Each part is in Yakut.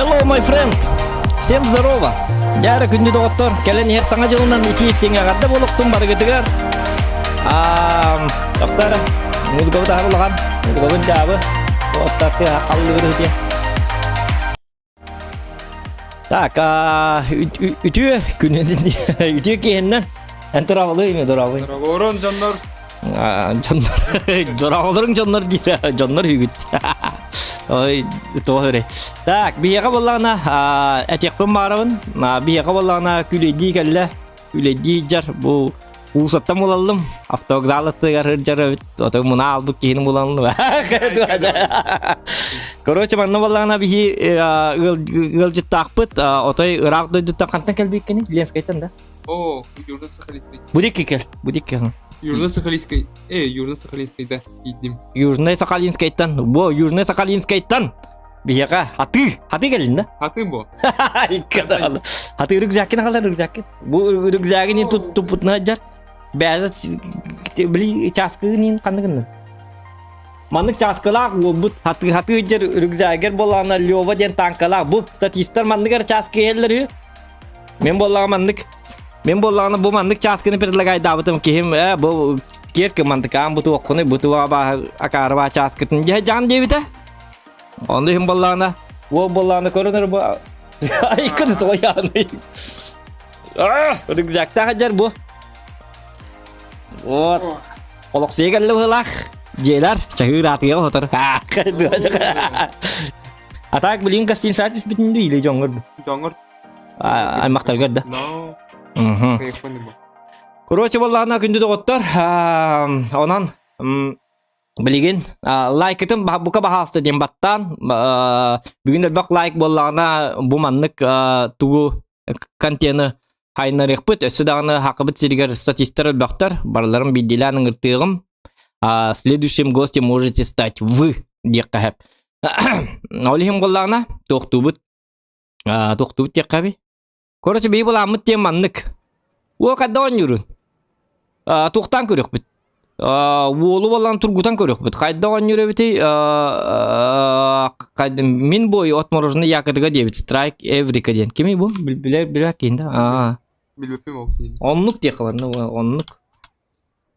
Hello, my friend! Всем здорово! Дьэ, күндү доҕоттор, кэлэн иһэр саҥа дьылынан итии истиҥ эҕэрдэ буолуохтун барыгытыгар. Доктор, музыкабыт аһар улахан, музыкабыт дьаабы, оттаты халлыгыр үтүө. Так, үтүө күнүн, үтүө киһиннэн, эн тураабылый ме тураабый? Дороговорун дьоннор. Дьоннор, дороголорун дьоннор диир, дьоннор үгүт. Ой, тоҕо эрэ. Так, биһиэхэ буоллаҕына, этиэхпин баарабын. Биһиэхэ буоллаҕына күлэйдии кэллэ. Күлэйдии дьар бу Уусаттан булаллым. Автовокзал аттыгар сылдьар эбит. Ото муна албыт киһини булаллым. Короче, манна буоллаҕына биһи ыалдьыттаахпыт. Отой ыраах дойдуттан хантан кэлбиккиний? Ленскайтан да? О, Южно-Сахалинской. Будикки кел, будикки. Южно-Сахалинской. Э, Южно-Сахалинской, да, идим. Южно-Сахалинскайтан. Бо, Южно-Сахалинскайтан. Биһиэхэ хатыы, хатыы кэллин да? Хатыы бо. Хатыы рюкзакин аҕалар рюкзакин. Бу рюкзагин туппутуна сылдьар. Бэйэтэ били чааскыгын ханныгын Маннык чааскылаах уолбут хатыы хатыы дьэр рюкзагер буоллаҕына Лева диэн танкалаах бу статистар манныгар чааскы иһэллэр үһү. Мен буоллаҕа маннык мен буоллаҕына бу маннык чааскыны предлагайдаабытым киһим ээ бу киэр кымантыкаан бу туоххуну бу туға бааһы акаарыбаа чааскытын дьэ жан диэбитэ. Онно иһин буоллаҕына уол буоллаҕына көрөнөр бу айкын тоҕойааны. Аа, рюкзактаах дьэр бу. Вот. Олохсуйа кэллэ быһыылаах. Дьиэлэр чаһыыр аатыйа хотор. А так, блин, гостиница түспүтүн или дьоҥҥор? Дьоҥҥор. Аймактаргар да. No. Короче, буоллаҕына күндү доҕоттор, онон билигин лайкытын бука баһаалыста диэн баттаан бүгүн элбэх лайк буоллаҕына бу маннык тугу контены хайнарыахпыт өссө даҕаны хакыбыт сиригэр статистар элбэхтэр барыларын биирдиилээн ыҥыртыаҕым следующим гостем можете стать вы диэххэ сөп ол иһин буоллаҕына туохтуубут туохтуубут диэххэ эбий Короче, биһи былааммыт диэн маннык. Уол хайда оонньуурун? Туохтаан көрүөхпүт? Уолу буолан тургутан көрүөхпүт. Хайда оонньуур эбитий? Мин бой отмороженный якотыга диэбит. Страйк Эврика диэн. Кимий бу? Билэр билэр киһин да? Билбэппин ол киһини. Оннук диэххэ барна, оннук.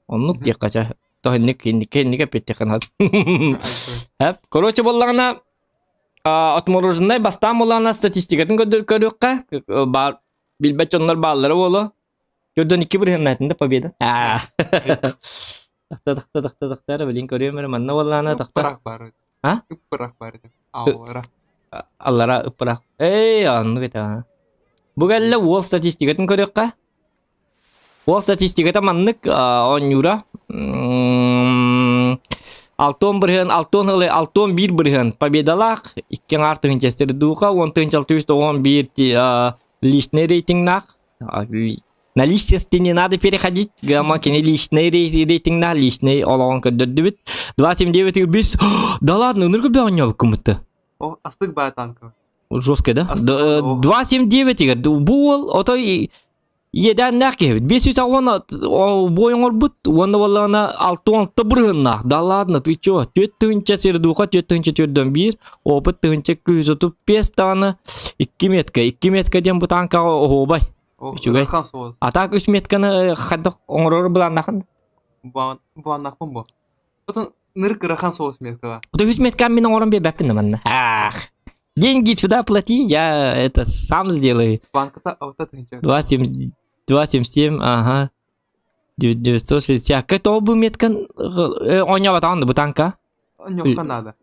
Оннук диэххэ ча. Тоһинник инник инник эппиттиэххэ наада. Короче, буоллаҕына Отмороженнай бастаан буоллаҕына статистикатын көрүөххэ баар билбэт дьоннор бааллара буолуо. Көрдөн икки бырыһыаннаатын да победа. Тахта тахта тахта тахта эрэ билин көрүөм эрэ манна буоллаҕына тахта. Ыппырах баар. А? Ыппырах баар этэ. Аллара. Аллара ыппырах. Эй, оннук этэ. Бу кэллэ уол статистикатын көрүөххэ. Уол статистиката маннык оонньуура. Алтон бырыһыан, алтон ылы, алтон биир бырыһыан победалаах, икки аҥаар тыһыынча сердуха, он тыһыынча алты жүз тоҕон биир личный рейтингнаах. На личности не надо переходить, гама кини личный рейтингнаах, личный олоҕун көрдөрдүбүт. 279 бис, да ладно, ыныргы бөҕөнньөбүккүмүттэ. О, астык баа танка. Жесткий, да? 279 бу уол отой Иэдээннээх киһибит. 560 буой оҥорбут уонна буоллаҕына 66 бырыһыннаах. Да ладно, ты чё? 4 тыһыынча сердуха, 4 тыһыынча төрдөн биир, опыт тыһыынча 235 даҕаны 2 метка. 2 метка диэн бу танкаҕа оһуобай. Үчүгэй. А так 3 метканы хайдах оҥорору былааннаахын? Былааннаахпын бу. Потом ныр кырахан соус меткаҕа. Үс меткам мин оҥорон биэрбэппин да манна. Ах. Деньги сюда плати, я это сам сделаю. Банката алта тысяча. 2,7, 2,77, ага. 960. Кэ бу меткан оонньообатаҕын да бу танка? Оонньуохха надо.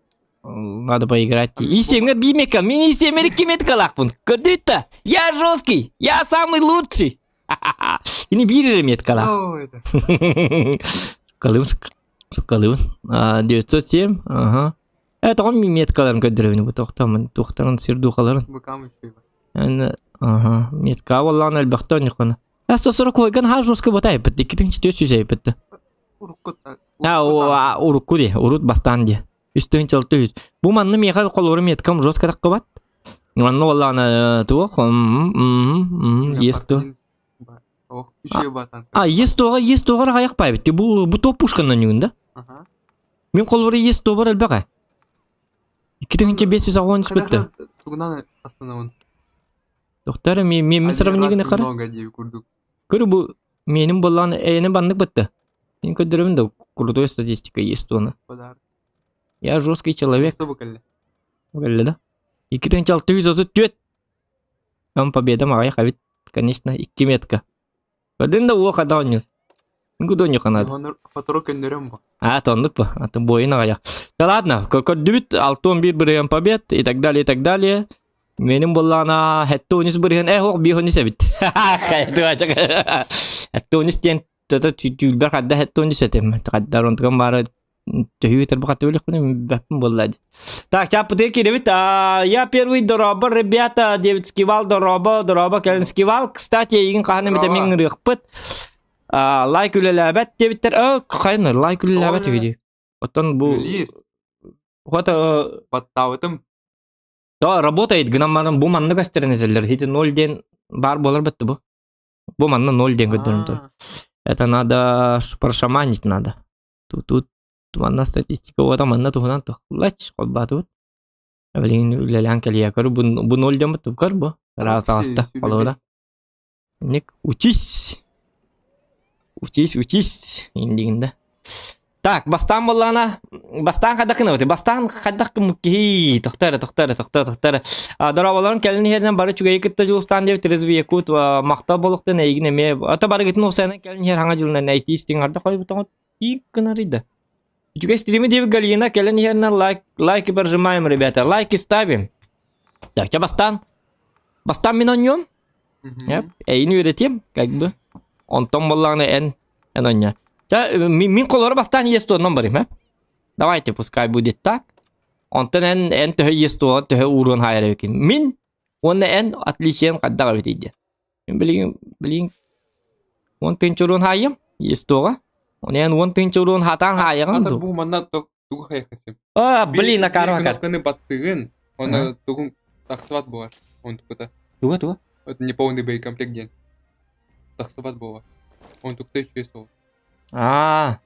Надо поиграть. И семья би метка, мин и семь икки меткалаахпын. Көрдүт Я жесткий, я самый лучший. Ини биир эрэ меткалаах. Суккалыыбын, суккалыыбын. 907, ага. Э, тоҕо меткаларын көрдөрөбүн бу тохтомун, туохтарын сирдухаларын. Ага, метка буоллаҕына элбэхтэ онньуккуна. Э, 140 ха жестко батайбыт, 2400 айбыт. А, урукку ди, урут бастаан ди. Үс тыһыынча алта үс. Бу манна миэхэ холобура меткам жестко таххыбат. Манна буоллаҕына туох есть то. А, есть тоҕа, есть тоҕа аҕайах баайбыт. Бу бу топ пушканан ньүгүн да? Мин холобура есть тобор элбэх ээ. 2583 бытты. Тугунан астанабын. Доктор, мен сравнигini қара. Много диye курдук. Көрү бу менин боллан эйени баннык бытты. Мен көрдөрөмүн да крутой статистика есть оны. Подарок. Я жесткий человек. Что букалли? Келли да. 2634. Там победа мағай хабит. Конечно, 2 метка. Көрдүн да уоха да онню. Гудоню канады. Оны фотору көннөрөм бу. А, тоннук бу. Аты бойын ағаяқ. Да ладно, көрдүбүт 6-11 бырыган побед и так далее, и так далее. Менин боллаана хэтте 13 бырыган, э, хоқ 5 эбит. Хэтте 13 диэн тата түүлбэр хадда хэтте 13 этим. Хаддар онтуган бары төһүү тарбахаты өлөхпүн бэппин буолла. Так, чаппытыга кииребит. Я первый дороба, ребята, Дэвид Скивал, дороба, дороба, кэлин Скивал. Кстати, эйигин хаһан эмитэ мин ырыахпыт. Лайк үлэлээбэт диэбиттэр. Э, хайны, лайк үлэлээбэт үһү Оттон бу... Үлэлиир. Хото... Баттаабытым. Да, работает, гынан баран бу маннык өстөрөн Хити ноль ден бар болар бітті бу. Бу манна ноль ден көдөрүн тур. Это надо прошаманить надо. Тут, тут манна статистика ота манна туһунан тохлач холбаатыбыт. Билигин үлэлээн кэлиэ көр бу бу ноль ден бут көр бу. Раз аста холобура. Ник учись. Учись, учись. Индигинде. Так, бастаан буоллаҕына, бастаан хайдах гынабыт? Бастаан хайдах киһи тохтор, тохтор, тохтор, тохтор. Дорооболорун кэлин иһэринэн бары үчүгэйи кытта дьулустаан диэбит Резвый Якут махтал буолуохтун эйигин эмиэ. Ата барыгытын уопсайынан кэлин иһэр хаҥа дьылынан IT истиҥ арда хойбутоҥот тиик гынарыйда. Үчүгэй стрими диэбит Галина кэлин иһэринэн лайк, лайки прожимаем, ребята, лайки ставим. Так, ча бастаан. Бастаан мин онньуом. Эйин үөрэтиэм, как бы. Онтон буоллаҕына эн эн онньо. Ча мин холоро бастаан иэс туоннан барым, э? Давайте, пускай будет так. Онтон эн эн төһө иэс туоҕа төһө ууруон хаайар эбикин. Мин уонна эн отличиен хайдах эбитий диэн. Мин билигин билигин уон тыһыынча уруон хаайым иэс туоҕа. Оны эн уон тыһыынча уруон хатаан хаайаҕын Ата дуу? бу манна тугу хайахасым. А, блин, акарма кар. Кнопканы баттыгын, оны тугун тахсыбат буолар. Онтукута. Туга туга? Это неполный боекомплект диэн. Тахсыбат буолар. Онтукта үчүгэй суол. Аа.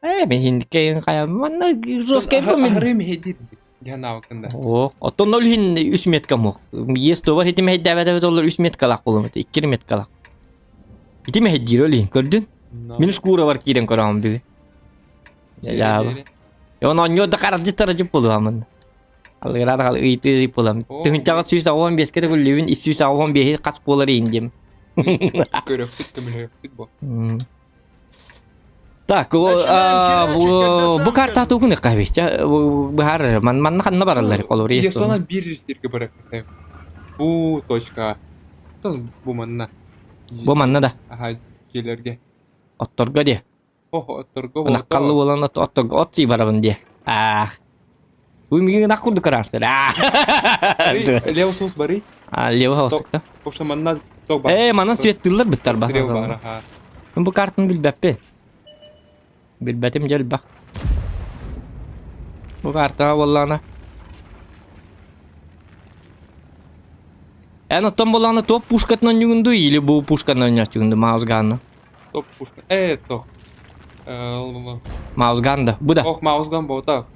Э, мен хиндиккейин хайа манна жесткий бу мин. Аһары миһэдир диэн аабыккын да. О, оттон ол иһин үс метка муох. Есть тобар хитим хэйдээбэт олор үс меткалаах буолуом этэ, икки меткалаах. Ити мэһэйдиир ол иһин, көрдүн? Мин шкура бар киирэн көрөҕүм бүгүн. Яа. Он онньуо да харадьыт тарадьып буолуомун. Алыгыраар хал ыйытыы буолам. Тыһынчаҕа 185-кэ төгүллүүбүн, 285 хас буолар иһин диэм. Көрөхпүт, көмөлөһөхпүт бу. Так, бу карта тугун ыккабич. Быһаар манна ханна бараллар холобур Ясана биир сиргэ барар. Бу точка. Бу манна. Бу манна да. Аха, дьиэлэргэ. Отторго диэ. Ох, отторго Ынаххаллы буолан отторго от сии барабын диэ. Аах. Уй мигин ынах курдук караарсыр. Лево соус барый. А, лево соус. Потому манна ток бар. Э, манан светтыллар буттар ба. Стрел бар, аха. Бу картаны билбэппин. Билбэтим дьэ элбэх. Бу картаҕа буоллаҕына. Эн оттон буоллаҕына топ пушкатын оонньуугун дуу или бу пушканы оонньооччугун дуу маусгаанна? Топ пушка. Э, топ. Маусган да. Бу да. Ох, маусган болта.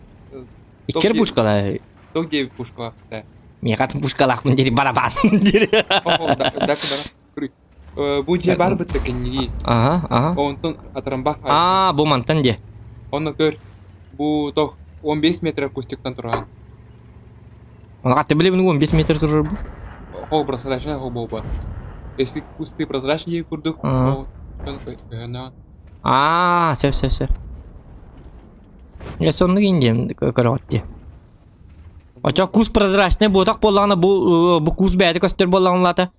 Иккер пушкала. Ток 9 пушкалаах. Да. Миэхэ атын пушкалаахпын дири барабан дири. Ох, дальше бара. Бу дьиэ бар бытта кэннигии. Ага, ага. Онтон атарамбах. Аа, бу мантан дьиэ. Онно көр. Бу тох 15 метр кустиктан туран. Аты билебин 15 метр турар бу. Хол прозрачный хол буолбат. Если кусты прозрачные курдук, ол Аа, сөп сөп сөп. Я соннук индием көрөҕүт дии. Очо кус прозрачный буотах буоллаҕына бу бу кус бэйэтэ көстөр буоллаҕына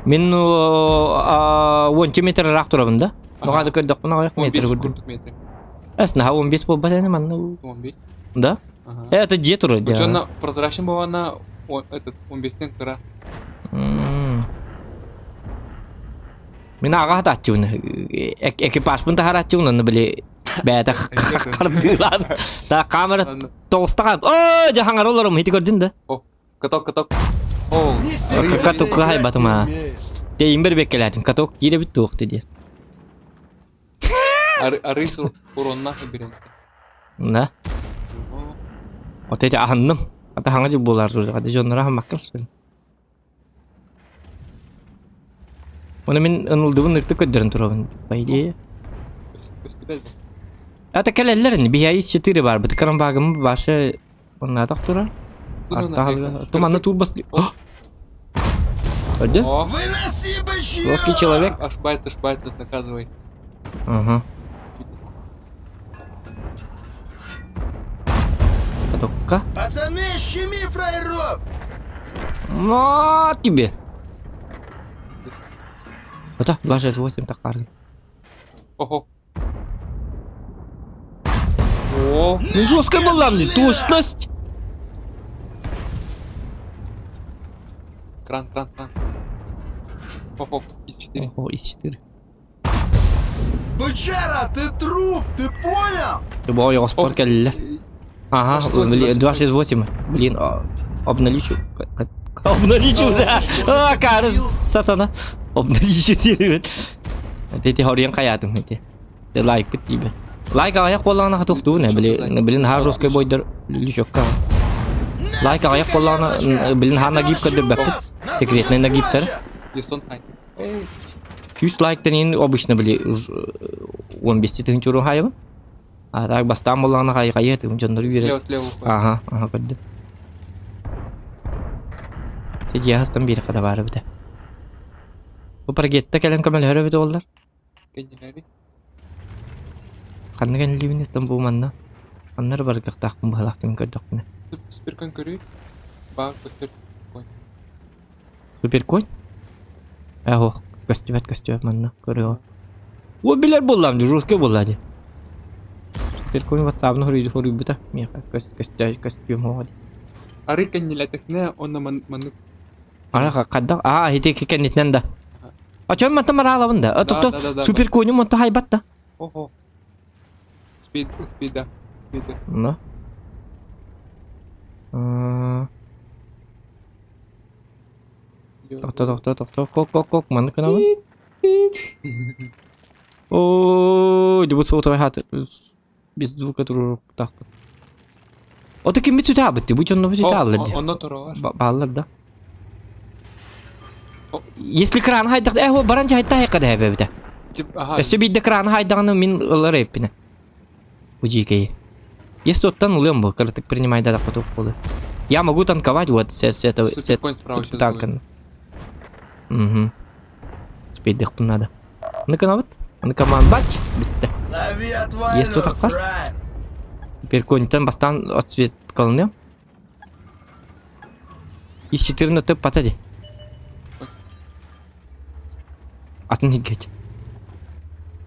мин уонча метр ыраах турабын да. Ноҕа көрдөхпүнэ аҕыйах метр курдук. метр. Эс наһаа 15 буолбат ини манна. 15. Да? Э, это дьиэ турар дии. Очонно прозрачный буолана этот 15-тен кыра. Мин аҕа хатааччыбын. Экипажпын таһарааччыбын онно били бэйэтэ хардыылаан. Та камера тоҕустаҕа. Оо, дьэ хаҥара олорум ити көрдүн да. Каток, каток. О, Каток хайбатым аа. Тэйимбер беккелээтим. Каток киирэбит туохты диэн. Арыы уроннаах бирэн. Да. Вот эти аһынным. Ата хаҥа дьыл буолаар турда. Дьоннор аһыммаккам сөп. Оны мин ынылдыбын ыртык көрдөрөн турабын. По идее. Это кэлэллэр ини. Биһиэхэ 4 бар. Быт карамбагым башы оннаатах турар. Туманны турбас. Көрдө? Русский человек. Ошибается, ошибается, наказывай. Ага. Потокка. Пацаны, щеми фраеров! На тебе! Это 268 так парень. Ого. О, Ну жесткая была мне, точность! Кран, кран, кран. Ого, и4. Ого, и4. Бычара, ты труп, ты понял? Любой спор кэллэ. Ага, 268. Блин, обналичу. Обналичу, да. А, кары сатана. Обналичу диэбит. Эти хоруйан хайаатым эти. Лайкпыт диибет. Лайк аҕыйах буоллаҕына хатухтуун блин, блин, хаар жесткой бойдор лючокка. Лайк аҕыйах буоллаҕына, блин, хаа нагиб көрдөрбөппүт. Секретный нагибтар. Күүс лайктан иһин обычно били 15 тыһыынча уруу хаайабын. А так бастаан буоллаҕына хайы тыһын дьоннору үөрэ. Слева, слева уходит. Ага, ага көрдүм. Дьэ дьиэхастан биэрэххэ да баар эбитэ. Бу паргетта кэлэн көмөлөһөр эбит уоллар. Кэннилэри. Ханна кэннилиибин оттон бу манна. Ханна эрэ барыахтаахпын быһалаах көрдөхпүнэ. Суперкон көрүй. Баар көстөр. Суперконь? Эһо, көстүбэт көстүбэт манна көрүө. О билэр буоллаам дии, жесткий буолла дии. Суперконь ватсабын хоруйбута миэхэ көстө көстүөм оҕо дии. Арый кэннилэтэхнэ онно маннык Ара хайдах аа ити кэннитинэн да. Очон мантан мараалабын да. Тохто суперконю онто хайбат да. Ого. Спид, спида, спида. Ну. Тохто, тохто, тохто. Кок, кок, кок. Маннык гынабын. Ой, бу сотовай хат. Без звука туруруктаахпыт. Ото киммит сүтэ бу дьонно бу сүтэ аллар ди. Онно туралар. Бааллар да. Если кран хайдах, э, баран хайта хайка да эбэбитэ. Өссө биирдэ краны хайдаҕына мин ылар эппинэ. Бу дьиикэйи. Если оттон ылыам бу, кыратык принимай да потом буолуо. Я могу танковать вот с, с этого с танкан. Угу. Успейдыхпын надо. Ну-ка вот. Ну-ка бач. Бүттэ. Есть тут такпар? Теперь контан бастан отцвет колны. Из 14 патади. Атын хиггеч.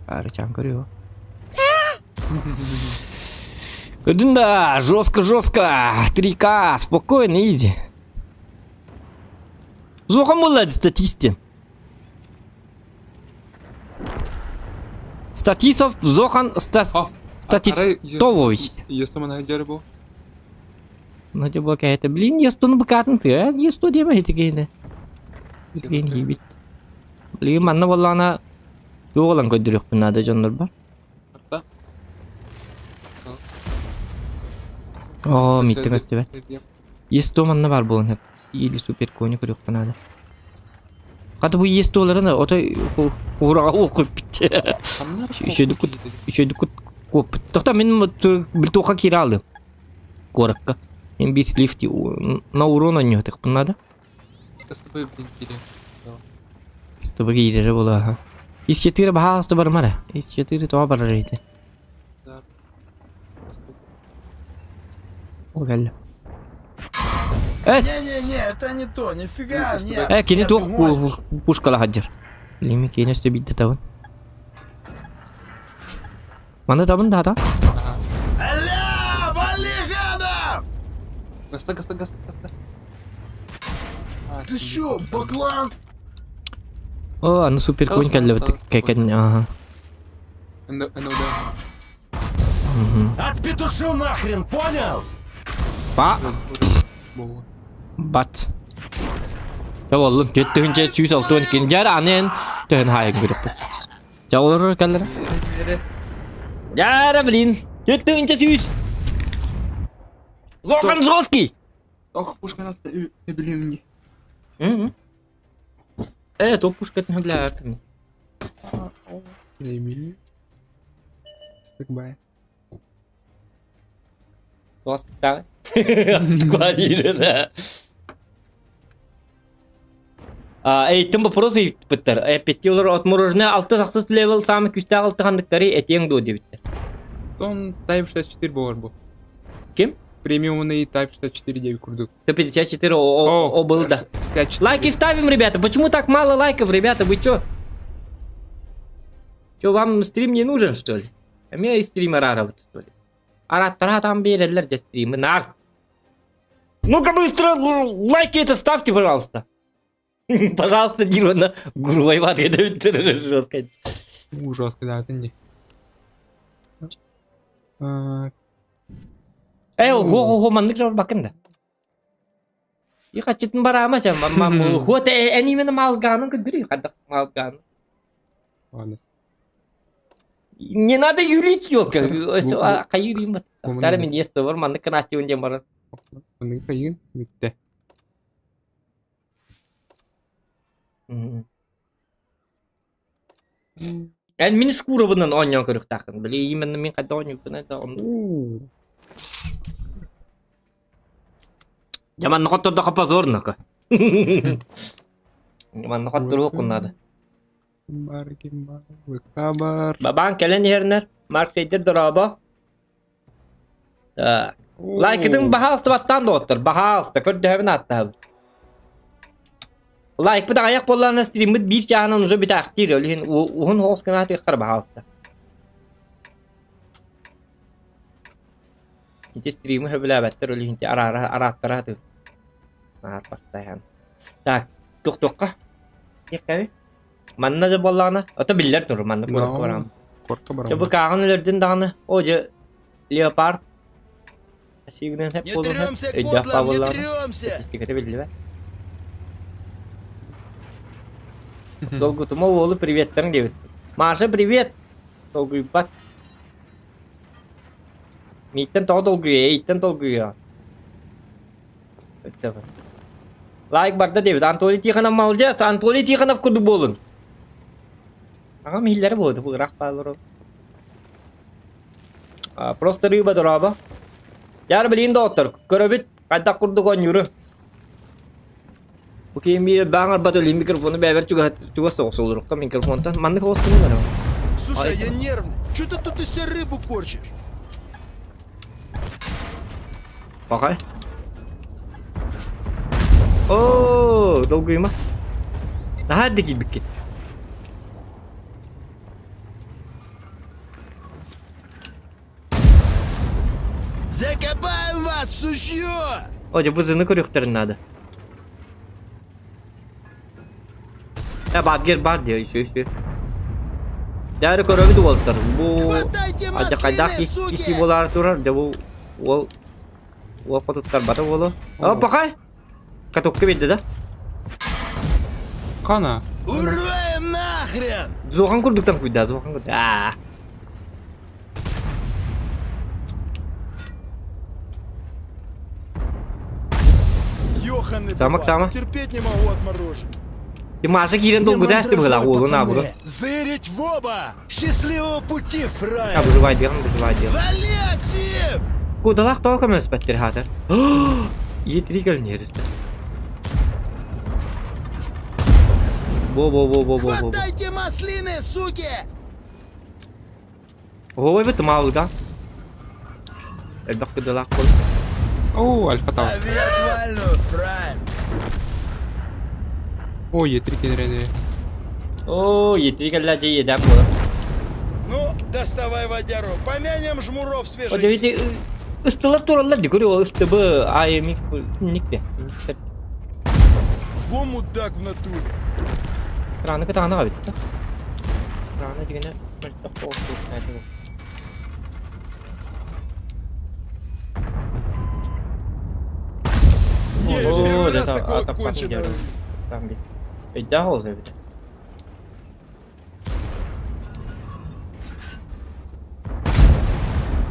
Арычан көрүө. Көрдүн да, жестко-жестко. 3К, спокойно, изи. Зохан буолла статистин. Статисов Зохан Стас... Статистович. Ну типа какая-то, блин, я стону быкатын ты, а? Я сто диэбэ итигиһинэ. Блин, ебит. Блин, манна буоллаҕына туох ылан көрдөрүөхпүн наада дьоннорбор. Оо, миттэ көстүбэт. Есть то манна баар буолан сөп. Или супер кони көрүөххэ наада. Хата бу есть туоларын отой уураҕа уокуйбут. Үчүгэйдик үчүгэйдик куоппут. Тохто мин битуха киирэ аалым. Куоракка. Мин биир слив на урон оонньуохтаахпын наада. СТБ киирэрэ буолуо Ис 4 баһаалыста барыма эрэ. Ис 4 тоҕо барар ити? Ол кэллэ. Эс! Не-не-не, это не то, нифига, нет. Э, кини Нет, туох ты гонишь. пушкала сылдьар. Билиҥҥи киинэ өссө биирдэ табын. Маны табын да, Аля, вали гадов! Гаста, гаста, гаста, гаста. Ты чё, баклан? О, аны супер конь кэллэбит кэкэн ага. Отпетушу нахрен, понял? Ба. Бат. Дьэ буоллун, 4 162 дьэр аны төһөн хаайык бүрүппүт. Дьэ олорор кэллэрэ. Дьээрэ блин, 4 100. Зорхан жесткий! Ох, пушка нас не. То пушка это не бля. Эмили. Стыкбай. Класс, да. Эйтин вопрос ыйыппыттар. Эппетти олар отморожное алты сахсыз левел самый күстээх алтыхандыктары этиэҥ дуо диэбиттэр. Он Type 64 болар бу. Ким? Премиумный Type 64 9 курдук. Т-54 о, о, был да. 64. Лайки ставим, ребята. Почему так мало лайков, ребята? Вы чё? Чё, вам стрим не нужен, что ли? А мне и стример арабыт, что ли? Араттара там береллер де стримы. Нар! Ну-ка быстро лайки это ставьте, пожалуйста. Пожалуйста, Дирона. Гурвайват, это жестко. Ужасно, да, это не. Ого, маннык жар бакын да. И хачытын барама сен, мам, вот эни именно малганың күндүрү, кадак малганы. Ладно. Не надо юлить, елка. Кайыр Тары мен есті бар, маннык кынасти өнден бар. Маннык кайын, битте. Эн мин шкура бұнын оньон көрүктақын. Били именно мен қайда оньон бұны это он. Жаман нохотторда қапа зорнака. Жаман нохоттор оқын надо. Бар, ким бар, ВК бар. Бабан кэлэн иһэрнэр, Марк Сейдер дорообо. Так. Лайкытын баһаалыста баттаан доҕоттор, баһаалыста көрдөһөбүн ааттаһабыт. Лайкпыт аҕыйах буоллаҕына стриммит биир чааһынан уже бүтээхтиир, ол иһин уһун соҕус гынаатыаххар баһаалыста. Ити стримы сөбүлээбэттэр, ол иһин араара арааттара сатыыр. Наар бастайан. Так, туох-туохха? Диэххэби? Манна да буоллаҕына, ото биллэр тур, манна куоракка бараҕын. Куоракка Чэ, бу бараммын. кааҕын өлөрдүн даҕаны, о дьэ, леопард сиигинэн сөп Не буолуон сөп, трёмся, өйдөөх кодлам, не буоллаҕына, трёмся! статистиката биллибэт. Долгутума уолу приветтэрин диэбит. Маша, привет! Долгуйбат. Мииттэн тоҕо долгуйа, эйиттэн долгуйа. Лайк барда диэбит. Анатолий Тихонов молодец! Анатолий Тихонов курдук буолун. Аҕам иһиллэрэ буолуо, бу ыраах баалар Просто рыба дорообо. Яр билин доҕоттор, көрөбүт, хайдах курдук оонньууру. Бу киһи биир баан арбат өлүү микрофону бэйэбэр чугас соҕус олорукка микрофонтан маннык оҕус кимин барар. Слушай, я нервный. Чё ты тут из себя рыбу корчишь? Пахай. Оо, долгуйма. Наһаа да киирбиккин. Закопаем вас, сучье! О, дьэ, бузыны көрүөхтэрин наада. Э, баатгер бар диэ, үсү үсү. Дьэ, көрөбүт уолтар. Бу Хватайте адьакайдаах маслины, киси суки! буолаары турар. Дьэ, бу уол уол хотуттарбата уолу. О, пахай! Катокка биэрдэ да? Хана. Урваем нахрен! Зохан курдуктан куйда, зохан курдук. Аа. Ёханый Самок, бабай, сама. терпеть не могу отмороженных. Маша киирэн долгутаас быһылаах уолун аабыры. Зырить в оба! Счастливого пути, фраер! Абыжывай диэҕин, быжывай диэҕин. Вали актив! Кудалаах тоҕо көмөлөспөттөр хаатар. Иетири кэлниэристэр. Бо-бо-бо-бо-бо-бо. Хватайте маслины, суки! Оһуобай тымаалыга. Элбэх кыдалаах буол. О, Альфа Тау. Лови отвальную, фраер! О, Е3 кенренери. Оо, иетири кэллэ дьэ иэдээн буолар. Ну, доставай водяру, помянем жмуров О, свежих. дьэ ити ыстылар тураллар ди көрү ол ыстыбы АМХ никте. Во мудак в натуре. Краны кытаана эбит да. Краны дигэнэ мөлтөх соҕус Не, О, первый раз это такого атаппатын конченого. дьэ. Там бит. Өйдөөх ол эбит.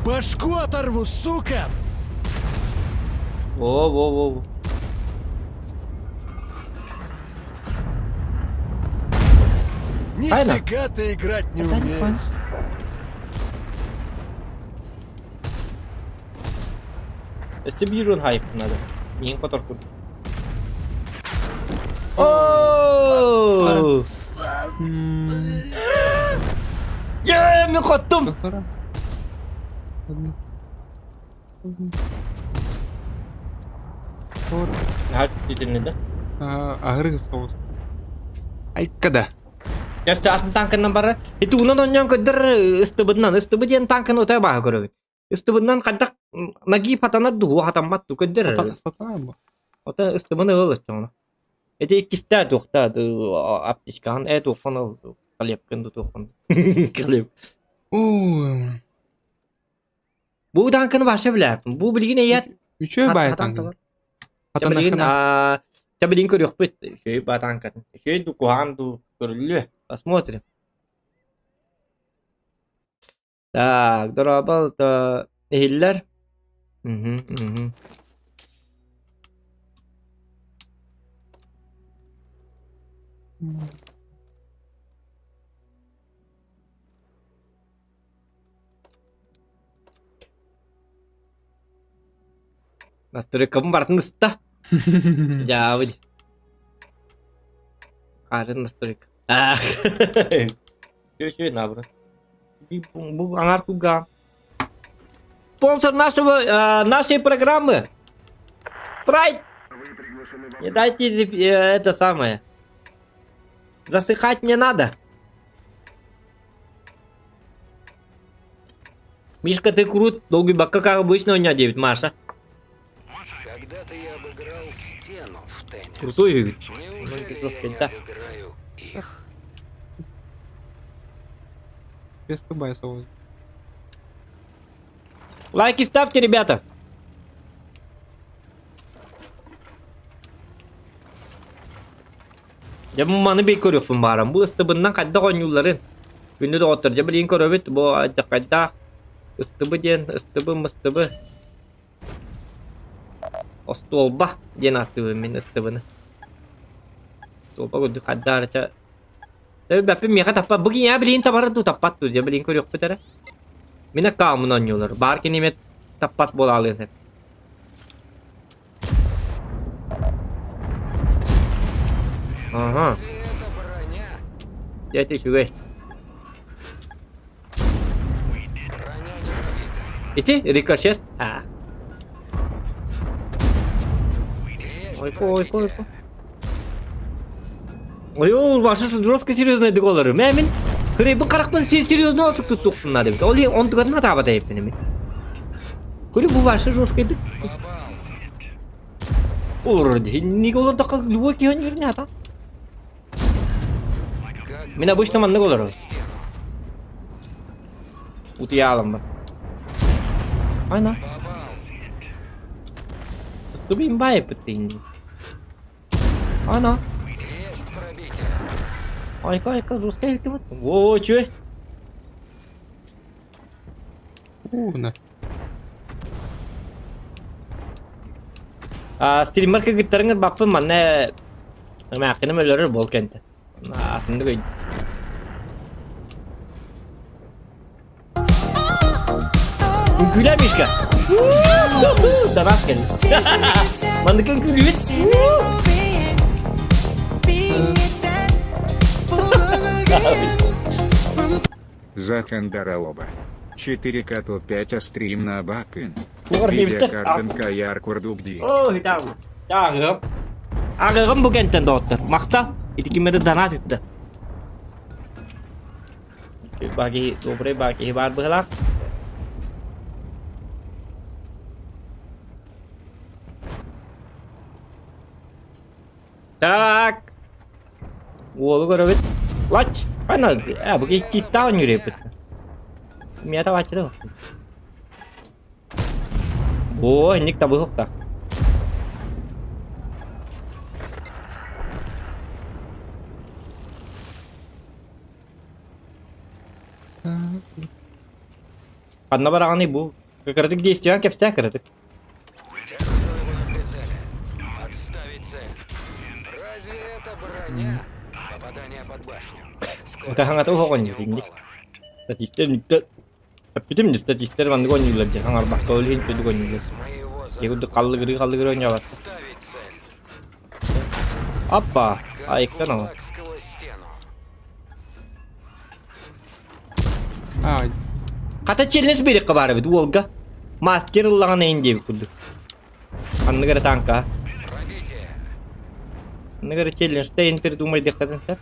Башку оторву, сука! Во, во, во, во. Нифига ты играть не умеешь. Өссө биир уон хайыппын надо. Миин хотор курдук. Оо! Е, мин хоттум! Наһаа чувствительный да? Аһыры соҕус. Айка да. Өссө атын танкынан барар. Ити унан онньоон көрдөр ыстыбытынан. Ыстыбы диэн танканы утаа бааһы көрөбүт. Ыстыбытынан хайдах ноги хатанар дуу, хатаммат дуу көрдөр. Сатана бу. Ота ыстыбыны ыл оччоҕуна. Ити иккистээ туохтаа аптечкаҕын ээ туоххун ыл хлебкын ду туоххун. Хлеб. Уу. Бу танканы вообще билээппин. Бу билигин эйэт Үчүгэй баай хатан танк. табар. Чэ билигин чэ билигин көрүөхпүт. Үчүгэй баа танкатын. Үчүгэй дуу куһаҕан дуу көрүллүө. Посмотрим. Так, дорообол иһиллэр. Мгм, мгм. Настройкабын барытын ыста. Дьаабы. Хаарын настройка. Үчүгэй наоборот. Бу аҥаар кулгаам. Спонсор нашего, нашей программы. Прайд. Не дайте это самое. Засыхать не надо. Мишка, ты крут. Долгий бака, как обычно, у меня 9, Маша. Когда-то я обыграл стену в теннис. Крутой, говорит. Неужели просто я не да. обыграю их? Без тубай соус. Лайки ставьте, ребята. Дьэ бу маны бей көрүөхпүн баарам. Бу ыстыбыннан хайдах оонньуулларын. Күндү доҕоттор, дьэ билигин көрөбүт бу хайдах ыстыбы диэн ыстыбы мыстыбы остуолба диэн ааттыыбын мин ыстыбыны. Остуолба курдук хайдах эрэ чэ Бэппин миэхэ таппат. Бу киниэхэ билигин табара дуу таппат дуу дьэ билигин көрүөхпүт эрэ. Мин аккаунмун оонньуулар. Баар киниэмэ таппат буолаалыан сөп. Ага. Разве это броня? Дьэ ити үчүгэй. Броня не пробита. Ити рикошет. А. Есть Ой, ой, ой, пробитие. Ой, ой, ваша жестко серьезный договор. Мэ мин Хребин харахпын серьезно отук туттуохпун наада эбит. Ол иһин онтугарын атаабата эбиппин эми. Көрү бу ваша жесткайдык Попал. Олорор дии. Иннигэ олордоххо любой киһи өнньүрүн аата. Как Мин обычно маннык бросил олоробун. стену. Утуйаалым бар. Айна. Попал. Ыстыбыйын баай эппит Ана. Есть пробитие. Айка, айка, жесткая эбит. О, үчүгэй. Уу, А, стример кыргыттарыҥ баппын манна эмээххиним өлөрөр буол кэнтэ. Атыннык өй. Үҥкүүлээ Мишка. Донат кэллэ. Маннык үҥкүүлүүбүт. Захандара оба. 4 кату 5 астрим на Абакын. Тугар диэбиттэр. Видеокартын Каяр курдук ди. Оо, итаҕым. Ааҕыам. Ааҕыаҕым бу кэнтэн доҕоттор. Махтал. Ити ким эрэ донат ытта. Баки, добрый баки баар быһылаах. Так. Уолу көрөбүт. Лач! Ана, бу киччиттаах ньүрүйбүт. Миэхэ табааччыта Оо, инник табыһыахтаах. Ханна бараҕыный бу? Кыратык действиеҕын кэпсээ кыратык. Броня. Попадание под башню. Таһаҥата уһоҕон инник. Статистер никтер Эппитим дии статистер маннык оонньууллар диэн хаҥарбакка ол иһин үчүгэйдик оонньууллар. Дьэ курдук халлыгырыы халлыгырыы оонньообаттар. Аппа, айыктан ала. А, Хата челлендж биэриэххэ баар эбит уолга. Мастер ыллаҕына иһин диэбит курдук. Ханнык эрэ тааҥка. Ханнык эрэ челленджтэ иһин придумайдыаххытын сөп.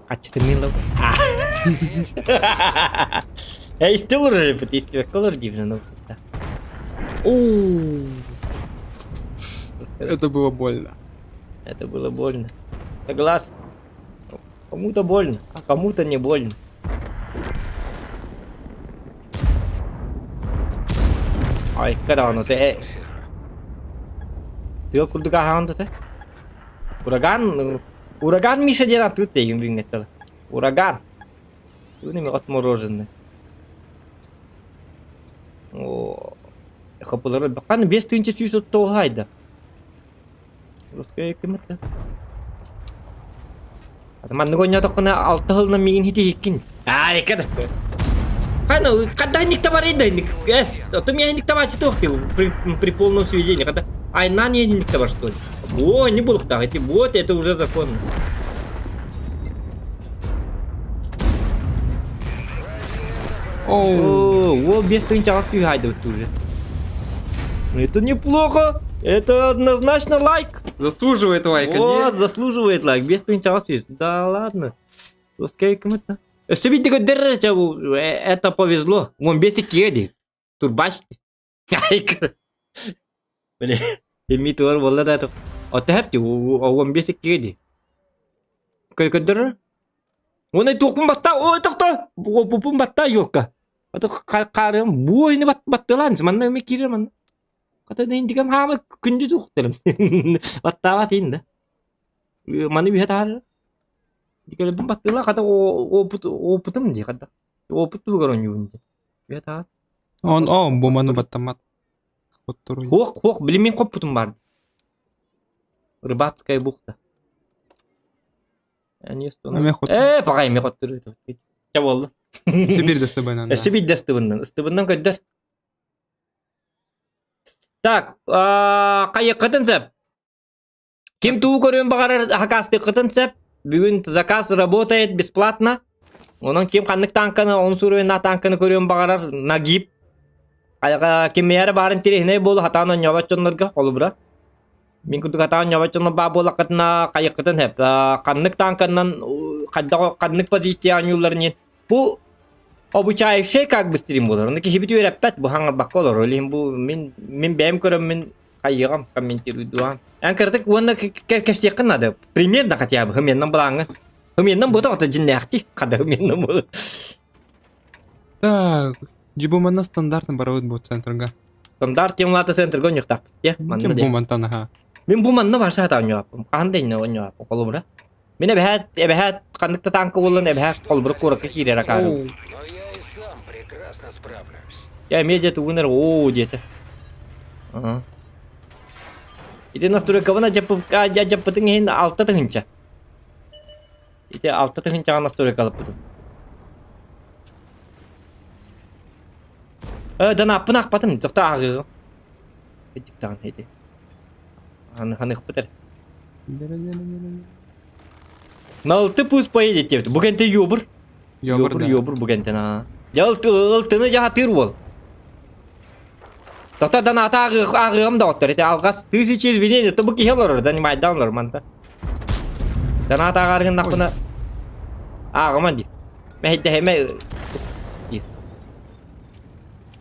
Аччытыммын Э, исти олорор эбит, истибэккэ олор диибин ону. Оу. Это было больно. Это было больно. Согласен. Кому-то больно, а кому-то не больно. Ай, даҕаны те тыа курдук аһаан да те. Ураган Ураган Миша диэн аттыыт тэйгин бүгүҥҥэттэ. Ураган. Бүгүн эми отмороженный. О, хапылары бакан 5139 айда. Русская киммит. Маннык ойнотоххуна алта сылынан миигин хитиһиккин. Аа, эккэ да. Хана, когда никто барый да, эс, а то меня никто бачы туох при, при полном сведении, когда айнан я никто бар что ли. О, не булуктаах, эти вот это уже законно. Оу. О, о, без тынча сүйхайды уже. Ну это неплохо. Это однозначно лайк. Заслуживает лайка, Вот, не? заслуживает лайк. Без тынча Да ладно. Пускай кому-то. Өссө биирдэ көрдөрөр это повезло. Уон биэс иккигэ дии. Турбачты. Били, эмми туар буолла да Отто хэпти 15 иккигэ дии. Көрдөрөр. Уонна туохпун батта, ой тохто, опупун батта ёлка. Ото хаарым буойны баттылаан, манна эми киирэр манна. Хата индигам хаама күндү туохтарым. Баттаабат иин да. Маны үһэ таһаарар. Дикэлэрбин баттыылаа хата опыт опытым дии хата. Опыт туһугар оонньуубун дии. Үһэ таһаар. Он о, бу маны баттаммат. Хотторуй. Хуох, хуох, били мин хоппутум баар. Рыбацкая бухта. Эмиэ хот. Ээ, паҕай эмиэ хоттуруй. Чэ буолла. Өссө биирдэ ыстыбынан. Өссө биирдэ ыстыбыннан. Ыстыбыннан көрдөр. Так, хайыккытын сөп. Ким тугу көрүөн баҕарар хакастыаххытын сөп. Бүгүн заказ работает бесплатно. Онон ким ханнык тааҥканы, он суруйна тааҥканы көрүөн баҕарар нагиб. Кимиэрэ баарын тириһинэй буолу хатаан оонньообот дьоннорго холобура. Мин курдук хатаан оонньообот дьоннор баа буоллаххытына хайыккытын сөп. Ханнык тааҥканнан хайдах ханнык позиция оонньуулларын иһин бу обучающий как бы стрим буолар. Ону киһибит үөрэппэт, бу хаҥарбакка олорор. Ол иһин бу мин мин бэйэм көрөммүн хайыаҕым комментируйдуам. Эн кыратык уонна кэпсиэххин наада. Примерно хотя бы хымианнан былааҥҥа. Хымианнан буота ото дьиннээхти. Хада хымианнан буола. Так, дьибуманна стандартный барабыт бу центрга. Стандарт темлата центрга онньуктаахпыт дии. Манна Ким дии. бу мантан аха. Мин бу манна барса хата онньуаппын. Хаһан да иннэ онньуаппын холобура. Мин эбэһээт эбэһээт ханнык да танка буоллун эбэһээт холобура куоракка киирэр акаарым. Оу. Но я и сам прекрасно справлюсь. Я эмиэ дьэ тугун эрэ оо диэтэ. Аха. Ити настройкабын адьаппытыҥ иһин 6 тыһыынча. Ити 6 тыһыынчаҕа настройкалаппытым. Э, данааппын аахпатым, тохто ааҕыаҕым. Итиктаҕын ити. Ханыхпыт эрэ. Налты пусть поедет диэбит. Бу кэнтэ ёбур. Ёбур Ёбур, да. ёбур бу кэнтэн аа. Дьэ ылтыны дьаһатыыр уол. Тота данаата ааҕыаҕым доҕоттор. Ити алҕас тысяча извинений, то бу киһи олорор, занимайдаан олорор манта. Данаата ааҕар гыннахпына ааҕыман дии. Мэһэйдэһимэ диир.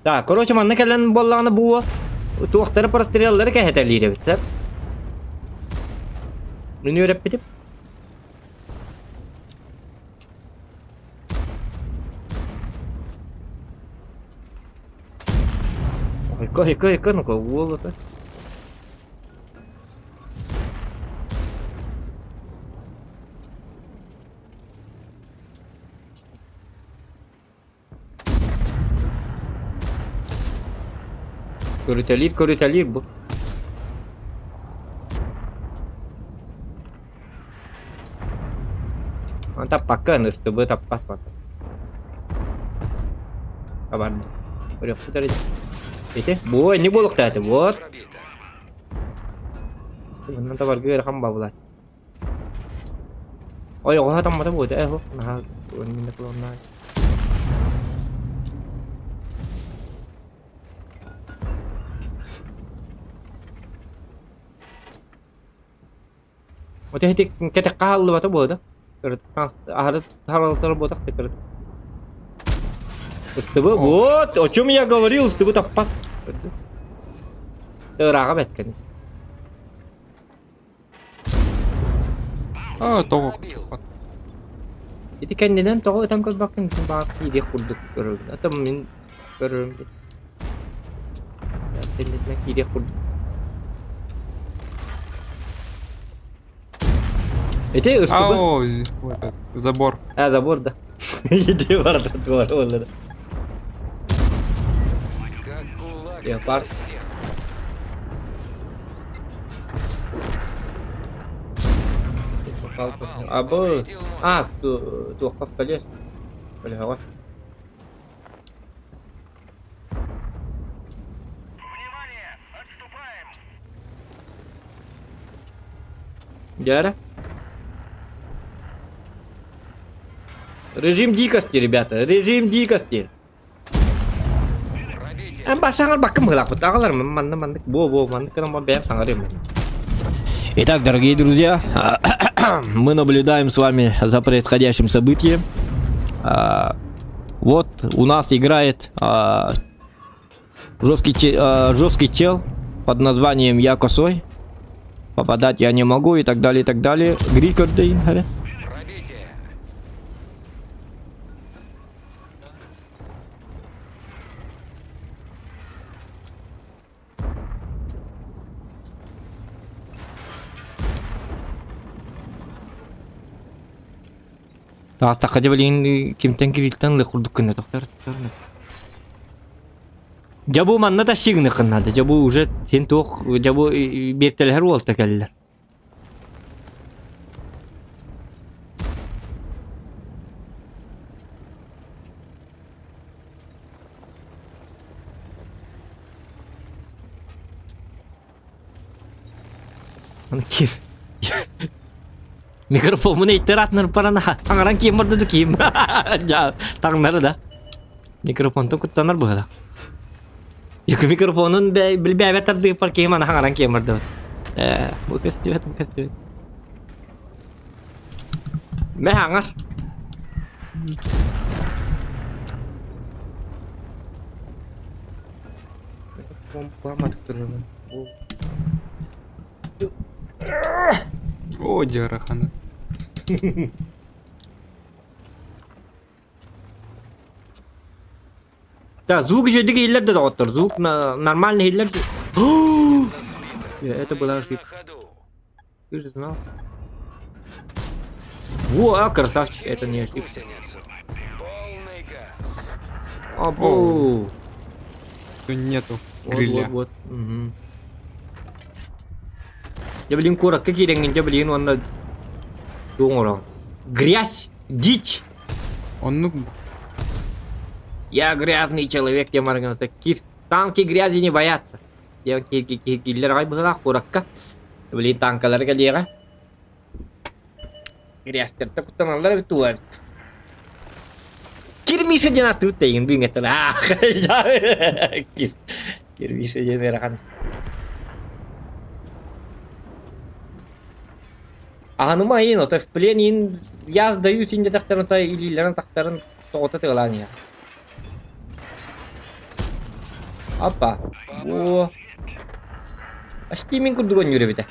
Так, короче, манна кэлэн буоллаҕына бу туохтары простреллары кэһэтэлиир эбит, сөп? Мин үөрэппитим. Ойко, ойко, ойко, ну-ка, уол это. Көрүтэлиир, көрүтэлиир бу. Таппакка ыстыбы таппат бата. Табарды. Көрүөхпүт эрэ. Ити, бу не буолуохтаата, вот. Ыстыбынан табарга ыарахан бабылаат. Ой, оҕо таммата буолта, э, наһаа Вот эти кэтэххэ хааллыбата буолла да? Аһары харалтар буотах да кырыт. Ыстыбы вот, о чем я говорил, ыстыбы таппат. Ырааҕа бэткэн. А, тоҕо Ити кэннинэн тоҕо ытан көрбөккүн баар киириэх курдук көрөрүм. А то мин көрөрүм. Кэннитинэн киириэх курдук. Ити ыстыбы. Ау, забор. А, забор, да. Иди барда туора буолла. Леопард. Абы. А, туохха в полез. Полеҕа. Дьэ Режим дикости, ребята, режим дикости. Эн баккым быһылаахпыт аҕалар манна маннык бу бу маннык гынан бэйэм саҥарыам. Итак, дорогие друзья, мы наблюдаем с вами за происходящим событием. Вот у нас играет жесткий чел под названием Я Косой. Попадать я не могу и так далее, и так далее. Грикордейн, Таастахха дьэ билигин кимтэн кирилтэн ылыах курдук гына тохтор Дьэ бу манна тащигыныххын наада. Дьэ бу уже син туох дьэ бу биэртэлэһэр уолта кэллэ. Аны ким Микрофомун эйттер атыныр баран таҥаран киим барда киим. Таҥнары да. Микрофонтан куттанар быһыла. Екі микрофонун билбээбэт тардыыппар киим аны хаҥаран киим бардыбыт. Э, бу көстүбэт, бу көстүбэт. Мэ хаҥар. О, дьарахана. Да, звук еще иһиллэр да доҕоттор. Звук на нормально иһиллэр. Это была ошибка. Ты же знал. Во, а, красавчик, это не ошибка. Абу. Нету Вот, гриля. вот, вот. Угу. Дьэ блин, куоракка киирэҥҥин, дьэ блин, уонна туох Грязь, дичь. Оннук Я грязный человек, диэн баран кир. Танки грязи не боятся. Диэн киллэр аҕай быһыылаах куоракка. Блин, танкалар кэлиэҕэ. Грязьтэртэ куттаналлар эбит туга эбит. Кир Миша диэн аттыбыт тэйигин бүгүҥҥэттэн Кир, Кир Миша диэн ыарахан. Аһыныма иин, ото в плен иин я сдаюсь иин диэтэхтэрин ото илиилэрин тахтарын тоҕута тыалаан иһэр. Опа. О. Почти мин курдук оонньуур эбитэ.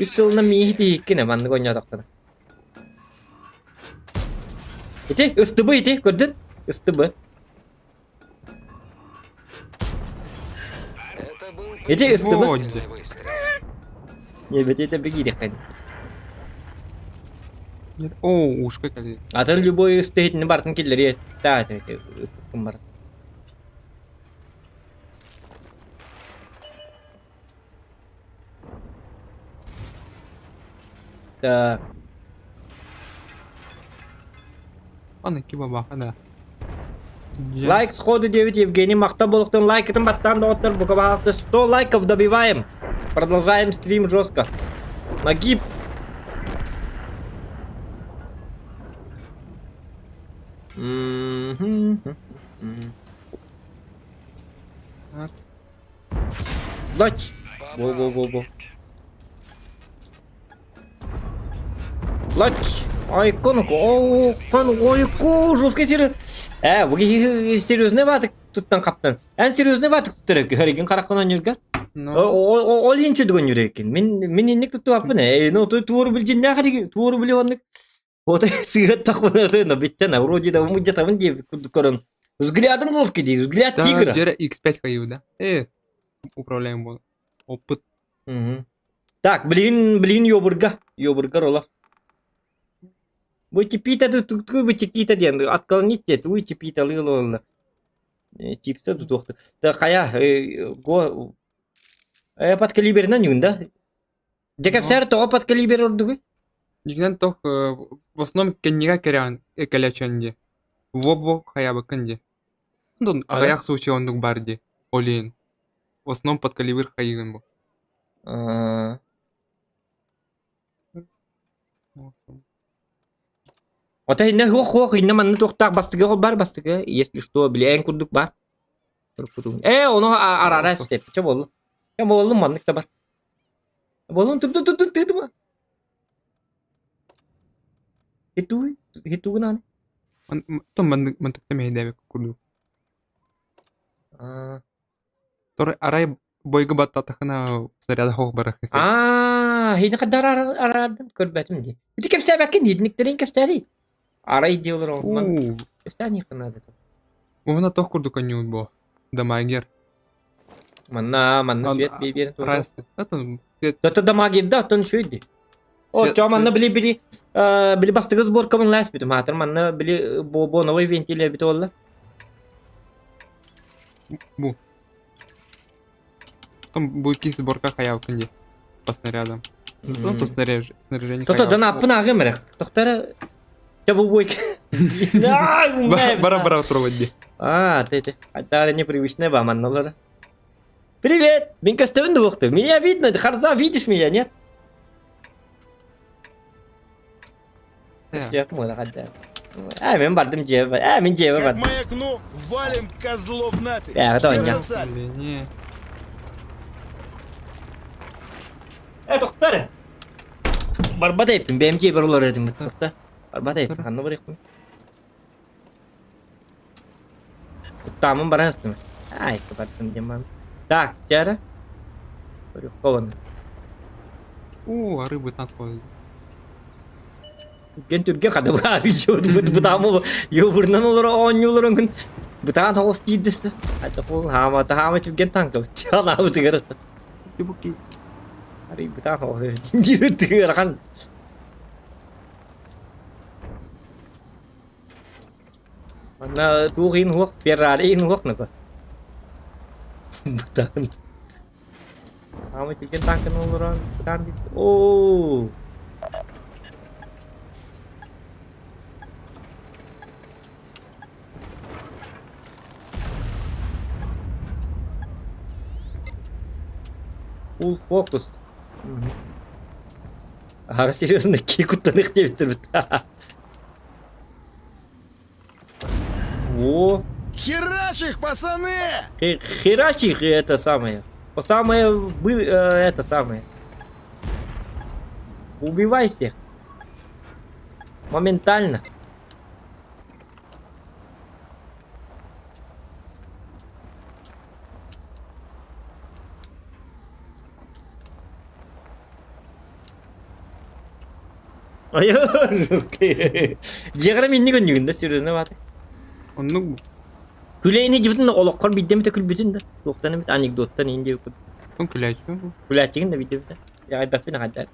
Үс сылынан мииһи тиһиккин маннык оонньоотохпуна. Ити, ыстыбы ити, көрдүн? Ыстыбы. Ити ыстыбы. Не, бэти это бигириэххин. О, ушка кэллэ. Атын любой ыстыһытыны барытын киллэриэ таа бар. Так. Аны ки бабаха да. Лайк сходу 9 Евгений Махта болуктан лайкытын баттаан доҕоттор бука баҕалты 100 лайков добиваем. Продолжаем стрим жестко. Нагиб. Лач. Го го го го. Лач. Айкон, кон, ойко, жесткий серьезный. Э, бу серьезный баатык туттан хаптан. Эн серьезный баатык туттар хэригин хараккан ойнуурга. Ол иһин чөдүгөн юрекин. Мин мин инник туттубаппын. Э, ну туору билжиннээх хариги, туору били оннук. Вот сыгат тахмын но биттен, вроде да где-то где көрөн. Взглядом жесткий дии, взгляд тигра. Дьэрэ X5 хайыы да. Э, управляем бол. Опыт. Так, блин, блин, ёбурга. Ёбурга рола. Вы типита, вы типита диэн отклонить диэт, вы типита лыылолла. Типса тутуохта. Да хайа, го подкалиберынан юн да? Дьэ тоҕо подкалибер ордугуй? Дьиҥинэн тох в основном кэннигэ кэрэҕин кэлэчэн дии. Во-во хайаабыккын дии. Онтон аҕыйах случай оннук баар дии. Ол иһин. В основном подкалибр хайыыгын бу. Ото иннэ хуох-хуох иннэ манна туохтаах бастыгы бар бастыгы если что билээн курдук бар. Э ону арара сеп чэ буолла. Чэ буоллум маннык да бар. Буоллум тук тук тук тук Хитуй хитугунан. То маннык мантыкта мэһэйдээбит курдук. Тор арай бойга баттатахына снаряда хоох барах Аа, хини хаддар араардын көрбөтүм дии. Ити кэпсээбэккин хитниктерин кэпсээри. Арай диэлэр оҕуман. Кэпсээни ханада. Муна тох курдук анньуут бо. Дамагер. Манна, манна свет биэрин. Дата дамагерда аттан шүйді. О, чо манна били били били бастыгы сборкабын лас битим хаатыр манна били бо новый вентиль бит олла. Бу. Там будет кис сборка хаявкын ди. По снарядам. Ну, то снаряжение. То-то да наппын ағым эрэх. Тохтара Ча бу буй. Бара-бара турабат ди. А, ты ты. Это непривычная ба манналара. Привет! Мин көстөбүн дуохты. Меня видно, Харза, видишь меня, нет? Э, мен бардым дьиэбэр. Э, мин дьиэбэр Как бардым. маякну, валим козлов нафиг. Э, Все это засали. Не. Э, доктор! Барбат эппин, бэйэм дьиэбэр олорор этим тохта. Барбат эппин, ханна барыахпын. Куттаамын баран астым. Ай, бардым диэн Так, дьара. Көрүөххэ О, а рыбы там сходит. Түргэн түргэн хада баар бытаамы йобурнан олоро оонньууларын күн бытаан тоҕус тиийдэстэ. Ата хаама хаама түргэн танка тиалаабы тыгар. Ари бытаан тоҕус диир тыгар хан. Манна туох иһин уох Феррари иһин уох нака. Бытаан. Хаама түргэн танканы олорон бытаан Оо. Full focus. Ага, серьезно, кикуттаных диэбиттэр Во. Херачь их, пацаны! Херачь их, это самое. Самое, это самое. Убивай всех. Моментально. Дьиэҕэр минник өннүгүн да серьезно бааты. Оннук Күлэйини дьибитин олоххор биирдэ эмитэ күлбүтүн да туохтан эмит анекдоттан иин диэбит он күлээччи. Күлээччигин да биирдэ эмитэ. Яҕайбаппын аҕайдар.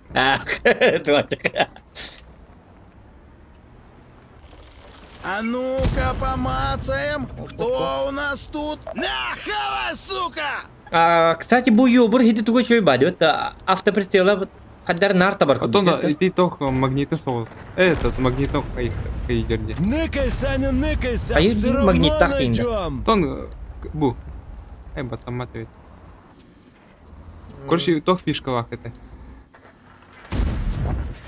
А ну-ка помацаем, кто у нас тут? На, хавай, сука! А, кстати, бу ёбур хити тугу чөй бади. Вот автоприцела. Хаддар наар табар Оттон курдук. ити тох магниты соҕус. Этот магнитов хайдер диye. Ныкай, Саня, ныкайся, Хайыр все равно магниттаах тиийдэ. найдем. Оттон бу. Эй, батаммат эбит. Короче, тох фишкалаах это.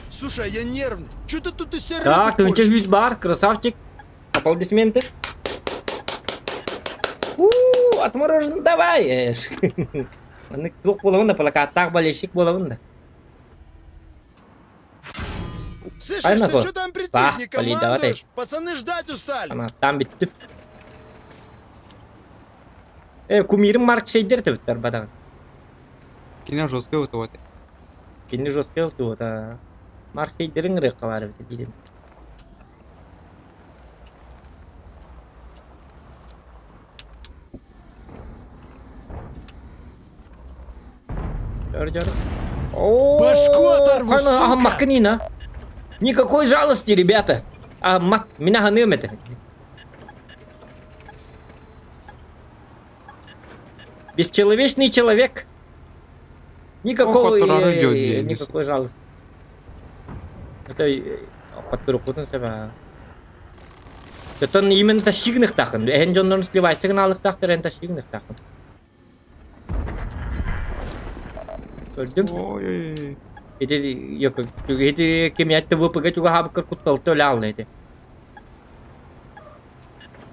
Слушай, а я нервный. Че ты тут из себя Так, рыбу тынча корчишь? жүз бар, красавчик. Аплодисменты. У, отморожен давай. Эш. Маннык туох буолабын да, плакаттаах болельщик буолабын да. Слышишь, Ай, ты нахуй. что там Ба, притих, не Полей, давай ты. командуешь? Пацаны ждать устали. Ана, там бүттүм. Э, кумирим Марк Шейдер тэбиттэр бадаҕын. Кине жесткий вот вот. Кини жесткий туота. Марк Шейдерин ырыакка баар эбит диирим. Дёр, дёр. О, Башку оторву, Кана, сука! Ахмакнина. Никакой жалости, ребята. Ахмак, меня ханым это. Бесчеловечный человек. Никакого, Ох, оторары идёт, не, никакой жалости. Это подпорукутун себя. Это именно тащигных тахын. Эн жоннорун сливайсыгын алыктахтыр, эн тащигных тахын. Көрдүм. Ой-ой-ой. Ити ити кимиэтте ВПГ чугаһаабыккар кутталта өлө аалла ити.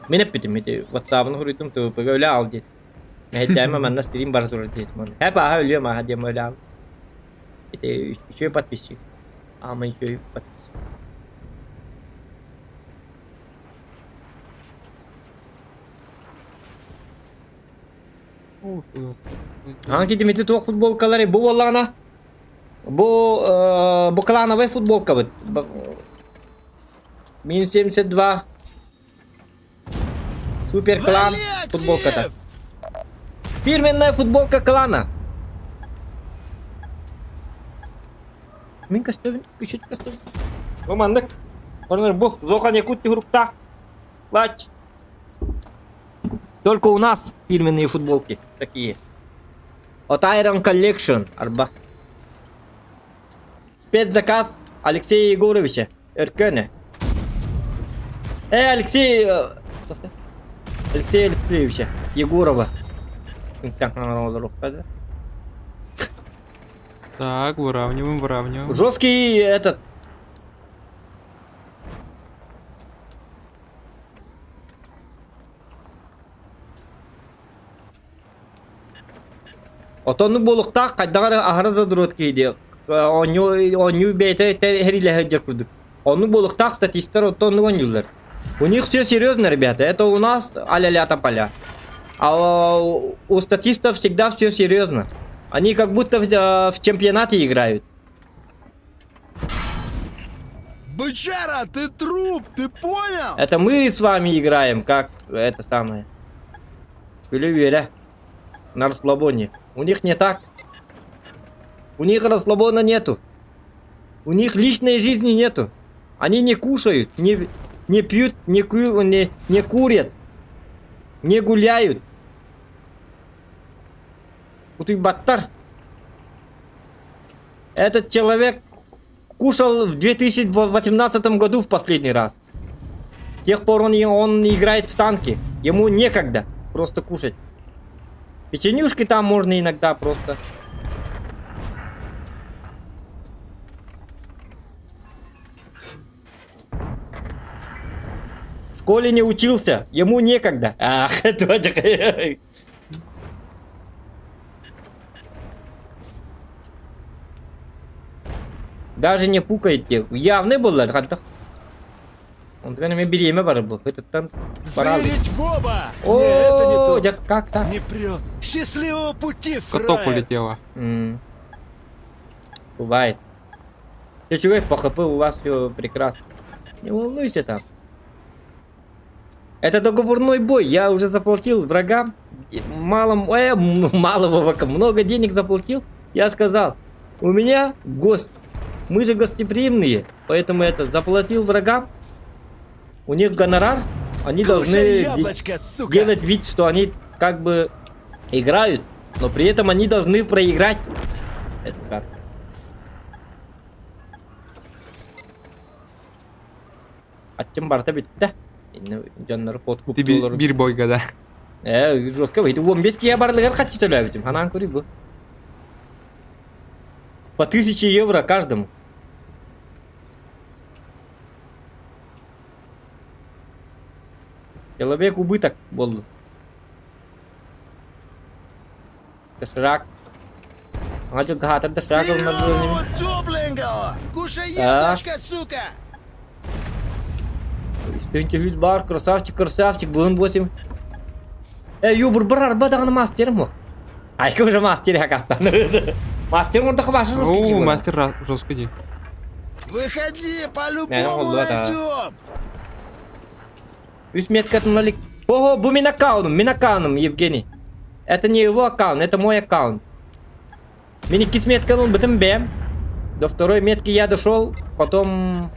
Мин эппитим ити ватсабын хуруйдум ТВПГ өлө аал диэт. Мэһэйдээмэ манна стрим бара турар диэтим. Хэп ааһа өлүөм ааһа диэм өлө аал. Ити үчүгэй подписчик. Аама үчүгэй подписчик. Аан китимити туох футболкалары бу буоллаҕына бу э, бу клановай футболкабыт. Минус 72 Супер клан Вали футболката. актив! Фирменная футболка клана. Мин көстөбүн, күчүт көстөбүн. Бу маннык. Корнер бу Зохан Якут хуруктаах. Лач. Только у нас фирменные футболки такие. От Iron Collection, арба. Спецзаказ Алексея Егоровича. Өркөне. Э, Алексей... Алексея Алексеевича Егорова. Так, выравниваем, выравниваем. Жесткий этот... Отон буолуктаах хайдаҕар аһара задурот киһи диэ оонньуу оонньуу бэйэтэ эрилэһэ сылдьар курдук. Оннук буолуктаах статистар оттон оннук оонньууллар. У них все серьезно, ребята. Это у нас а-ля-ля тополя. А у статистов всегда все серьезно. Они как будто в чемпионате играют. Бычара, ты труп, ты понял? Это мы с вами играем, как это самое. Күлэ На расслабоне. У них не так. У них расслабона нету. У них личной жизни нету. Они не кушают, не пьют, не курят, не гуляют. Утуйбаттар. Этот человек кушал в 2018 году в последний раз. С тех пор он играет в танки. Ему некогда просто кушать. Печенюшки там можно иногда просто. В школе не учился, ему некогда. Ах, это Даже не пукайте. Явный был, хайдах. Он эмиэ бириэмэ баар был. Этот пора. Зырить в оба! О, Не, это не то. дьэ, как так? Не прет. Счастливого пути, Котоп фраер! улетела. Бывает. Ты чего, по ХП у вас все прекрасно. Не волнуйся там. Это договорной бой. Я уже заплатил врагам. Мало, малого, много денег заплатил. Я сказал, у меня гость. Мы же гостеприимные. Поэтому это заплатил врагам. У них гонорар. Они Кушай должны яблочко, сука! делать вид, что они как бы играют, но при этом они должны проиграть эту карту. Аччым барыта бүттэ. Инне дьоннору Ти подкуптуулар. биир бойга да. Э, жестко выйти. 15 киһи барылыгар хаччы төлөөбүтүм. Ханаан көрүй бу. По 1000 евро каждому. Человек убыток буоллун. Доширак. Аңа дьылга хаатар доширак ылынар Вперед, тепленького! Кушай Так. яблочко, сука! Үстүнчү бар, красавчик, красавчик, бүгүн 8. Э, юбур бар арба даҕаны мастерым о. Айка уже мастер хакастан. Мастер онда башы жесткий О, киһи мастер жестко дии. Выходи, Наверное, по-любому он да. найдем! Үс меткатын налик. Ого, бу мин аккаунтум, мин аккаунтум, Евгений. Это не его аккаунт, это мой аккаунт. Мин иккис метканын бытым бэм. До второй метки я дошел, потом...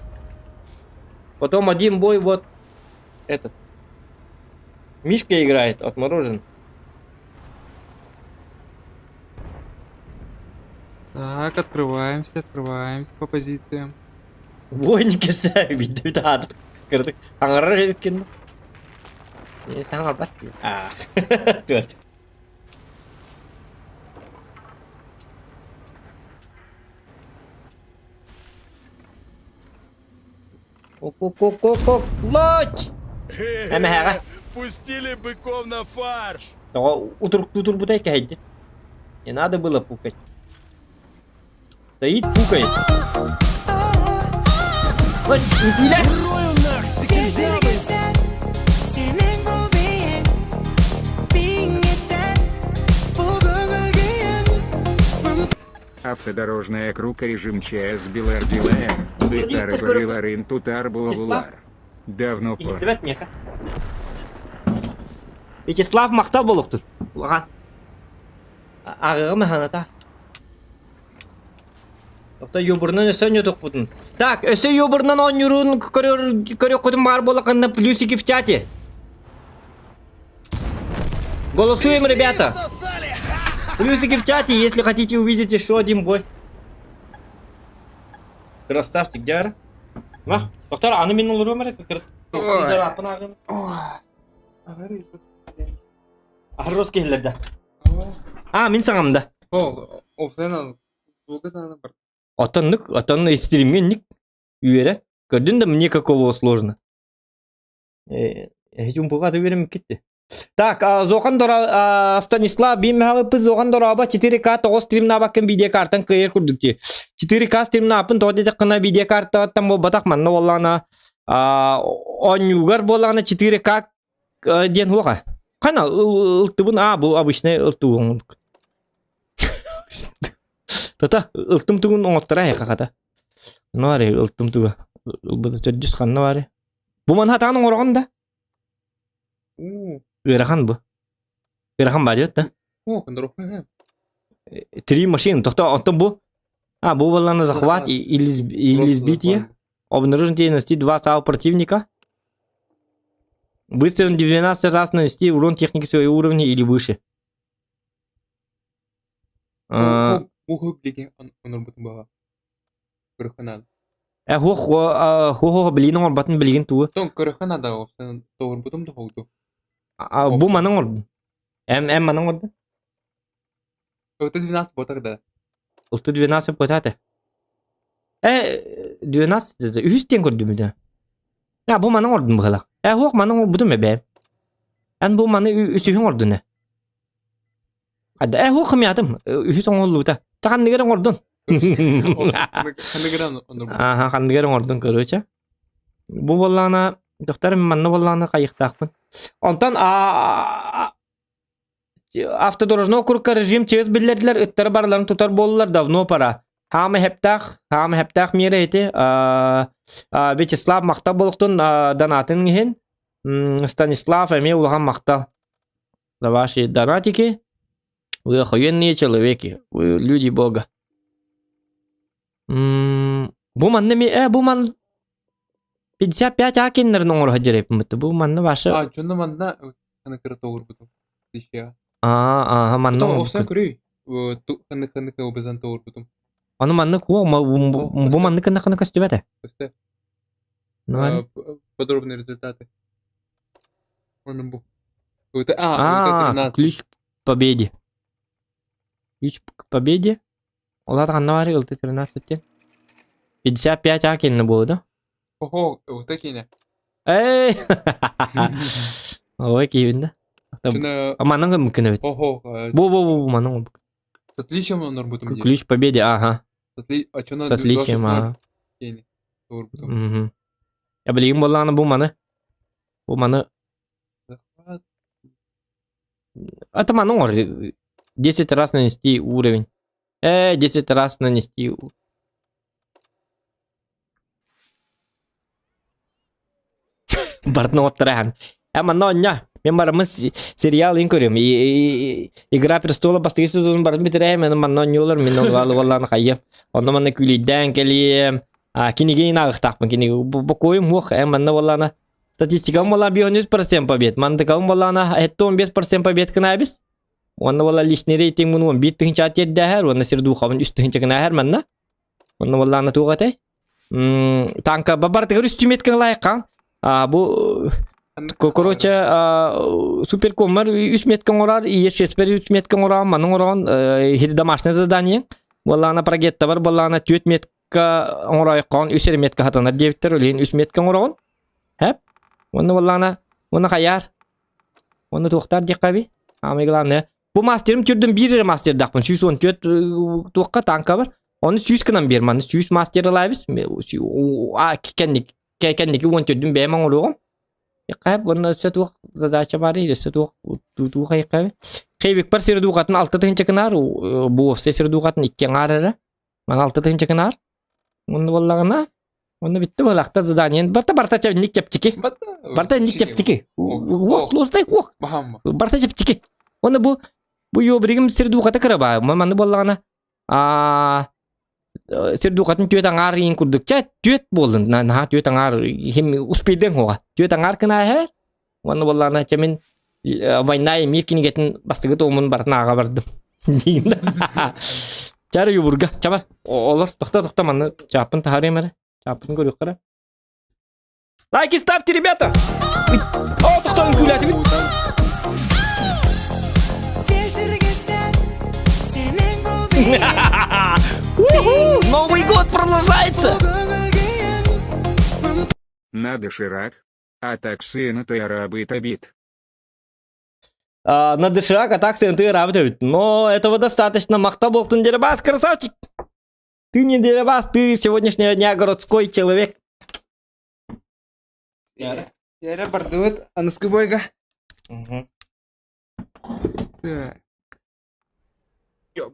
Потом один бой вот этот. Мишка играет, отморожен. Так, открываемся, открываемся по позициям. Бойник кесә бит ат. Кырдык. Аңарар эбиккин. Не саңарбат. А. Төт. Ок-ок-ок-ок-ок. Лоч! Әмәһәгә. Пустили быков на фарш! Того утур тутур бутай кәһәйде. Не надо было пукать. Стоит, пукает. Лоч, үтилә. Рою нах, секретарь! Автодорожная круг режим ЧС Белардилаэр. Бетары Бариларын Тутар Булавулар. Давно пора. Иһиттибэт миэхэ. Вячеслав махтал буолуохтун. Улахан. Ааҕыаҕым аһаната. Тохто юбурунан өссө оонньуутукпутун. Так, өссө юбурунан оонньуурун көрөр көрүөххүтүн баар буоллаххына плюсики в чате. Голосуем, Пришли и ребята! всосали! Ха! Плюсики в чате, если хотите увидеть еще один бой. Красавчик, дьэ. Ма, доктор, аны мин олоруом эрэ кырт. Аррос киһилэрдэ. А, мин саҥамда. О, офсайна бар. Отоннук, отон стримменник үөрэ. Көрдүн да мне какого сложно. Эһи үөрем кетти. Так, Зохан Дора, Станислав Бимхалыпы Зохан Дораба 4К 9 стримнабаккын видеокартан кыйыр курдук 4К стримнапын тоҕо диэтэххинэ видеокартаттан буолбатах манна буоллаҕына оонньуугар буоллаҕына 4К диэн суоҕа. Хана ылтыбын а бу обычный ылтыбын Тата ылтым тугун оҥоттора хата. Ну ари ылтым туга. Ылбыта төрдүс ханна баары. Бу манна хатаан оҥороҕун да? Ыарахан бу. Ыарахан баа диэт да? О, кондору. Три машины. Тохто онтон бу. А, бу буоллаҕына захват или, или сбитие. Обнаружить и нанести два САУ противника. Быстро 12 раз нанести урон технике своего уровня или выше. А, Көрөххө Э, хо хо билигин оҥорбатын билигин тугу. Тон көрөххө наада офсайна тоҕурбутум да холду. А, бу манан оҥордун. Эм эм манан оҥордун. Это 12 ботах да. Ылты 12 потате. Э, 12 деді. Үһүс диэн көрдүм да. А, бу манан оҥордум быһыылаах. Э, хуох манан оҥорбутум эбээ. Эн бу маны үсүһүн оҥордун э. Ада, э, хуох хымыйатым. Үһүс оҥоһуллубута. Та ханныгар оҥордун. Ханныгар оҥорбут. Аха, ханныгар оҥордун, короче. Бу буоллаҕына, дохтор манна буоллаҕына хайыахтаахпын. Онтон автодорожный округка режим ЧС биллэрдилэр, ыттары барыларын тутар буоллулар, давно пора. Хаама хэптаах, хаама хэптаах миэрэ ити. Вячеслав махтал буолуохтун донатын иһин. Станислав эмиэ улахан махтал за ваши донатики. Вы охуенные человеки, вы люди бога. Бу манна ми э бу ман 55 акиннерин оҥоро сылдьар Бу манна ваша А, дьонно манна ханнык тоҕурбутум. Тища. А, манна То офсайна оҥорбуккун. көрүй. Ханнык ханнык обезан тоҕурбутум. Ону маннык бу маннык гыннаххына көстүбэт Көстө. Ну, Подробные результаты. Он бу. УТ, а, А, УТ-13. ключ к победе. Ключ к победе. Олар ханна баар ЛТ-13 диэн. 55 А кэннэ буолуо да? Ого, УТ киинэ. Эй! Ой, киһибин да. Чына, А манан гыммыккын эбит. ого, Бу бу бу манан гыммыккын. с отличием онорбутум дии. Ключ к победе, ага. С отли... А чына С отличием, ага. киинэ. Туорбутум. Мгм. Я билигин буоллаҕына бу маны. Бу маны Захват. Это маны оҥор. 10 раз нанести уровень. 10 раз нанести. Бартын оттарахан. Э, манна оння. Мен барамын сериал ин көрөм. Игра престола бастыгы сезонун барын бүтүрәм. Мен манна онньолор. Мен олалы валланы хайым. Онно манна күлейдән кэлиэм. А, кинигэ ааҕыахтаахпын. Кинигэ бокуойум суох. Э, манна буоллаана статистикам буолла 53% побед. Мандыкабым буоллаана 75% побед кынабис. Уонна буолла личный рейтинг мун 11 тыһынча тиэрдээһэр, уонна сирдуухабын 3 тыһынча гынааһэр манна. Онно буоллаана туох этэй? Танка бабартыгар үстүмет лайкан. А бу короче суперкоммар үс метка оҥорор, ИССпер үс метка оҥорон, манын оҥорон домашнее задание. Буоллаана прогетта бар, буоллаана түөрт метка оҥороойкоон үс эрэ метка хатанар диэбиттэр, ол иһин үс метка оҥороҕун. Хэп. Уонна буоллаана уонна хайаар. Уонна туохтаар диэххэ Самое главное. Бу мастерым түрдүм биир эрэ мастердаахпын. 114 туохха танка бар. Ону 100 гынан биэр. Маны 100 мастер ылаабыс. Кэнники 14-дүн бэйэм оҥоруоҕум. Хайап уонна өссө туох задача баар өссө туох туох хайыкка Хейвикпар сир дуухатын алта тыһынча кынаар бу уопсай сир дуухатын икки аҥаар эрэ. Маны алта тыһынча кынаар. Онно буоллаҕына онно бүтті буолахта заданиен барта барта чэпник чэпчики. Барта ник чэпчики. Уох лостай уох. Барта чэпчики. Онно бу бу ёбригим сир дуухата кыраба. Маны буоллаҕына а сир дуухатын түөт аҥаар иин курдук. Чэ түөт буоллун. Наһаа түөт аҥаар хим успейден хуга. Түөт аҥаар кынааһэр. Уонна буоллаҕына чэ мин Война и мир кинигэтин бастакы туомун барытын ааҕа бардым. Чары юбурга. Чабар. Олор тохто тохто манны чааппын таһаарыам эрэ. Чааппын көрүөххэ эрэ. Лайки ставьте, ребята! О, тохтоон күүлээтибит. Новый год продолжается! На доширак. А так сына ты арабы табит. А, на доширак, а так сын ты арабы Но этого достаточно. Махта Болтун Дерибас, красавчик! Ты не Дерибас, ты сегодняшнего дня городской человек. Эрэ бардыбыт аныскы бойга.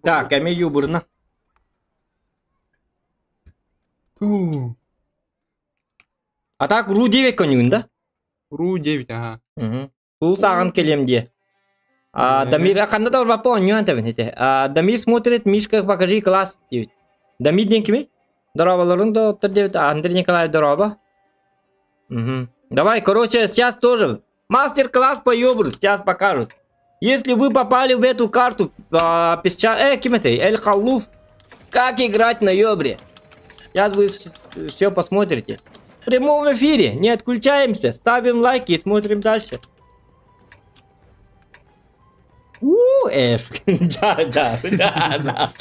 Так, эми юбурна. Ту. А так Ру 9 конюн, да? Ру 9, ага. Суу сааҕын кэлиэм диэ. А, Дамир, ханна да барбаппа оонньуон тэбин ити. А, Дамир смотрит, Мишка, покажи класс диэбит. Дамир диэн кимий? Дорооболорун да оттор диэбит. Андрей Николаев дорообо. Угу. Давай, короче, сейчас тоже мастер-класс по ёбру сейчас покажут. Если вы попали в эту карту, а, песча... ким это? Эль Халлуф. Как играть на ёбре? Сейчас вы все посмотрите. В прямом эфире. Не отключаемся. Ставим лайки и смотрим дальше. У, Ф. Да, да, да, да.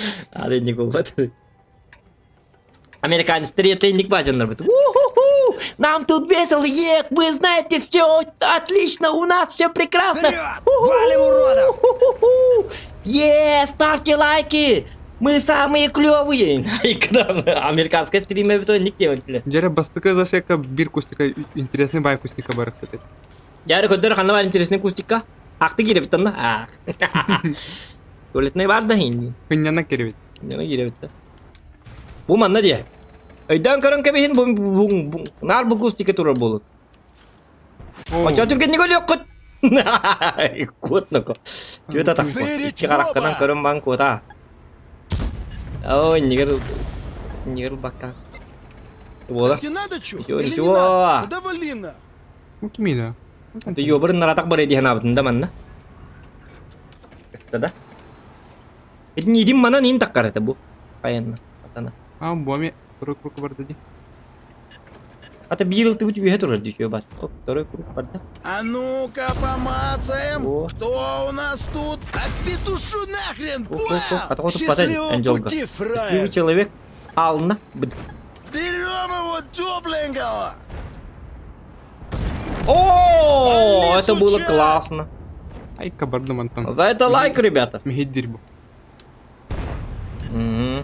Американец третий бажаннар Уху-ху! Нам тут весело, ех, вы знаете, все отлично, у нас все прекрасно. Валим уродов! Е, ставьте лайки! Мы самые клевые! Американская стример то никте Дьэ бастакы засека биир кустика интересный бай кустика бар кстати. Дьэ көрдөр ханна бар интересный кустика? Ахты кииребит онно. Туалетный бар да хин. Кынньана киирбит. Кынньана кииребит да. Бу манна диэ. Өйдөөн көрөн кэбиһин бу бу наар бу кустика турар буолут. Оччо түргэнник өлүөххүт. Куот ноко. Түөт атах. Икки хараххынан көрөн бан куота. Ой, нигер нигер бакка. Буола. Тебе надо что? Ничего, Или не ничего. надо? Тогда вали на. Кимина. Йобырын наратак бар диэн абытын да манна. Да? Итин манан ин таккар это бу. Хайанна. Атана. А, боми рук рук бар ди. Хата биир ылтыбыт үөһэ турар дии үчүгэй бар. Оп, второй круг барда. А ну-ка помацаем, О. кто у нас тут? Отпетушу нахрен, Оп, оп, оп. понял? Хата хоту падай, Счастливого Анжелка. пути, Счастливый фраер. человек. Ална. Берем его тепленького. О, Вали, это было суча! классно. Айка бардым антон. За это лайк, ребята. Мехиддир бу. Мгм.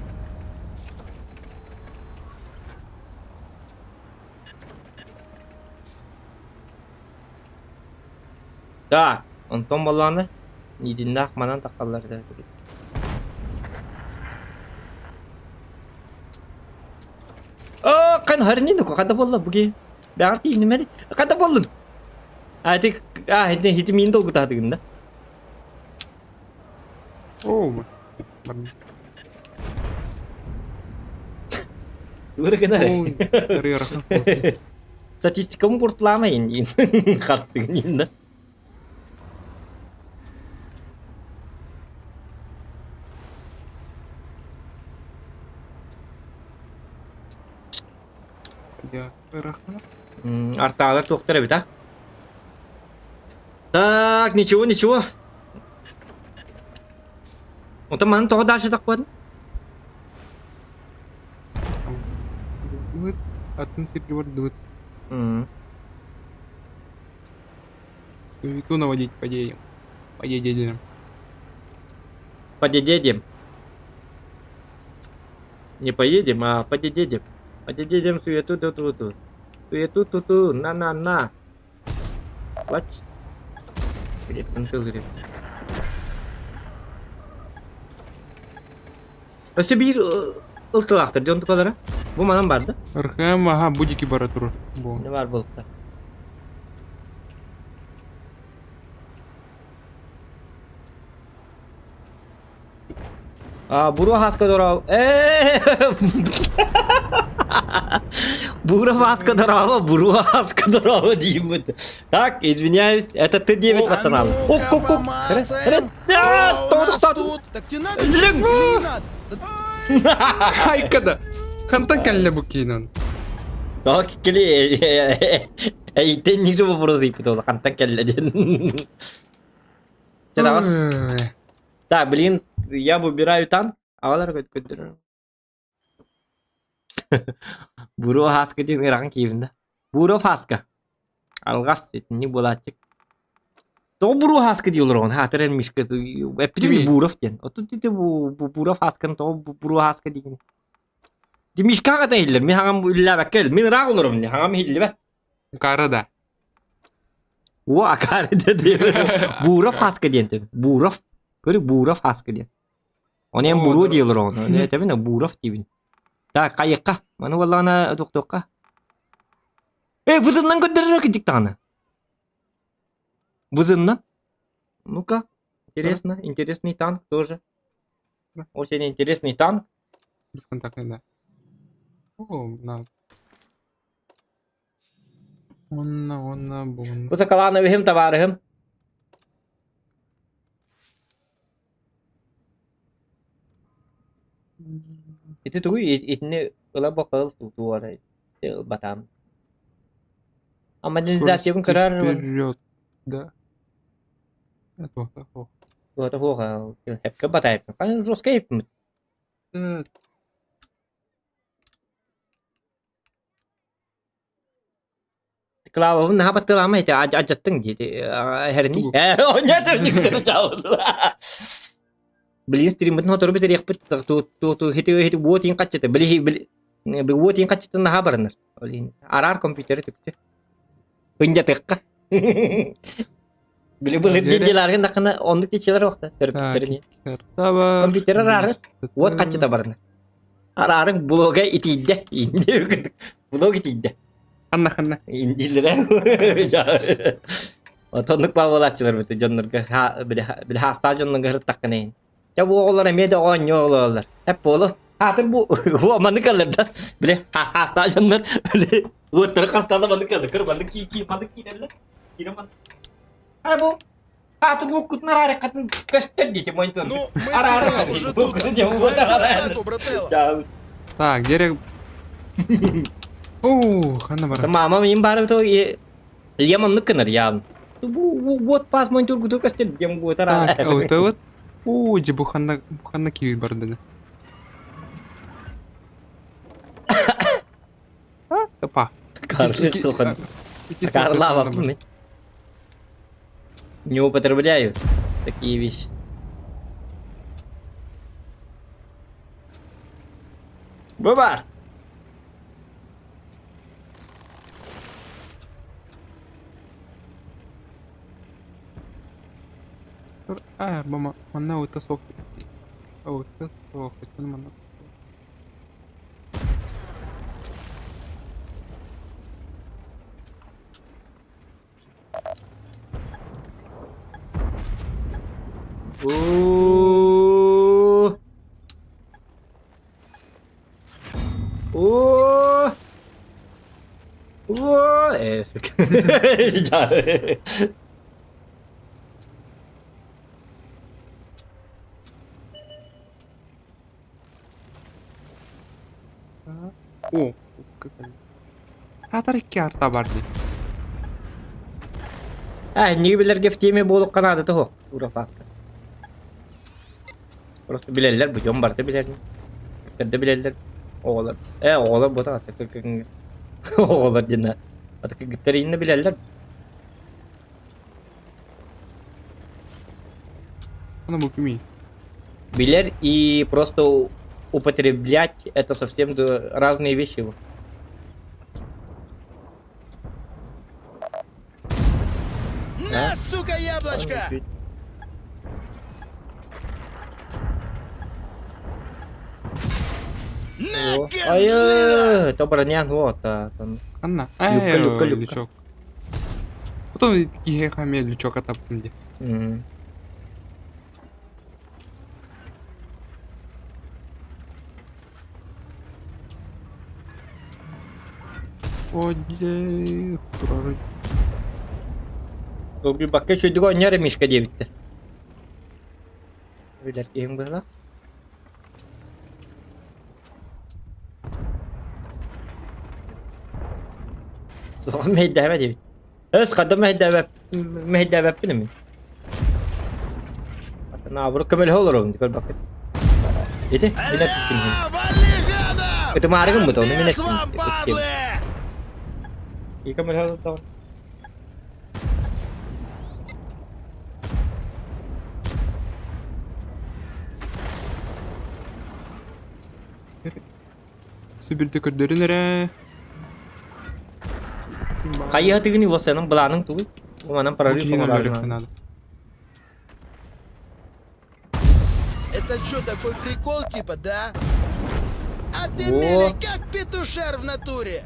Так, онтон баллааны Нидиннаах манан таххаллар да. Оо, кан харнин ку хада болла буги. Бәгәр тиинмәди. Хада боллун. А ти а хити хити мин долгутаатыгын да. Оо, бардым. Тура гынар. Ой, ырыарахан буолла. Статистикам куртламайын диин. Хастыгын инна. Дьэ, ыарахан. Артаалар туохтар эбит а? Так, ничего, ничего. Онтон манан тоҕо дальше тахпадын? Быт, атын сиргэ бардыбыт. Суету наводить поедем. Поедем. Подедедем. Не поедем, а подедедем. Подедедем суету ту ту ту. Суету ту ту на на на. What? Өссө биир ылтылаахтар дьон тукалара. Бу манан барда. РХМ, ага, будики бара турар. Бу. Не бар буолта. А, буруо хаска дороо. Э! Буруо хаска дороо, буруо хаска дороо дииммит. Так, извиняюсь, это ты 9 А пацанам. Ох, ну-ка, ок, ок. помацаем. А, Кто у нас тоқтат. тут? Так тебе надо Лин! или не надо? Хайкада! Хантан кэллэ бу киинэн. Так, кели эйтен же вопрос ыйпыт хантан кэллэ диэн. Чадаҕас. Так, блин, я выбираю танк. Аҕалар көттөрөр. Буро хаска диэн ырахан киирин да. Буро хаска. Алҕас итинник буолааччык. Тоҕо буруо хаска дии олороҕун? Хаатыран мишка эппитим Буров диэн. Отут ити Буров хасканы тоҕо буруо хаска диигин? Ди мишкаҕа да иһиллэр. Мин хаҥам үллээбэккэ мин ыраах олоробун дии. Хаҥам иһиллибэт. Кара да. Уо акаары да диэн. Буров хаска диэн тэбин. Буров. Көрү Буров хаска диэн. Оны эн буруо дии олороҕун. Оны этэбин Буров диибин. Так, хайыкка. Маны буоллаҕына туохтуохха. Э, вызыннан көрдөрөр кидик даҕаны. Вызыннан. Ну-ка, интересно, интересный танк тоже. Очень интересный танк. Бесконтактный, да. О, на. Онна, онна, бу. Бу сакалааны табаарыһым. Ити тугуй итини ыла бакыл тутуара батам. А модернизациябын көрөр Вперед, да. Это вот, Вот хуоха хепке батайпын. Хан жестко еппин. Клавабын наһаа баттыалаама ити адьаттыҥ диэти хэрни. Онньа никтер Блин, стриммытын хотору бүтэриэхпит ту хити хити уотин хаччыта били били уотин хаччытын наһаа барынар. Араар компьютері түкчү. Ынжатыкка. Били былыр диларгын дакына оннук течелер вакта төрөппүттэрини. Компьютер араары уот хаччыта барына. Араарың блога итийдэ. Блог итийдэ. Ханна ханна. Индилere. Отоннук баабылааччылар бит дьоннорго били хаастаах дьоннорго ырыттаххына Дьэ бу оҕолор эмиэ да оонньуу олороллор. Эп буолу. Хаатыр бу маннык ыллар да. Били хаастаах дьоннор били уоттары хастаана маннык ыллар. Кыр маннык кии кии маннык киирэллэр. Киирэн маннык. А бу хаатыр бу кутун араарыккатын көстөр диэти монитор. Ну, мы Араары уже бу тут. кутун дьэ Мы уот в араары. атаку, брателло. Так, дерево. Оо, ханна барар? Мама мин баарым то Ильям оннук гынар яам. Вот пас монтюр гуту көстөр дем гутар. Так, вот. Оо, дьэ бу ханна бу ханна киир бардыны. Опа. Карлык сухан. Карла мен. Не употребляю такие вещи. Быба! Аа, мама, манна ута суох. Ута суох, манна. Оо. Оо. Оо. Э, сука. О, Хатар икки арта бар дии. А, не билэргэ в теме буолуохха наада тоһо. Ура фаска. Просто билэллэр бу дьон барыта билэр. Кытта билэллэр. Оҕолор. Э, оҕолор бута оҕолор диэн ата кыргыттар иннэ билэллэр. Аны бу кимий? Билэр и просто употреблять это совсем разные вещи. На, сука, яблочко! На, козлина! Ай, то броня, вот, там. Ханна? Люка, люка, люка. Лючок. Потом киһиэхэ эмиэ лючок атаппын дии. О, дьэ, турар. Долгуйбакка үчүгүйдүк оонньоор Мишка диэбиттэр. Билэр киһим быһыылаах. Суоҕа мэһэйдээбэ диэбит. Өс хадда мэһэйдээбэп мэһэйдээбэппин эмин. Наоборот көмөлөһө олоробун көрбөккүт. Ити мин эппиппин иһин. Ля, вали гадов! Ытымаары гыммыт ону мин Капец эттим. вам, падлы! И көмөлөһө олордоҕун. Сүбүрдэ көрдөрүн эрэ. Хайыһа тыгын уосанын былааның тугуй? Бу манан прорыв Киһини оҥороору өлөрүөххэ наада. Это что, такой прикол типа, да? А ты Во. мели как петушар в натуре!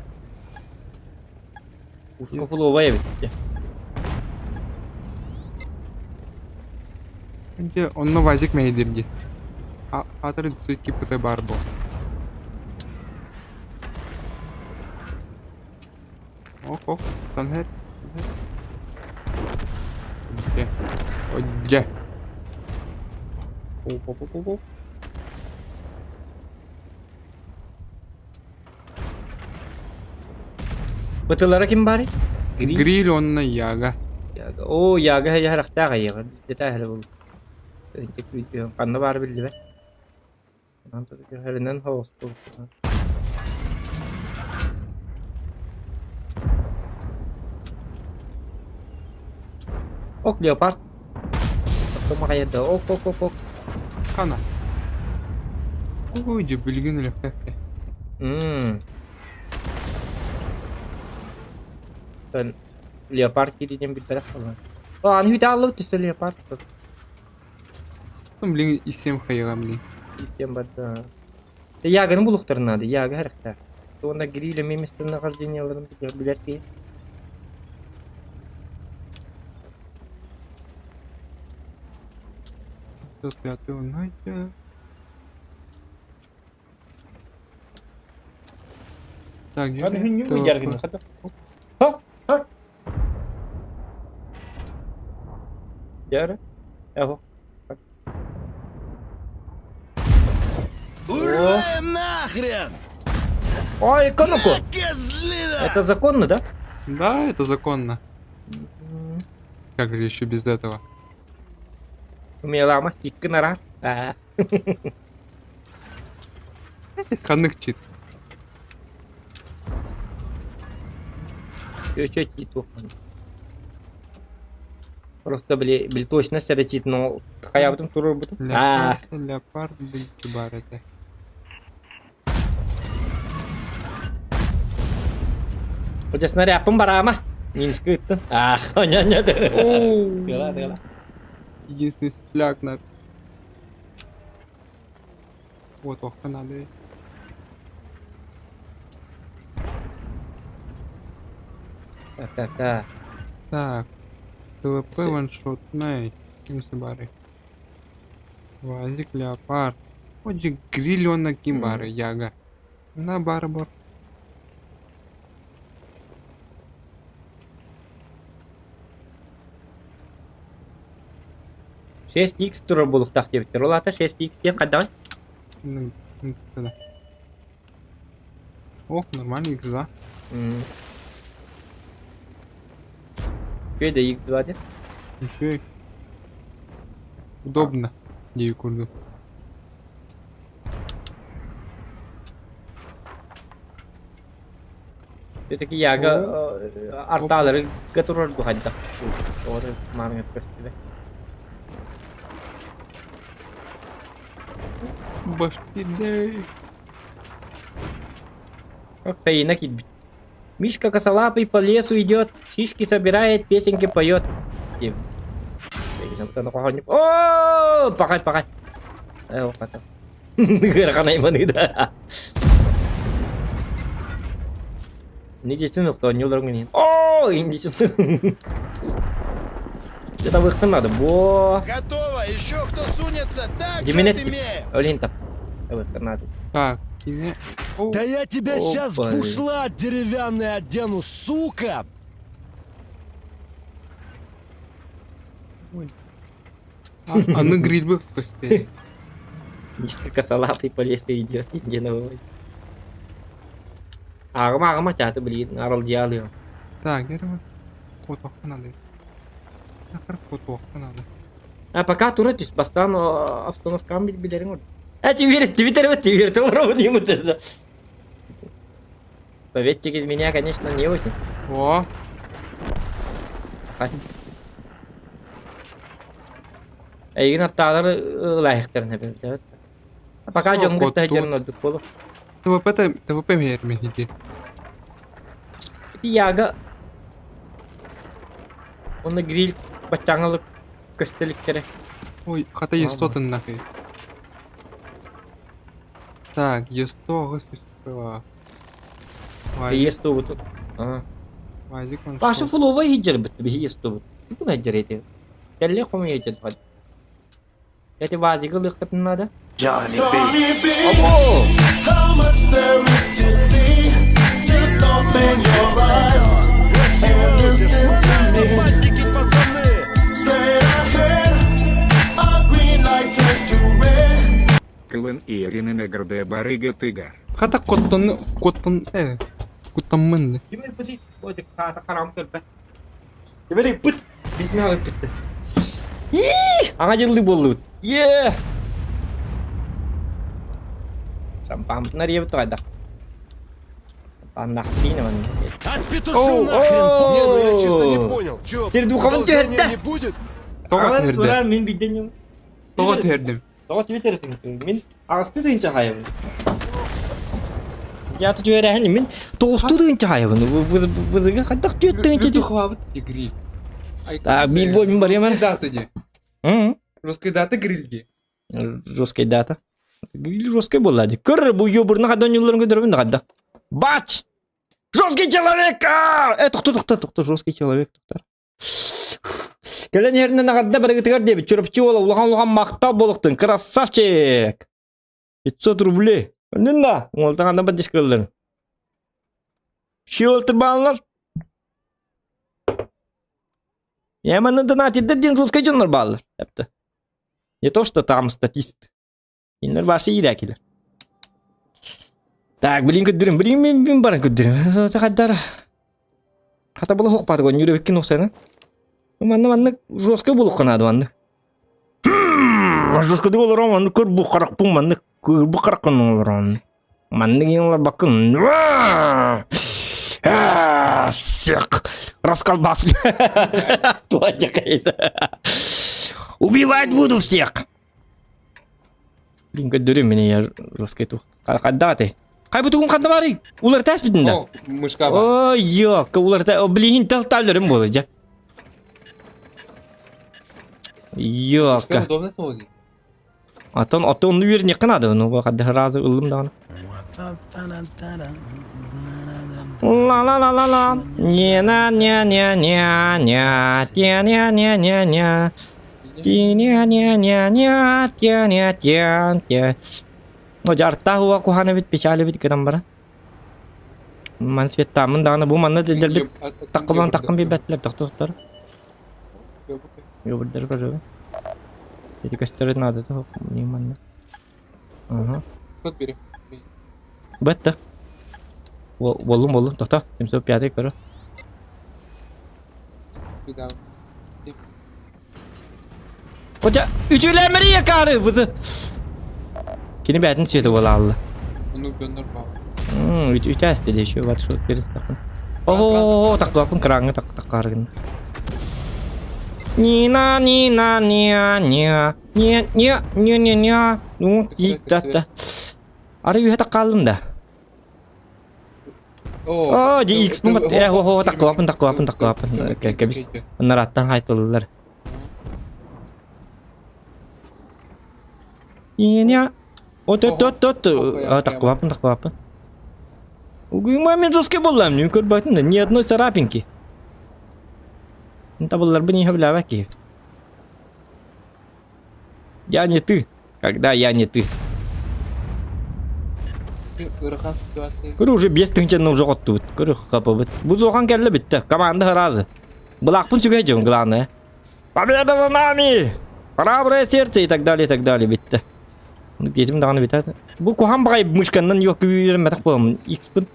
Ушка фуловая эбит. Дьэ, онно Вазик мэйдир дии. Аатыр кипыта баар буол. Ох, ох, танһэр. Дьэ. О, дьэ. Оп, оп, оп, оп. Бытылара ким баарый? Гриль. Гриль уонна Яга. Яга. Оо, Яга харахтаах айыаҕа. Дэтээһэлэ буолуо. Ханна баара биллибэт. Түһэринэн соҕус буолбута. Ок, леопард. Оттомаҕайда. Ок, ок, ок, ок. Хана. Ой, дьэ, билигин өлөхтөөх Мм. Леопард киириитин билбэтэх буолан. О, аны хүтэ аллыбыт түстэ леопард. Ну, блин, и всем хайыга, блин. Истиэн барда. Яганы булуохтарын наада, яга эрэхтээх. Уонна гриль эмиэ местонахождениеларын билэр киһи. Тут пятый он найдет. Так, Аны хүннү так, жаргын хата. Ха! Ха! Дьэ, эһо. Ура им нахрен! Ой, ну-ка. Козлина! Это законно, да? Да, это законно. Как же еще без этого? Умелама, тиккынара. А. Ханнык чит. Еще чит Просто, били, били точно сэрэ но хайабытым турурбутум. А, Леопард, леопард, бар это. Хотя снарядпын барама. Минск ыттын. Ах, оня-ня. Тыла, тыла. Единственный фляг на... Вот, ох, надо. Так, так, так. Так. ТВП ваншотный. Кимсибары. Вазик, леопард. Оджи гриль кимбары, яга. На барбор. Шесть икс турар буолуохтаах диэбиттэр. Ол аата шесть икс диэн хайдаҕый? Ох, нормально X2. Үчүгэй да X2 диэн. Үчүгэй. Удобно дии курдук. Все-таки Яга артаалары турар дуһайда. Оҕото маарыҥа көстүбэ. Башпидей. Как Саина киирбит. Мишка косолапый по лесу идет, шишки собирает, песенки поет. О, пахай, пахай. Ыарахан да. Недесін ұқты, не олар О, индисин. Это выхтын надо. Бо. Готово! Еще кто сунется, так же Диминет. отымеем! Олин тап. Выхтын надо. Так, кини... О, Да я тебя сейчас Опа. бушлат деревянный одену, сука! ой. А, аны гриль бы костей. Мишка косолапый по лесу идет, иди новый. Ағыма ағыма чаты, блин, арал дьялы. Так, дерево. Кот надо. Нахер кот надо. А пока тура түс бастан обстановкам билбилерин ол. А тебе твиттер вот твиттер ровно вот это. Советчик из меня, конечно, не очень. О, Эйигин аттаалар ылайыктарын эбит. Пока дьон кытта Кот жерин ордук болу. ТВП ТВП мермехити. Ити яга Оны гриль бачаңылык көстөлүктере. Ой, хата Ладно. Е100 нахуй. Так, Е100 гостюспела. Есть буту. Вазик он Башы фулова хиджер бит би есть бут. Бу хиджер эти. Келле кому хиджер бат. Эти вазигы лыккатын надо. Johnny B. Або! How much there is to see. Just open your eyes and listen to me. Нападники, пацаны! Straight ahead, a green light turns to red. Клан Ирины награда барыга тыгар. Хата коттон коттон э куттаммын. Кимер пыти? Ой, хата харам көрбө. Кимер пыт. Бисми алып пытты. Аңа жылды болду. Е! Шампан реб тогда. Пан нахрен он. Отпетушу нахрен! О! Не, ну я чисто не понял. Чё, Теперь духовым продолжения терта. не будет? Тоға терді. Мен биден Тоға тердим. Тоға твиттердин. Мен ағысты дыйынча хайыбын. Я тут верәһин мин тоғысту дыйынча хайыбын. Вызыга кайдак түет дыйынча ди. Хвабыт гриль. А, бил бой мин барьям. Русский дата ди. М. Русский дата гриль ди. Жесткая дата. Гриль жесткая была. ди. Көр бу ёбурна кайдан юлларын көдөрбүн кайда. Бач! Жесткий человек! А! Э, тохто, тохто, тохто, жесткий человек, токтор. Кэлэн эринен агарда барыгытыгар дебит. Чурапчы ола улахан улахан мактау болуктун. Красавчик! 500 рублей. Нинна, оңолтаганда поддержка кылдыр. Шиолтыр балалар. Яманы донатит ден жесткий дьоннор баллар. Эпти. Не то, что там статист. Кинилер барсы иирэ килер. Так, билин көрдөрүм, билин мин мин баран көрдөрүм. Сахаддар. Хата була хоқпаты кон юребеккин оқсана. Манна маннык жестко булуққа надо маннык. Жестко деп олором маннык көр бу қарақпын маннык көр бу қараққын олором. Маннык ең олар бакын. Всех расколбасли. Убивать буду всех. Блин, көрдөрүм мени я жесткий тух. Хайда ты? Хай бу тугун ханна барый? Улар тас бүтүн да. О, мышка бар. Ой, ёк, улар та, блин, тал таллерим болду жа. Мышка Ёка. удобно смотрит. Атын аты онну үөрүнүөххэ наада, ну хадда разы ыллым даҕаны. Ла-ла-ла-ла-ла. Не-на-не-не-не-не. Те-не-не-не-не. Ти-не-не-не-не. Те-не-те-те. Ну, жарта хуа кухана бит печали бит гынан бара. Ман светтамын даҕаны бу манна дилдербит таккыбан таккын билбэттилер тохтоттор. Йобурдары көрөбүн. Эти көстөрү надо то не манна. Ага. Кот бери. Бетте. Боллум боллум тохто. 705 көрө. Да. Хотя үтүлэмэри якары бызы. Кини бәтин свети бола алла. Onu gönder baba. Үтәсте де еще бар шот берес тақын. О, тақлапын краңы так тақаргын. Нина, нина, не, не, не, не, не, не, не, ну, ти, та, та. Ары үйе таққалым да. О, О, ди X бу э, хо, хо, тақлапын, тақлапын, тақлапын. Кәбис. Нараттан хайтылылар. Не, О, тот, тот, тот. А, тақлапын, тақлапын. Угуйма мен жесткий боллам, не көрбәтін да, ни одной царапинки. Табыллар бы не хавляваки. Я не ты, когда я не ты. Ырахан ситуация. Көрі уже бес тыңчаны уже қотты бұт. Көрі қапы бұт. Бұл зоқан кәлі бітті. Команда разы. Бұлақпын сүге жөн, главное. Победа за нами! Храброе сердце и так далее, и так далее бітті. Детим дағаны бітеді. Бұл кухан бағай мышканнан yok үйренмедік боламын. X-пін.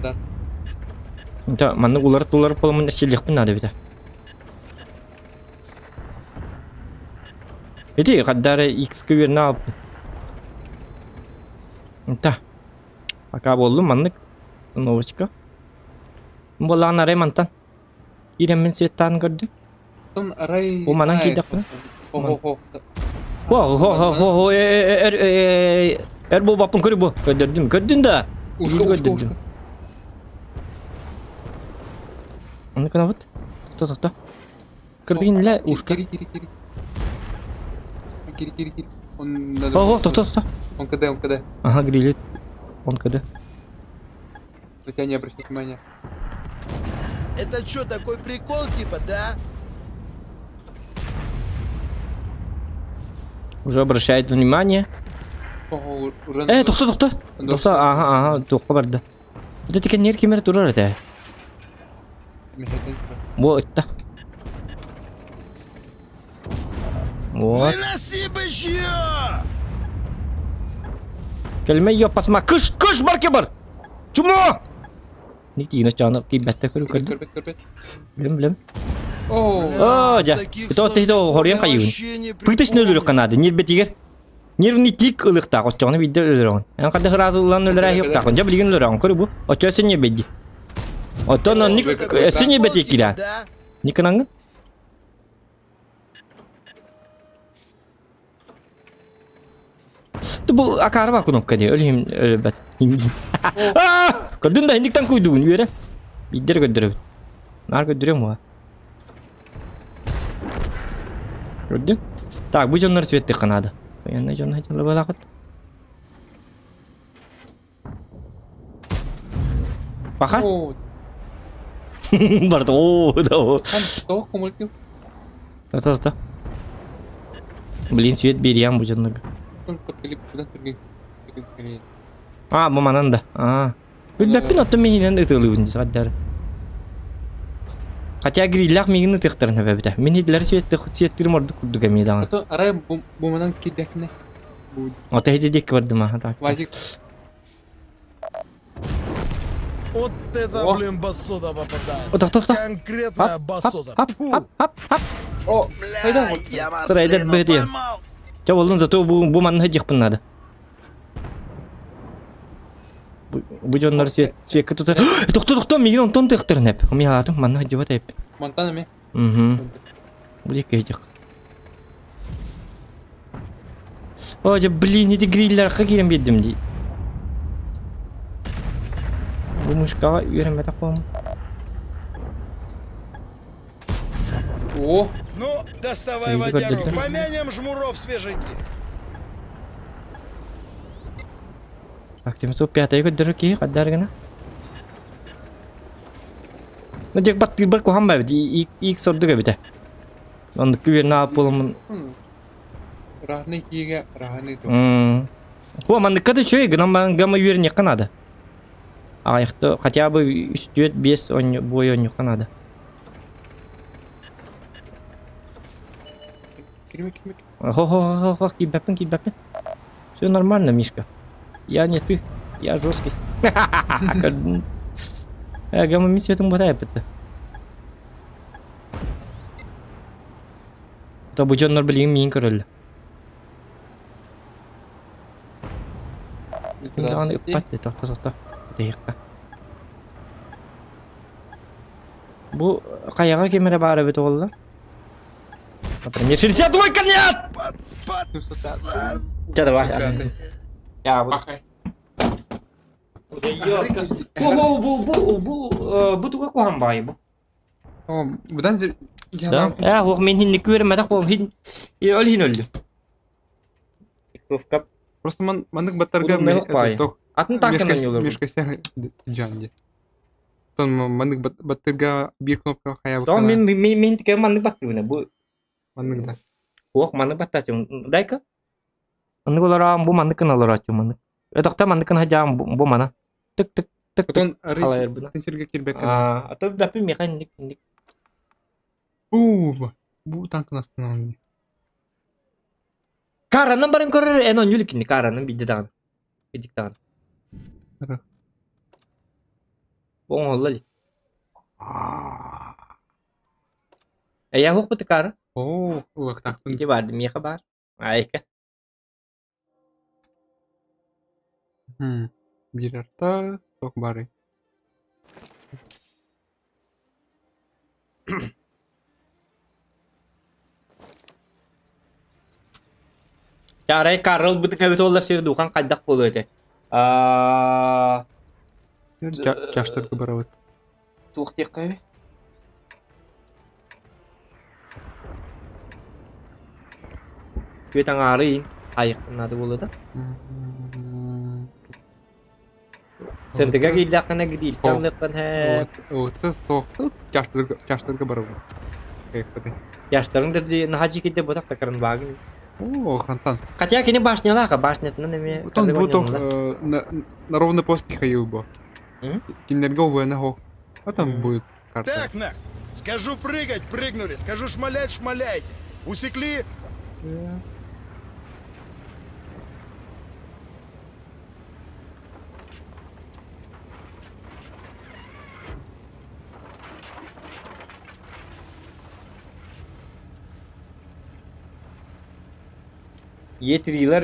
Да. Да, манны улар тулар боламын селекпін надо бітті. Эти қаддары X көверін алып. Да. Пока болду маннык. Новочка. Болан арай мантан. Иремин светтан көрдүм. Потом арай. О, манан кийдакпын. Хо хо хо. Хо хо хо хо хо эр эр эр бу бапын көрү бу. Көрдүм, көрдүн да. Ушка ушка ушка. Аны кына бут. Токто токто. Кырдыгин эле ушка. Кири кири кири. Кири кири кири. Он Хо хо токто токто. Он КД, он КД. Ага, грилит. Он КД. На тебя не обращать внимания. Это что, такой прикол типа, да? Уже обращает внимание. Ого, уже Э, токто токто. Токто, ага, ага, токко барды. Да тикен нер кемер турар эте. Бу ытта. Вот. Выноси бычье! Кэлмэ ёппасма. Кыш, кыш бар кебар. Чумо! Никтигина чаны кийбэтте көрү көрдүм. Көрбет, көрбет. Билем, билем. О, О, жа. Таких Это вот это хорьян кайыгын. вообще не Пыточный припомню. өлөрөх канады. Нербетигер. Нервный тик ылыктаах. Оччоҕуна биирдэ өлөрөҕүн. Эн хадда ыраазы ылан өлөрөө юктаах. Дьэ билигин өлөрөҕүн. Көрү бу. Оччо өссө ньиэбэйди. Оттон оннук өссө Прикол ньиэбэти типа, киирэ. да? Никанаҥҥын? Бу акаарба кнопка дии. Өлүһүм өлбөт. Көрдүн да индиктан куйдугун үөрэ. Биирдэр көрдөрөбүт. Наар көрдөрүөм уа. Көрдүн? Так, бу дьоннор светтик наада. Военный дьон хотела Паха? о, Барда, о, да, о. там тоқ көмөлкү. Та, та, Блин, свет берем бу дьоннорго. А, бу манан да. А. Билбэппин оттон миһинэн ытыалыыбын дии хаддары. Хотя гриллях миигин ытыахтарын эбэбитэ. Мин идлэр светтир светтирим ордук курдук эмиэ даҕаны. Ото арай бу манан кирдекне. Ото ити диэки бардым аха так. Вадик. Вот это, О. блин, басота попадается. О, тохто, тохто. Конкретная Хоп, басота. хоп, Фу. хоп, хоп, хоп. О, Бля, хайда вот. я Тура, этот маслину бэдиэн. поймал. Чэ боллун зато бу бу манна диэхпин надо. Бу бу дьоннор свет светка тута. Тохто тохто мигин онтон тыхтырын эп. Ми аатым манна дьыбат эп. Монтана ми. Угу. Бу диэки диэх. О, дьэ, блин, ити гриллерга киирэн биэрдим дии. Бу мышкаҕа үөрэммэтэх буолум. О, Ну, доставай Иди водяру. көрдөрдө. Помянем жмуров свеженьких. Так, 705 көрдөрөр киһи хаддар гына. Ну, дьэ, баттыырбар куһаҕан баайбыт, ик сордук эбитэ. Оннук күөрнэ аап буоламмын. Раһны киигэ, раһны ту. Хуа, манныкка да үчүгэй, гынан баран гамма үөрэниэххэ наада. Аҕыйахта хотя бы үс, түөрт, биэс оонньуу буой оонньуохха наада. Кирме, кирме. Хо-хо-хо-хо, киирбэппин, киирбэппин. Все нормально, Мишка. Я не ты, я жесткий. Көрдүн. Э, гамма мин светым бата эппитте. То бу дьоннор билигин миин көрөллөр. Даҕаны ыппат дии, тохто тохто. Тэйиэххэ. Бу хайаҕа ким эрэ баар эбит уолла? Например, 62 нет! Чэ, давай. Я буду. Бу бу бу бу бу бу туга куһаҕан баҕайы бу. О, быдан Да? Ээ, суох мин хинник үөрэммэтэх буолум. Хин ол иһин өллүм. Иксовка Просто ман маннык баттарга Удобный баҕайы. Атын таакканан ойуулар. Мешкасях жан ди. Тон маннык баттарга биир кнопка хайа Тоҕо мин мин мин тикэ маннык баттыыбына бу Маннык да. Суох маннык баттааччым. Дай-ка. Маннык олороом бу маннык гына олорооччум маннык. Өтөхтө маннык гына садьаам бу мана. Тык тык тык тык Потом халайарбына. сиргэ киирбэккэ. Аа, а то баппын миэхэ инник инник. Уу, бу танкын астынан дии. Кааранан баран көрөр эн оонньуу иликкини кааранан биирдэ даҕаны. Бидик даҕаны. Ара. Бу оҥоһулла илик. Эйээ уохпут каара? Оо, ылыахтаахпын. Ити баар миэхэ баар. Айка. Биир арта туох баарый? Чаарай Карл бытык эбит буоллар сир дуухан хайдах буолуо этэ? Аа Чаштарга барабыт. Туох диэххэ Күөт аҥаары айык наада буолуо да. Центрга киирдэххинэ грильтан ылыаххын һээ. Ота суох. Чаштарга чаштарга барабын. Кайфаты. Чаштарың да наһаа дьикийдэ ботах такарын баагын. О, хантан. Хотя кини башнялаах, башнятынан эмиэ Отон бу тох на на ровный пост хайыл бо. Кинилэргэ убайна хо. Потом будет карта. Так, нах, скажу прыгать, прыгнули, скажу шмалять, шмаляйте. Усекли? Е3-лэр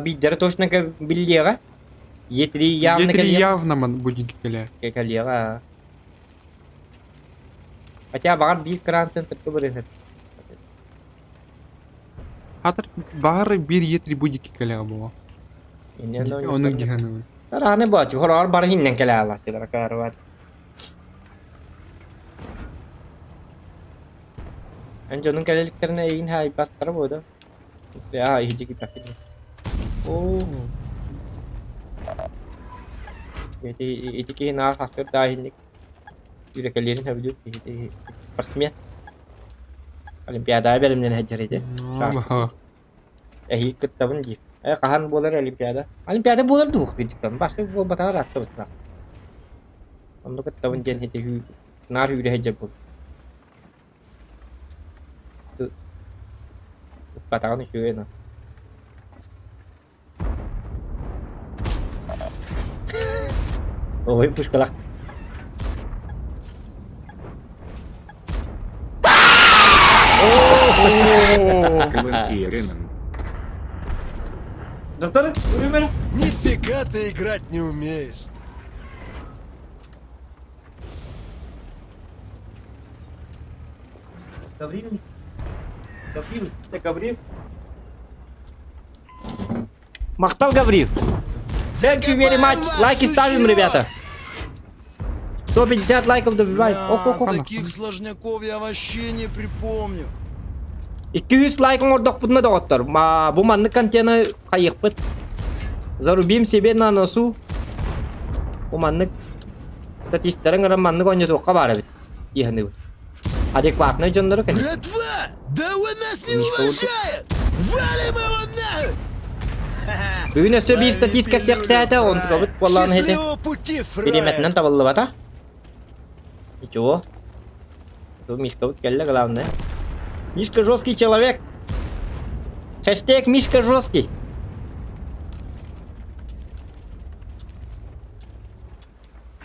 биирдэрэ точно биллиэҕэ. Е3 явно Е3 кэлиэҕэ. явно ман будет кэлэ. Кэлиэҕэ. Хотя баҕар биир кран центрга барыһыт. Хатыр баҕар биир Е3 будет кэлэҕэ буо. Оннук дьаһаныбын. Раны баачы хороор бары хиннен кэлэ алааччылар каарыбар. Эн дьонун кэлэликтэринэ эйигин хаайбаттара буо да. Аа иһдьи киппэккин. Оо. Ити ити киһи наар хастыр даа иһинник үрэкэлиэрин сөбүлүүр киһи спортсмен. Олимпиадаҕа бэлэмнэнэ сылдьар ити. Эһиги кыттабын диир. Э хаһан буолар Олимпиада? Олимпиада буолар дуу кырдьыктан. Башы буолбатаҕар ааттабыттаах. Онно кыттабын диэн ити наар үүрэ сылдьар буол. Ыппатаҕын үчүгэй но. Ой, пушкалах. Кылын Доктор, үрүмэр. Нифига ты играть не умеешь. Гаврил. Гаврил, это Гаврил. Махтал Гаврил. Thank you very much. Лайки ставим, ребята. 150 лайков добиваем. Ок, ок, ок. Таких сложняков я вообще не припомню. 200 лайк оҥордохпутуна доҕоттор. Ма, бу маннык контены хайыахпыт. Зарубим себе на носу. Бу маннык статистарын ыран маннык оонньотуохха баар эбит. Иһаныыбыт. Адекватнай дьоннору конечно. Братва, да он нас не Мишка Ургут. уважает! Валим его нахуй! Бүгүн өссө биир статистика сиэхтээтэ, онтукабыт буоллаҕына ити Счастливого пути, фраер! бириэмэтинэн табыллыбата. Ничего. Тут Мишкабыт кэллэ главное. Мишка жесткий человек. Хэштег Мишка жесткий.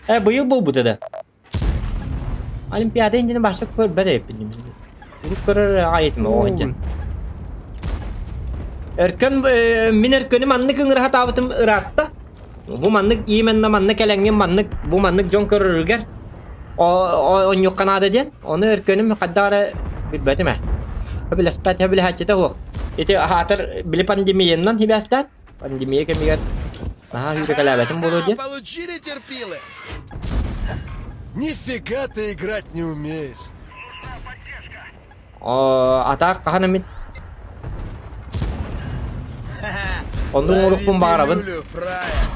Э, быйыл буолбута да. Олимпиада иннинэ баша көрбөт эбиппин. Урут көрөр аҕай этим оҕонньор. Өркөн мин өркөнү маннык ыҥыра сатаабытым ыраатта. Бу маннык именно маннык кэлэҥҥин маннык бу маннык дьон көрөрүгэр оонньуохха наада диэн. Ону өркөнүм хайдах эрэ билбэтим ээ. Сөбүлэспэт, сөбүлэһээччитэ суох. Ити аһаатар били пандемиянан сибээстээн, пандемия кэмигэр наһаа сүүрэкэлээбэтим буолуо диэн. Получили терпилы? Нифига ты играть не умеешь. Атаак хаһан эмит Оннук оҥорукпун баҕарабын.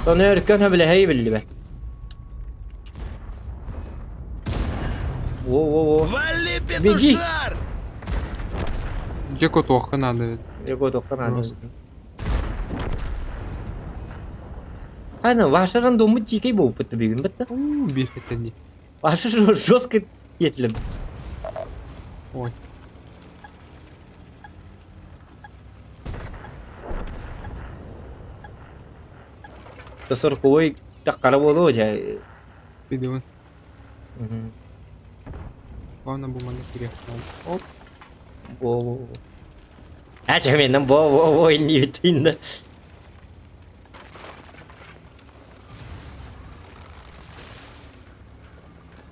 Ону өркөн сөбүлэһэ биллибэт. Во-во-во. Вали, Беги! петушар! Дьэ котуохха наада. Дьэ котуохха наада. Аны Ваша рандоммут дьиикэй буолбут бүгүн бытта. Биир этэн Ваша жестко етілім. Ой. Сорковой таххара буолуо дьэ. Видимо. Главное бу манна кириэх. Оп. Во-во-во. А чэ во-во-во иннибитин.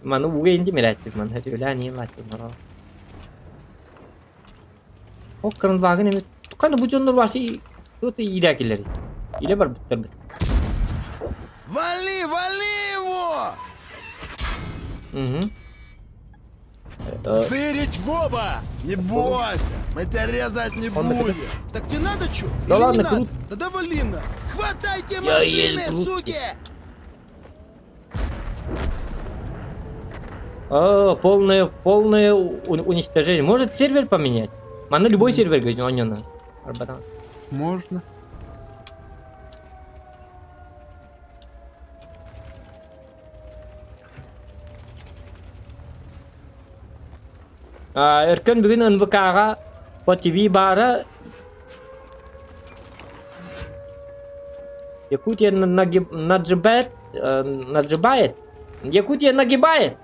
Маны ууга интимирээччит маны өтүөлээн иһин лааччыннара. Ол кырынвагын эми хана бу дьоннор васи тута иирээкилэр. Илэ барбыттар бит. Вали, вали его! Угу. Зырить в оба! Не бойся, мы тебя резать не Он будем. Так тебе надо что? Да Или ладно, не надо? крут. Да вали на. Хватайте Я есть маслины, крут. суки! А, полное, полное уничтожение. Может сервер поменять? Манна любой сервер говорит, он не надо. Арбатан. Можно. Өркөн бүгүн НВК-ҕа по ТВ баара Якутия наджибает, наджибает. Якутия нагибает.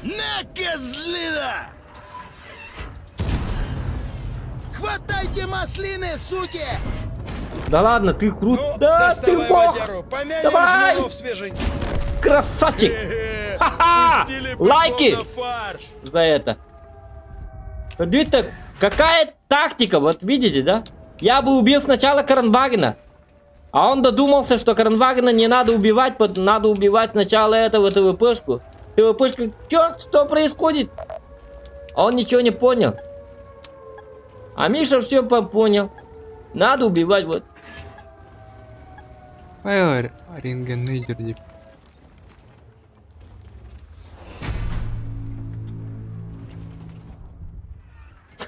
На, козлина! Хватайте маслины, суки! Да ладно, ты крут. Ну, да, ты доставай бог! водяру, помянем Давай! жмунов свеженьких. Красавчик! Хе-хе, Ха-ха! пустили быков Лайки! на фарш. За это. Это какая тактика, вот видите, да? Я бы убил сначала Каранвагена. А он додумался, что Каранвагена не надо убивать, надо убивать сначала этого ТВПшку. ТВПшка, черт, что происходит? А он ничего не понял. А Миша все понял. Надо убивать вот. Ай, рентген деп.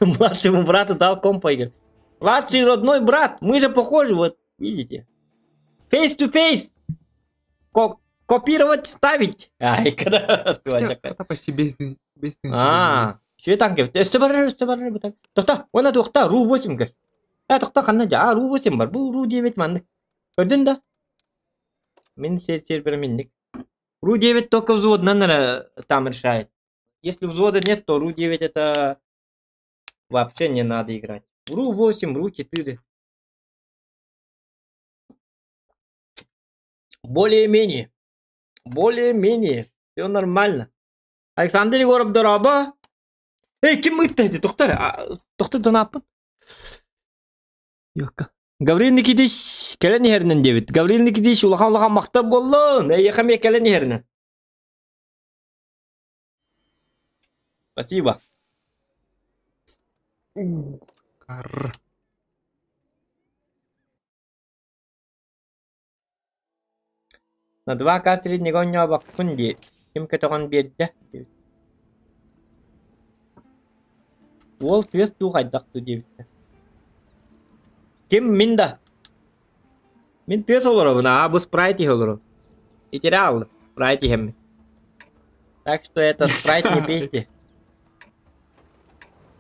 Младшему брату дал комп Игорь. Младший родной брат, мы же похожи, вот, видите. Face to face. Ко копировать, ставить. Ай, когда... Это почти без без А, все танки. Өстө барар, өстө барар бу танк. Тохта, она тохта, Ру-8 гэр. Э, тохта ханна жа, Ру-8 бар, бу Ру-9 маннык. Көрдүн да? Мин серверим инник. Ру-9 только взводынан эрэ там решает. Если взвода нет, то Ру-9 это вообще не надо играть. Ру-8, Ру-4. Более-менее. Более-менее. Все нормально. Александр Егоров дорообо. Эй, ким ыытта ити? Тохтор, тохтор донааппын. Йокка. Гаврил Никитич кэлэн иһэринэн диэбит. Гаврил Никитич улахан-улахан махтал буоллун. Эйиэхэ эмиэ кэлэн иһэринэн. Спасибо. Карр. На 2К среднего оонньообоккун дии, ким көтөҕөн биэрдэ диэбит. Уол тыас дуу хайдах дуу диэбиттэр. Ким мин да? Мин тыас олоробун, аа бу спрайт иһэ олоробун. Итирэ ааллым, спрайт иһэммин. Так что это спрайт не пейте.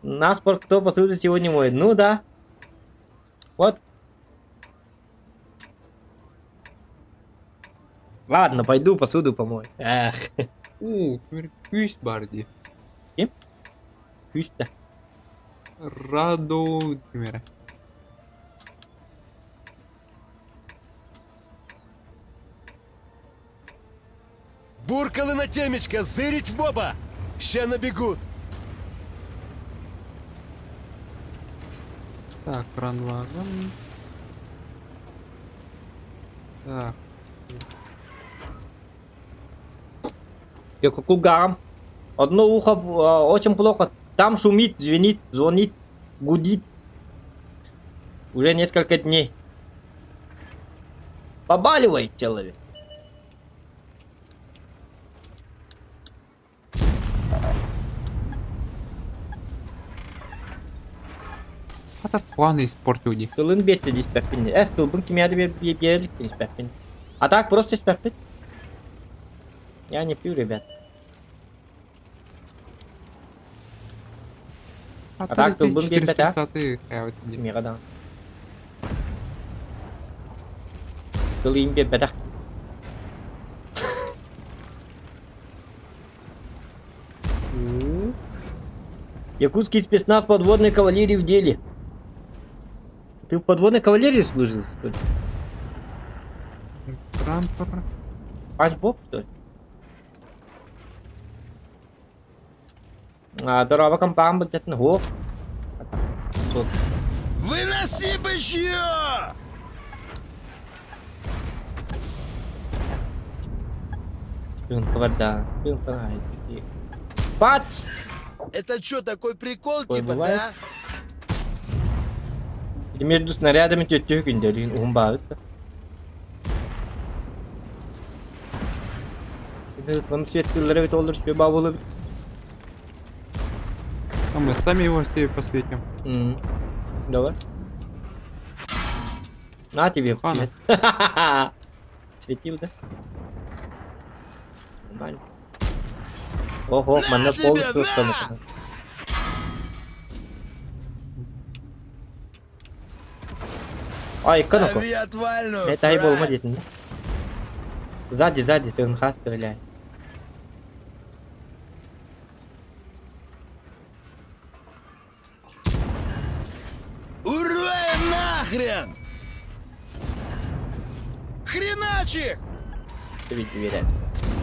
Нас кто посуду сегодня моет? Ну да. Вот. Ладно, пойду посуду помою. Эх. Уу, күүс баар дии. Ким? Күүс да. Раду ким эрэ. Буркалы на темечко, зырить в оба! Ща набегут! Так, ранваган. Так. Я кукугам. Одно ухо очень плохо. Там шумит, звенит, звонит, гудит. Уже несколько дней. Побаливает человек. Хата планы испортил дии. Тылын биэрдэ диспэппин. Эс тылбын кимиэхэ биэрдик диспэппин. А так просто испэппин. Я не пью, ребят. А так тылбын биэрбэт, а? 430 хайабыт дии. Кимиэхэ даҕаны. Тылын биэрбэтэх. Якутский спецназ подводной кавалерии в деле. Ты в подводной кавалерии служил, что ли? Трантор. Спанч Боб, что ли? А, дорообо компаан быдьатын хуох. Выноси бычье! Тыын да. Тыын Пач! Это что, такой прикол, Ой, типа, бывает. да? Ити между снарядами төттү күндөлүн уһун баабыт да. Маны светтылары бит олор үчүгэй баа буолуо эбит. А мы сами его себе посветим. М. Давай. На тебе Хана. свет. Светил, да? Нормально. Ого, На манна тебе, полностью на! установлено. Ай, канако. Лови отвальную, Это ай болма фрай. дейтін да? Сзади, сзади, ТНХ стреляй. Ура нахрен! Хреначик! Тебе дверя.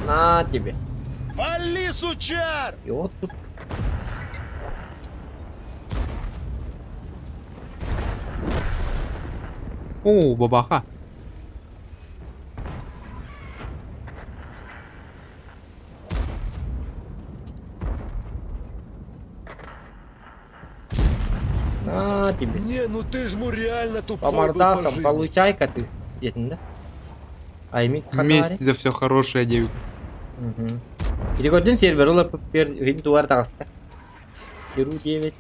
На тебе. Вали, сучар! И отпуск. О, бабаха. На тебе. Не, ну ты ж му реально По тупой был по мордасам жизни. получай-ка ты. Дейтін да? Аймик Месть за все хорошее, девик. Ити көрдүн сервер олар бер дуар таҕыста. Беру 9.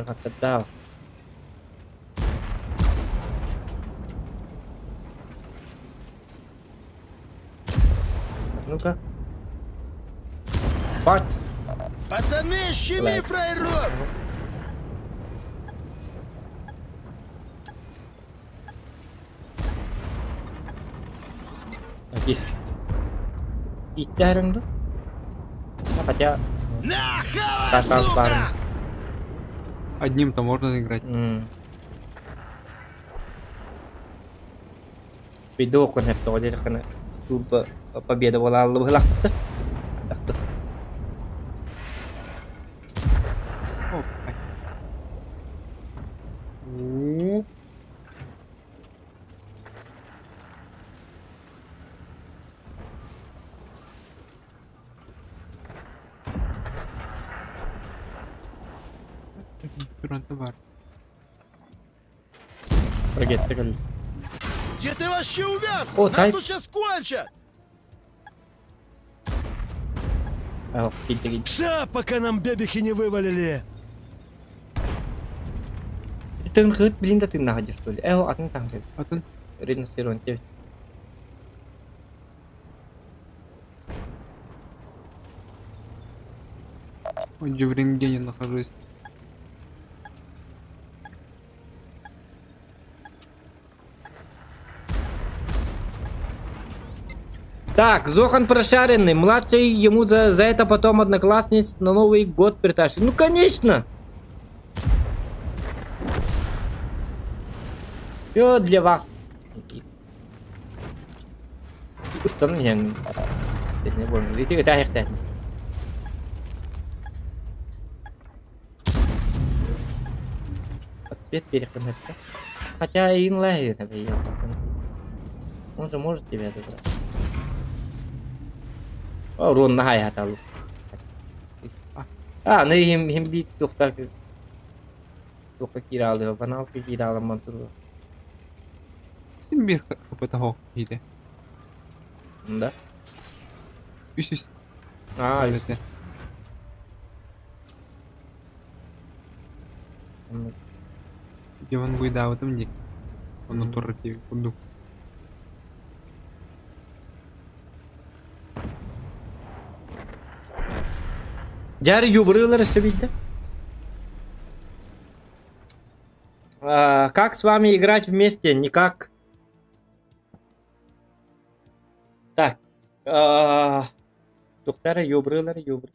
Хаттардаав. Ну-ка. Бат! Пацаны, щеми Лайк. фраеров! Есть. Иттээриҥ дуо? Хотя... На, хавай, Тас сука! баар. Одним-то можно играть. Видео концепт диэтэххинэ турбо победа буолааллы быһылаахпыт. Опа. У. Фронта бар. Ракетта кэллэ. Где ты вообще увяз? О, Нас тай- тут сейчас кончат! Ах, киирдэ Ша, пока нам бебехи не вывалили. Тыҥхыт билин да тыыннаах дьэ что ли? Э, атын таҥхыт. Атын Риносферон в рентгене нахожусь. Так, Зохан прошаренный. Младший ему за это потом одноклассниц на Новый год притащит. Ну, конечно! Все для вас. Установлен. Не помню. Ответ переходит. Хотя и Он же может тебя забрать. О, рун на хаталу. А, ну им бит тухта тухта киралы, банал киралы мантуру. Син биир хпт иде. Да. Үс А, үс. Диван гуйдаабытым дии. Онно турар дии курдук. Дьэ юбрылар өссө А, как с вами играть вместе? Никак. Так. А, Тухтара юбрылар юбр.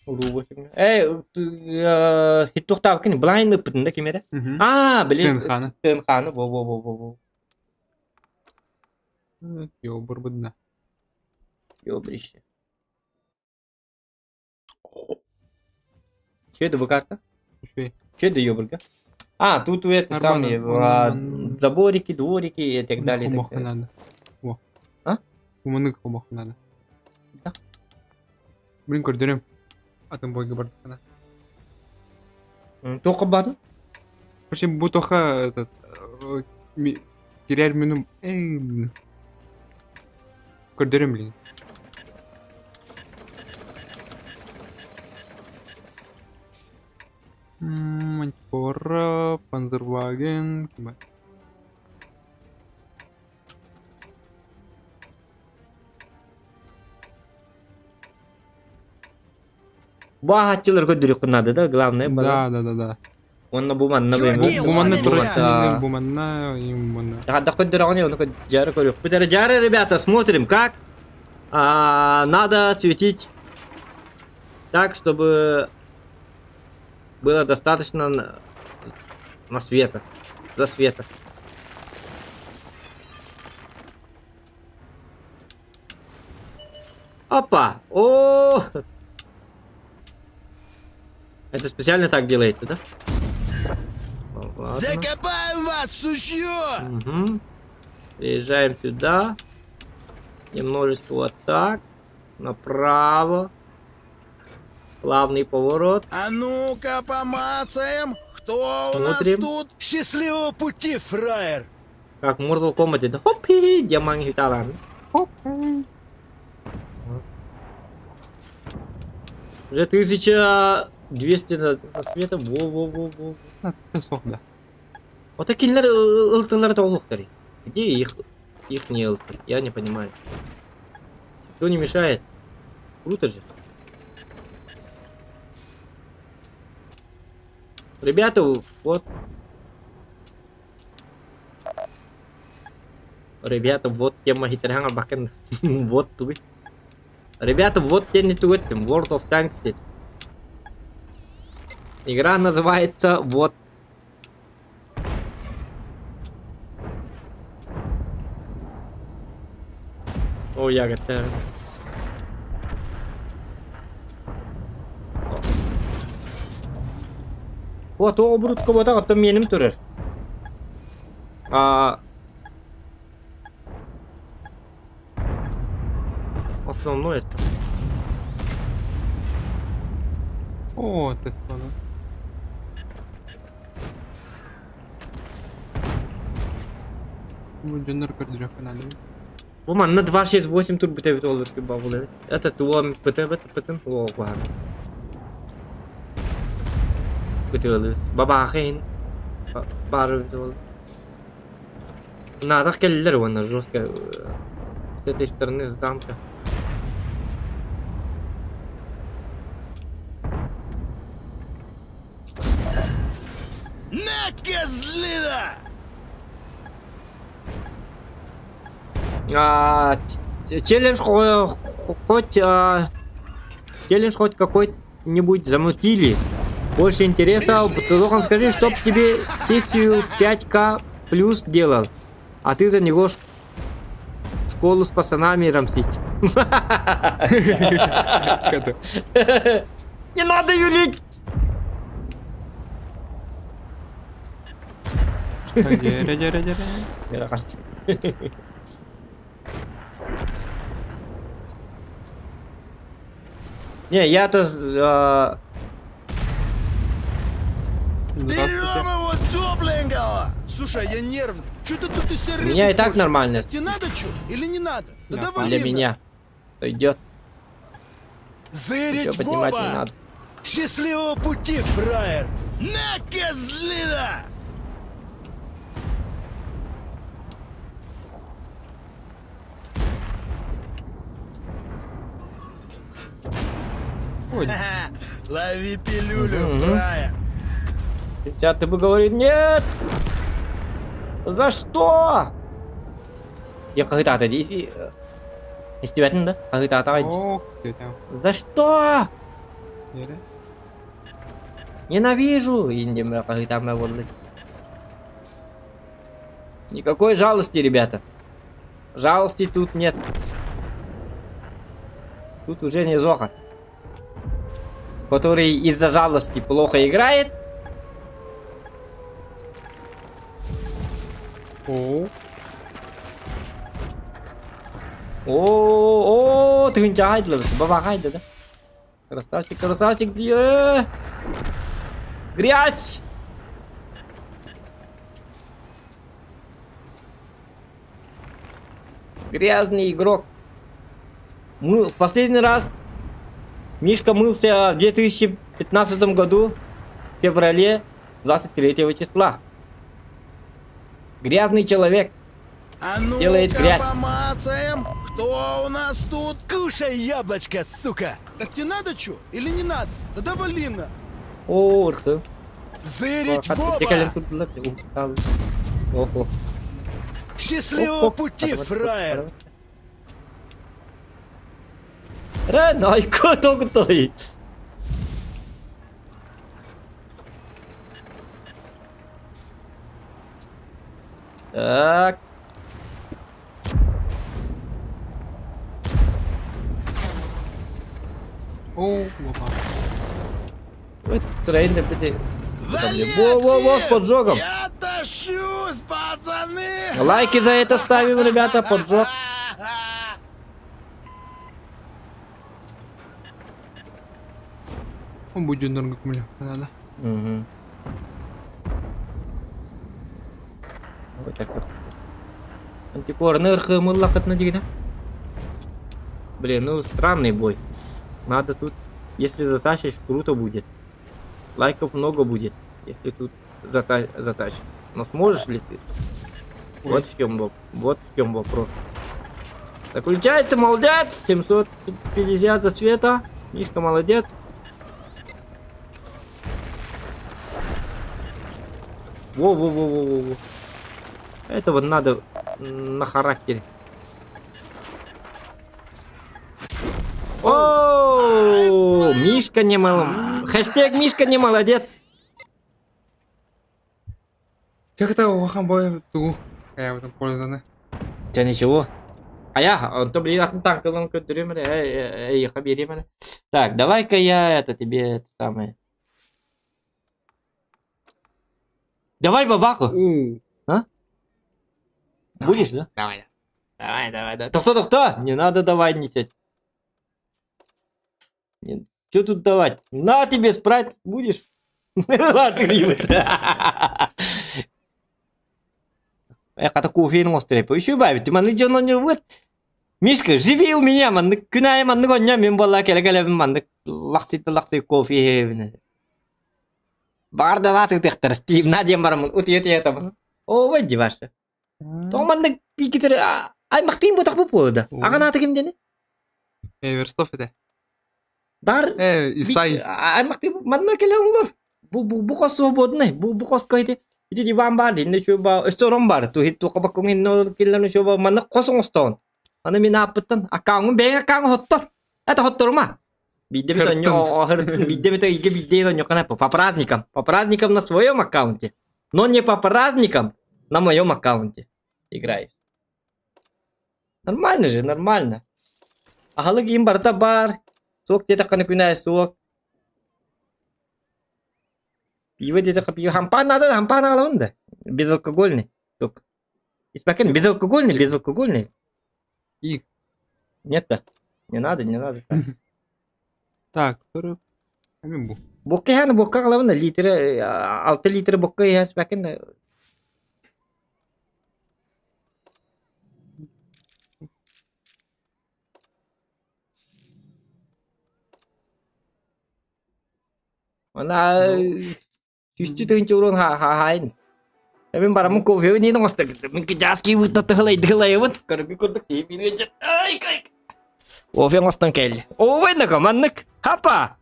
Эй, хиттухтаабыккын блайн ыппытын да кимэрэ? А, блин. ТНХ-ны. ТНХ-ны, во-во-во-во-во. Йобурбудна. Ёбрище. Че это карта? Че это ёбрга? А, тут это самые заборики, дворики и так далее. Хомох надо. Во. А? Уманык хомох надо. Да. Блин, көрдөрөм. Атын бойга бардахана. Тоқы бардым? Вообще, бу тоха этот кирер минум көрдөрөм блин. Мантикора, Панзерваген, Баһаччылар көрдөрүк надо, да, главное. Да, да, да, да. Онно бу манна Бу манна турат, бу манна, и манна. Да, көрдөрөҕүн, ону жары көрүк. Жары, ребята, смотрим, как надо светить так, чтобы было достаточно на света, за света. Опа! О! Это специально так делается, да? Ладно. Закопаем вас, сучье! Угу. Приезжаем сюда. Немножечко вот так. Направо. Плавный поворот. А ну-ка помацаем. Кто у Смотрим. нас тут? Счастливого пути, фраер! Как в Mortal Kombat. Да? Хоп, хи, диаманг хиталан. Хоп. Уже 1200 на света. Во-во-во-во. Да. Вот такие ылтылар толуктары. Где их, их не ылты? Я не понимаю. Кто не мешает? Круто же. Ребята, вот. Ребята, вот тема хитэрэһэн арбаккын. Вот тугуй. Ребята, вот диэн тугуттум. World of Tanks диэн. Игра называется Вот. О, я готов. Вот, о, обрудка вот так, меним турар. А, Основное это. О, Тесла, да. Бу дьоннор көрдөрүөххэ наада. Бу манна 268 турбут эбит олор бабыл эбит. Это туом ПТБ ПТ о куһаҕан. Кытыалы. Бабаахын баар эбит ол. Наадах кэллилэр уонна жестко с этой стороны замка. На, козлина! А, челлендж хоть челлендж хоть какой-нибудь замутили. Больше интереса, ты должен скажи, чтоб тебе сессию в 5К плюс делал, а ты за него школу с пацанами рамсить. Не надо юлить! Дьэрэ, дьэрэ, дьэрэ. Не, я-то... Здравствуйте. Берем его тепленького! Слушай, а я нервный. Че ты тут из У меня и так нормально. Тебе надо что? Или не надо? Да Да, давай Для на. меня. Пойдет. Зырить Ничего в поднимать не оба! надо. Счастливого пути, фраер! На, козлина! Ой, Ха-ха, Лови пилюлю, Мгм. фраер! 50 ты бы говорит, нет! За что? Я когда-то здесь... Истебэтин да? Хаһыытаатаҕай ох, тетя. За что? Дьэрэ. Ненавижу! Индиме хаһыытаама буолла. Никакой жалости, ребята. Жалости тут нет. Тут уже не Зоха. Который из-за жалости плохо играет. О, О, о, тыһыынча бабаҕай да? Красавчик, красавчик, где? Грязь! Грязный игрок. Мы в последний раз Мишка мылся в 2015 году, в феврале 23 числа. Грязный человек. А ну-ка Делает грязь. помацаем, кто у нас тут? Кушай яблочко, сука! Так тебе надо что? Или не надо? Да давали на. О, ырхы. Зырить в оба! Охо. Счастливого пути, фраер! Рен, айко тоғытай. Так. о, опа. Вот срайын бите. Вали, Во-во-во, с актив! поджогом. Я тащусь, пацаны! Лайки за это ставим, ребята, поджог. О, бу дьоннорго көмөлөһүөххэ наада. Угу. Вот так вот. Антикорны ырхымыллакытна дигина. Блин, ну странный бой. Надо тут, если затащишь, круто будет. Лайков много будет, если тут затащишь. Но сможешь ли ты? Вот вот в чем вопрос. Заключается, молодец! 750 за света. Мишка молодец. Во-во-во-во-во-во. Этого надо. на характере. О, Мишка не мол... Хэштег Мишка не молодец. Как это улахан бой тугу хайабытын пользаны. Дьэ ничего. А онто блин атын танкалан көрдөрүм эрэ, эйиэхэ биэриэм эрэ. Так, давай-ка я это тебе это самое. Давай бабаху. А? Будешь, да? Давай. Давай, давай, давай. Тохто, тохто! Не надо давай несеть. Что тут давать? На тебе спрайт будешь? Ладно, Хата кофеин оҥостореппа. Үчүгэй баайбыт. Маннык дьон оонньуубут. Мишка, живи у меня маннык күн аайы маннык оонньоо мин буоллаа кэлэ-кэлэбин маннык лахсыйда лахсый кофе иһэбин. Баҕар да аатыктыахтара Стивна диэн бараммын утуйа-утуйа табын. Оо, дии ваша. Тоҕо маннык пикитер аймахтыын ботах буолла да. Аҕан аата ким диэни? Эверстов этэ. Бар Исай. Аймахтыы манна кэлэ оҥнор. Бу бу бу хос свободный. Бу бу хоско ити ити Иван бар динне чуба ба өссө орон бар. Ту хит туха баккун инно киллэн чуба манна хос оҥостоон. Аны мин ааппыттан аккауҥун бэйэҥ аккауҥ хоттор. Это хотторума. Биирдэ эмит онньо биирдэ эмит ыйга биирдэ онньо по праздникам. По праздникам на своем аккаунте. Но не по праздникам на моем аккаунте играешь. Нормально же, нормально. Аһылык иһин барыта баар. Суох диэтэххинэ күн аайы суох. Пиво диэтэххэ пиво. Хампаан наада, хампаан аҕалабын да. Безалкогольный. Тук. Испэккин, безалкогольный, безалкогольный. И. Нет да. Не надо, не надо. Так, который... Амин бу. Бокка иһэн, бокка аҕалабын да, литрэ, 6 литрэ бокка иһэ испэккин да. Она сүүстүү тыһыынча уруон хаһаайын. Мин бараммын кофе ниин оҥосто мин кыдьааски быытта тыһылайдыгылайыбын көрөргө курдук сиэппин ай кай кофе оҥостон кэлли оойнака маннык хапа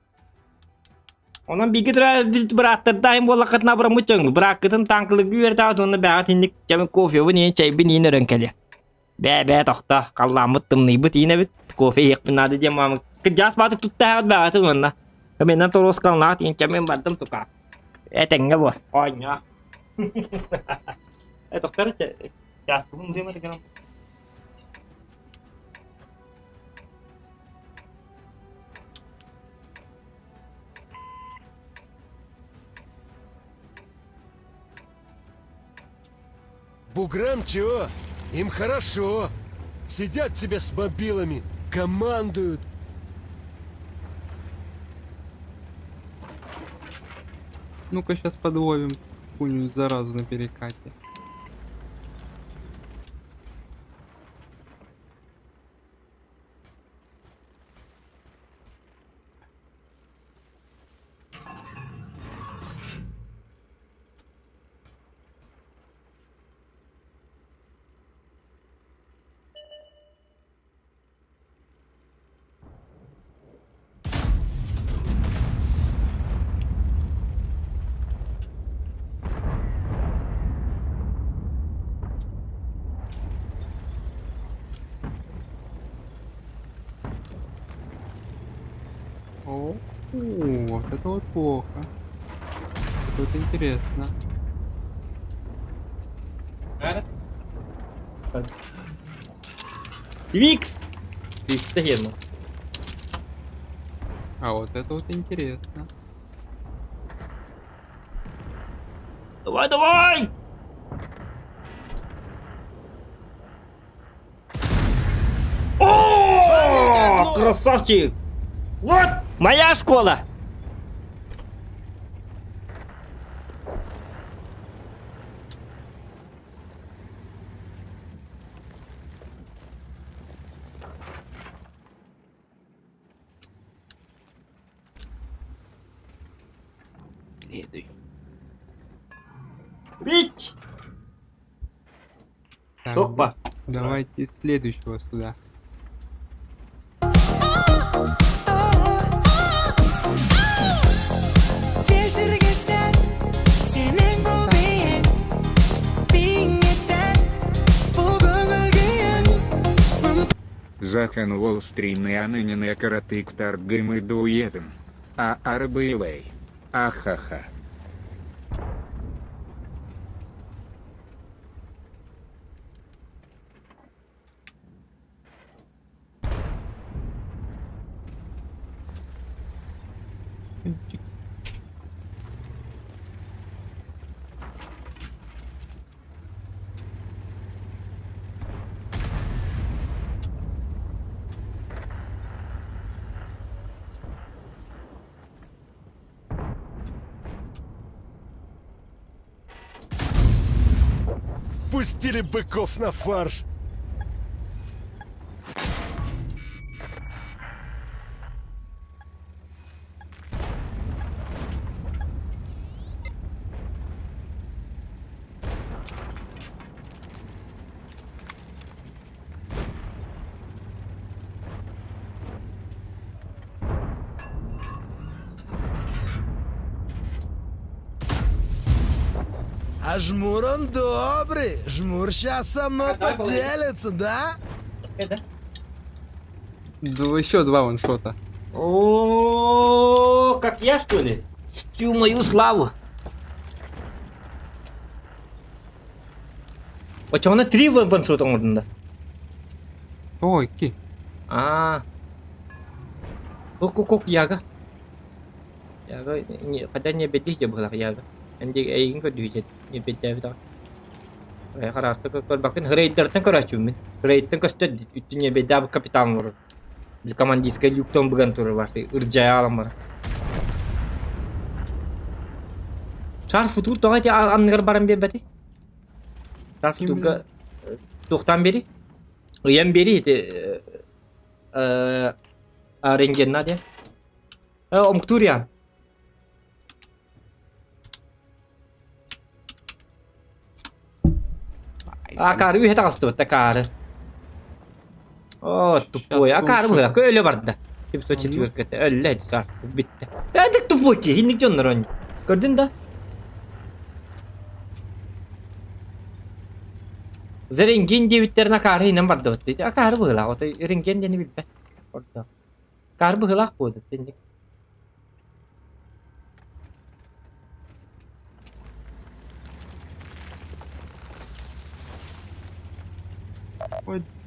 Онон бииргэ төрөөбүт бырааттардаайым буоллаххытына абыраммыт дьоҥҥу бырааккытын таҥкылыгы үөрэтээҕит уонна бэҕэт инник дьэ кофебын иһин чэйбин иһин өрөн кэлиэ. Бээ-бээ тохтоо, халлааммыт тымныйбыт иин эбит, кофе иһиэхпин наада диэн маамы кырдьаҕас баатык туттаһаҕыт бэҕэтин уонна Менен торуоскалнаат иһин чэ мин бардым тука. Этэҥҥэ буол, оонньоо. Э тохтор чааскыбын дьиэмэ гынан. Буграм чего? Им хорошо. Сидят себе с мобилами, командуют. Ну-ка сейчас подловим какую-нибудь заразу на перекате. О, вот это вот плохо. Это вот интересно. Викс! Викс ему. А вот это вот интересно. Давай, давай! О, красавчик! Вот моя школа! Рич! Так, Сокпа. Давайте следующего сюда. Захан Уолл-стринны анынины каратыктар гымы дуедын. А арбылей. Ахаха. Пустили быков на фарш. А жмур он добрый. Жмур сейчас со мной поделится, да? Еще два ваншота. О, как я, что ли? Всю мою славу. Очоҕуна три ваншот оҥордун да? О, икки. Аа. Ок, яга. Яга, не, хотя не бедих же была яга. Энди эйгин көрдүүсет, не беддээбит Хараasta көрбакын рейдертен көрөчүмүн. Рейдтен көстөр үттүне беддээбит капитан бар. Командирскай люктон быган турар бар. Ыржая алан бар. Шар футур тоҕо ити анныгар баран биэрбэти? Шар футурга туохтан биэри? Ыйан биэри ити рентгенна диэн. Омуктур Акаары үһэ таҕыстыбыт акаары. О, тупой. Акаары быһа өлө барда. Типсо четверкете өллө ити бүттэ. Эдик тупой ки, хинник дьоннор он. Көрдүн да? Рентген диэбиттерин акаары инэн бардыбыт дейт. Акаары быһылаах, ото рентген диэни билбэт. Ордо. Акаары быһылаах буолду тинник.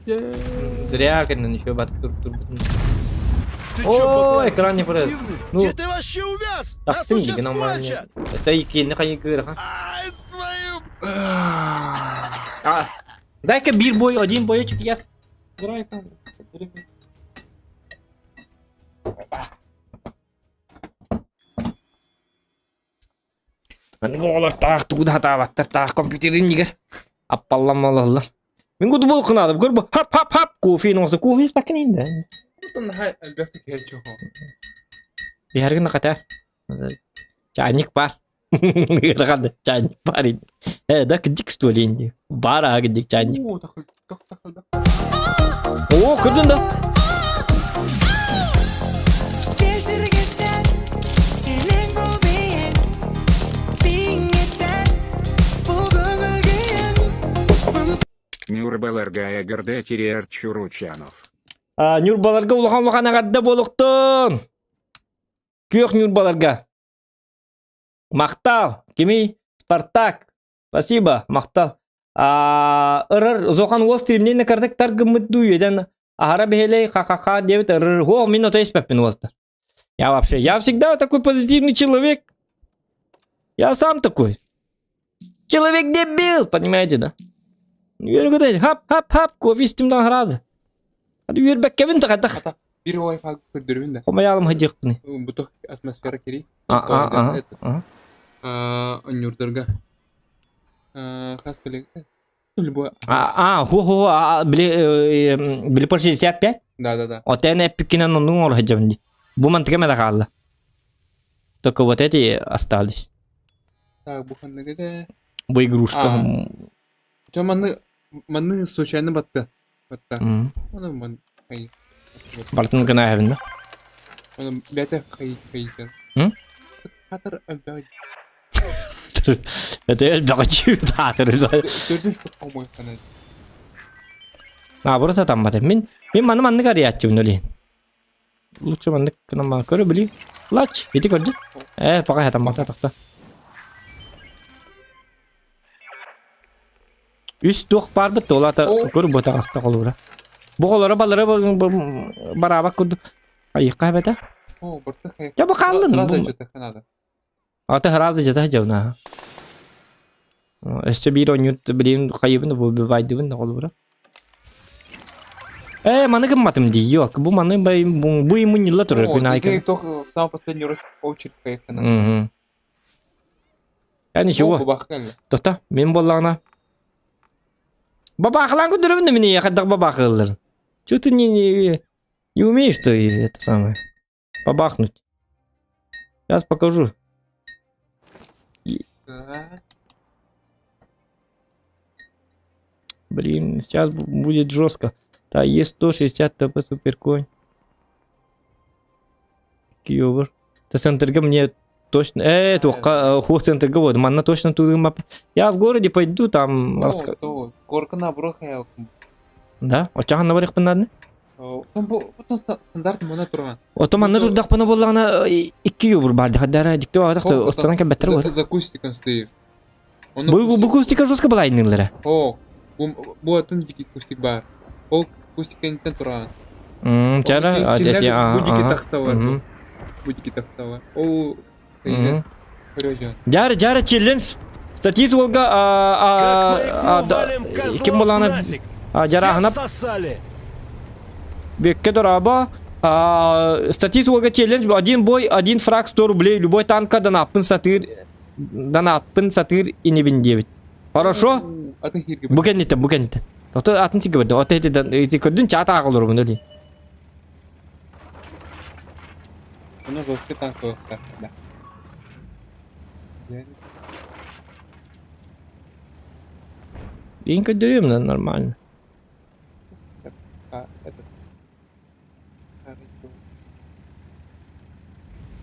Зря кэннин еще батып туруп турбутун. Ты О, чё, Батлан, экран не прет. дефективный? Ну. Где ты вообще увяз? Нас Тахтын тут сейчас дигин аммаан. кончат. Это иккиэнни хайыгыраха. Ай, твою... А, дай-ка бир бой, один боечек я. Оҕолор таах тугу да сатаабаттар, таах компьютерин нигер. Аппалламалаллар. Мин куду бу кынадым, көр бу хап хап хап кофе носы кофе испакин инде. Биһаргын хата. Чайник бар. Ыарахан чайник бар инде. Э, да кдик что ли инде. Бар а кдик чайник. О, көрдүн да. Нюрбаларга эҕэрдэ тириэрт Чуручанов. Нюрбаларга улахан улахан эҕэрдэ буолуохтун. Күөх Нюрбаларга. Махтал. Кими? Спартак. Спасибо, махтал. Ырыр, зохан уол стримнен кардык таргыммыт дуу еден аһара бэһэлэй ха-ха-ха диэбит ырыр. О, мин ото испэппин уолтар. Я вообще, я всегда такой позитивный человек. Я сам такой. Человек дебил, понимаете, да? Үөргөтө хап хап хап кофе истим разы. Үөрбэккэбин тахатах. Биир Wi-Fi көрдөрүбүн да. Хомаялым хадьыхпыны. Бу атмосфера кири. А а а. Нюрдарга. Хас Любой. А, ху ху а били били по 65? Да, да, да. Вот я пикинен ну ор хаджамди. Бу мантыга мена хаалла. Только вот эти остались. Так, бу ханныгы Бу игрушка. Чо маны маны случайно батты. Батта. Оны ман хай. Бартын гына хэвин да. Оны бәтә хай хай. М? Хатыр әлбәг. Это элбәгчи татыр. Төрдүн штук помой хана. Наоборот сатаммата. Мин мин маны маннык арыйааччыбын олиһин. Лучше маннык гынан көрө били. Лач, ити көрдү. Э, пока сатаммата тохто. Үс туох баарбыт туолата көр бу таҕыста холуура. Бу холоро балары бараабак курдук. Айыкка эбэтэ. О, барта хай. Я бу хааллын. Сразу жата надо. Аты сразу жата жауна. Өссө биир оонньуут билигин хайыбын бу байдыбын да холуура. Э, маны гымматым дии, yok. Бу маны бу бу мунньулла турар күн О, айкын. ты только в самый последний очередь хайыхына. Мгм. Я ничего. Тота, мин буоллаҕына. Бабаахылаан көрдөрөбүн да мини хайдах бабаахылларын. Чего ты не, не, не умеешь ты это самое бабахнуть? Сейчас покажу. Блин, сейчас будет жестко. Да, есть 160 ТП суперконь. Киевр. Та центрга мне точно... Э, туохха, хуох центрга вот, манна точно тулым Я в городе пойду, там... То, то, горка наоборот хайалкым. Да? Очахан барыхпын надо? Потом стандарт мона турган. Ото манна турдахпына буоллаҕына икки юбур баар дихадара дикти баҕатах останан кэлбэттэр буолар. За кустиком стоишь. Бу бу кустика жестко балайнылара. О, бу атын дикий кустик бар. Ол кустик кэнниттэн туран. Чара, Бу дикий тахсалар. Бу дикий тахсалар. Ол Жары, жары челлендж. Статист уолга ким буолаана жарааһынап Бекке дораба. Статист уолга челлендж один бой, один фраг 100 рублей, любой танка данаппын сатыыр данаппын сатыыр инибин диэбит. Хорошо? Бу кэнниттэн, бу кэнниттэн. Ото атын сигэ бэрдэ. Ото эти көрдүн чаат ааҕылар буну дии. Ону жесткий танк да. Дин көрдөрүөм да нормально.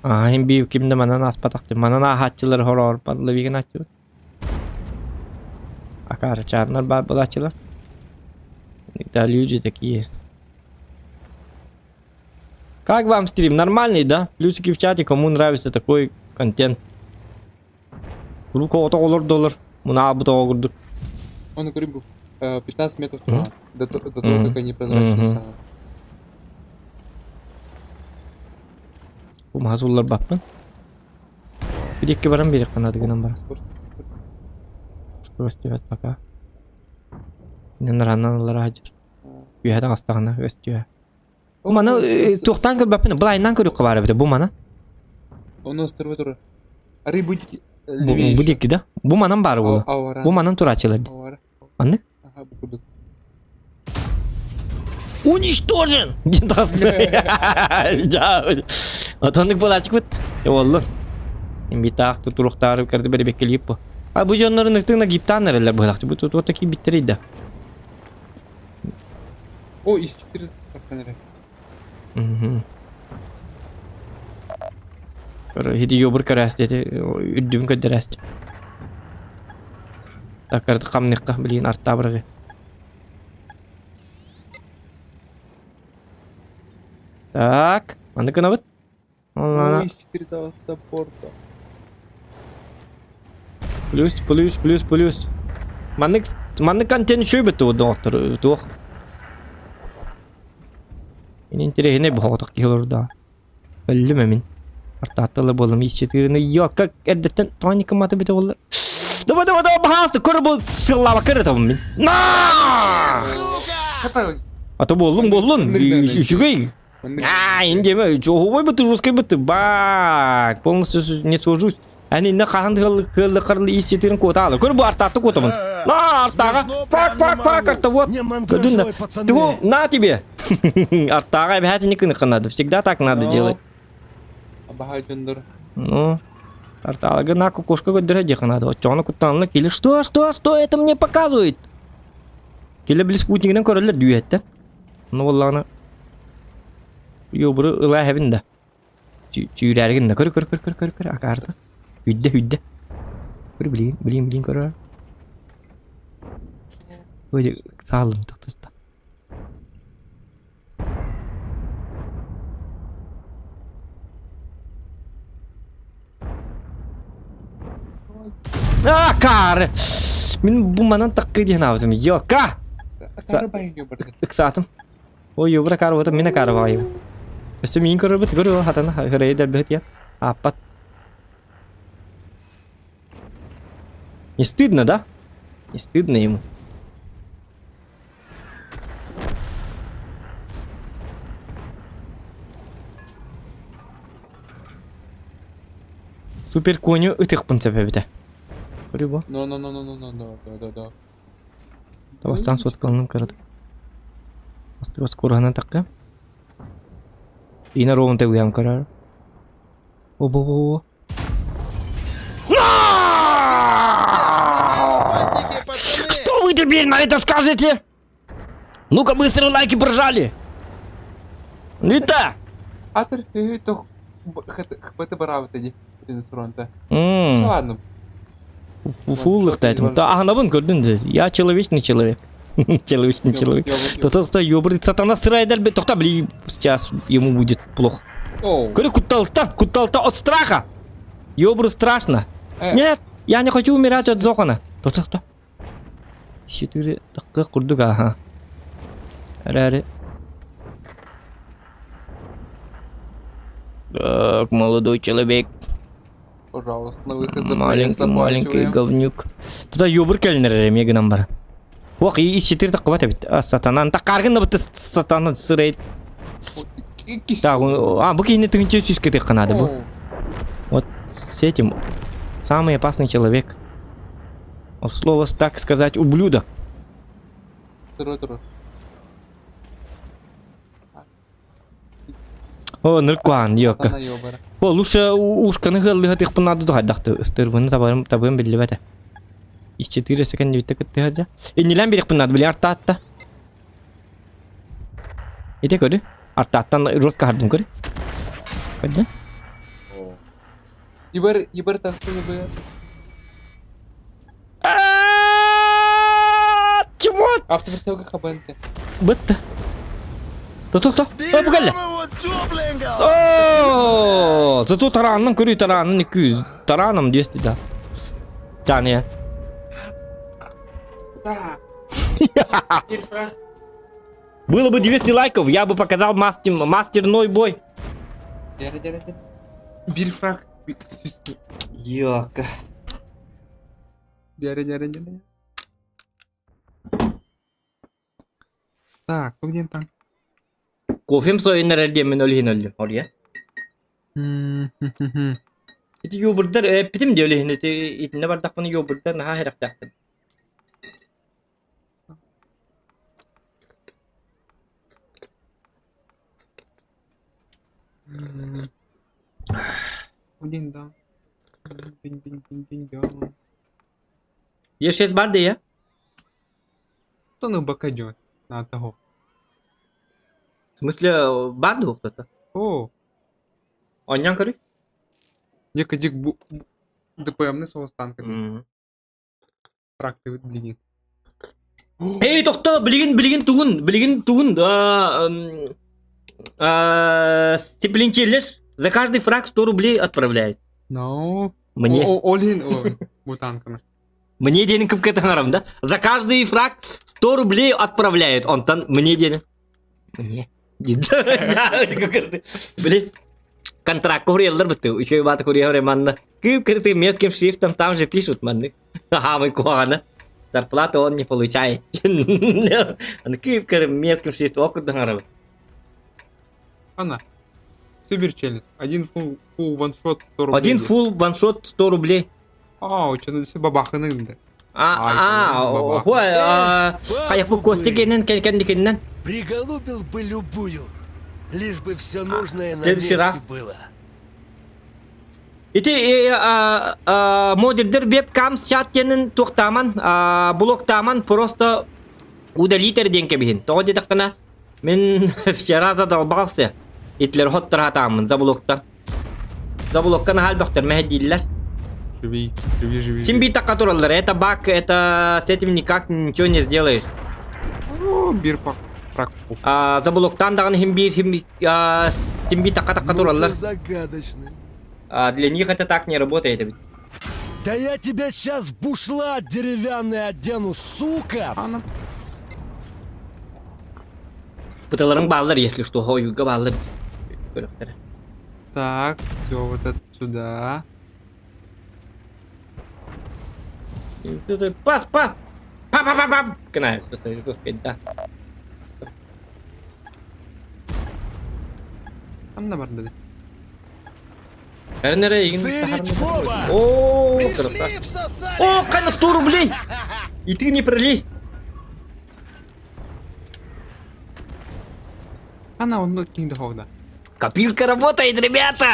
Аа, хин биир ким да манан ааспатах манан ааһааччылар хороор баллабигин ааччыбыт. Акаарычааннар баар буолааччылар. Да, люди такие. Как вам стрим? Нормальный, да? Плюсики в чате, кому нравится такой контент. Куруук оҕото олордолор. Мунаабыт оҕо курдук. Он говорит, 15 метров туда, до, до того, как они прозрачные стали. Бу маһа суулларбаппын. Bir икки баран биэриэххэ наада гынан баран. Көстүбэт пока. Наранан ылара сылдьар. Үөһэ таҥастаҕына көстүө. Бу маны туохтаан көрбөппүн, былайынан көрүөххэ баар эбитэ бу маны. Он острова турар. Арый бу диэки Бу диэки да? Бу манан баар буолуо. Бу манан турааччылар дии. Маннык? Ага, бу курдук. Уничтожен! Диэн таҕыста. Отоннук буолааччыкпыт. Уоллун. Имбитаах туруохтаары кэрди бэрибэккэлиип бу. А бу дьоннорун ытыгна гиптаан эрэллэр быһылаах. Бу тут вот такие биттерей да. О, из 4 тахсан эрэ. Мгм. Хиди йобур көрөөс диэти үрдүбүн көрдөрөөс. Так хамныхха блин артабыргы. Так, маннык гынабыт. Ой, из 4 таҕыста порто. Плюс, плюс, плюс, плюс. Маннык маннык контент үчүгэй бит доҕоттор туох. Интэриэһинэй бу киһи олордо. Өллүм эмин. Артааттала буоллум иччитыыны йо как эрдэттэн тоник маты бите боллар. Давай, давай, давай, баһаалыста, көр бу сыллаабакка эрэ табын мин. На! А то буоллун, буоллун, үчүгэй. А, индеме, чоһубай быты, жесткай быты, бак, полностью не сложусь. Они на хахан хылы харлы исчетырын кота Көр бу артаатты котамын. На, артаға, фак, фак, фак, арта вот. Көрдүн да. Ты на тебе. Артаға обязательно кыныкка надо. Всегда так надо делать. Ну, арталага на кукушка көддөрө диэхэ надо. Оччоҕуна куттаанна кили что, что, что это мне показывает? Кили били спутнигинэн көрөллөр дүйэттэн. Ну буоллаҕына Йобуру ылаа эһэбин да. Сүүрээригин да көр көр көр көр көр көр акаарда. Үйдэ үйдэ. Көр билигин билигин билигин көрөр. Ой саалым тахтаста. А, кар! Мин бу манан таккы диэн аабытым. Йока! Ыксаатым. Ой, ёбра кар вот мина кар баайым. Өссө миин көрөрбүт көрү хатана хырайы дэрбэт я. Ааппат. Не стыдно, да? Не стыдно ему. Супер коню ытыхпын сөбөбүтэ. Көрү бу. No, no, no, no, no, no, no, да, да, да. Табастан соткалным кырады. Астыгас кураһынан такка. Ина ровно тегуям көрөр. О-бо-бо-бо. Что вы теперь на это скажете? Ну-ка быстро лайки прожали. Лита! Атыр үһү тох хпт бараабыта дии итини фронта. Все ладно. Фуллыхтайтым. Да, аһанабын көрдүн де. Я человечный человек. Человечный человек. Тохта, ёбрый сатана сырайдар бе. Тохта, блин, сейчас ему будет плохо. Көрү кутталта, кутталта от страха. Ёбры страшно. Нет, я не хочу умирать от Зохана. Тохта, Четыре такка курдук аха. Эрээри. Так, молодой человек. Пожалуйста, на выход за Маленький, маленький говнюк. Туда ёбр кэлинэр эрэ эмиэ гынан баран. Ох, и четыре таккыбат эбит. А, сатанан таккаргын да бытты сатана сырайт. Так, а, бу киһини тыгынча сүүскэ тык бу. Вот с этим самый опасный человек. Слово, так сказать, ублюдок. Тура-тура. О, ныркуан, ёка. О, лучше ушканы хыллыга тыхпын надо духайдахты. Ыстырвыны табарым, табым биллибете. И 4 секунд битте кыттыга Иннилен бирихпын надо, били артаатта. Ите көрү. Артааттан рот кахардым көрү. Көрдү? Ибер, ибер тахсыны бы. Чего? Автоприцелга хабанты. Бытты. Тохто, О, бу кэллэ. О, зато тараанын көрүү тараанын 200, тараанам 200 да. Таня. Да. Было бы 200 лайков, я бы показал мастер, мастерной бой. Биир фраг. Йока. Так, ну где там? Кофем сойыннар диэммин өлүһүн өллүм. Ория. Ити юбурдар эппитим диэ өлүһүн ити итиннэ бардахпына юбурдар наһаа иһирэхтээхтин. Блин, да. Динь-динь-динь-динь-динь. Е6 бар дии Кто на бок идет? На того. В смысле, бар дуо кто-то? О, Онньон көрүй. Нека дик бу... ДПМ-ны соғыс танка. Тракты блин. Эй, тохто, билигин, билигин тугун, билигин тугун, степлинчелеш за каждый фраг 100 рублей отправляет. No. Мне. Олин, бу танканы. Мне денег кып да? За каждый фраг 100 рублей отправляет. Он там мне денег. Мне. Да, блин. Контракт курьерлар бытты. Еще и бата курьер манна. Кып кырты метким шрифтом там же пишут манны. Ага, мы куана. Зарплату он не получает. Кып кыры метким шрифтом окурдың Ана. Супер челлендж. Один фул, фул ваншот 100 рублей. Один фул ваншот 100 рублей. А, что все бабаханы. А, а, ой, а, каяк кости кенен кенен Приголубил бы любую, лишь бы все нужное на следующий месте раз. было. Ити модердер вебкам чат кенен туктаман, блоктаман просто удалить диэн кэбиһин. Тоҕо диэтэххинэ мин вчера задолбался. Итлер хоттор хатааммын заблоктан. Заблокка наһаа элбэхтэр мэһэдииллэр. Живи, живи, живи. Син биир тураллар. Это баг, это с этим никак ничего не сделаешь. О, биир фраг. Заблоктан даҕаны хим биир хим син биир такка такка Ну тураллар. ты загадочный. Для них это так не работает. Да я тебя сейчас в бушлат деревянный одену, сука! Аны Быталарың бааллар, если что, ойууга бааллар. Көрөхтөрө. Так, все, вот это сюда. Пас, пас! Па-па-па-па! Гына, жестко, да. Там да бар dedi. Эрнере игин Зырить в оба! О, красавчик. Пришли, всосали! О, кана 100 рублей! И ты не пролей! Ана онно кинди хоғда. Копилка работает, ребята!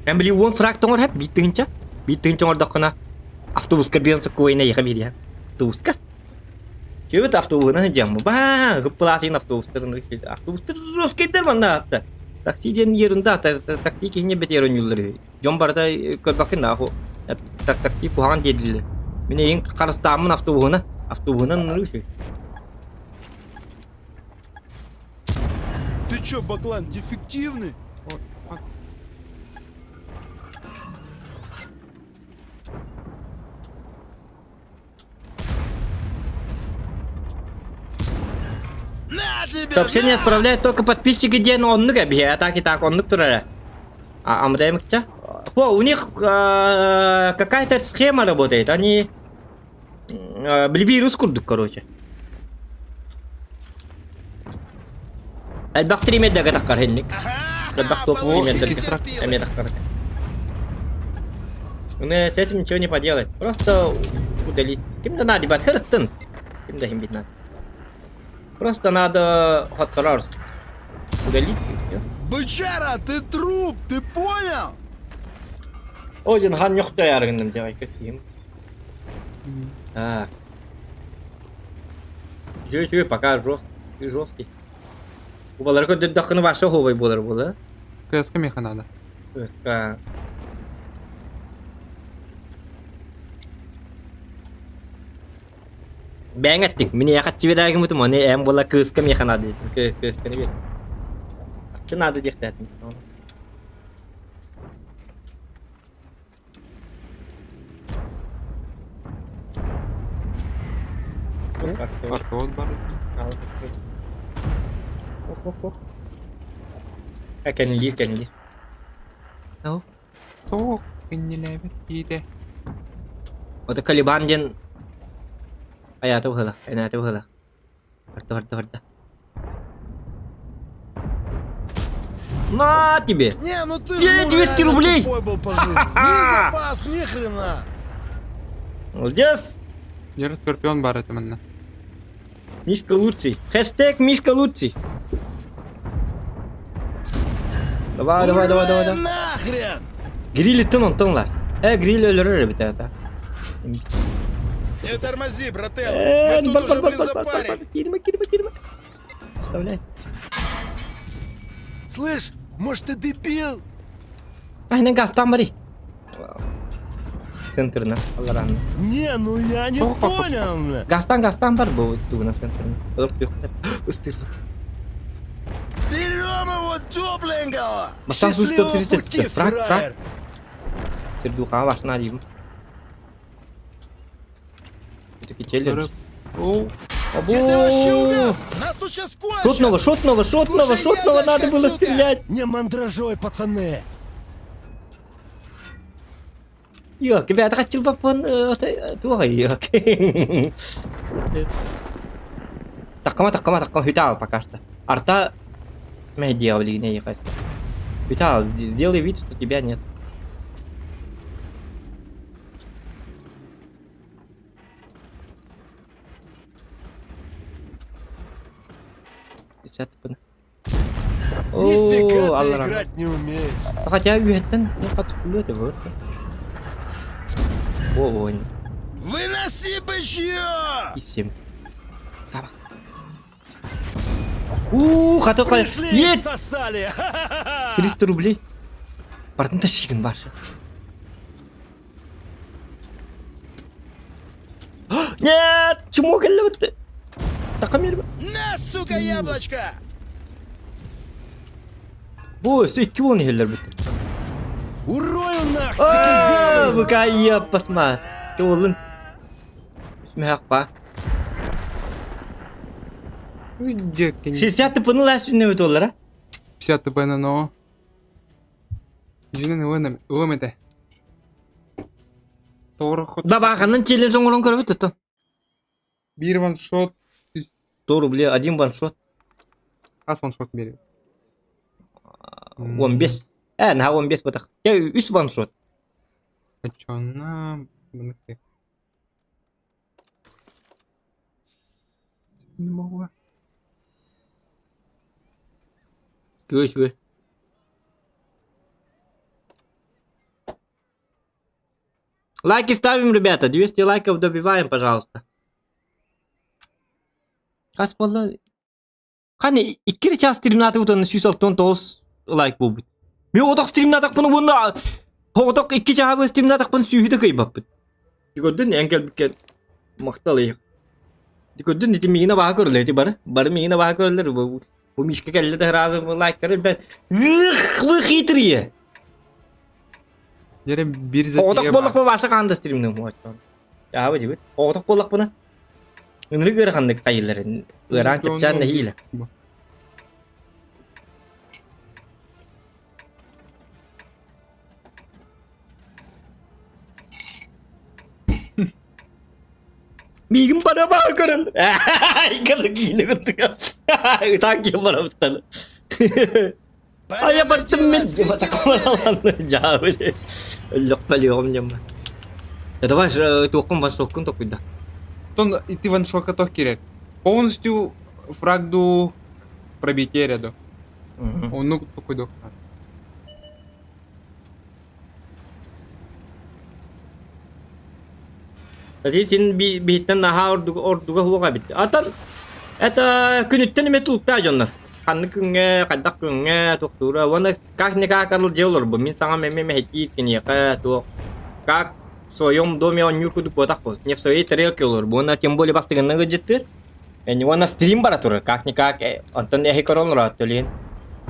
Эн били уон фраг тоҥор хэп биир тыһыынча. Биир тыһыынча оҥордоххуна автобуска биэн соккуойна ехэ биэриэхэ. Автобуска. Чүөбүт автобуһунан сылдьаммы. Баа, ыппылаасыйын автобустарын автобустар жесткайдар манна аатта. Такси диэн ерунда, такси киһини бэтиэр ойууллар үһү. Дьон барыта көрбөккүн да, такси куһаҕан диэдилэр. Мин эйигин харыстааммын автобуһунан, автобуһунан ынырыы үчүгэй. Ты чё, баклан, дефективный? На тебе! Сообщение на! отправляют только подписчики диэн оннук эбиһэ, а так и так оннук турара. А амдаймыкча? О, у них какая-то схема работает. Они били вирус курдук, короче. Элбэх стримердергэ таххар хинник. Элбэх топ стримердергэ эмиэ таххар. Ну, с этим ничего не поделать. Просто удалить. Ким да надо, ребят, хырыттын. Ким да хим бит надо. Просто надо хотторор удалить и все. Бычара, ты труп, ты понял? Один хан нюхта яргынным делай костюм. Так. Чую-чую, пока жесткий, жесткий. Убалар көддөдөххүнэ ваша хобой буолар буола. КСК меха надо. КСК. Бэйэҥ эттиҥ, мин эйиэхэ чибирээгиммитим, ону эн буола кыыска миэхэ наада диэтим, кыысканы биэр. Арчы наада диэхтээтим. Парковод бар. Кэннилиир, кэннилиир. Тоох кэннилээбит киитэ. Ото Калибан диэн айаата быһыылаах, энээтэ быһыылаах. Барда, барда, барда. На тебе! Не, ну ты Е, ж 200 рублей! тупой был по жизни. Ни запас, ни хрена. Молодец! Дьэ Скорпион баар этэ манна. Мишка лучший. Хэштег Мишка лучший. Давай, давай, давай, давай, давай. Нахрен! Гриль тын онтон лар. Э, гриль өлөрөр эбит это. Не тормози, брателло. Э, Мы тут бар, уже, бар, бар, блин, бар, бар, бар, запарили. Кирма, кирма, кирма. Оставляй. Слышь, может ты дебил? Айнен газтан бari. Центрына, алларанна. Не, ну я не понял, бля. Газтан, газтан бар бу тугуна центрына. Олор tuyuqta. Ыстыр. Берем его тепленького! Бастан Счастливого 130 пути, фраг, фраг. фраер! Сердюха башына деймін. Все-таки челлендж. О, Где ты вообще Або! увяз? Нас тут сейчас кончат! Шотного, шотного, шотного, Кушай шотного надо яблочко, было сука! стрелять. Не мандражой, пацаны. Yok, ребята, хотел бы он туох yok. Таккама, таккама, таккама, хютал пока что. Арта, мы делали, не ехать. Хютал, сделай вид, что тебя нет. Десятый Нифига О, ты Аллах. играть не умеешь. Хотя үһэттэн хат это вот. О, ой, Выноси бычье! и семь. Сама. У, хата Пришли, Есть! всосали. Ха-ха-ха. 300 рублей. Бардын тащигин башы. Нет! Чмо келлебитти? Такка мир. На, сука, яблочко! Бу өссө икки буолан иһэллэр бүттэ. Урою нах, Аа, Букайя пасма. Туолун. Смех па. Дьэ, кини 60 тыпыны лас сүннү туоллара. 50 ТП на но. Дьинэн ылан ылым этэ. Тоҕо хот Бабаханын челлендж оҥорон көрөбүт ото. биир ваншот 100 рублей один ваншот. хас ваншот биэрэр? 15. Э, наһаа 15 батах. Дьэ, үс ваншот. Оччоҕуна маннык Не могу. Үчүгэй, үчүгэй. Лайки ставим, ребята. 200 лайков добиваем, пожалуйста. Хас буолла? Хани икки эрэ чаас стримнаатыбыт уонна 169 лайк буолбут. Мен отох стримнаатахпын уонна оҕотох икки чаһабы стримнаатахпын сүүһү да кыайбаппыт. Көрдүн эн кэлбиккэ махтал ыйык. Көрдүн ити миигин абааһы көрөллөр ити бары. Бары миигин абааһы көрөллөр. Бу бу Мишка кэллэ да сразу лайктары бэт. Ых, вы хитрые. Дьэрэ биир Оҕотох затея буоллахпына баар. Ваша хаан да стримнем уоччон. Яабы дибит. Оҕотох буоллахпына ынырык ыараханнык хайыллар. Ыараан чэпчээн нэһиилэ. Миигин бара баа көрөн. Икканы киинэ кыттыга. Ытаан киһи барабыттан. Айа бардым мен Дьаабы. Өллөхпө дьамма. Давай туоххун ваншоккун токуйда. Тон ити ваншока тох кирер. Полностью фрагду пробитие ряду. Оннук токуйду. Кстати, син биһиттэн наһаа ордуга ордуга суох эбит. Atan это күнүттэн эмэ тулуктаах дьоннор. Ханнык күҥҥэ, хайдах күҥҥэ туохтуура уонна как никак арылдьыйа олорбут. Мин саҥам эмиэ мэһэйдиир киниэхэ туох как в своем доме оонньуур курдук буотах буолсун. Не в своей тарелке олорбут. Уонна тем более бастыгынна ыалдьыттыыр. Уонна стрим бара турар. Как-никак онтон эһи көрөн олороот төлүөн.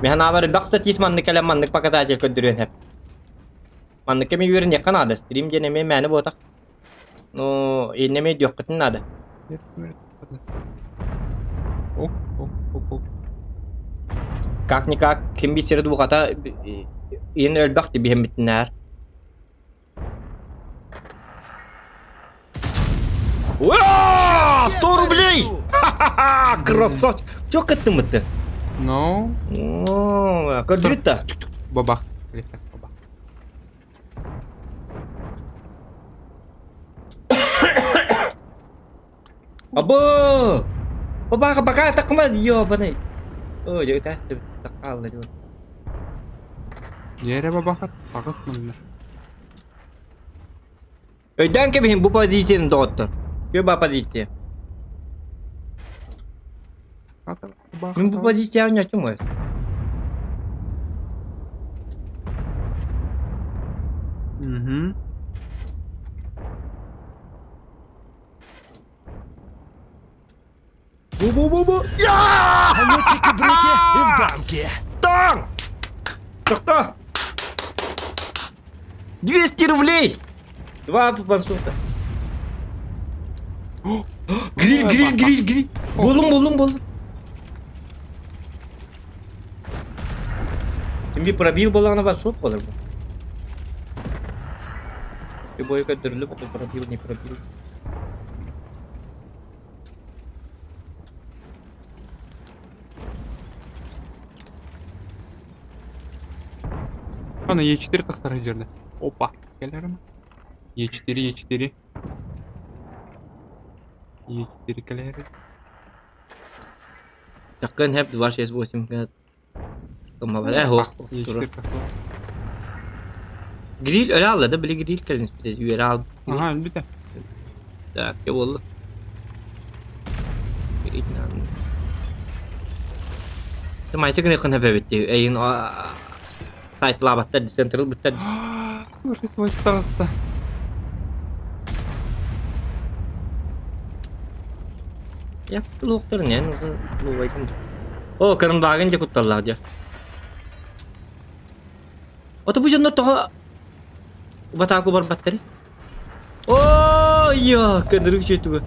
Мин санаабар элбэх статист маннык кэлэн маннык показатель көрдөрүөн сөп. Маннык кэми үөрэниэххэ наада. Стрим диэн эмиэ мээнэ буотах. Ну, иннэ эмиэ диэххитин наада. Как-никак ким биссэрэ духата иин өлбөх тибиһэммитинээр. Ура! 100 рублей! Ха-ха-ха! Красавчик! Чё кыттымыты? Ну, О, көрдүгүт да? бабах. Бабах. Абы! Бабаха пока такма ёбаный. Ой, я тасты такалла. Дьиэрэ бабахат таҕыс манна. Өйдөөн кэбиһин бу позицияны доҕоттор. Күө позиция. Мин бу позицияҕа ньоччум өс. Мгм. Бу-бу-бу-бу. А ну чики-брики и в дамки. Таң! Тоқта! 200 рублей! Два пансута. Гриль, гриль, гриль, гриль. Булдум, булдум, булдум. Şimdi пробил буоллаҕына ваншот буолар бу. Любой көрдөрүлүп пробил, не пробил. Ана Е4 тахсар жерде. Опа. Кэлэрим. Е4, Е4. Е4 кэлэри. Таккын хэп 2 6 8 Е4 тахсар. Гриль öyle aldı da bile гриль кэлин үөрэ ал. Ага, бүтэ. Так, я буолла. Гриль Майса гына хэбэбит эйин сайтлаабаттар централ буттар. Слушай, таҕыста. Яптылуохтар нэн О, кырымбаагын дьэ кутталлаах дьэ. Ото бу дьоннор тоҕо батааку барбаттары? О, йо, көнөрүк үчүгэй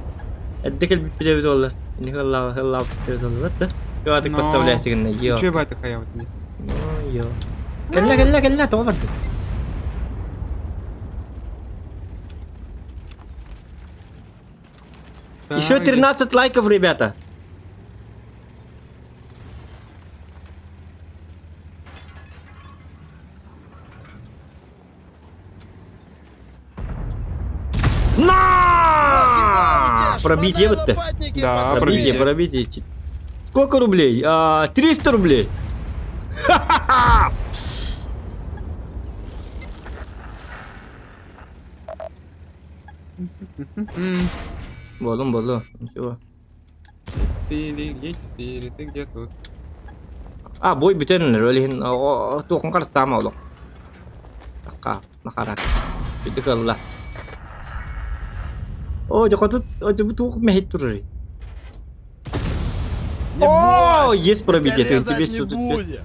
Эрдэ кэлбиппит эбит буоллар. Ини хыллаабыт эбит буоллар да. Кыаатык подставляйся гынна, йо. Үчүгэй баатык хайабыт ини. Йо. Кэллэ, кэллэ, кэллэ, тоҕо барды? Еще 13 лайков, ребята. На! Пробитие вот Да, пробитие, пробитие. Сколько рублей? А, 300 рублей. Ха-ха-ха! Буолун буолуо. Ничего. Четыре, где четыре, ты где тут? А, бой бүтэн ол иһин туохун харыстаама олох. Такка, махарак. Бүттүк ылла. О, дьэ хотут, о, бу туох мэһит турар. О, есть пробитие, ты тебе не будем.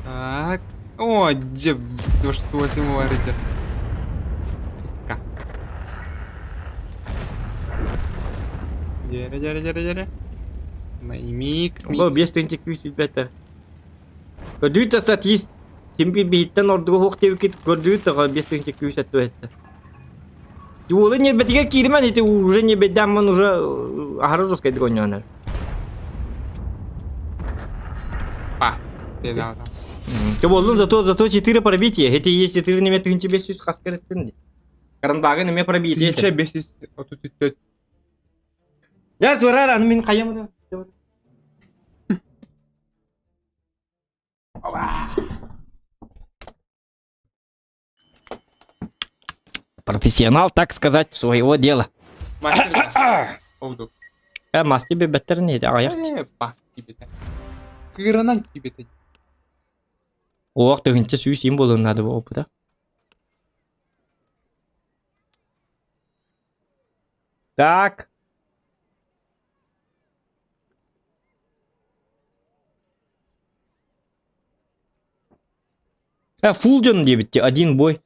Так. О, где, что вы говорите? Дere, дere, дere, дere. Мик, Бу биэс тыһыынча күүс билбэтэ. Көрдүүт да статист ким биһиттэн ордуга суох диэбиккит көрдүүт да 5 тыһыынча күүс өттүбэттэ. Уолу ньиэрбэтигэр кииримэн ити уже ньиэрбэйдээммин уже аһары жесткайдык оонньоонор. Па, да, да. Чэ буоллун зато зато 4 пробития. Эти есть 4 неме 1500 хас кэрэттин ди. Карандагын эмиэ пробитие этэ. 1534. Дьэ турар аны мин хайам Профессионал, так сказать, своего дела. Мастер. Олду. Э, масти бэбэттэр не аҕыйах. Э, ба, кибете. Кыранан кибете. Уох тыһыынча сүүс им буолуон наада бу опыта. Так. Э, фул дьон диэбит один бой.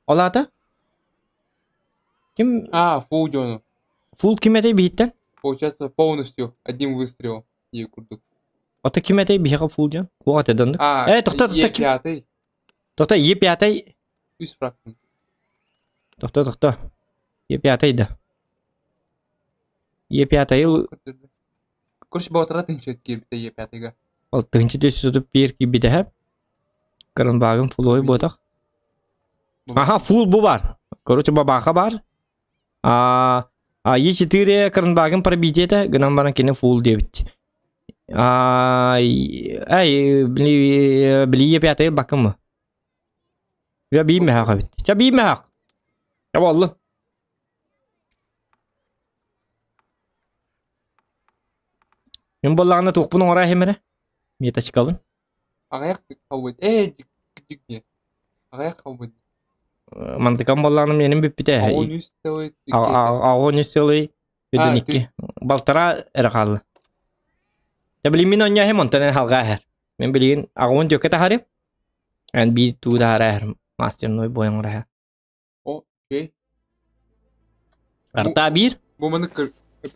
Ол аата? Ким А, фул дьону. Фул ким этэй биһиттэн? Получается полностью одним выстрелом. Дии курдук. Ото ким этэй биһиэхэ фул дьон? Туох этэ доннук? А, Э, тохто, тохто, ким? Е5. Тохто, Е5. Үс фрактын. Тохто, тохто. Е5 да. Е5 Короче, баатара тынча киирбитэ Е5-га. Ол тыһынча түс биир киирбитэһэ. Каранбаагын фулой буотах. Аха, фул бу бар. Короче, бабаха бар. А, а Е4 каранбаагын пробитие этэ, гынан баран кини фул диэбит. А, ай, били, били Е5 бакымы. Я биимэхэх эбит. Ча биимэхэх. Я боллу. Мин буоллаҕына туохпун оҥоро иһим эрэ. Меточкабын. Аҕыйах халбыт. Ээ, дик не. Аҕыйах халбыт. Мантыкам буоллаҕына миэнин бүппүтэ. Аҕон үс целый. Аҕон үс целый үдүн икки. Балтара эрэ хаалла. Дьэ билигин мин онньо иһим онтон эн халгаа иһэр. Мин билигин аҕабын түөккэ таһаарым. Эн биир туу таһаара иһэр мастерной бойоҥ оҥоро О, окей. Арта биир. Бу маны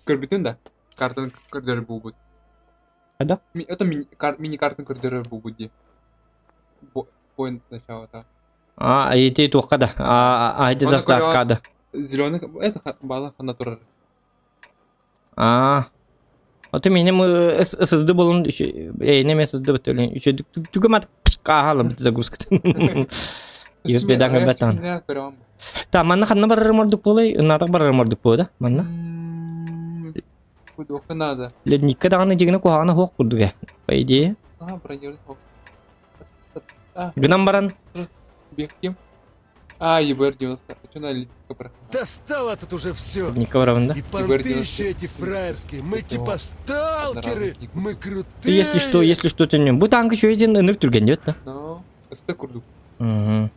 көрбүтүн да? Картаны көрдөрөр буолбут. Хайда? Это мини-картаны көрдөрөр буолбут дии. Point начала А, ити туохха да. А, ити заставка да. Зеленый, это бала хана турар. А, Ото минем ССД болун эйнеме ССД бөтөлүн үчөдүк түгөмат каахалым загрузка. USB-дан көрбөтөн. Та манна ханна барарым ордук буолай, ынаатах барарым ордук буо да манна. Кудуохха надо. Ледникка даҕаны дьигинэ куһаҕана суох курдук ээ. По идее. А, бронированный. Гынан баран Бегким. А, ЕБР-90. А что на ледника проходит? Достало тут уже все. ледникка барабын да. И понты еще эти фраерские. Мы типа сталкеры, мы крутые. Если что, если что, то не. Бу танк еще один ыныр түргэн диэт да. Ну, СТ курдук. Угу.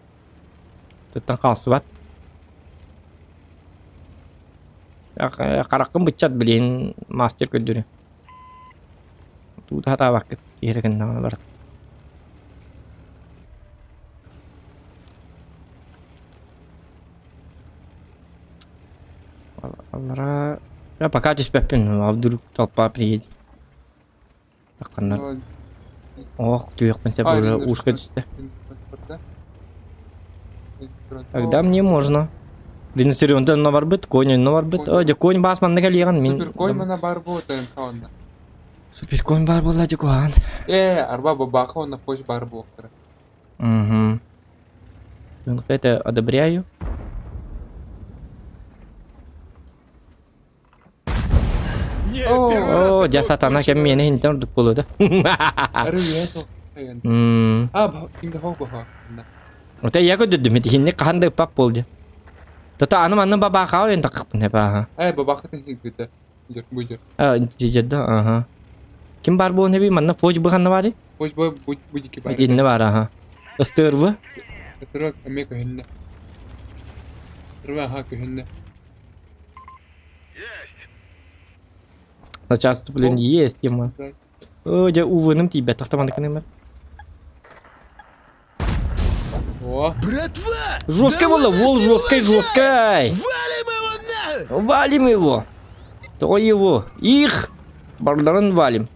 Тыттан хаалсыбат. Хараххын быччат билин мастер көрдөрү. Туут хатаабаккыт киһи гыннаҕына барат. Аллара Я пока түспэппин, а вдруг толпа приедет. Тахханнар. Ох, түһүөхпүн сөп уже ушка түстэ. Тогда мне можно. Риносерионтан онно барбыт, конь онно барбыт. О, дьэ конь баас манна кэлиэҕин мин. Суперконь мана бар буолта МХ онно. Суперконь бар буолла дьэ куһаҕан. Э, арба бабаха онно поч бар буолтара. Угу. Это одобряю. Не, первый раз О, такого дьэ сатана кэм конченого. миэнэ иһинтэн ордук буолуо да. Ары үһэ сол хайан. М. А, кинге хоо баха. Ота я көрдөрдүм итиһинник хаһан да ыппап буол дьэ. Тото аны манны бабаахаа ойон таххыппын эбааха. Э, бабахатын хиггыта. Дьэр, бу дьэр. А, дьэ да, ага. Ким бар буолан эби манна фоч быханна баары? Фоч бу бу бу дики бар. Итиннэ бар, аха. Ыстырвы? Ыстырва эмиэ көһүннэ. Ыстырва аха көһүннэ. Сейчас, блин, есть тема. О, дьэ УВ-ным тиийбэт тахтаманыкын О! Братва! Жесткой Да было, вы вол нас не жесткой, уважаете! жесткой! Валим его нахуй! Валим его! То его! Их! Бардарын валим.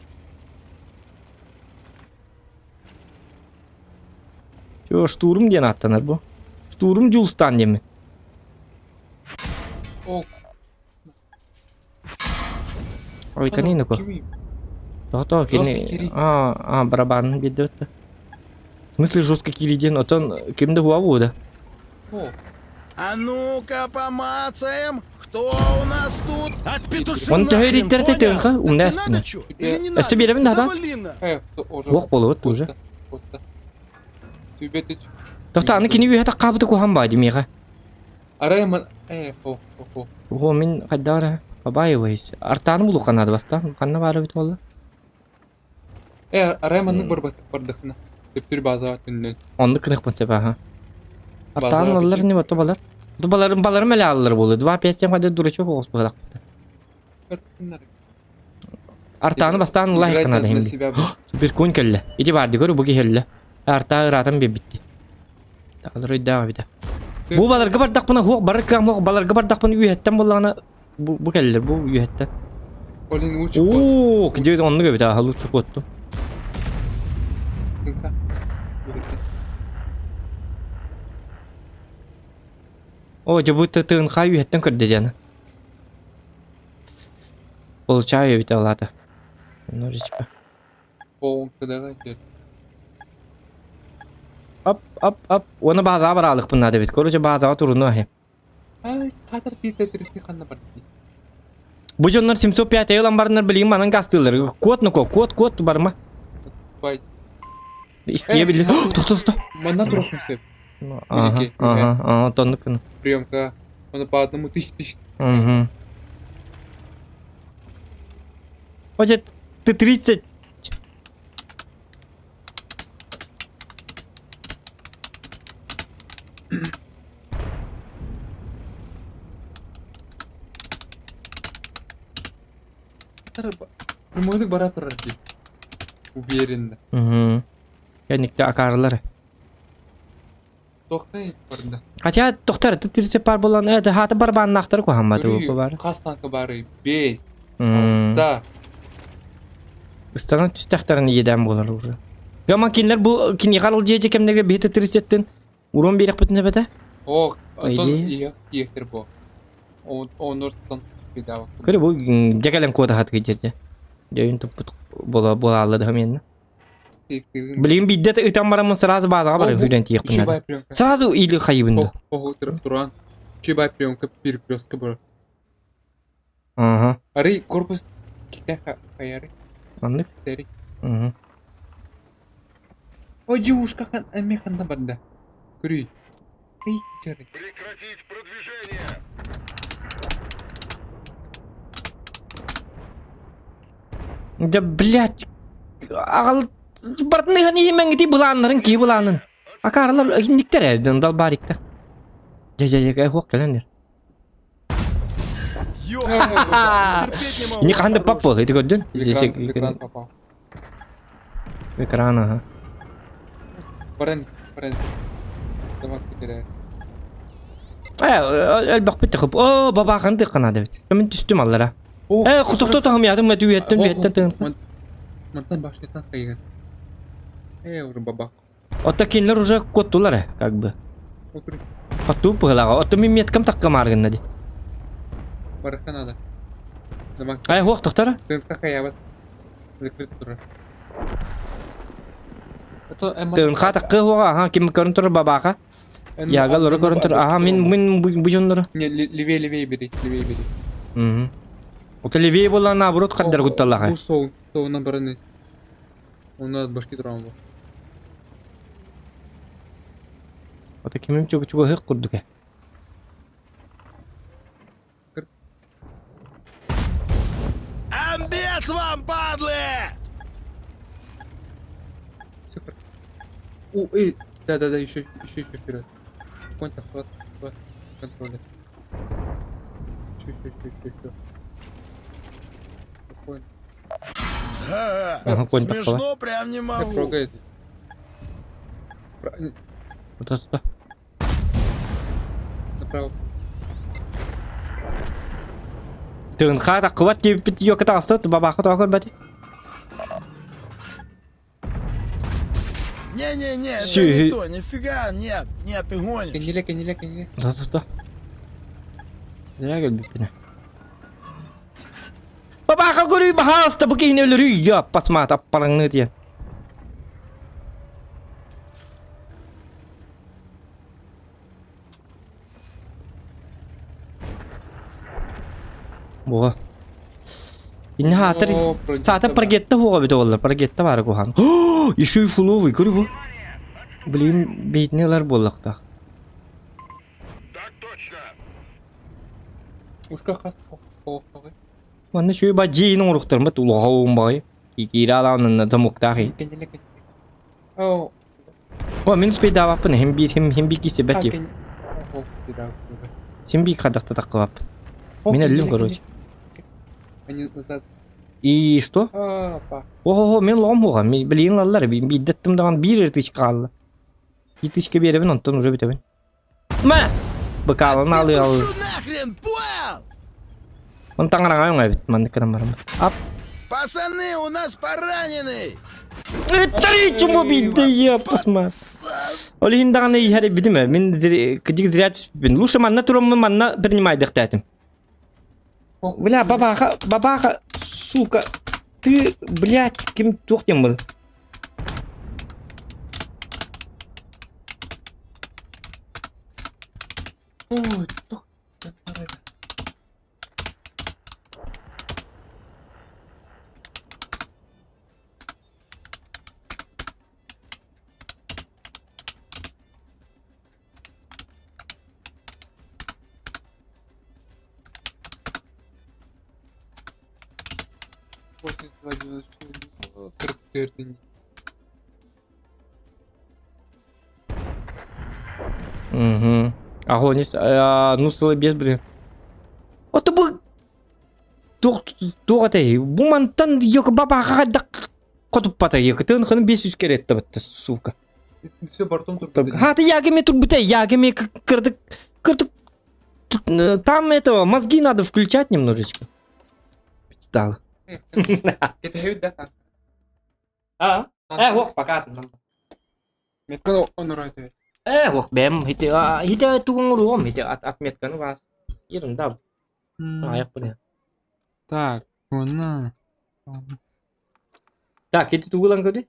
Чё, штурм диэн аттанар бу? Штурм Дьулустан диэммин. О, Ой, канина ко. Тото кини а, а, барабан биэрдэ В смысле жестко кири диэн, отон ким да буа да. А ну-ка помацаем, кто у нас тут? Отпетуши Он төһө нахрен, ириттэр понял? тэтыҥха Да умна ты надо чё? Или не Өссө надо? биэрэбин да Завалина. Уох буолубут уже. Тохто аны кини үөһэ таххаабыты куһан баа димиэхэ. Арай ман э хо хо. О мин хайдара побаиваюсь. Артааны булуохха наада бастаан. Ханна баара эбит буолла? Э арай маннык барбат бардахына. Төптүр базаҕа төннөн. Оннук кыныхпын сөп аха. Артаан аллар не бото балар. Бу баларым баларым эле аллар буолу. 2 5 7 хады дурачок оҕус быһалахпыта. Артааны бастаан улаах канада хим. Супер конь кэллэ. Ити барды көрү бу киһэллэ. Артаа ыраатан биэрбитти. Тағалар өйдөөх эбитэ. Бу баларга бардахпына хуох барар кыам хуох баларга бардахпына үөһэттэн буоллаҕына бу бу кэллэр бу үөһэттэн. Олин лучше Оо, где оннук эбит аха лучше куоттум. О, дьэ бу тыынхай үөһэттэн көрдө диэн. Получаю эбит алаата. Немножечко. Ап, ап, ап. Уонна баазаҕа бараалыкпын наада эбит. Короче, баазаҕа туруну аһы. Бу дьоннор 705 ылан бараннар билигин манан гастыыллар. Куот нуко, куот, куот барма. Истиэ билли. Тохто, тохто. Манна турохун сөп. Ага, ага, ага, тоннук гына. Приемка. Оны по одному тысяч тысяч. Угу. Хочет, ты 30. Прямойдук бара турар дии. Уверенно. Угу. Кэнникте акаарылар. Тохтай барда. Хотя тохтар ты 30 пар болан это хата барбаннахтар кухамматы бар. Хас танка бары 5. Да. Ыстанан түстэхтэрин иэдээн буолар уже. Гаман кинилэр бу киниэхэ арыл дьиэ кэмнэргэ биһи тридцаттын урон биэрэхпитин эбэтэ. О, отон иһэх тиэхтэр бу. Оннортон бедава. Көрө бу дьэ кэлэн куотаһат кыйдьэрдэ. Дьөйүн туппут буола буолаалла да менна. Билигин биирдэ ытан бараммын сразу базаҕа барып хүрэн тиийэхпин наада. Сразу или хайыбын да. Ого, туран. Чубай приемка перекрестка бар. Ага. Арый корпус ките хаяры. Маннык. Тери. Угу. О, девушка хан эме ханна барда. Көрүй. Эй, жары. Прекратить продвижение! Да блять. Аҕал бартыныхан иһимэҥ ити былааннарын киһи былаанын. Акаарылар инниктэр ээ далбариктар. Дьэ дьэ дьэ хуох кэлэн дэр. Терпеть не могу. Не ханды пап был, это көрдүн? В экран попал. В экран, ага. Баран, баран. Давай китере. Элбэх бит хып. О, баба ханды канады бит. Мен түстүм аллара. Э, кутукта тагым ядым, мен үйеттен, үйеттен тыгын. Мантан башнетан кайган. Э, уже бабак. Отто кинилэр уже куоттулар э, как бы. Хотуу быһылаҕа. Отто мин меткам такка мааргынна ди. Барыхта надо. Ай, хуох тохтара? Закрыт турар. Тыынха таккы хуоҕа, аха, ким көрөн турар бабааха. Яга лору көрөн турар. Аха, мин мин бу дьоннору. Не, левее, левее бери, левее бери. Мгм. Ото левее буолла наоборот хаддар кутталлаха. Бу сол, солунан баран Онно башки туран бу. Ото кимим чугу-чугу курдук э. Амбец вам, падлы! Все хорошо. О, эй, да-да-да, еще, еще, еще вперед. Конь-то хват, хват, контроля. Еще, еще, еще, еще, еще. Спокойно. Ага, конь такого. Смешно прям не Не могу. трогает. Вот сюда. Направо. Тыынха таккыбат диэбиппит йока таҕыста бабаахха тоҕо көрбөтүй? Не-не-не, это Сюхи. не то, нифига, нет, нет, ты гонишь. Кэннилэ, кэннилэ, кэннилэ. Да-да-да. Зря кэлбиппинэ. Бабааха көрүй баһаалыста бу киһини өлөрүй я пасмаат аппараҥныы диэн. Буга. Инне хаатар О, саата прогетта паргетта хуга бит оллар. Паргетта бары кухан. Еще и фуловый, көрү бу. Блин, бейтне ылар буоллахта. Ушка хас хоохтоҕой. Манна шүй ба жиин оҥоруктарым бат улаха баҕай. Киирэ алаанын замоктаах. Кэннилэ кэннилэ. Оо, О, мин успейдаабаппын хим биир хим хим биир кисе бэт кэн. Оо, да. Син биир хадахта таххыбаппын. Мин өллүм, короче. Они назад. И что? А, па. О, мен лоҕум хуга. Мен билигин ылаллар. Биирдэттим даҕаны биир ыртычка хаалла. Биир тысячка биэрэбин, онтон уже бүтэбин. Мэ! Быкаалын алыы алыы. Петушу нахрен, понял? Он таҥараҥа өҥөбүт, маннык гынан бараммыт. Ап. Пацаны, у нас пораненный! Ыттары чуму биирдэ я посма. Ол иһин даҕаны иһэр битим ээ. Мин кыдьык зря түспүппүн. Лучше манна тураммын манна принимайдыхтаатым. Бля, бабаха, бабаха, сука, ты, блядь, ким туох диэн был? Ой, тух. 82, 94, 44. Угу. Огонь, ну без, блин. Вот бу туох туох этэй бу мантан йока бабаха хайдах хотуппата йока тыын хынын 500 керетте батта сука Все бортом турбута. Ха, ты ягами турбута, ягами кырдык кырдык там этого мозги надо включать немножечко. Стало. Это да? А? Э, ох, пока там. Метка он урайт. Э, ох, бэм, хите, хите тугун уруом, хите от отметканы вас. Ерунда. А, я понял. Так, она. Так, хите тугулан көдө.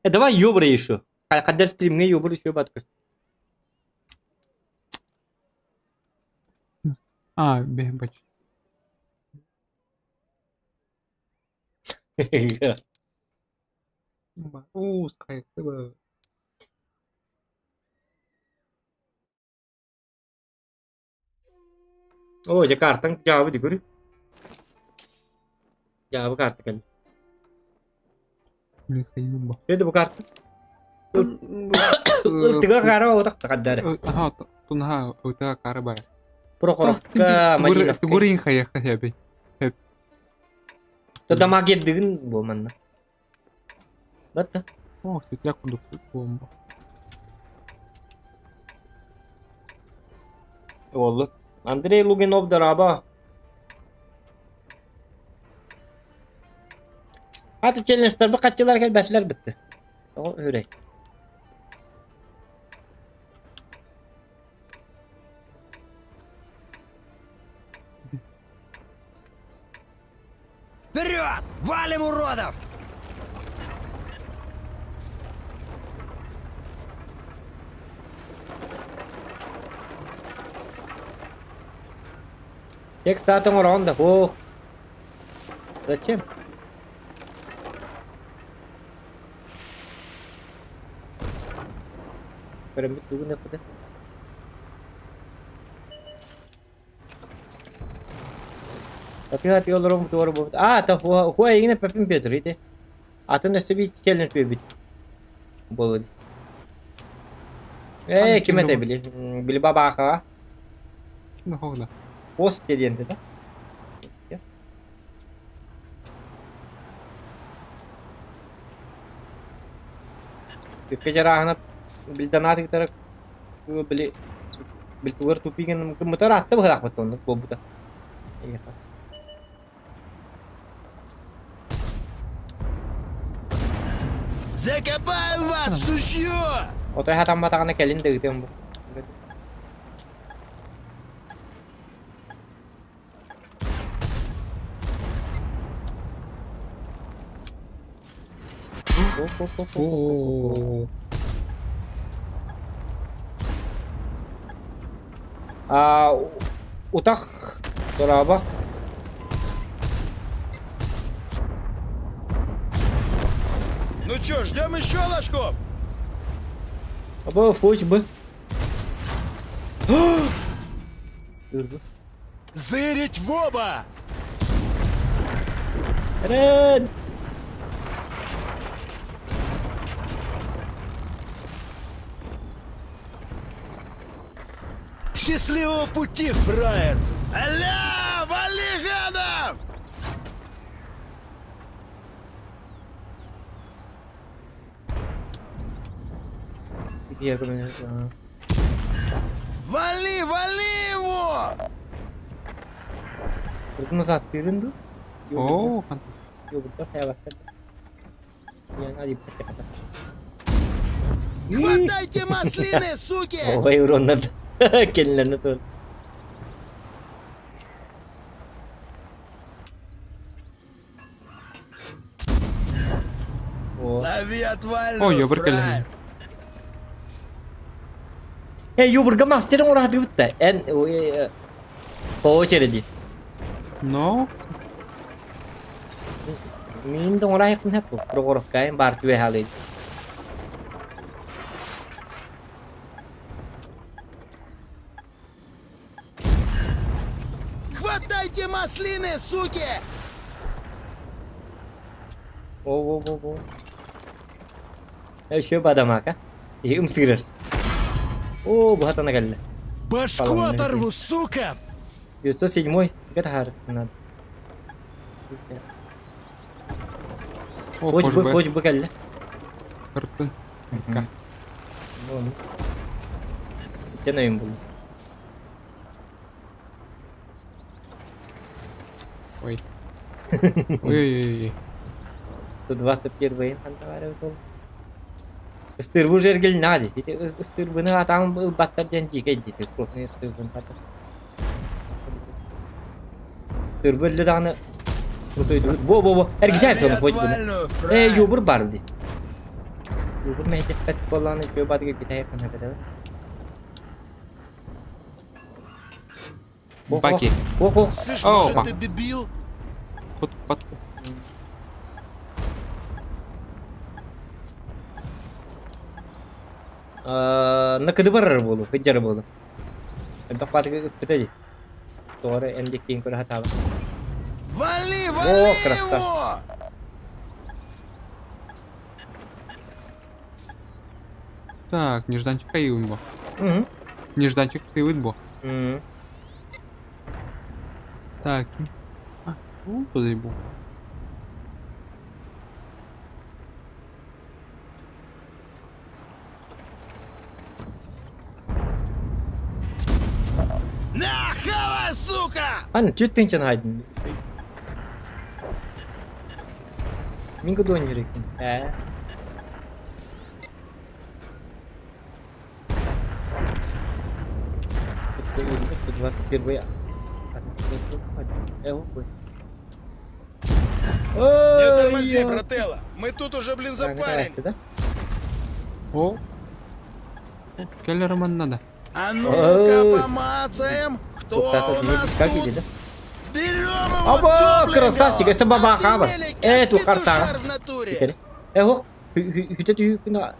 Э, давай ёбра еще. Кадер стримге ёбра еще баткас. А, бэч. Уу, скайп. О, дьэ картаҥ дьаабы дии көрүй. Дьаабы карта кэллэ. Михаил. Деді бу карта. Ылтыга кара отақ тақаддары. Аха, тунха, ылтыга кара бай. Прохоровка, Малиновка. Тугурин хайаха хэби. То дамагердыгын бу манна. Батта. О, светляк курдук бомба. Оллу. Андрей Лугинов дорообо. Аты челленджтар бу хаччылар кэлбэтилэр битти. Тоҕо үрэй. Вперед! Валим уродов! Текст аатын оҥороҕун да ох. Зачем? Көрөммүт тугун эппитэ? Атыга олорон туора буолбут. А, та хуа эйигин эппэппин Петр ити. Атын өссө биир челлендж биэрбит. Буолуо. Ээ, ким этэ били? Били бабаахаҕа. Ким хоҕла? Пост диэн да? Үпкэ дьарааһына билданаат кытары били билтугар тупигин кыммытар атта быһыраахпыт оннук буолбута. Закопаем вас, сучье! Отой хатамматаҕына кэлин да ыытыам бу. А утах дорообо. Ну чё, ждем еще ложков? Або фуч бы. Ырбы. Зырить в оба! Рен! Счастливого пути, фраер! Аля, вали гадов! Вали, вали его! Назад тыырын дуу? Оо, Хватайте маслины, суки! Ой, уроннат. Кенлерне тур. Лови отвальную, Ой, я фраер! Э, юбурга мастерын ураһатыбытта. Эн по очереди. Но Мин да оҥораайыкпын сөп буо. Прохоровкайын баар түбэһэ Хватайте маслины, суки! О-о-о-о. Еще бадамака. И ымсыырар. О, бухатана кэллэ. Башку оторву, сука! 907 Гетхар надо. О, Фоч бы, б. фоч бы кэллэ. Кыртын. Итен ойын булду. Ой. Ой-ой-ой. 121 хантавары был. Ыстырбы жергел нади. Ити ыстырбыны атаң баттар диэн дьиикэй диити. Крупный ыстырбын хатар. Ыстырбы өллө даҕаны Бо-бо-бо. Эргитээп сону Лови фоч буну. отвальную, Э, фраер! юбур бар ди. Юбур мэйтэспэт буоллаҕына үчүгэй баатыгар китэһэ ханна Баки. Ох, Слышь, О, может ба. ты дебил? Хот пат. Накыды барар буолу, хыджар буолу. Элбэх баатыгар ыппыта ди. Тоҕо эн диэккиин көрө сатаабат. Вали, вали красота. его! Так, нежданчик кайыбын бо. Мгм. Нежданчик кайыбын бо. Мгм. Так. А, ну, бу. На, хавай, сука! Аны түөрт тыһыынчаны хаайдым. Мин кудуон юрекпин. Ээ. 121 Не тормози, брателло. Мы тут уже, блин, запарили. Да? О. Кэлэр манна да. А ну-ка помацаем, кто у нас тут? Берем его Аба, красавчик, это баба хаба. Эту карта. в натуре. Эх, хүтэ түүкүнэ.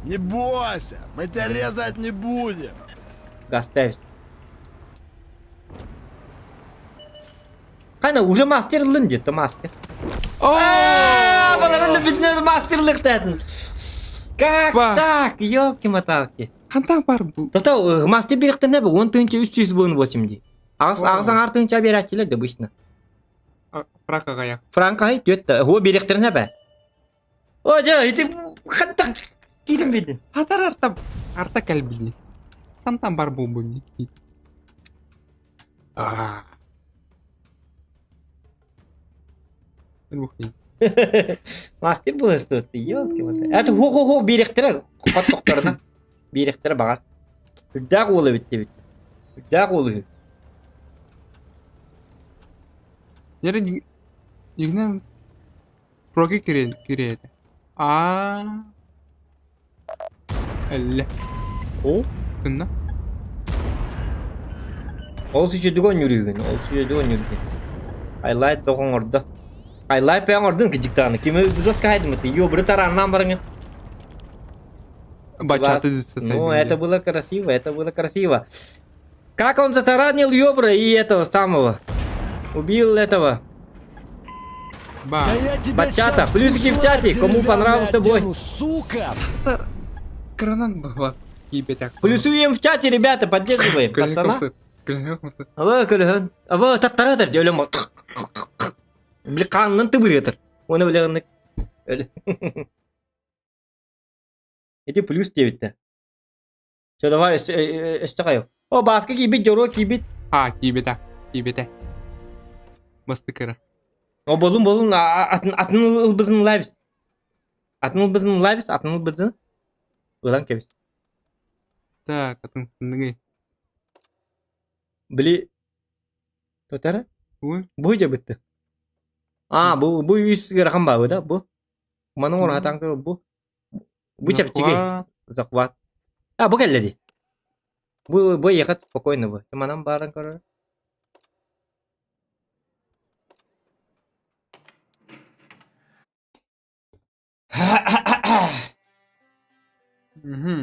Не бойся, мы тебя резать не будем. Гастайс. Қана уже мастер ылын деді мастер. Ааа, баларны бидне мастерлык дедин. Как так, елки-моталки. Хантан бар бу. Тота мастер беректен не бу 10 318 ди. Ағыз ағыз аңар берәчилер де обычно. Франка гаяк. Франка хай төт хо беректер не бә. О, жа, ити хаттак кирим бидин. Хатар арта арта кэлбини. Хантан бар бу бу. Аа. Мастер было что ты, елки-моталки. Это хо-хо-хо беректер хаттактарына. Беректер бағар. Үрдәк олы бит бит. Үрдәк олы. Нere Игнен проги кире кире. А. Элле. О, Кынна. Ол сүчөдүгөн жүрүгүн, ол сүчөдүгөн жүрүгүн. Айлайт тоҕоҥ ордо. Айлайт бэйэҥ ордун кыдьыктаҕына. Кими жестко хайдымыты. Йо, быры тараннан барыңын. Бачаты Ну, это было красиво, это было красиво. Как он затаранил Йобра и этого самого. Убил этого. Ба. Да я тебя Бачата, щас плюсики в чате, бушлат кому понравился бой. одену, сука! Кранан бахва. Кибетак. Плюсуем в чате, ребята, поддерживаем. Пацана. Аба көлөһөн. Аба таттаратыр өлөм. Били каннын тыбырытыр. Оны билегенник. Өлө. Эти плюс 9-те. Все, давай, өстө кайы. О, баска кийбит, жоро кийбит. А, кибетак. Кибете. Бастыкыра. О, болун, болун, атын, атын ылбызын лайбис. Атын ылбызын лайбис, атын ылбызын. Ылан кебис. Так, атын кындыгы. Били. Тотара? Ой. Бу же битти. А, бу бу үс грахан бабы да, бу. Маның ор хатан бу. Бу чепчиги. Захват. А, бу келледи. Бу бу ехать спокойно бу. Манан барын көрөр. Угу.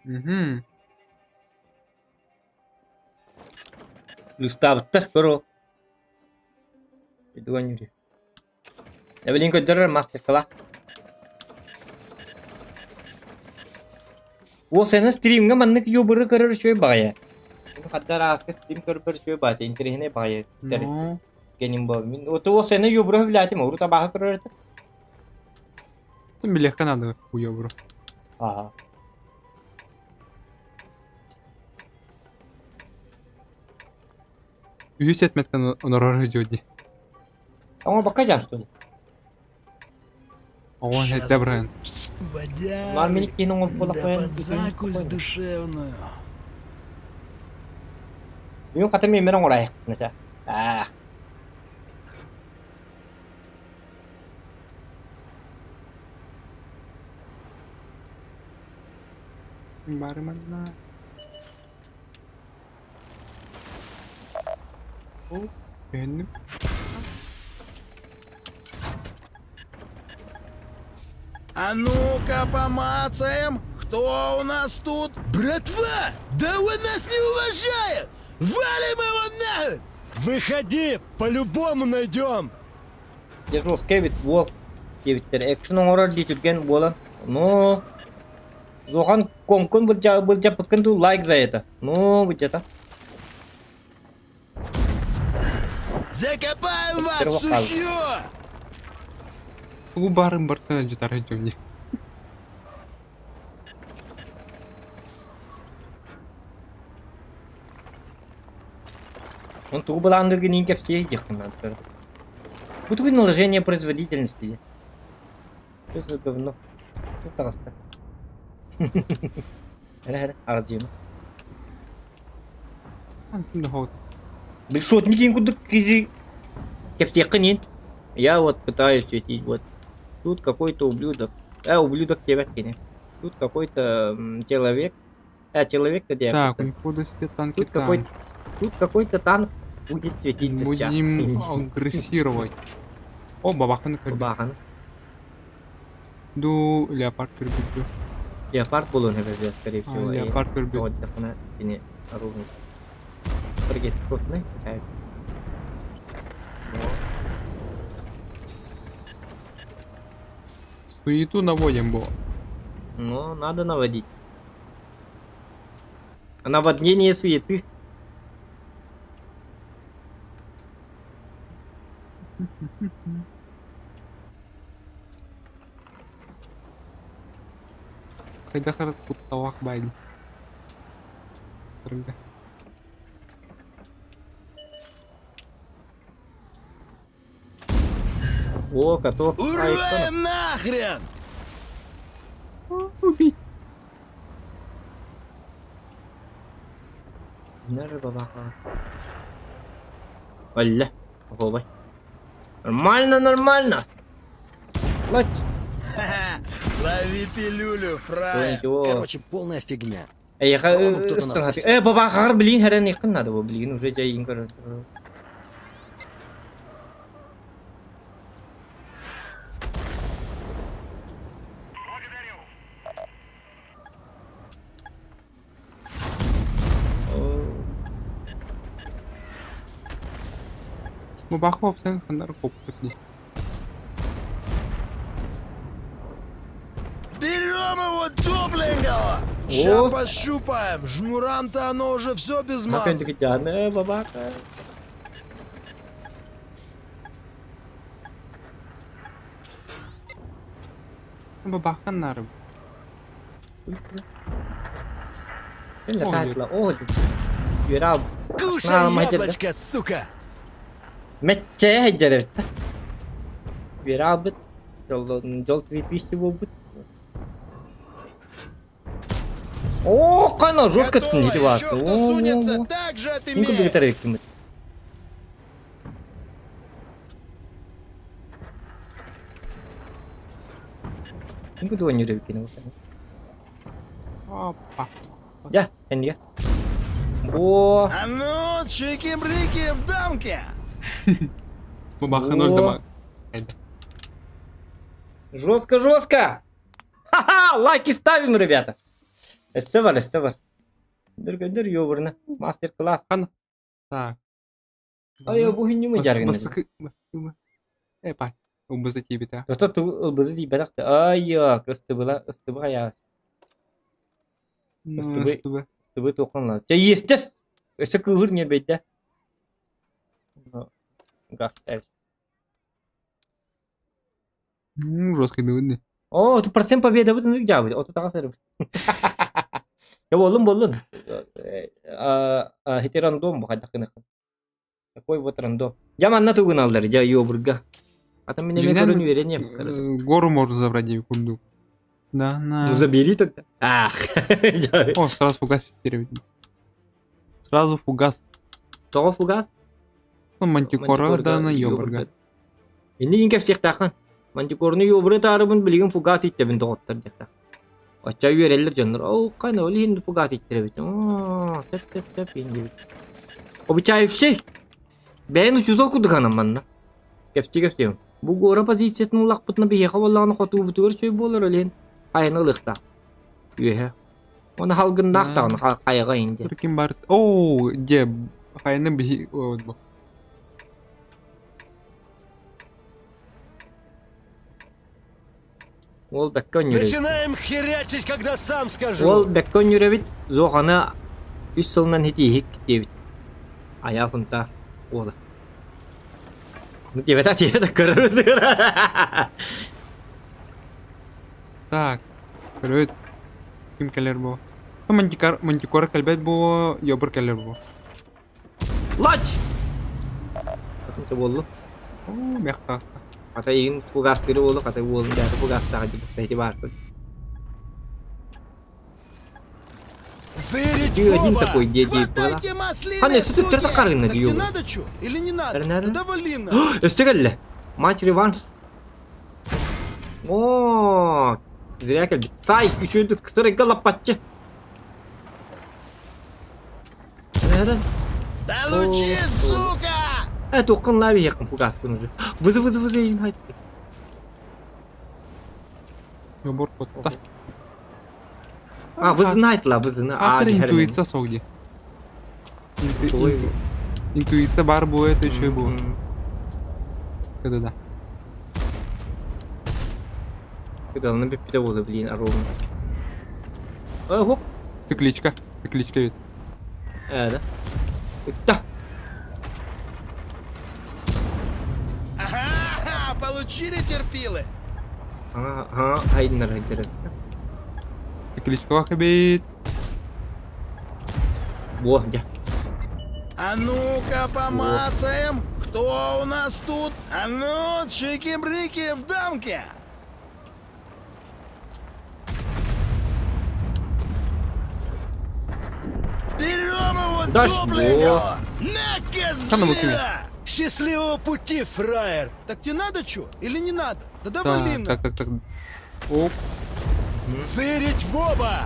Угу. Лустабыттар көрө. Дүгөн жүрү. Эбелин көдөрөр мастер класс. О сен стримге маннык юбыры көрөр үчүгэй баҕайы. Хаддар ааска стрим көрбөр үчүгэй баҕайы, интэриэһинэй баҕайы. Ну. Кеним бо. Мин ото сен юбыры билятим, урут абааһы көрөр этим. Билиэххэ надо уебру. Ага. Үһүс этметтен онорор дьуди. Аңа бакка что ли? Оҕон хэтте бран. Водяры, Марминик кейин оңор да болақ под закусь душевную. Бүгүн хата мен мен оңор аяқ. Ах. Барыманна. О, beğendim. А ну-ка помацаем, кто у нас тут? Братва, да он нас не уважает! Валим его нахуй! Выходи, по-любому найдем! Дежурский бит бол. Дебиттер экшн оңорор дии түрген буолан. Но. Зохан комкун былдьаппыккын дуу лайк за это. Ну, где-то. Закопаем вас, сучье! Тугу баарын бартан дьытар дьони. Он тугу былаандыргын иин кэпсиэ диэхпин наада. Бу тугу наложение производительности. Что за говно? Что таҕыста? Эрэ эрэ аҕадьыма. Бешотник курдук киһи кэпсиэххин иин. Я вот пытаюсь светить вот. Тут какой-то ублюдок. Ублюдок диэбэт кини. Тут какой-то человек. Человек-то Так, у них будут все танки Тут какой Тут какой-то танк будет светиться сейчас. Будем агрессировать. О, бабахан Бабахан. Ду леопард көрбүтү. Леопард буолуон эбэбэ, скорее всего. Леопард көрбүт. Отдохна кини оружие. Прыгает крупный, пытается. Суету наводим было. Ну, надо наводить. Наводнение суеты. Хайдах эрэ кутталаах баайдым. Көрүҥҥэ. О, каток. Урваем нахрен! Убить! Алле, оһуобай. Нормально, нормально. Лать. Лови пилюлю, фраер. Ничего. Короче, полная фигня. Эйиэхэ ыстаҥа Э, бабаахаҕар билигин хэрэн иэххин наада бу билигин уже дьайыын көрөр. Бабаах уопсайын ханна эрэ куоппут дии. Берем его тепленького! Ща пощупаем. Жмурам-то оно уже все без масла. Э, бабака. Бабахан нары. Кушай яблочко, сука! Мэччэ дьэревтэ. Үөрэ албыт. Дьол 3000 буолбут. О, кана жестко Готово, тендиват. еще кто сунется, так же отымеет. Опа. Дьэ, эннигэ. О, А ну, чики-брики в дамке! Бабахан өлдө Жестко, жестко! Ха-ха! Лайки ставим, ребята! Өссө бар, өссө бар. Дүр ёбурна. Мастер-класс. Так. Ай, бу хиннюмы жаргын. Басыкы, басыкы. Э, пай. Убызы тиибитэ. Ото ту ылбызы тиийбэтэх. Ай, ыстыбыла, ыстыбы я. Ыстыбы. Ыстыбы. Ыстыбы туоханла. Чэ, естес! Өссө кыыһыр ньэрбэйдэ. Газ Ну, жесткий дыбыды. О, ты процент победы бутын дьаабыт. Ото таҕас эрэ. Чэ, буоллун, буоллун. Хити рандом бу хайдах гыныххын. Такой вот рандом. Дьэ манна тугуналлар, дьэ, ёбурга. А там меня Дьиҥинэн, көрөн үөрэниэм. Гору можно забрать курдук. Да, на. Ну забери тогда. Ах. О, сразу фугас теперь. Сразу фугас. Тоҕо фугас? Ну, мантикора да на ёбурга. Иннигин кэпсиэхтээххин. Мантикорну ёбуры таарыбын билигин фугас иттэбин доҕоттор диэхтээх. Оччо үөрэллэр дьоннор. Оо, кана ол иһин фугас иттэребит. Оо, сөп сөп сөп индибит. Обучающий. Бэйэн учуутал курдук анан манна. Кэпсии кэпсиэм. Бу гора позициятын ыллахпытына биһиэхэ буоллаҕына хотуубутугар чөй буолар олен хайаны ылыахтаах. Үөһэ. Оны халгыннаах даҕаны хайаҕа инде. Ким бар? Оо, дьэ, хайаны биһи бу. Уол бэккэ онньур эбит. Начинаем херячить, когда сам скажу. Уол бэккэ онньур эбит, Зоханы үс сылынан хитииһик диэбит. Айаал Хунтаар уола. Ну диэбэтэ тиийэ да көрөр. Так, көрөт. Ким кэлэр бу? Мантикар, мантикора кэлбэт бу, ёбур кэлэр бу. Лач! Атын буоллу. Оо, мехта. Хата игин фугастыры буолу, хата уолун бэйэтэ фугастаах дьибэти баарбын. Зырить Ты один оба! такой дед Хватайте маслины, Ханна, сүтүк суки! төртө қарынна Так тебе дүйө. надо чё? Или не надо? Наверное. Тогда вали на. Өстө кэллэ. Матч реванш. О, зря кэлбит. Тай, үчүөдүк кытарыгга лаппатчы. Да лучи, сука! Э, туоххун лаа биһиэххин фугаспын уже. Вызы вызы вызы иин хайт. Набор кутта. А, вызы айтла, вызыны. А, Автор интуиция сог ди. Интуиция бар будет, и что будет. Да-да. Кыдалны бүппүтэ буолла, блин, ровно. Э, хоп. Цикличка. Цикличка ведь. Э, да. Да. Ага, получили терпилы? Ага, хайдынар хайдыр. Цикличка хабит. Во, дьэ. А ну-ка помацаем, кто у нас тут? А ну, чики-брики в дамке! Берем его Да тепленького! На, Самый козлина! Счастливого пути, фраер! Так тебе надо что? Или не надо? Да давай Так, так, так, так. Оп. Зырить в оба!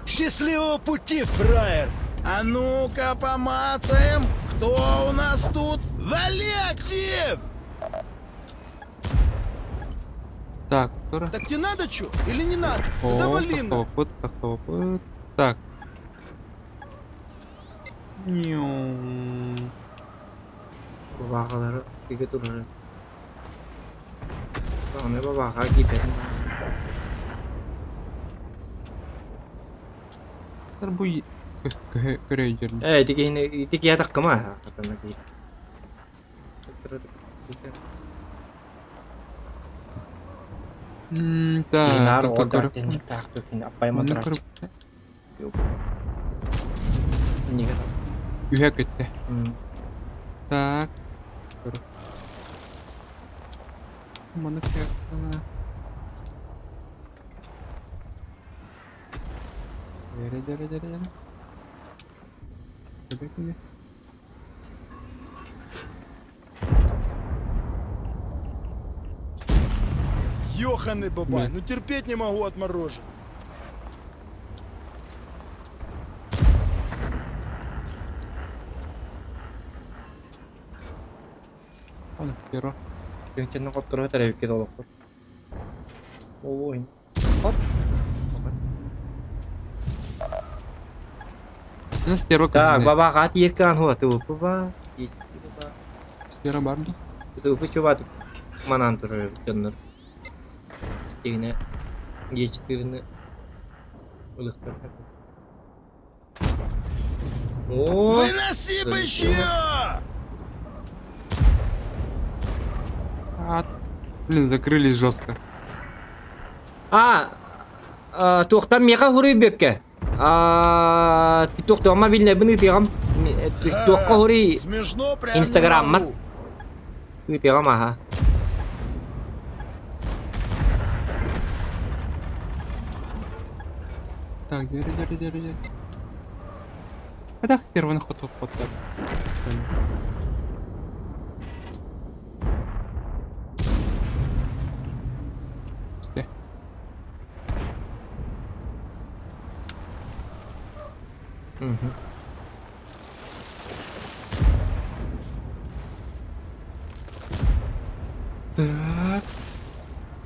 Счастливого пути, фраер! А ну-ка помацаем, кто у нас тут? Вали актив! Так, который. Так тебе надо что? Или не надо? Да Оп, давай тахтовопыт, тахтовопыт. Так. Ню. Бабаҕалары тигэ турар. Аны бабаҕа киирбэтин. Бу көрөйдөрүн. Э, ити киһини ити киһи атаххыма. Атана киһи. Так, Үһэ көттө. Так. Маны кыахтана. Дere dere dere dere. Köpek mi? Ёханый бабай, ну терпеть не могу отморожен. Оны перво. Тыынчанна хотторо тэрээбиккэ толохпут. Ой. Хоп. Ну, стерва Так, бабаҕа тиэркээн хуа тыыппа. Стерва бар ди. Тыыппы чуба манан турар дьоннор. Тигинэ Е4-ны ылыхтар. О, Выноси бычье! А, блин, закрылись жестко. А, туохтан миэхэ хуруй бүккэ. А, туохтуама билинэбин ыытыаҕым. Туохха хуруй Смешно прям не Инстаграмма. могу. Ыытыаҕым аха. Так, дери, дери, дери, дери. Хотя первый ход ход ход так. Мгм. Так.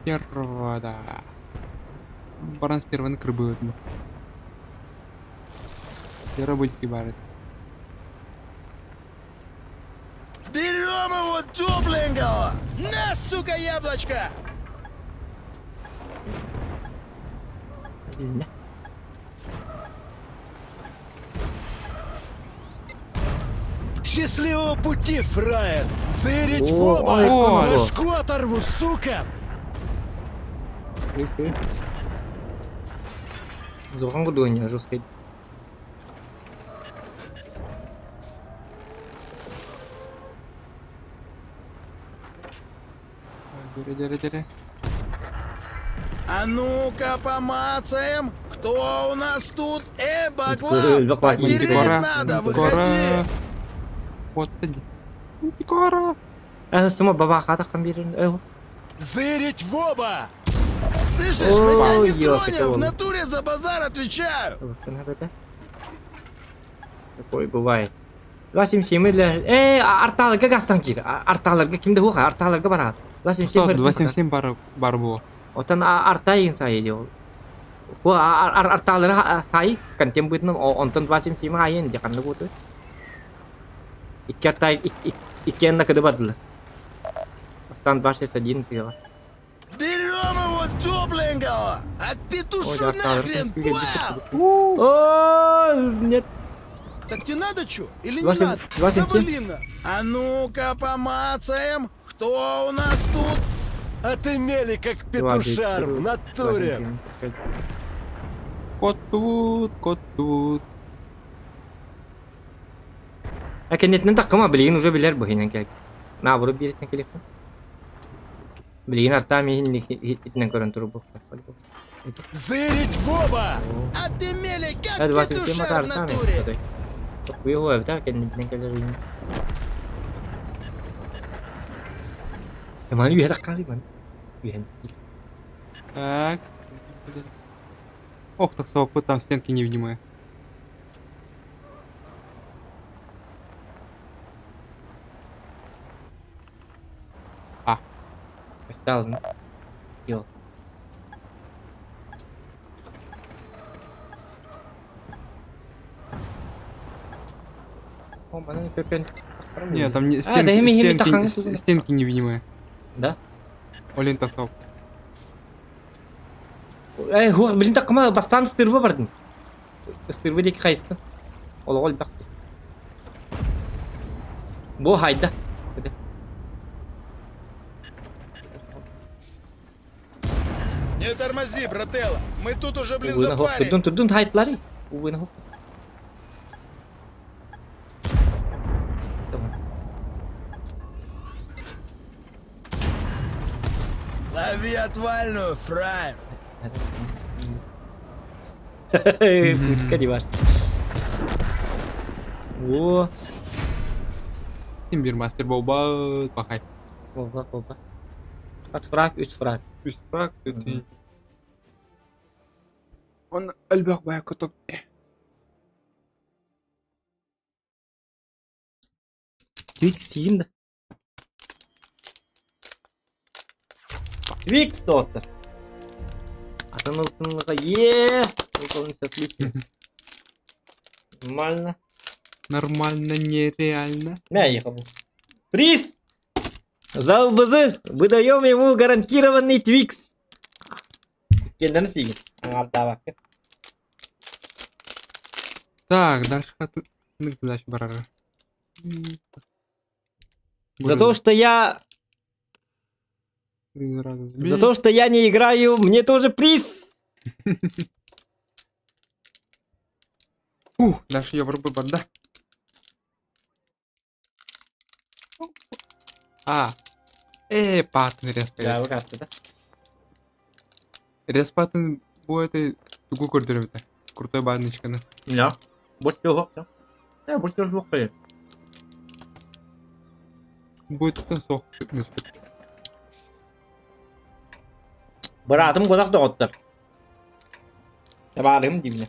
Стерва, да. Баран стерваны крыбы өтмө. Стерва будет кибарит. Берем его тепленького! На, сука, яблочко! Билиннэ. Счастливого пути, фраер! Зырить О, в оба! ой, О, Башку оторву, сука! Зохан курдук жесткий. Дере, дере, дере. А ну-ка помацаем, кто у нас тут? Э, баклан, Баклан, потереть Мантикора. надо, выходи. Мантикора. Вот ты. Мантикора. Э, сама баба хата хамбирин. Э, Зырить в оба! Слышишь, мы тебя Ой, не ёлки-палки. тронем, в натуре за базар отвечаю. Такое бывает. 277 или... Э, арталарга гастан кир. Арталарга кимде хуха, арталарга барат. 277 277 бар, бар было. Отан арта ин сай дел. Бу арталары хай контент бытын онтон 277 хайын де канны буту. Икки арта икки энна кыды бардылар. Астан 261 тыга. Берем его тепленького! Отпетушу нахрен, понял? О, нет. Так тебе надо что? Или не 27 надо? 27. Да блин. А ну-ка помацаем, кто у нас тут? А ты мели, как петушар в натуре! Кот тут, кот тут. А кеннетинен таккыма билигин уже билер быһыйнан кэлбит. Наоборот биэриттэн кэлиэхпин. Билигин артаам иһин итинэн көрөн турбуттар. Зырить в оба! А ты мели, как Э, 27 петушар в натуре. Тохуй эбитэ кэннитинэн кэлэр иһин. Маны үһэ таккаалый маны. Үһэн. Так. Ох, так совок, там стенки невидимые. Стал. Йо. О, маны көпен. Нет, там не, А, стенки, да, ими- ими стенки, тахан- стенки невидимые. Да? Олень так Э, хуах, блин, такма бастан стырва бардын. Стырва диэки хайыстын. Олоҕо элбэх. Бу хайда. Не тормози, брателло. Мы тут уже, блин, Угуна хоп, запарили. турдун турдун хайтлары. Угуна хоп. Лови отвальную, фраер. Путка не важно. О, Син биир мастер буолбат пахай. Опа, опа. Хас фраг, үс фраг. Үс фраг, төтүй. Он элбэх бая кутук. Твикс сиин да. Твикс доктор. Атын ылтынлыга е, выполнить отлично. Нормально. Нормально, нереально. Мә ехал. Приз! За ЛБЗ выдаем ему гарантированный Твикс. Кенден сиген. Аңартабак. Так, дальше хаты... Дальше барара. За то, что я... За то, что я не играю, мне тоже приз! Ух, дальше я врубаю барда. А. Э, патын резко. Да, вот да. Респатын бу это тугу көрдөрөбүтэ. Крутой баночканы. Да. Больше всего. Э, больше всего. Будет суох. Быраатым кодак доҕоттор. Табаарым дибинэ.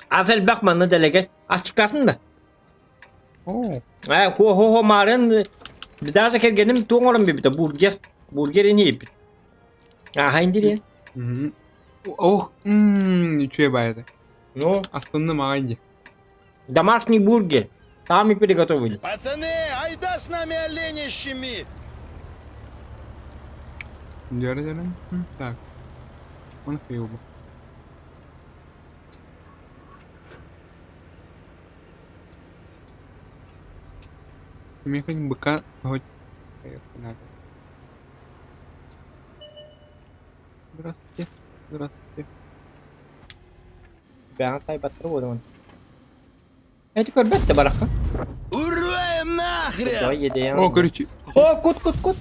Аз элбэх манна дэлэгэ ачыккатын да. Оо. Э, хо-хо-хо марын даже кэргэним туоҥорон бибитэ бургер. Бургер ини Аха индириэн. Ох, үчүгэй баайыта. Ну, Астынным аҕай дии. домашний бургер. Сами приготовили. Пацаны, айда с нами оленя щемить. Дьэрэ-дьэрэ. Так. Он фейлбу. Миэхэ быка хоть надо. Здравствуйте. Здравствуйте. Бэҕэ тайбаттар буолуон. Эти көрбөт да барахха. Уроем нахрен! О, короче. О, кут, кут, кут.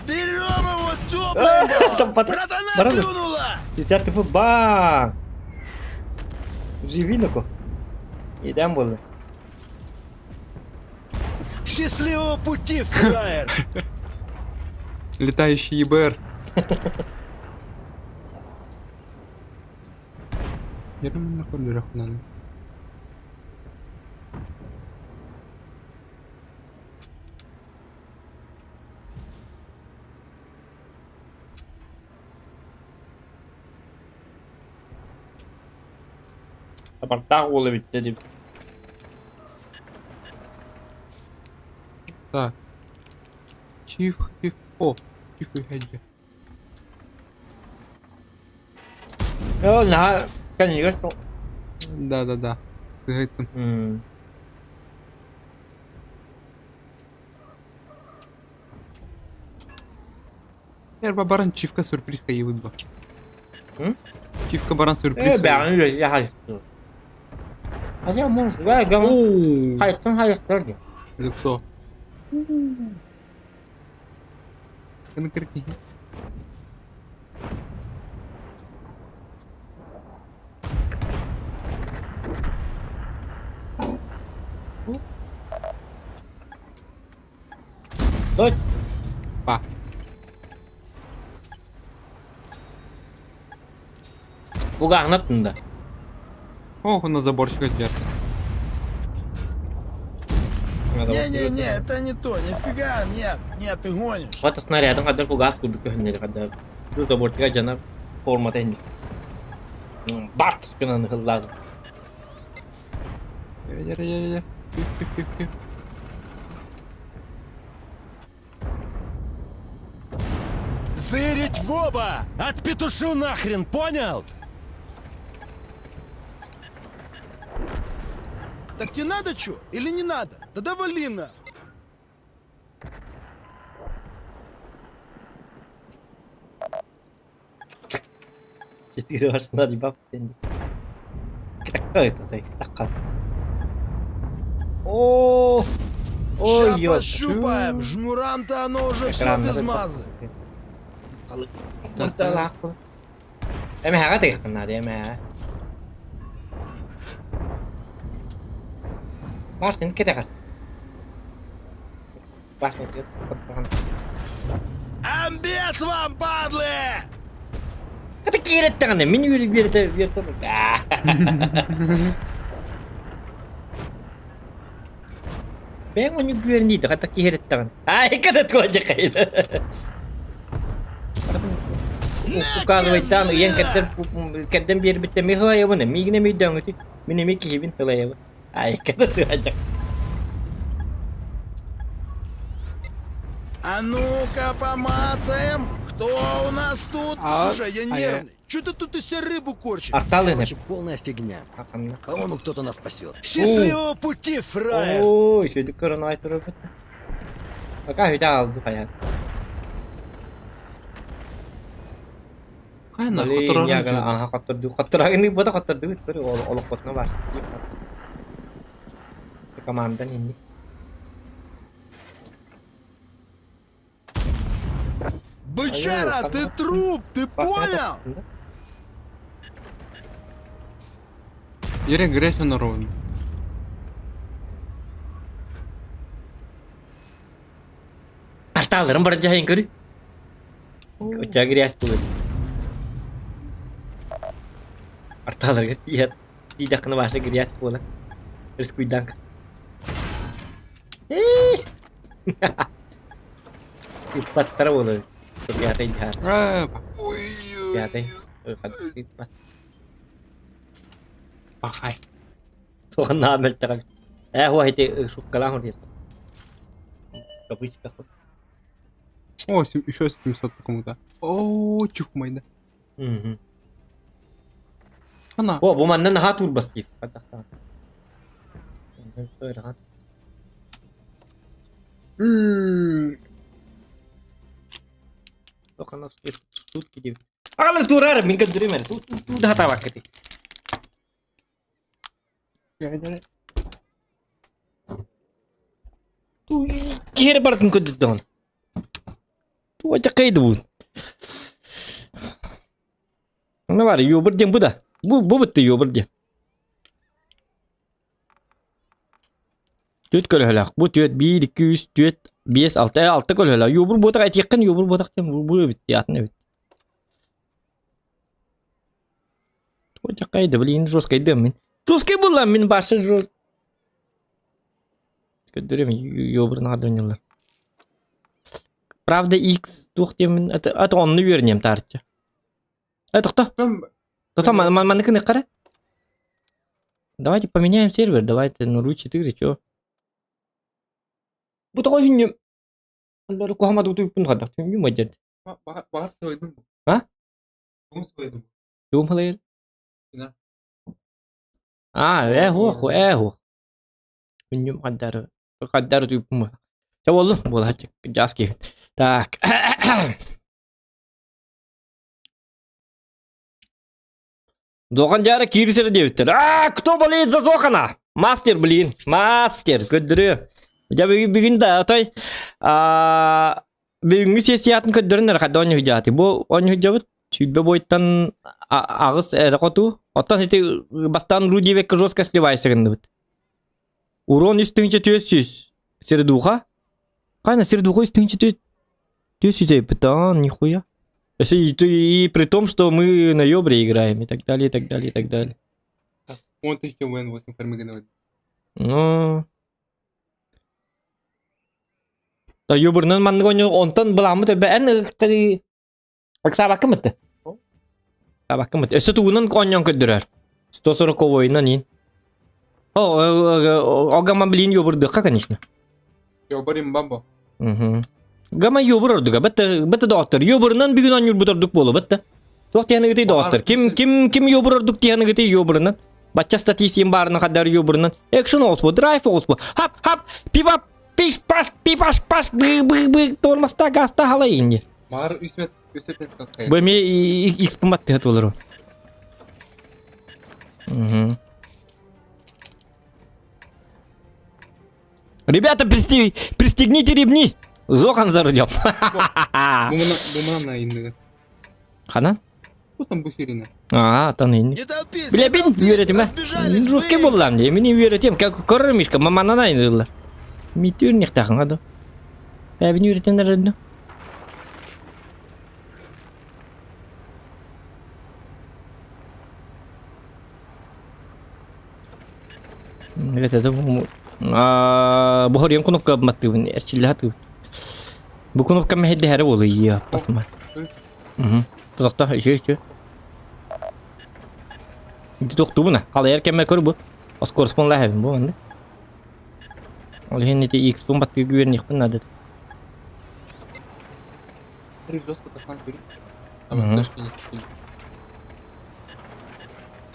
Берем его тепленького! Братана клюнула! Десятый бан! Живи Идем буолла. Счастливого пути, фраер! Летающий ЕБР. Я думаю, на коридорах надо. Табартаах уол эбит дедим. Так. Чих, тих. О, тихо, хеджи. Оо, наһаа кэннигэр Да, да, да. Сыһыттым. Эрба баран чивка сюрприз хайыбыт ба. Чивка баран сюрприз. Э, бэҕэни үлэсэ хайыттыр. Хотя, может, да, гам... Хайыттан хайыттар диэн. Это кто? Конкретнее. Дочь. Па. Бугаҕына да. Ох, на заборчик держит. Не-не-не, это не то, нифига, нет, нет, ты гонишь. Хата снарядын кадar фугас курдук көһүннэри кадar. Бу заборчика жана формата инди. Бат гынан хыллады. Я-я-я-я. Тих-тих-тих-тих. Зырить в оба! Отпетушу нахрен, понял? Так тебе надо что или не надо? Да вали на. Четыре вашна дибап инди. Китакка это тай, китакка. О, Ща ой, ё. пощупаем, жмурам-то оно уже все без мазы. Эмэһэҕэ тыйыхтаннаады эмэһэ. Мартин кэтэҕэр. Амбец вам, падлы! Хата киирэттэҕинэ мин үөрү үөрэтэ үөрэтэ Бэйэҥ оннук үөрэнии да хата киирэттэҕин. Ай ката туодьахайда. Указывайтаан ыйан кэрдэн кэрдэн биэрбиттэ ми хылайабын миигин эмий дөҥүтү мин эми киһибин хылайабын. Ай ката туодьах. А ну-ка помацаем, кто у нас тут? А, Слушай, я а я- нервный. Че ты тут из себя рыбу корчишь? Арталыны. Короче, полная фигня. По-моему, кто-то нас спасет. Счастливого пути, фраер! Ой, шөйдүк көрөн айтырып. Пока хүтэ алды хая. Хайна, Блин, которого я ага, хотторду, хотторагын бода хотторду, көрү олохпотуна бар. Командан инни. Бычара, ты труп, ты понял? Ере грязь на ровно. Арталарын бар жайын көрү. Оча грязь булыр. Арталарга тият. Тидакны башы грязь була. Рискуйдан. Иппаттара болар. Пятой дьар. Э, Пятой. Пахай. Туоханнаа мөлтөҕө. Ээ хуа ити шуккалаах урдуйар. Кавычка. О, еще 700 по кому-то. О, чухмайда. Мгм. Ана. О, бу манна наһаа туурбас диир. Аҕалан туураар мин көрдөрүм эрэ. Туу да хатаабаккыт. Киһи эрэ барытын көрдөрдөҕүн. Туочакай дуу. Ну бар, юбыр диэн бу да. Бу бу бытты юбыр диэн. Түөт көлөһөлөөх. Бу түөт 1, 2, 3, 4, 5, 6, 6 көлөһөлөөх. Юбыр буотах этиэххин юбыр буотах диэн бу бу эбит атын эбит. Туочакай да блин жесткай да мин. Жесткай буолла мин башы жо. Көрдөрөм юбыр наадонньулар. Правда X туох диэммин это это онну үөрниэм таарычча. Э тохто. Тохто маннык ыныккара. Давайте поменяем сервер, давайте ну ру 4 чё. Бу тоҕо үһүннүм. Андары куһамады утуйпун хадах түннүм мадьан. Баҕар сойдум. А? Тугун сойдум. Тугум халайыр? А, э хуох, э хуох. Күннүм хаддары хаддары утуйпун. Чэ боллу, буолааччы жаас киһи. Так. Зохан дьаара киирсэр диэбиттэр. Аа, кто болеет за Зохана? Мастер, блин, мастер, көрдөрүө. Дьэ бүгүн бүгүн да отой аа бүгүҥҥү сессиятын көрдөрөн эрэ хайда оонньуу Бу оонньуу сүүрбэ буойтан аҕыс эрэ хоту. Оттон ити бастаан ру диэбэккэ жестко сливайся гынныбыт. Урон үс тыһыынча 400 Сердуха. Кайна Сердуха үс тыһыынча 400 эппит, а, нихуя. Если и, и, и при том, что мы на Йобре играем и так далее, и так далее, и так далее. Он тысяча вен 8 фармыгановый. Ну... Да Йобрынан маннык оонньуу онтон былааммыт эбэ эн Ыксаабаккын бытты. Ыксаабаккын бытты. Өссө тугунан оонньоон көрдөрөр. 140 ойунан иин. О, о, гамма блин ёбурдыхха, конечно. Ёбарим бамбо. Угу. Гамма ёбур ордуга. Бетте бетте доҕоттор. Ёбурунан бүгүн оонньуурбут ордук буолу бетте. Туох диэн ыгытый доҕоттор. Ким ким ким ёбур ордук диэн ыгытый ёбурунан. Бачча статистиин баарынан хаддар ёбурунан. Экшн оҕуспу, драйв оҕуспу. Хап хап, пипап, пиш паш, пипаш паш, бы бы бы тормозта газта халай инди. Маар үс мет үс мет Бу эмиэ икс пыматтыһа туолар. Угу. Ребята, присти... пристегните ремни! Зохан за рулем. Бумана инныгы. Ханан? Бу там бу сирine. А, тан инни. Не толпись, Бля, не бин толпись, үөретиме. разбежались, Жесткий блин. буллам дии. Мин үөретем, как көрөр мишка, маманан айнылар. Митүр нехтахын аду. Бәбин үөретен арыдны. Evet, это бу бу хорьон кнопка маттыбын, эрчиллэһэ тыбын. Бу кнопка мэһэйдэһэрэ буолуй, пасма. Угу. Тохто, еще еще. Ити тохтубуна. Халайар кэммэ көр бу. Оскорспун лаһабын бу манна. Ол иһин ити X-пун баттыы күөрниэхпин наада. Жестко тахан көрү. Мгм.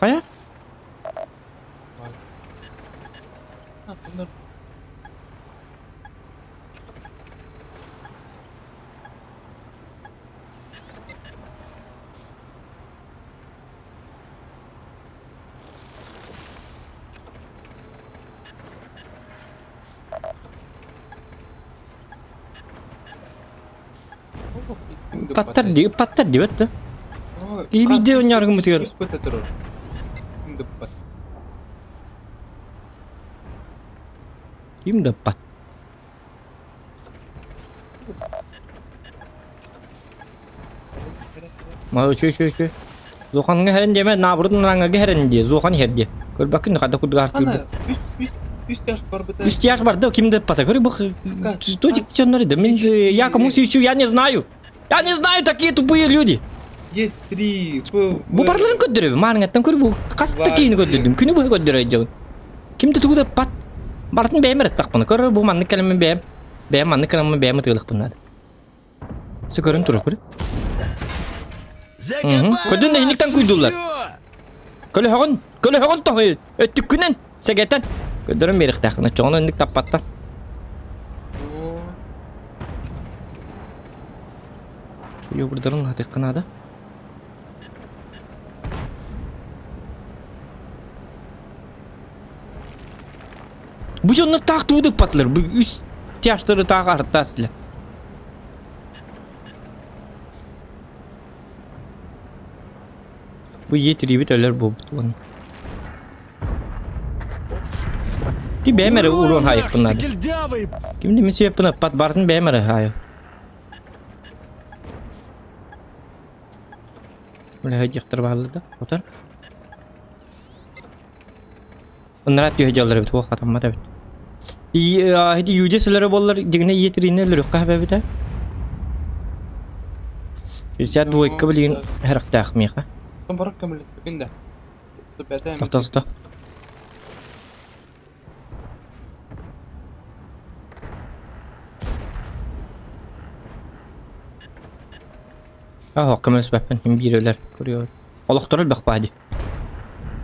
Хайа? Паттар ди, паттар ди бетте. И видео няргымытыгар. Ким да пат. Ма үчү үчү үчү. Зоханга херен деме, наоборот нанга херен ди, Зохан хер ди. Көрбәккин хада кудгар Ана, үс тяж бар быта. Үс тяж бар да, ким да пата. Көрү бу точек чоннор да. Мен я кому сүйчү, я не знаю. Я не знаю такие тупые люди. Е3, Ф, Бу барыларын көрдөрөбүн. Маарыҥаттан көр бу хас да киһини көрдөрдүм. Күнү быһа көрдөрө сылдьабын. Ким да тугу да ыппат. Барытын бэйэм эрэ ыттахпына. Көр бу маннык кэлэммин бэйэм. Бэйэм маннык кэлэммин бэйэм ытыалахпын наада. Все көрөн турар көрө. Закопали Көрдүн да вас, иһиниктэн куйдуллар. сучьё! Көлөһөҕүн, көлөһөҕүн тоһуй, өттүккүнэн сэгэтэн. Көрдөрөн биэриэхтээххин, оччоҕуна инник таппаттар. Йогурдарын лаһатыахха наада. Бу дьоннор таах тугу да ыппатылар. Бу үс тяжтары таах арыттаас илэ. Бу ийэ тириибит өлөр буолбут уонна. Ти бэйэм эрэ уруон хаайыахпын наада. Ким да мин сүөппүн ыппат, барытын бэйэм эрэ хаайым. Бля, дьахтар бааллар да, отар. Ыныраа түһэ дьаллар эбит, туох хатаммат эбит. Ити юдес өлөрө буоллар, дьиҥинэ ийэ тириини өлөрүөххэ сөп эбит ээ. 62 билигин хэрэхтээх миэхэ. Барак көмөлөспүкүн да. Тохто, тохто. Аһ, көмөлөспөппүн, ким биир өлөр, көрүөр. Олохторо элбэх баа дии.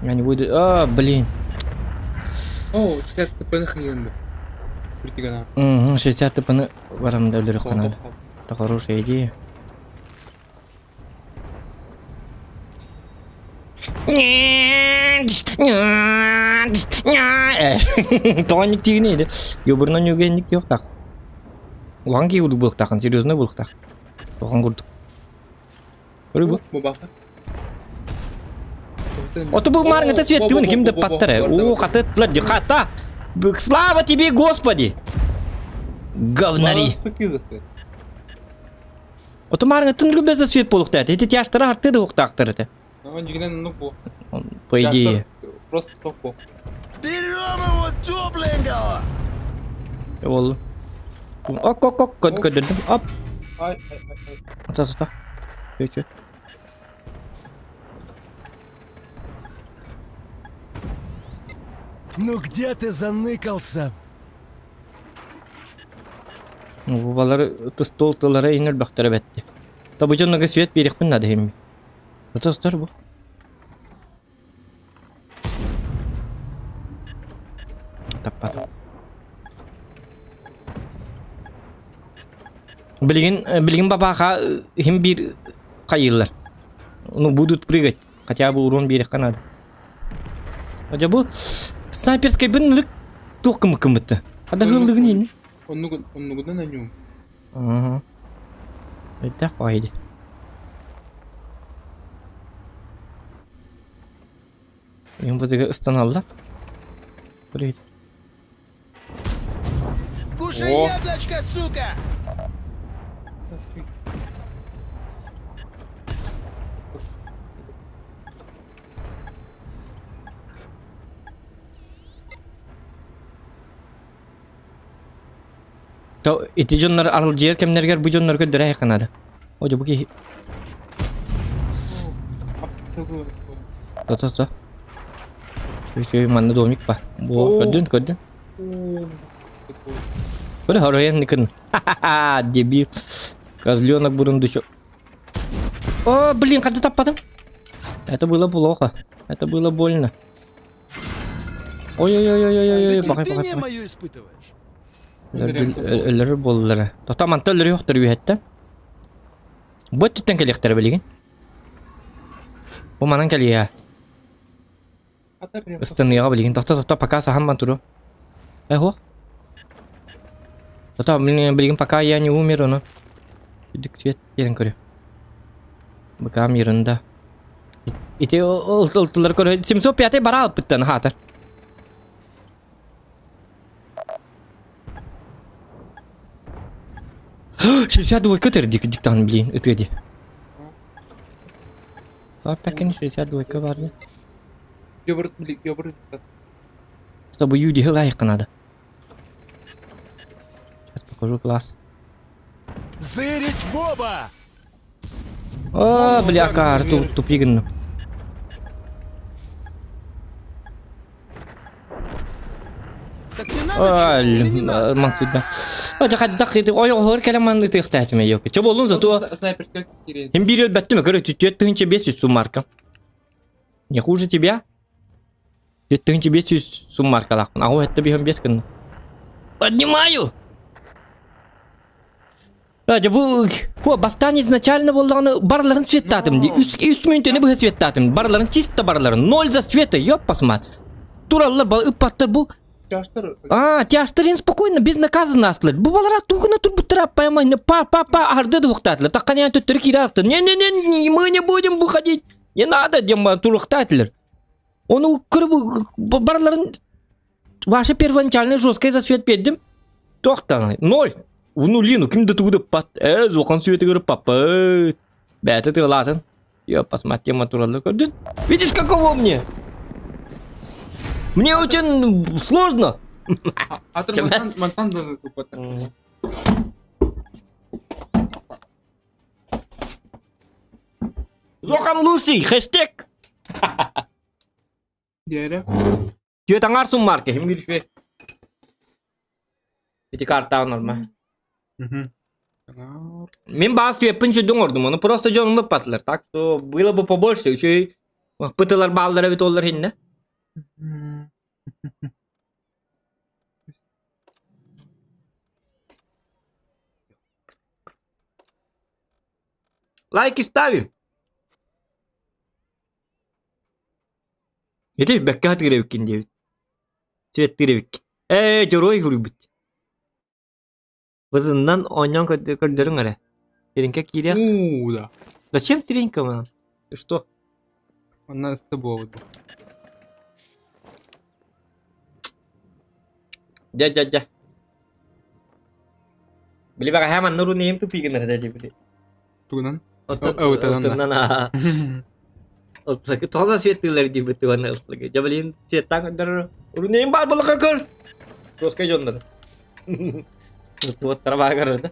Я не буду... А, блин. О, 60 ТП-ны хыйын Притигана. Угу, 60 ТП-ны барам да өлөрүөххэ наада. Это хорошая идея. Тоҕо тигини edi. Йобурунан югенник yok Улахан киһи курдук буолуохтааххын, серьезно буолуохтаах. Улахан курдук. Көрүү бу. Ото бу маарыҥҥыта сүөттүгүн ким да паттар ээ. Уу хатыттылар ди хата. Слава тебе, Господи! Говнари. Ото маарыҥҥыттан любеза сүөт буолуохтаах. Ити тяжтара артыы да уохтаахтар этэ. По идее. Просто топ Берем его тепленького! Ол. Ок, ок, ок, көрдөрдүм. Оп. Ай, ай, ай, ай. Ата, ата. Чү, чү. Ну где ты заныкался? Бубалары стол тыллара инер бөхтөрө бэтти. Та бу дьоннорго свет биэриэхпин наада иһимми. Ата бу. Таппат. Билигин, билигин бабааха иһин биир хайыыллар. Ну, будут прыгать. Хотя бы урон биэриэххэ наада. Дьэ бу снайперскайбын ылык туох кымыккыммытты. Адаһыыллыгын иһин. Оннугунан аньуум. Ага. Өйдөөх баҕайы дии. МВД-га ыстаналлар. Привет. Кушай О. яблочко, сука! То ити дьоннор арылдьыйар кэмнэригэр бу дьоннор көрдөрө айахха наада. О, дьэ бу киһи То-то-то. Үчүгэй манна домик ба. Бу көрдүн, көрдүн. Көрө хороян никын. Ха-ха-ха, дебил. Козленок бурундучок. О, блин, хата таппатым. Это было плохо. Это было больно. Ой-ой-ой-ой-ой-ой, Ты бакай, бакай, терпение бакай. мое испытываешь? Өлөрөр буоллулар. Тота манта өлөрүөхтөр үһэттэн. Бу өттүттэн кэлиэхтэрэ билигин. Бу манан кэлиэ. Ыстаныаҕа билигин. Тохто тохто пока саһан бан туруо. Эхо. Тото билигин пока я не умер, ону. Үрдүк цвет диэн көрү. Быкаам ерунда. Ити ылтылар көрө 705 бара алпыттан хаатар. 62 көтөр диктан блин ытыа ди. Паппакин 62 бар ди. Чтобы юди лайк надо. Сейчас покажу класс. Зырить в оба! О, Вон бля, туда, карту например. тупи гынным. Так не надо чё, или не надо? Мансуйда. Ожа хайдах ойоҕоһор кэлэн манны тыахтаатым ёк. Чо болун зато Снайперская киирэн. Им биир өлбөттүм көрө 4500 суммарка. Не хуже тебя. 4500 суммаркалаахпын. Аҕу этте биһэн бес гынным. Поднимаю! Дьэ бу хо бастаан изначально буоллаҕына барыларын светтаатым дии. Үс үс мүнүүтэни быһа светтаатым. Барыларын чисто барыларын. Ноль за света, ёппас мат. Тураллар ыппаттар бу. Тяжтар. А, тяжтар спокойно, безнаказанно астылар. Бу балара тугуна турбуттара поймай, па па па арды двухтаатылар. Таққанян төттөрү киирэ Не не не мы не будем выходить. Не надо диэн туруктаатылар. Ону көрү барыларын Ваше первоначальное жесткое засвет бердим. Тоқтан, ноль. В нулину, ким да тугу пат. Э, зоқан сүйеті көріп папа. Бәті тығылатын. Я посмотри, туралы көрдің. Видишь, каково мне? Мне очень сложно. Атыр мантан мантан да купата. Зоқан лучший, хэштег. Диэре. Түөт аҥаар суммарка, ким үчүгэй. Ити картаҕа норма. Мин баас түөппүн сүрдүн оҥордум, ону просто дьонум ыппатылар. Так что было бы побольше, үчүгэй пытылар бааллар эбит оллар иһиннэ. Лайки ставим. Ити бэккэ хатыыр эбиккин диэбит. Сүөттүүр эбиккин. Ээ, дьоруой суруйбут. Бызыннан оонньоон көрдөрүҥ эрэ. Тринка киириэх. Уу, да. Зачем тринка мана? Ты что? Она с тобой. Дьэ, дьэ, дьэ. Били бэҕэһээ манна урун тупи гынар этэ дии били. Тугунан? Оттон Тоҕо светтыылар диэбит уонна ыллыгы. Дьэ блин, светтаан көрдөрөр. Урунейм баар балака көр. Туоска дьоннор. Туоттара баа көрөр да.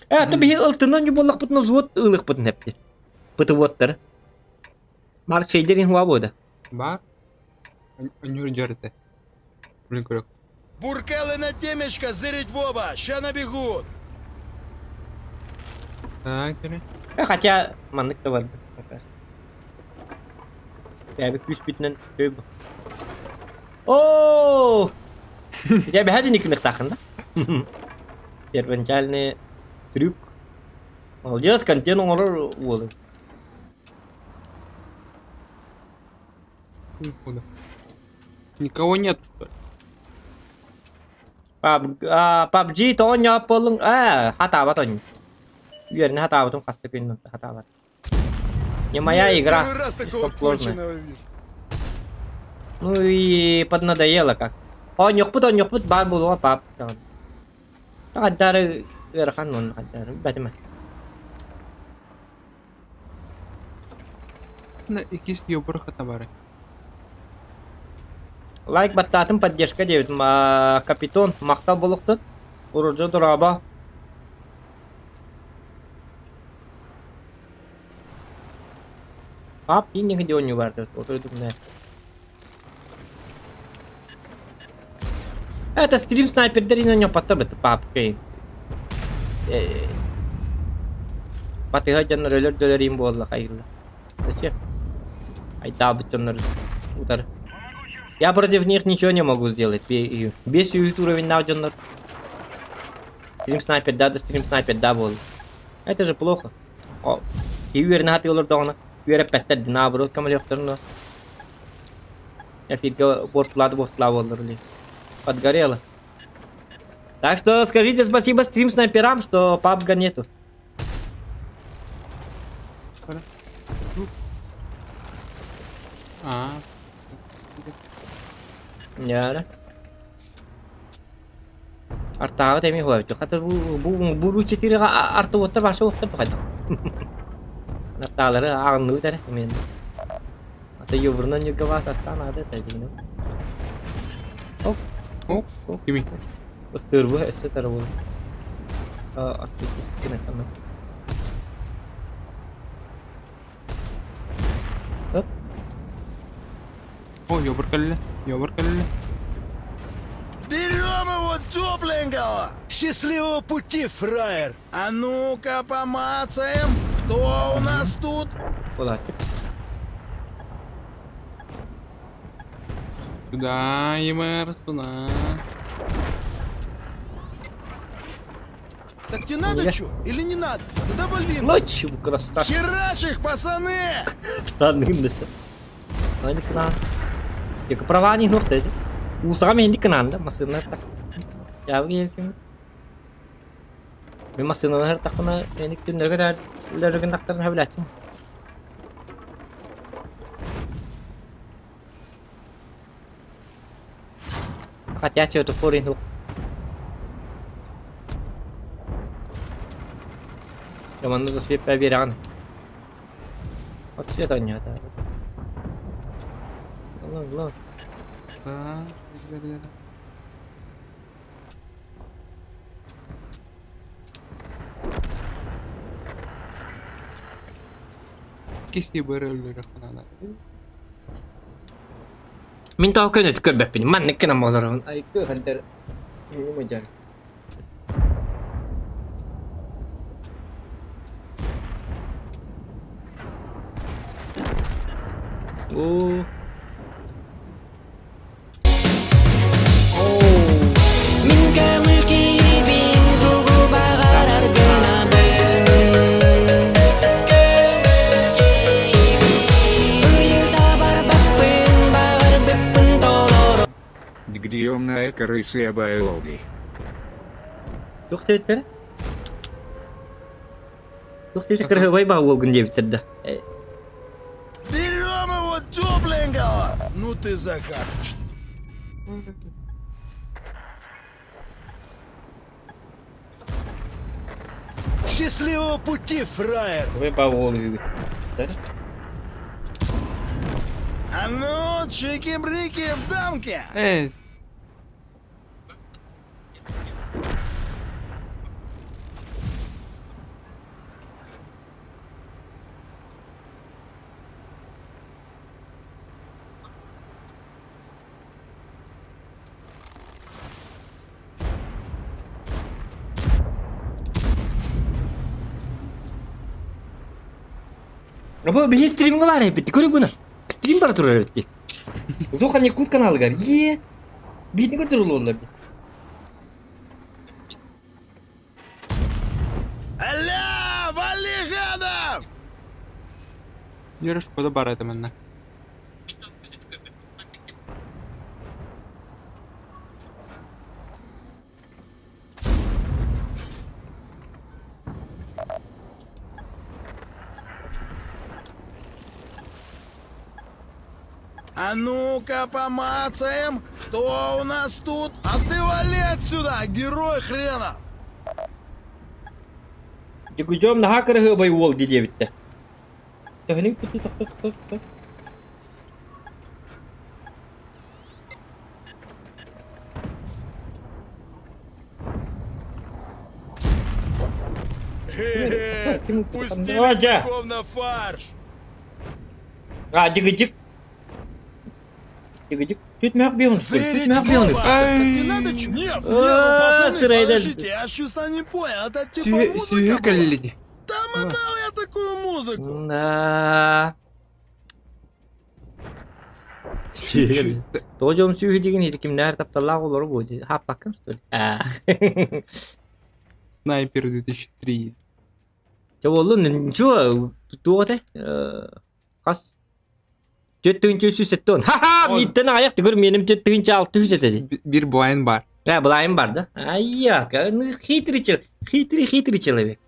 Э, то биһи ылтынан юболлахпытына взвод ылыхпытын эпти. Пытывоттар. Марк Шейдерин хуа буода. Бар. Онюр дьөрөтө. Блин, көрөк. Буркелы на темечко, зырить в оба, ща набегут. Так, кere. Э, хотя маннык да бар. Бэби күүспүтүнэн өй бу. Оо! Я бэһэдин иккиныктаахын да? Первоначальный трюк. Молодец, контент оҥорор уолу. Куда? Никого нет. PUBG тоҕо ньоп буоллуҥ? Аа, хатаабат онньу. Үөрэнэ хатаабытым хаста күн хатаабат. Не моя Я игра. Первый раз такого Слишком сложная. конченого вижу. Ну и поднадоело как. Оонньуохпут оонньуохпут баар буолуоҕа пап. Хаддары ыарахан уонна хаддары бэтимэ. На иккис ёбур хатабары. Лайк баттаатын поддержка диэбит Капитон махтал буолуохтун. Уружу дорообо. Пап инники де оонньуу баар отойдум Это стрим снайпердер оонньоппаттар бит папкай. Батыга дьоннор өлөр дөлөр буолла хайылла. Зачем? Айдаабыт дьоннор утар. Я против них ничего не могу сделать. Без уровень на дьоннор. Стрим снайпер, да, да, стрим снайпер, да, буол. Это же плохо. О, и үөрэнэ хатыылар үөрэппэттэр наоборот көмөлөөхтөрүн эфиргэ бортулаады бортулаа буоллар Подгорело. Так что скажите спасибо стрим снайперам, что пабга нету. А. Да. Артааҕыт эми хуабыт. Хата бу бу бу четырега арты уоттар баша уоттар бахайда. Артаалары ааҕынныбыт эрэ именно. Ата юбурнан югга бас артаан ады тажигин. Оп. О, кими? Ыстыырбы өссө тарабыл. Открытие там. Оп. О, ёбр кэллэ, ёбр кэллэ. Берем его тепленького! Счастливого пути, фраер! А ну-ка помацаем, кто у нас тут? Кулачик. Сюда, ЕМР, сюда. Так тебе надо Я- что или не надо? Тогда вали. Лоч, красавчик. Херач их, пацаны! Танындысы. Аны кынан. Яка права не нухта. Усага мен кынан да масына так. Я бу Мин массыынаны һыртахпына эник түннэргэ лөрүгүн тахтарын сөбүлээччим. Хотя светофор иһин Дьэ манна да свет биэрэҕин. От свет оонньоото. Ылан ылан. Да, Киһи бары өллөрөххүнэ Мин тоҕо көнөтүк көрбөппүн. Маннык гынан олоробун. Айгы хандар мадьар. Оо. Дгдиомная крысы абайлоги. Туох диэбиттэрэ? Туох диэбитэ кырыһыбай баа уолгун диэбиттэр да. Берем его тепленького! Ну ты загадочный. Счастливого пути, фраер! А ну, чики-брики в дамке! Э, Бу биһи стримҥа баар эбит, көрү гына. Стрим бара турар эбит дии. Зохан Якут каналыгар. Е, биитин көрдөрүлүөллэр. Аля, вали гадов! Юриш куда бар это манна? А ну-ка помацаем, кто у нас тут? А ты вали отсюда, герой хрена! Дьугудьом наһаа кыраһыабай уол дии диэбиттэр. Төһөнүн тохто Хе-хе, пустили О, дьэ. быков на фарш! А, дьигидьик. Дьигидьик. Түт мөх бион. Түт Зырить мөх бион. в оба! Так тебе надо чё? Нет, нет, ну, А, пацаны, сырайда. подождите, я чувство не понял, это типа музыка Сүйе была? кэллиди. Там отдал я такую музыку! Да. Тоҕо сүүһү деген ити кимнээр тапталлаах олору бу хаппаккын что ли? Снайпер 2003. Чэ буоллун ничего туох этэ хас 470. Ха-ха! Миттен аяқ түгір менім 4600 этэ. Бир блайн бар. Да, былайым бар да. Ай-я, ну хитрый человек, хитрый хитрый человек.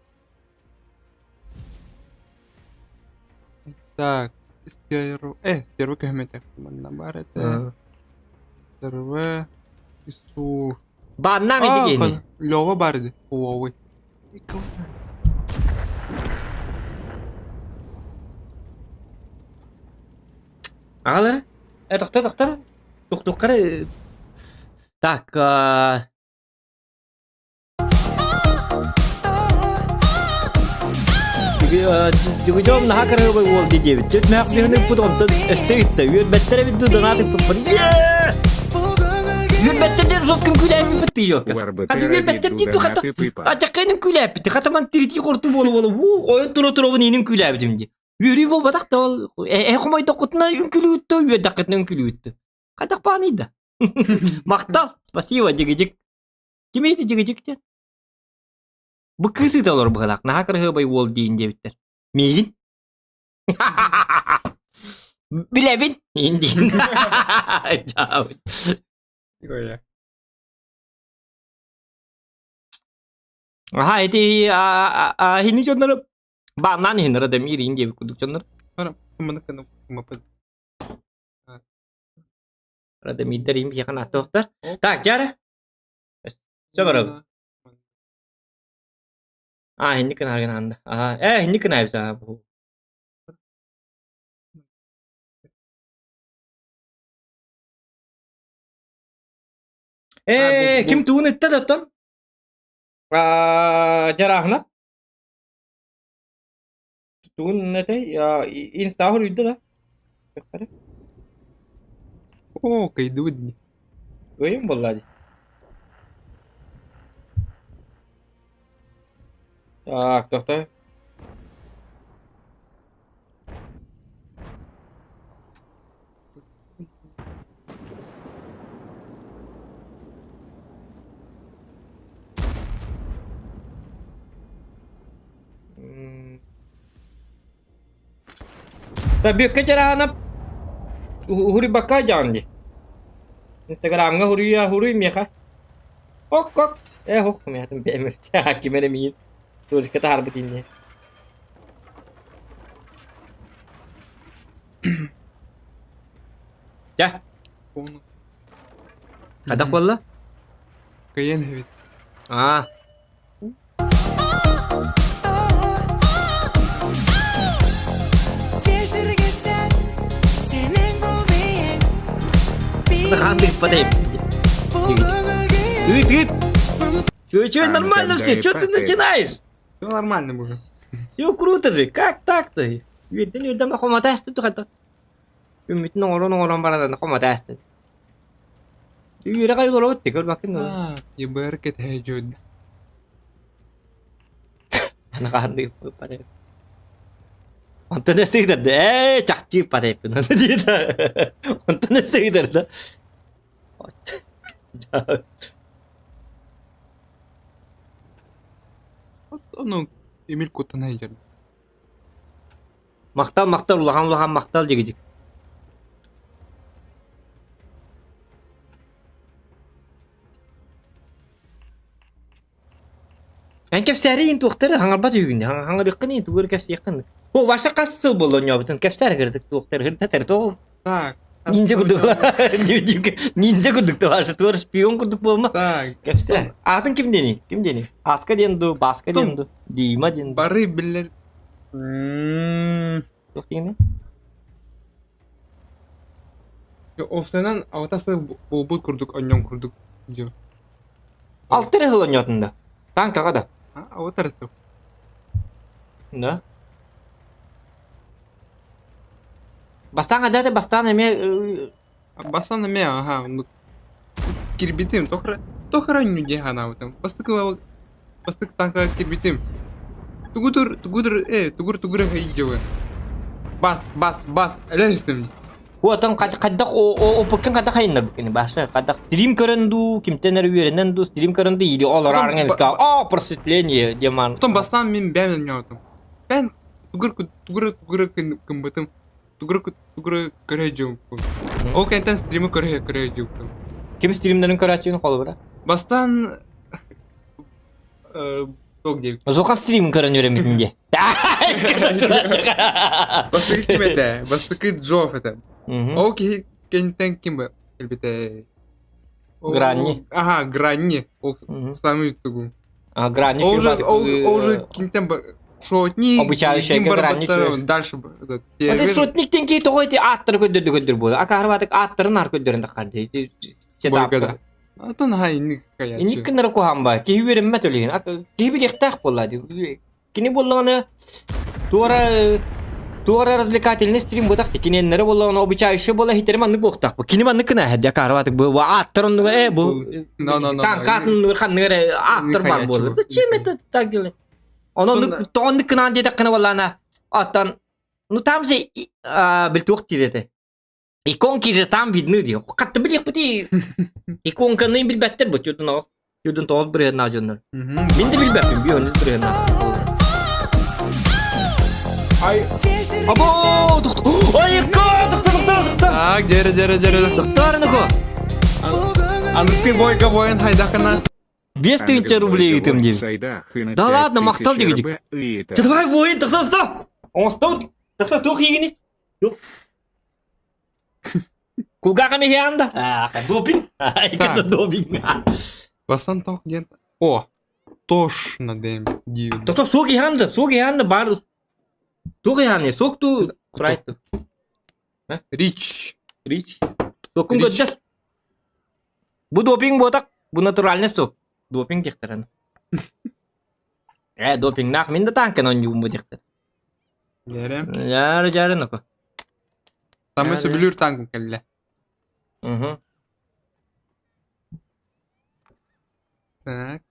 Так, стерв... стервы көмөтө. Манна бар это. Стервы. Ису. Баннан эти гени. Лёва бар иди. Ловы. Аҕалара? Э, тохтор, тохтор. Тухтухкара. Так, Дьугудьом наһаа кыраһыабай уол дии диэбит. Түөрт мөөх биһин ыппыт онтон өстө ыытта. Үөрбэттэр эбит дуу донат ыппыппын. Үөрбэттэр диэн жестко үҥкүүлээбиппит тыйыалка. Хата үөрбэттэр дии хата ачаккайын үҥкүүлээппит. Хата ман тиритии хорту буола буола уу ойон тура турабын иин үҥкүүлээбитим дии. Үөрүү буолбатах да ол э хомойдоххутуна үҥкүүлүүттэ үөрдэххитинэ үҥкүүлүүттэ. Хайдах бааный да. Махтал. Спасибо, дьигидьик. Ким ити дьигидьик диэн? Бу кыыс ыыта олор быһалаах. Наһаа кыраһыабай уол диин диэбиттэр. Миигин? Билэбин. Иин диин. Аха ити хини дьоннору бааннаан иһиннэр да миир диэбит курдук дьоннор. Радамиддар им биһиэхэ нааттаахтар. Так, дьара. Сөп барабын. А, инник гына гына Аха, э, инник гына эбит аа бу. Э, ким тугун ытта да оттон? Аа, дьарааһына. Тугун этэй? Инстаҕа суруйда да? Оо, кыйдыбыт дии. Кыайым буолла дии. Так, тохтой. Бүөккэ Чарааһынап уһуруйбакка дьаҕын дии. Инстаграмҥа уһуруйа уһуруй миэхэ. Ок-ок. Э ох миэтин бэйэм ким эрэ миин туоска таһаарбыт инньэ. Дьэ. Хайдах буолла? Кыйан эбит. Аа. Хаан тыыппатай. Ыт, ыт! Чё, чё, нормально все, чё ты начинаешь? Все нормально уже. Все круто же, как так-то? Үөрдэн үөрдэн хоматаасты тухата. Үммүтүн оҥорон оҥорон баран хоматаасты. Үөрэх олоробут ти көрбөккүн дуо? ЕБР кэтэһэ дьүөдэ. Хааннык Онтон өссө ыытар ээ чахчы ыыппатайпын диэтэ. Онтон өссө ыытар да. Ону Эмиль куттана сылдьар. Махтал, махтал, улахан улахан махтал дьигидьик. Эн кэпсээри туохтары хаҥарбат үһүгүн хаҥарыаххын иин тугу эрэ кэпсиэххин. Бу Ваша хас сыл буолла оонньообутун кэпсээр кырдык туохтары хырдатар тоҕо Так. Ниндзя курдук ниндзя курдук Ваша туор шпион курдук буолма. Так. Кэпсээ. Аатын ким диэний? Ким диэний? Аска диэн ду, Баска диэн ду, Дима диэн ду. Бары биллэр. М, Туох диэний? Уопсайынан алта сыл буолбут курдук онньон курдук дьыл. Алта эрэ сыл оонньоотун да. Танкаҕа да. А, алта эрэ сыл. Да. Бастаан хайдах бастаан эмиэ Бастаан эмиэ аха оннук кирбитим тохра тохра онньу дии санаабытым. Бастакы бастакы танкаҕа кирбитим. Тугутур тугутур э тугур тугур эһэйдьэбэ. Бас бас бас элэстим. Уотан хайдах опыккын хайдах хайыннарбыккын баша хайдах стрим көрөн дуу кимтэн эрэ үөрэнэн дуу стрим көрөн дуу или олораарыҥ эмискэ о просветление диэман Потом бастаан мин бэйэм онньоотум. Бэйэм тугур тугур тугур кымбытым. Тугур тугур көрө дьууппун. Ол кэнтэн стримы көрө көрө дьууппун. Ким стримнарын көрөөччүгүн холобура? Бастаан туох диэбит. Зохан стримин көрөн үөрэммитин дии. Бастакы ким этэ? Бастакы Джоф этэ. Ол киһи кэнтэн ким кэлбитэ? Гранни. Ага, Гранни. Ол самый тугу. А, Гранни Ол уже, ол, уже кимтэн шотник, Обучающая Гранни дальше. Вот шотник тенки тоҕо ити ааттары көрдөрдү көрдөр буолар. Акаарбатык ааттарын ар көрдөрөн таххар дии. Бойгада. Атын наһаа инник кайааччы. Инник гыннара куһаҕан баа. Киһи үөрэммэт ол иһин. Киһи билиэхтээх буолла дии. Кини буоллаҕына туора туора развлекательный стрим буотах киниэннэрэ буоллаҕына обучающий буола иһитэрим маннык буохтаах бу. Кини маннык гына эһэрдэ акаарабатык бу ааттар оннуга э бу No, no, no. танка атын ханныгар ааттар бар буолар. Зачем это так делать? Онон тоҕоннук гынаан диэтэххинэ буоллаана аттан ну там же бил туох диир этэ. Иконки же там видны дии. Хатта билиэхпитий иконканы билбэттэр бу тюдун оҕус. Тюдун тоҕус бырыһыаннаах дьоннор. Мин да билбэппин би оннук бырыһыаннаах. Ай. Або, Ой, тохто, тохто, тохто. Так, дere, дere, дere. Тохтор аныко. Аныскы бойга воин хайдахына. 5000 рублей ыытым диир. Да ладно, махтал дигидик. Давай воин, тохто, тохто. Оҥостон, тохто, туох иигини? Кулгааҕым иһиэҕин да? Допинг? Это допинг. Бастан тоқ диэн. О, тошно дэм диир. Тото суох иһэҕин да, суох иһэҕин да баар. Туох иһэҕин суох ту прайт. Рич. Рич. Суоккун көрдөр. Бу допинг буотах, бу натуральный суок. Допинг диэхтэрин. Э, допингнаах мин да таанкан оонньуубун бу диэхтэр. Дьэрэ. Дьары дьары ноко. Самый сөбүлүүр танкым кэллэ. Угу. Так.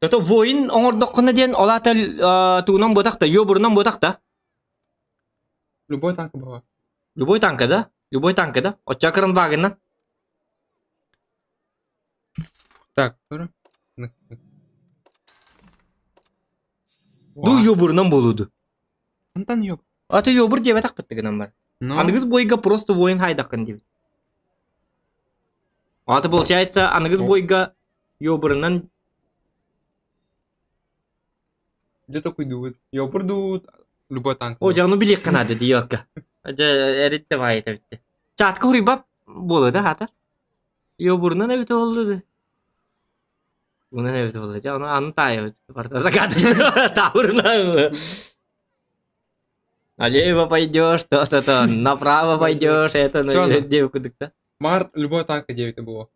Это воин оҥордоххуна диэн ол аата тугунан буотах да, ёбурунан буотах да. Любой танк баҕа. Любой танка да? Любой танка да? Оччо кырын Так, көрө. Ду ёбурунан буолуду. Антан ёб. Аты ёбур диэбэтэх гынан бар. Ну, Аныгыс бойга просто воин хайдаххын диэбит. Аты получается аныгыс бойга ёбурунан где такой дуут? Ёбур дуут. Любой танк. О, дьэ, ону билиэххэ наада диэкка. Дьэ, эритте баайыта битте. Чатка хуруйбап буолуо да хаата. Ёбурунан эбит буолла Унан эбит буолла. Дьэ, ону аны таайабыт. Барыта загадочно таабырынан. Налево пойдешь, то-то-то, направо пойдешь, это Чё диэбит курдук да. Март любой танка диэбитэ буолуо.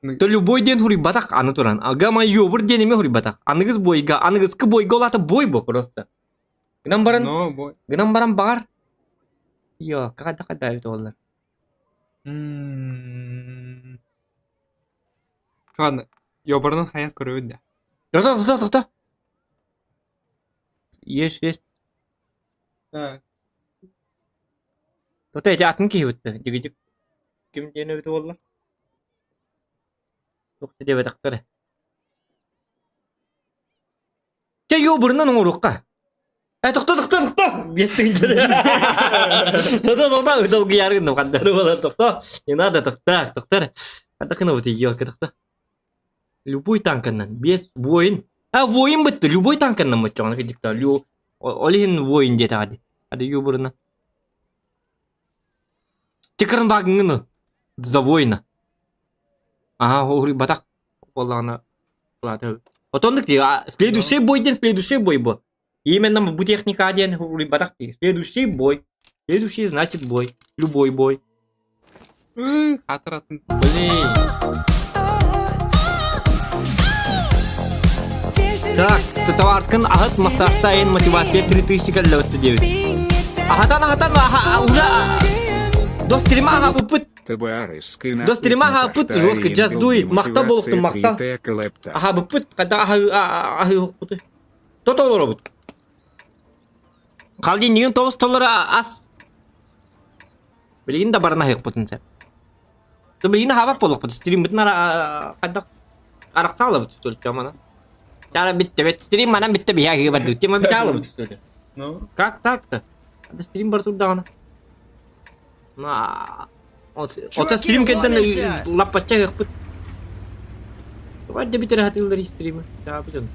То любой день хуруйбатах аны туран. Ага ёбур диэн эмиэ хуруйбатах. Аныгыс бойга, аныгыскы бойга ол аата бой бо просто. Гынан баран, Но бой. гынан баран баҕар. Йоо, хайда хайда эбит буоллар. М. Ладно, ёбарынан хайан көрөбүт да. Тохто, тохто, тохто. Есть, есть. Так. Тохто эти атын киһи бытты. Дигидик. Ким диэн эбит буолла? Тохто диэбэтэхтэрэ. Чэ, ёбурунан оҥоруохха. Э, тохто, тохто, тохто! Биэс тыһыынча. Тохто, тохто, долгуйаары гынным хандары буолар, тохто. Не надо, тохто, тохтор. Ханна гынабыт ёлка, тохто. Любой танканан, без воин. А, воин бытты, любой танканан мочоҕуна кырдьыкта. Лю... Ол иһин воин диэтэҕэ дии. Ады ёбурунан. Тикырын багыңыны. За воина. Ага, батах буоллаҕына Отоннук дии, следующий бой диэн следующий бой бу. Именно бу техника диэн батах дии. Следующий бой. Следующий значит бой. Любой бой. Хатыратын. Блин. Так, товарскын аһыт массажтайын мотивация 3000 кэллэбитти диэбит. Аһатан аһатан аха уже до стрима аха буппут. До стрима аха буппут жестко just do it. Махта болуктун махта. Аха буппут когда аха аха хоппуту. Тото олоробут. Холодильнигин тоҕус толлора ас. Билигин да баран аһыахпытын сөп. Билигин аһаабат буолуохпут. Стриммытын хайдах арахсаалабыт что мана. Чара битте бит стрим манан битте биһэ аһыы бардыбыт. Тема битэ алабыт что ли? Ну, Как так-то? Это стрим бар турдаҕына. На Ото стрим кэнтэн лаппачча аһыахпыт. Давай да бүтэр хатыыллар стримы. Чаабытын.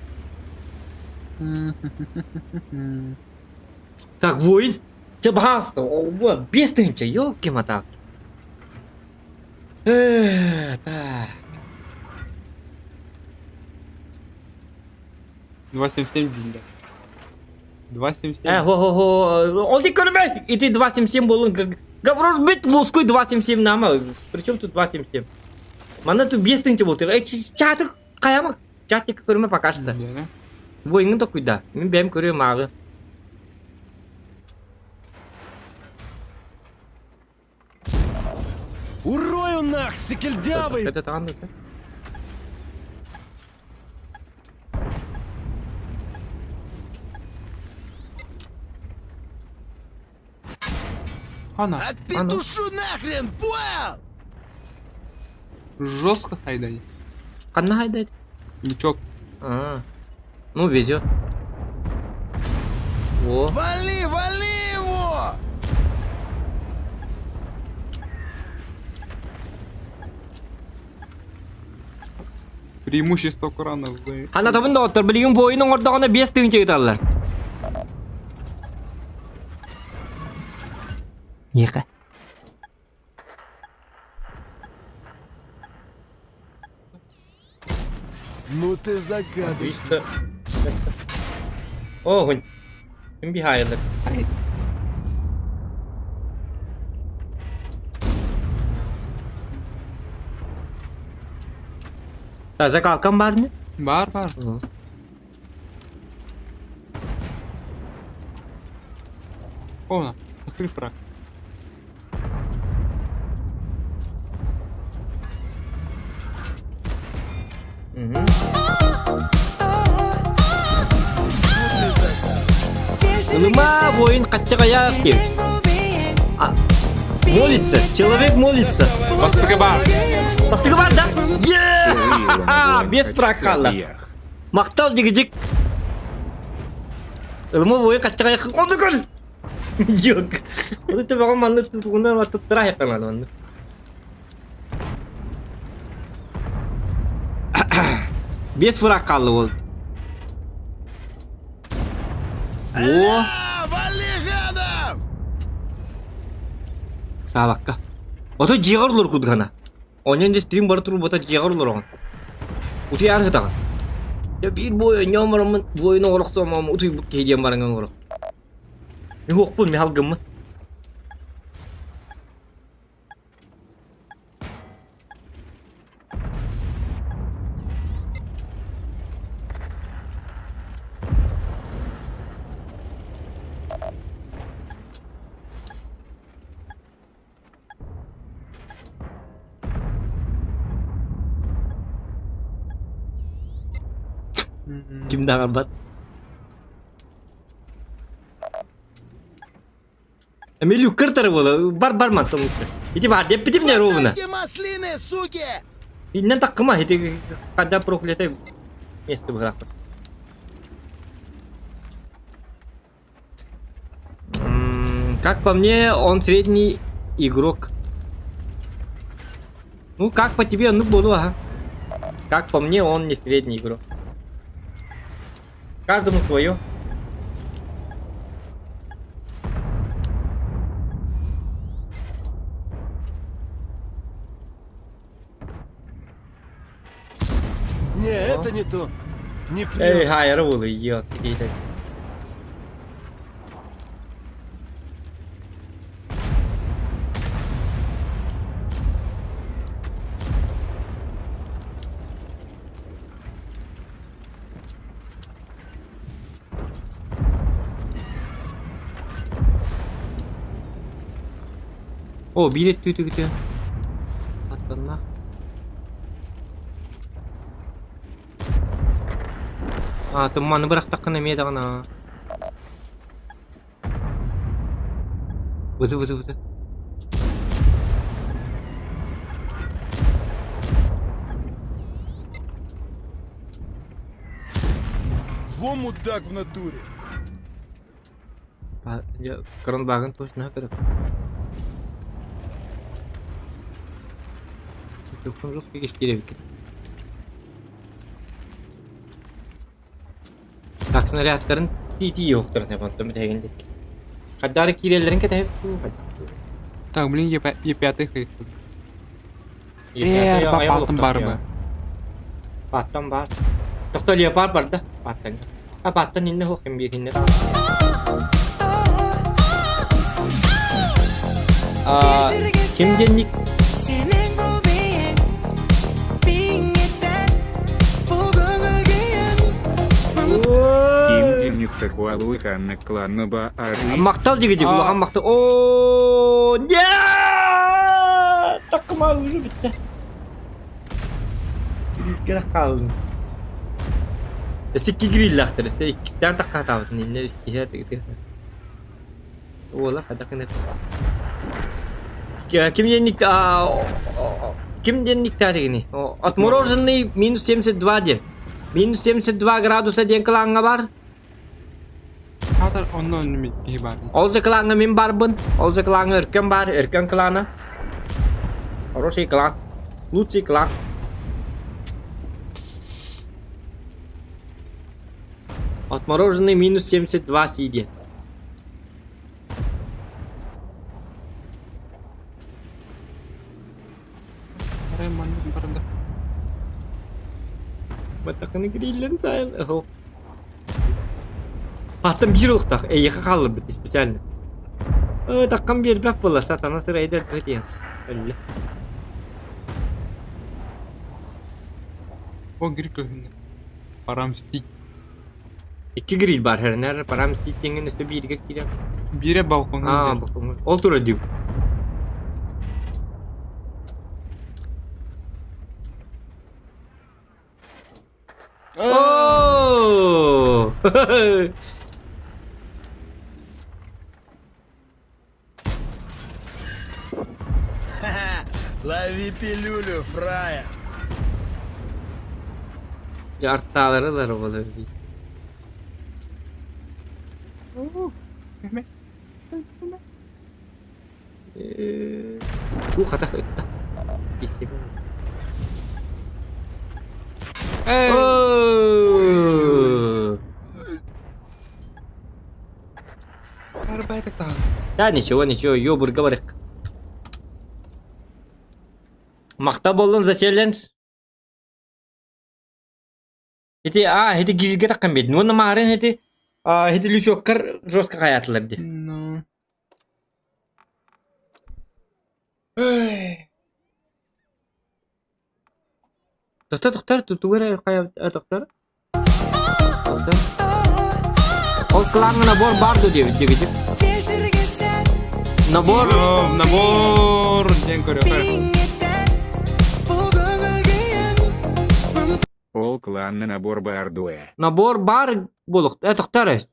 Так, воин. Чэ, пожалуйста, о, 5000, ёлки-моталки. Так. 2.77 дейін да. 2.77. Э, хо-хо-хо, ол дик көрмө! Ити 2.77 болун. Гаврош бит лоской 2.77 нама. Причем тут 2.77? Манна тут 5 тысяч болтыр. Эй, чаты каяма? Чатик көрүмэ пока что. Бойыңын токуйда. Мен бэм көрүөм ааҕы. Урою нах, сикельдявый! Это там, это. Ана, Отпетушу нахрен, понял? жестко хайдай. Ханна хайдай? Ничок. А, ну везет. О, Вали, вали его! Преимущество Корана. Ханна табын доҕоттор, билигин буойун оҥордоҕуна 5 тыһыынча ыыталлар. Ника. Ну ты загадочный. О, гунь. Ким бихайылыр? Закалкам бар не? Бар, бар. Она, открой фраг. Лыма воин каччагая А, молится, человек молится. Бастыгы бар. Бастыгы бар да? Е! Без прокала. Мактал дигижик. Ылма воин каччагая онду көр. Yok. Onu tabi манны тутугунан туттара яканады манны. Без фраг қалды ол. О, А, вали гадов! саабакка. Ото жиғар олар кудгана. Онен де стрим бар туру бота жиғар олар оған. Утуяр хытаган. Я бир бой ньомарымын бойын оғырықтым утуй кейден барыңан оғырық. Мен оқпын, мен алгыммын. Ким даҕарбат. Эми люккар буола бар бар мантон Ити бар деп битим не ровно. Дайте маслины, суки! Иннен таккыма ити когда проклятый место быраак. Как по мне, он средний игрок. Ну, как по тебе, ну, буду, ага. Как по мне, он не средний игрок. Каждому свое. Не, это не то. Не Эй, прет. хайра буолу, ё, кейде. О, билет түтүгүтү. Аттанна. А, туманы бырахтаккына эмиэ даҕаны. Вызы, вызы, вызы. Во мудак в натуре. Кронбагын точно көрөп. Телефон жестко кештире экен. Так, снарядтарын ти-ти yoктурун эбонтон битегин Хаддары кииреллерин кетеп. Так, блин, Е5 хайт. Э, баттан бар бы. Баттан бар. Тохто леопард бар да. Баттан. А баттан инне хокем биринне. Ким диэн Ким диэн хуалуй ханнык кланны ба ары Мактал дигидик улахан мактал. Оо, нет! Такма уже битте. Кирах хаалдым. Өссө гриллахтар, өссө иккистээн таккаатаабытын иннэ иккиһэ Уола хайдах гына Ким диэн ким диэн никтаатыгыный? Отмороженный минус 72 диэн. Минус 72 градуса диэн кылааҥҥа бар. Хаатар онно онно киһи баар. Ол же кылааҥҥа мин барбын. Ол же кылааҥҥа Өркөн бар. Өркөн кылаана. Хороший клан. Лучший клан. Отмороженный минус 72 си диэн. Арай маннык барда. Батаканы гриллен сайыл. Аттым биир олохтоох эйиэхэ хаалларбыт специально. Э, таккам биэрбэт буолла сатана сырайдар диэн. Өллө. О гриль көһүннэ. Пора мстить. Икки гриль бар хэрнэр пора мстить диэҥҥин өссө бииргэ киирэн. Биирэ балкоҥҥа Аа, балкоҥҥа. Ол турар дии. Оо! Лови пилюлю, фраер. Дьэ артаалары ылар буолар дии. Уу хата ытта. Да, ничего, ничего, ёбурга барык. Махта боллун за челлендж. Ити а, ити гиргэ таккан биэдин. Уонна маарын ити а, ити лючоккар жестко хаятылар ди. Ну. Эй. Тохтор, тохтор, тутугу эрэ хайа тохтор. Тохтор. Ол клаҥҥа набор бар дуо диэбит диэбитим. Набор Набор диэн көрүөххэ. Ол кланна набор баар дуо? Набор баар буолуох. Э, тохтор эрэ.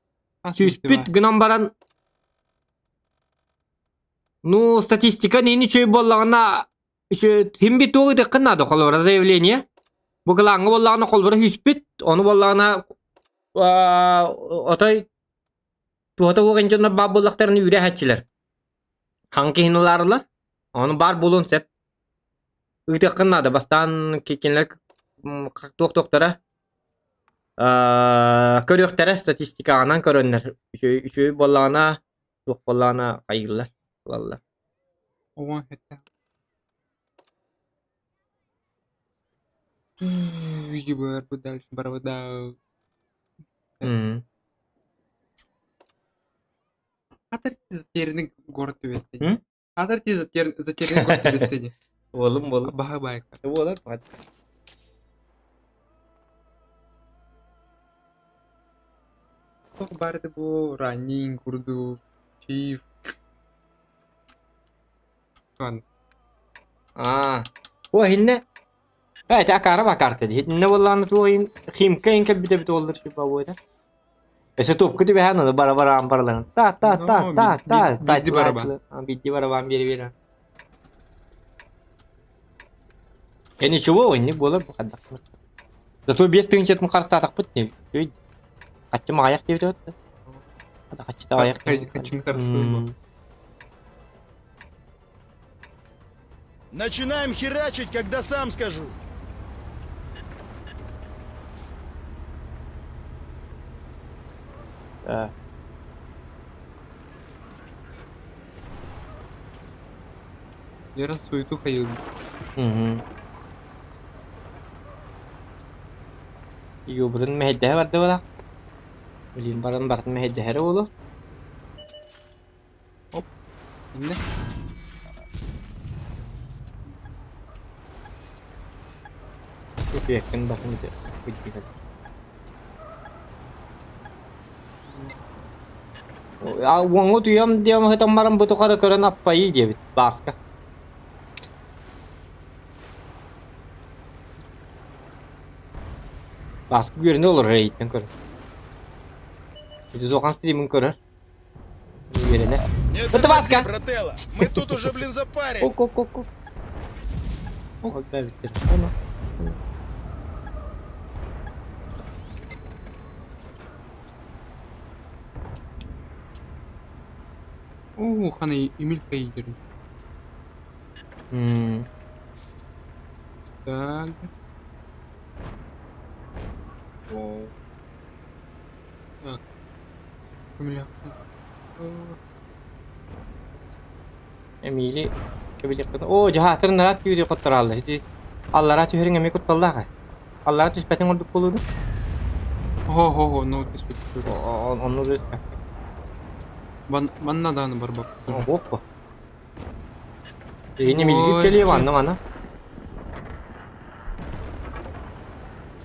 Сүүспүт гынан баран Ну, статистика нини үчүгэй буоллаҕына Ким би туох ыытыаххын наада холобура заявление. Бу кылааҥҥа буоллаҕына холобура сүүспүт, ону буоллаҕына отой туһата суох эн дьоннор баар буоллахтарына үүрэ иһээччилэр. Хаҥ киһини ылаарылар. Ону баар буолуон сөп. Ыытыаххын наада бастаан кинилэр туох туохтара көрүөхтэрэ статистикаҕынан көрөннөр үчүгэй үчүгэй буоллаҕына туох буоллаҕына хайыыллар ылаллар. Оҕо этэ. Ебарбы дальше барабыда. М. Хатар затерянный город түбэстэ. М? Хатар ти затерянный город түбэстэ. Буолум буолум. Баха байка. Буолар. Туох баар этэ бу раннинг курдук, чиф. Ладно. Аа. О иһиннэ Э, ити акаара бакаарта дии. Итиннэ буоллаҕына туох иһин Химка иһин кэлбитэ эбит буоллар типа буота. Өссө топку түбэһэн аны бара бараан бараларын. Та та та Ну, та та бидди барабан. Бидди барабан биэри биэрэ. Э ничего, инник буолар бу хайдах. Зато биэс тыһыынчатын харыстаатахпыт не. Хаччы маҕайах диэбит эбит. Хаччы таҕайах. Хаччым харыстыыр Начинаем херачить, когда сам скажу. Да. Лера суету хайын. Угу. Юбрын мэһэйдэһэ барда буолар. Билин баран бартын мэһэйдэһэрэ буолуо. Оп. Иннэ. Свеккин батын ити. Уоҥҥу туйам диэм ыһытан баран бу тухары көрөн аппайыы диэбит Бааска. Бааска үөрэнэ олорор эйиттэн көрөр. Ити Зохан стримин көрөр. Үөрэнэ. Не Это тормози, Васка! брателло. Мы тут уже, блин, запарили. Ок, ок, ок, ок. Ок, Оно. Уу, хана Эмиль Хейдер. Так. Так. Эмиля. Эмили кэбилиэххин. Оо, дьаһаатыр нараат күүрү хоттораалла. Ити аллараа түһэриҥ эмиэ кутталлаах ээ. Аллараа түспэтиҥ ордук буолуо дуо? Хо-хо-хо, ну түспэт. Онну уже түспэккэ. Манна дааны барбап. Ох бо. Эйини милгит кэлиэ манна мана.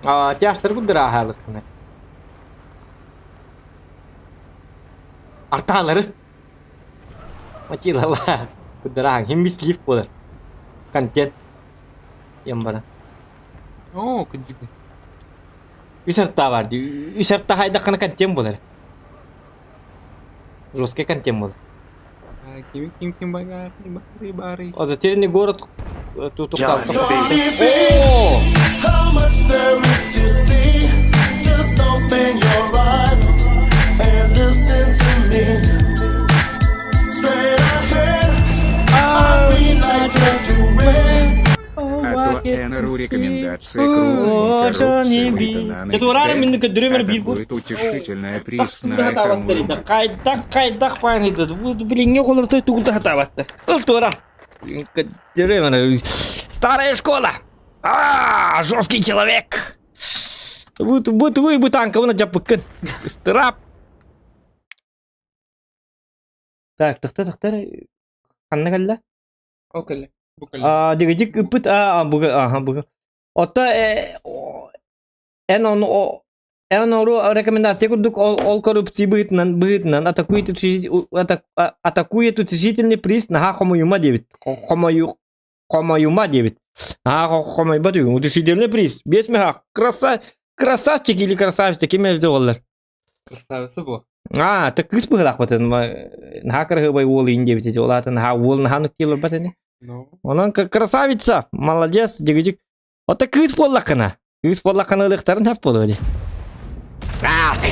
Аа, тястар куддырааһаалыккына. Артаалары. Матилала. Куддырааһаҥ хим бис лифт буолар. Контент. Ем бара. Оо, кыдьыгы. Үс артаа бар дии. Үс артаа хайдаххына контент буолар. Жесткий контент буолар. Ким ким ким багары бары бары. А затерянный город тут Johnny B. О! How much there is to see? Just open your eyes and listen to me. Straight ahead, our green light turns to red. А то НРУ рекомендации кругом коррупции Британа Дьэ туораары минни көрдөрүмэр биир бу. Атакует утешительная пресная коммуна. Хайдах хайдах паныйды. Бу билиҥҥи оҕолортой тугулда хатаабатта. Ыл туора. Көрдөрүмэр. Старая школа. А, жесткий человек. Бу бу тугуй бу танкабына дьаппыккын. Ыстырап. Так, тахта тахта ханна кэллэ? Ол кэллэ. Бу кэллэ. А, дигидик ыппыт а буга аха буга. Отто эн ону эн ору рекомендация курдук ол ол коррупция быһыытынан быһыытынан атакует атакует утешительный приз наһаа хомуйума диэбит. Хомою хомойума диэбит. Наһаа хомойбат үгүн. Утешительный приз. Биэс меха. Краса красавчик или красавица ким элде оллар. Красавица бу. Аа, ты кыыс быһыылаахпытын наһаа кыраһыабай уол иин диэбит ити. Ол аата наһаа уол наһаа нуктиыларбат ини. Ну. Онон красавица, молодец, дьигидьик. Ото кыыс буоллаххына. Кыыс буоллаххына ылыахтарын сөп буолуо дии.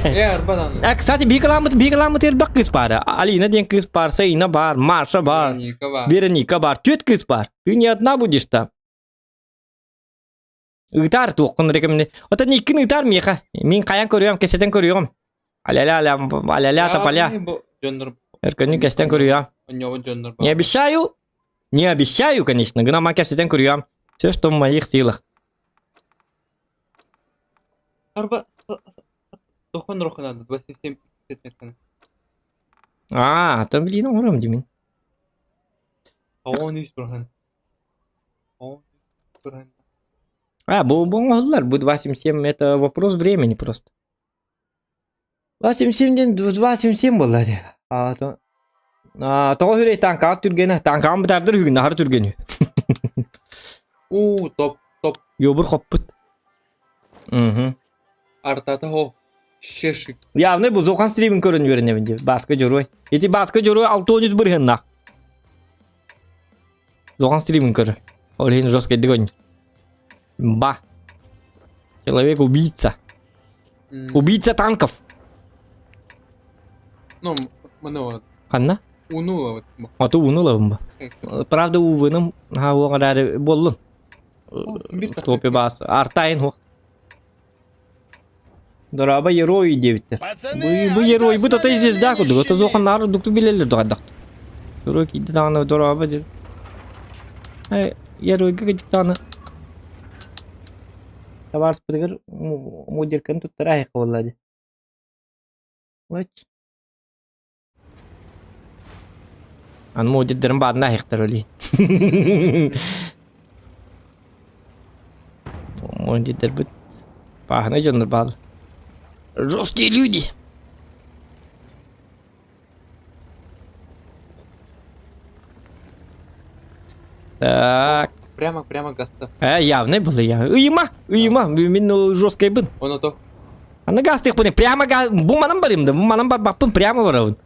Э, арбадан. А, кстати, биир кыламмыт биир кыламмыт элбэх кыыс баар. Алина диэн кыыс баар, Саина баар, Маша баар, Вероника баар. Вероника баар. Түөрт кыыс баар. Ты не одна будешь там. Ыытаар туоххун рекомендую. Оттон иккин ыытаар миэхэ. Мин хайан көрүөм, кэсэтэн көрүөм. Аля-ля, аля-ля, тополя. Дьоннор Өркөнүн кэстэн көрүөм. Онньоҕун дьоннор Не обещаю. Не обещаю, конечно. Гына ман кэпсэтэн көрүөм. Все, что в моих силах. Арба тохон роханады 27 А, то блин, оҥором димин. Он үс бурхан. Он бурхан. А, бу бу оҥоһуллар. Бу 2.77 это вопрос времени просто. 2.77 диэн 2.77 буолла дии. А то А, тоҕо хүрэй таанкаҕа түргэнэ. Таанкаҕын бытаардар үһүгүн аһары түргэнү. У, топ, топ. Йобур хоппут. Мгм. Артата хо. Шешик. Явно бу Зохан стримин көрөн үөрэнэбин дии. Бааска дьоруой. Ити Бааска дьоруой 6 бырыһыннаах. Зохан стримин көрөр. Ол иһин жесткайдык ойнуур. Ба. Человек убийца. Убийца танков. Ну, маны Ханна? Уну Аты уну ылабын ба. Правда увыным ха уоҕар буоллун. Стопи бас. Артайын хуох. Дораба герой диэбиттэр. Пацаны, Бу герой бу айда тотой с звезда нами, курдук. Ото ищи зохан дукту билеллер дуҕайдахт. Герой киирди даҕаны дораба диир. Э, геройга кыдьык даҕаны табаарыспытыгар мудирканы туттара аһыахха буолла дии. Лач. Аны мудирдарын баадына аһыахтар олей. Мундидербит. Пахны дьоннор баалар. Жесткие люди. Так. Прямо, прямо гаста. Явный был я. Ыйма, ыйма, мин жесткой бын. Оно то. Аны газ тыхпын, прямо газ, бу манан барым да, бу манан барбаппын, прямо барабын.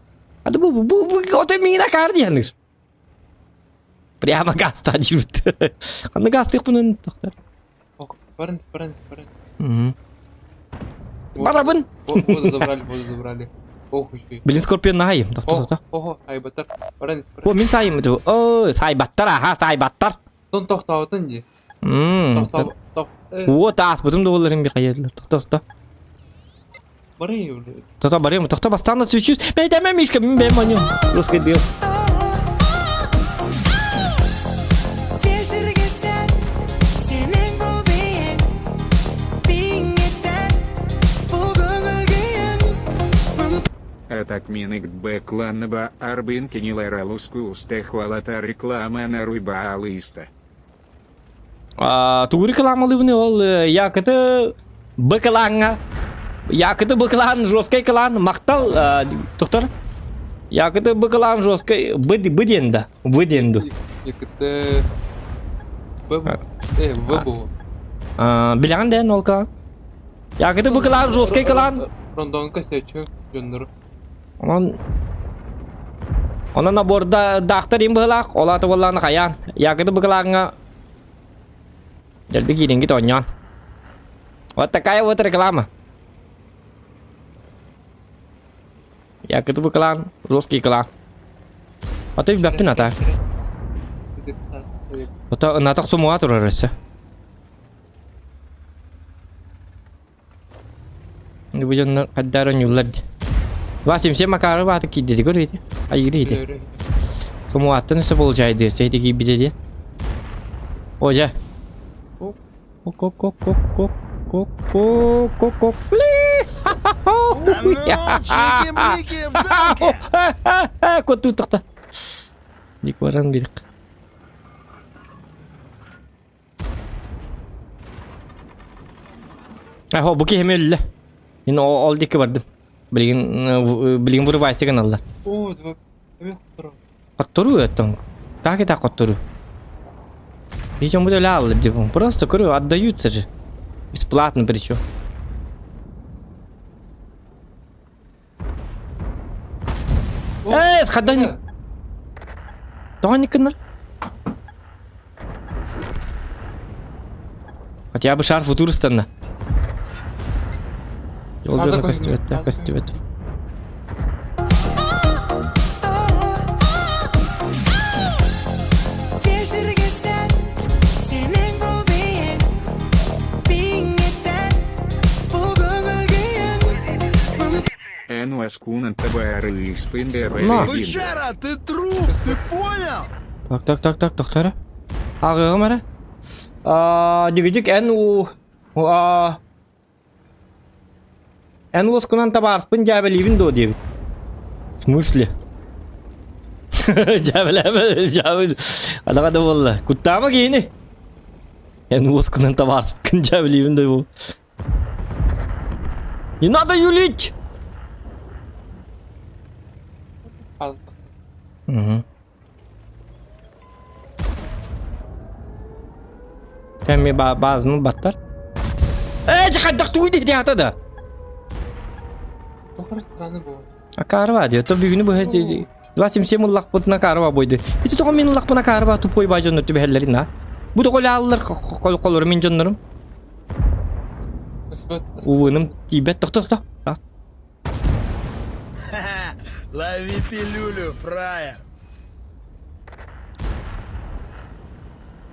А бу, бу, бу, ото миңа кар дияныр. Прямо газ диют. Аны газ тыхпын, тоқтар. Барын, барын, барын. Барабын. Воду забрали, воду забрали. Ох, еще. Блин, Скорпион нахайым. Тоқта, тоқта. Ого, айбаттар. Барын, О, мин сайым. О, сайбаттар, аха, сайбаттар. Тон тохтаабытын дии. Мм. О, тааспытым да болар би хайырлар. Тохто, тохто. Барый Тохто барыам, тохто бастаан да сүчүс. Бэйдэмэ Мишка, мин бэйэм онньуом. Русский дыл. Атак миник Б кланнаба арбин кинилэралускустехвалата реклама на руйбаалыста. Тугу рекламалыыбын ол якыты Б клаҥҥа якыты Б клан жесткай клан махтал доктор якыты Б клан жесткай Б Б диэн да В диэн ду Якыты Б В буолуо. Билэҕин да эн ол клан Якыты Б клан жесткай клан Рондонка сече дьоннору. Онон Онон наборда даахтар им быһылаах, ол аата буоллаҕына хайаан, Якыты Б клаҥҥа Дэлби киириҥҥит оонньоон. Вот такая вот реклама. Якуту клан, русский клан. А ты бэппин ата. Ото ынатах сумуга турар өссө. Бу дьоннор хайдаар оонньууллар дии. Васим Макаров ааты киирдэ көрүөтэ. Айгыр Сумуаттан өссө получайды өссө ити киирбитэ диэн. О дьэ. Ко-ко-ко-ко-ко-ко-ко-ко-ко А ну, чики-брики, в дамке! Коту тохта. Никваран бирик. Ахо, бу киһи өллө. Мин ол диэки бардым. Билигин билигин вырывайся гыналлар. О, два эми хоттору. Хотторуу өттөн. Так и так хотторуу. Причем будет лял, типа, просто говорю, отдаются же. Бесплатно причем. Э, сходани. Тоникнер. Хотя бы шар футуристанна. Фаза Жолдорно көстүбэт, көстүбэт, фаза көстүбэт. На. Бычара, ты труп, ты понял? Так, так, так, так, тоқтара. Ағығым әрі. Дигидик эн у... Эн лоскунан табаарспын дьээбэлиибин дуо диэбит. В смысле? Дьээбэлээмэ, дьээбэл. Адаға да буолла. Куттаама киһини. Эн лоскунан табаарспын дьээбэлиибин дуо. Не надо юлить! Угу. Кэми баазын баттар. Ээ, хайдах тугуй диэти хата да. Тоҕо странно буолла. Акарва диэ, то бүгүнү быһа 27 ыллахпытына карва бойду. Ити тоҕо мин ыллахпына карва тупой бай дьоннор түбэһэллэрин на. Бу тоҕо лааллар холору мин дьоннорум. Увыным тиийбэт тохто тохто. Лови пилюлю, фраер.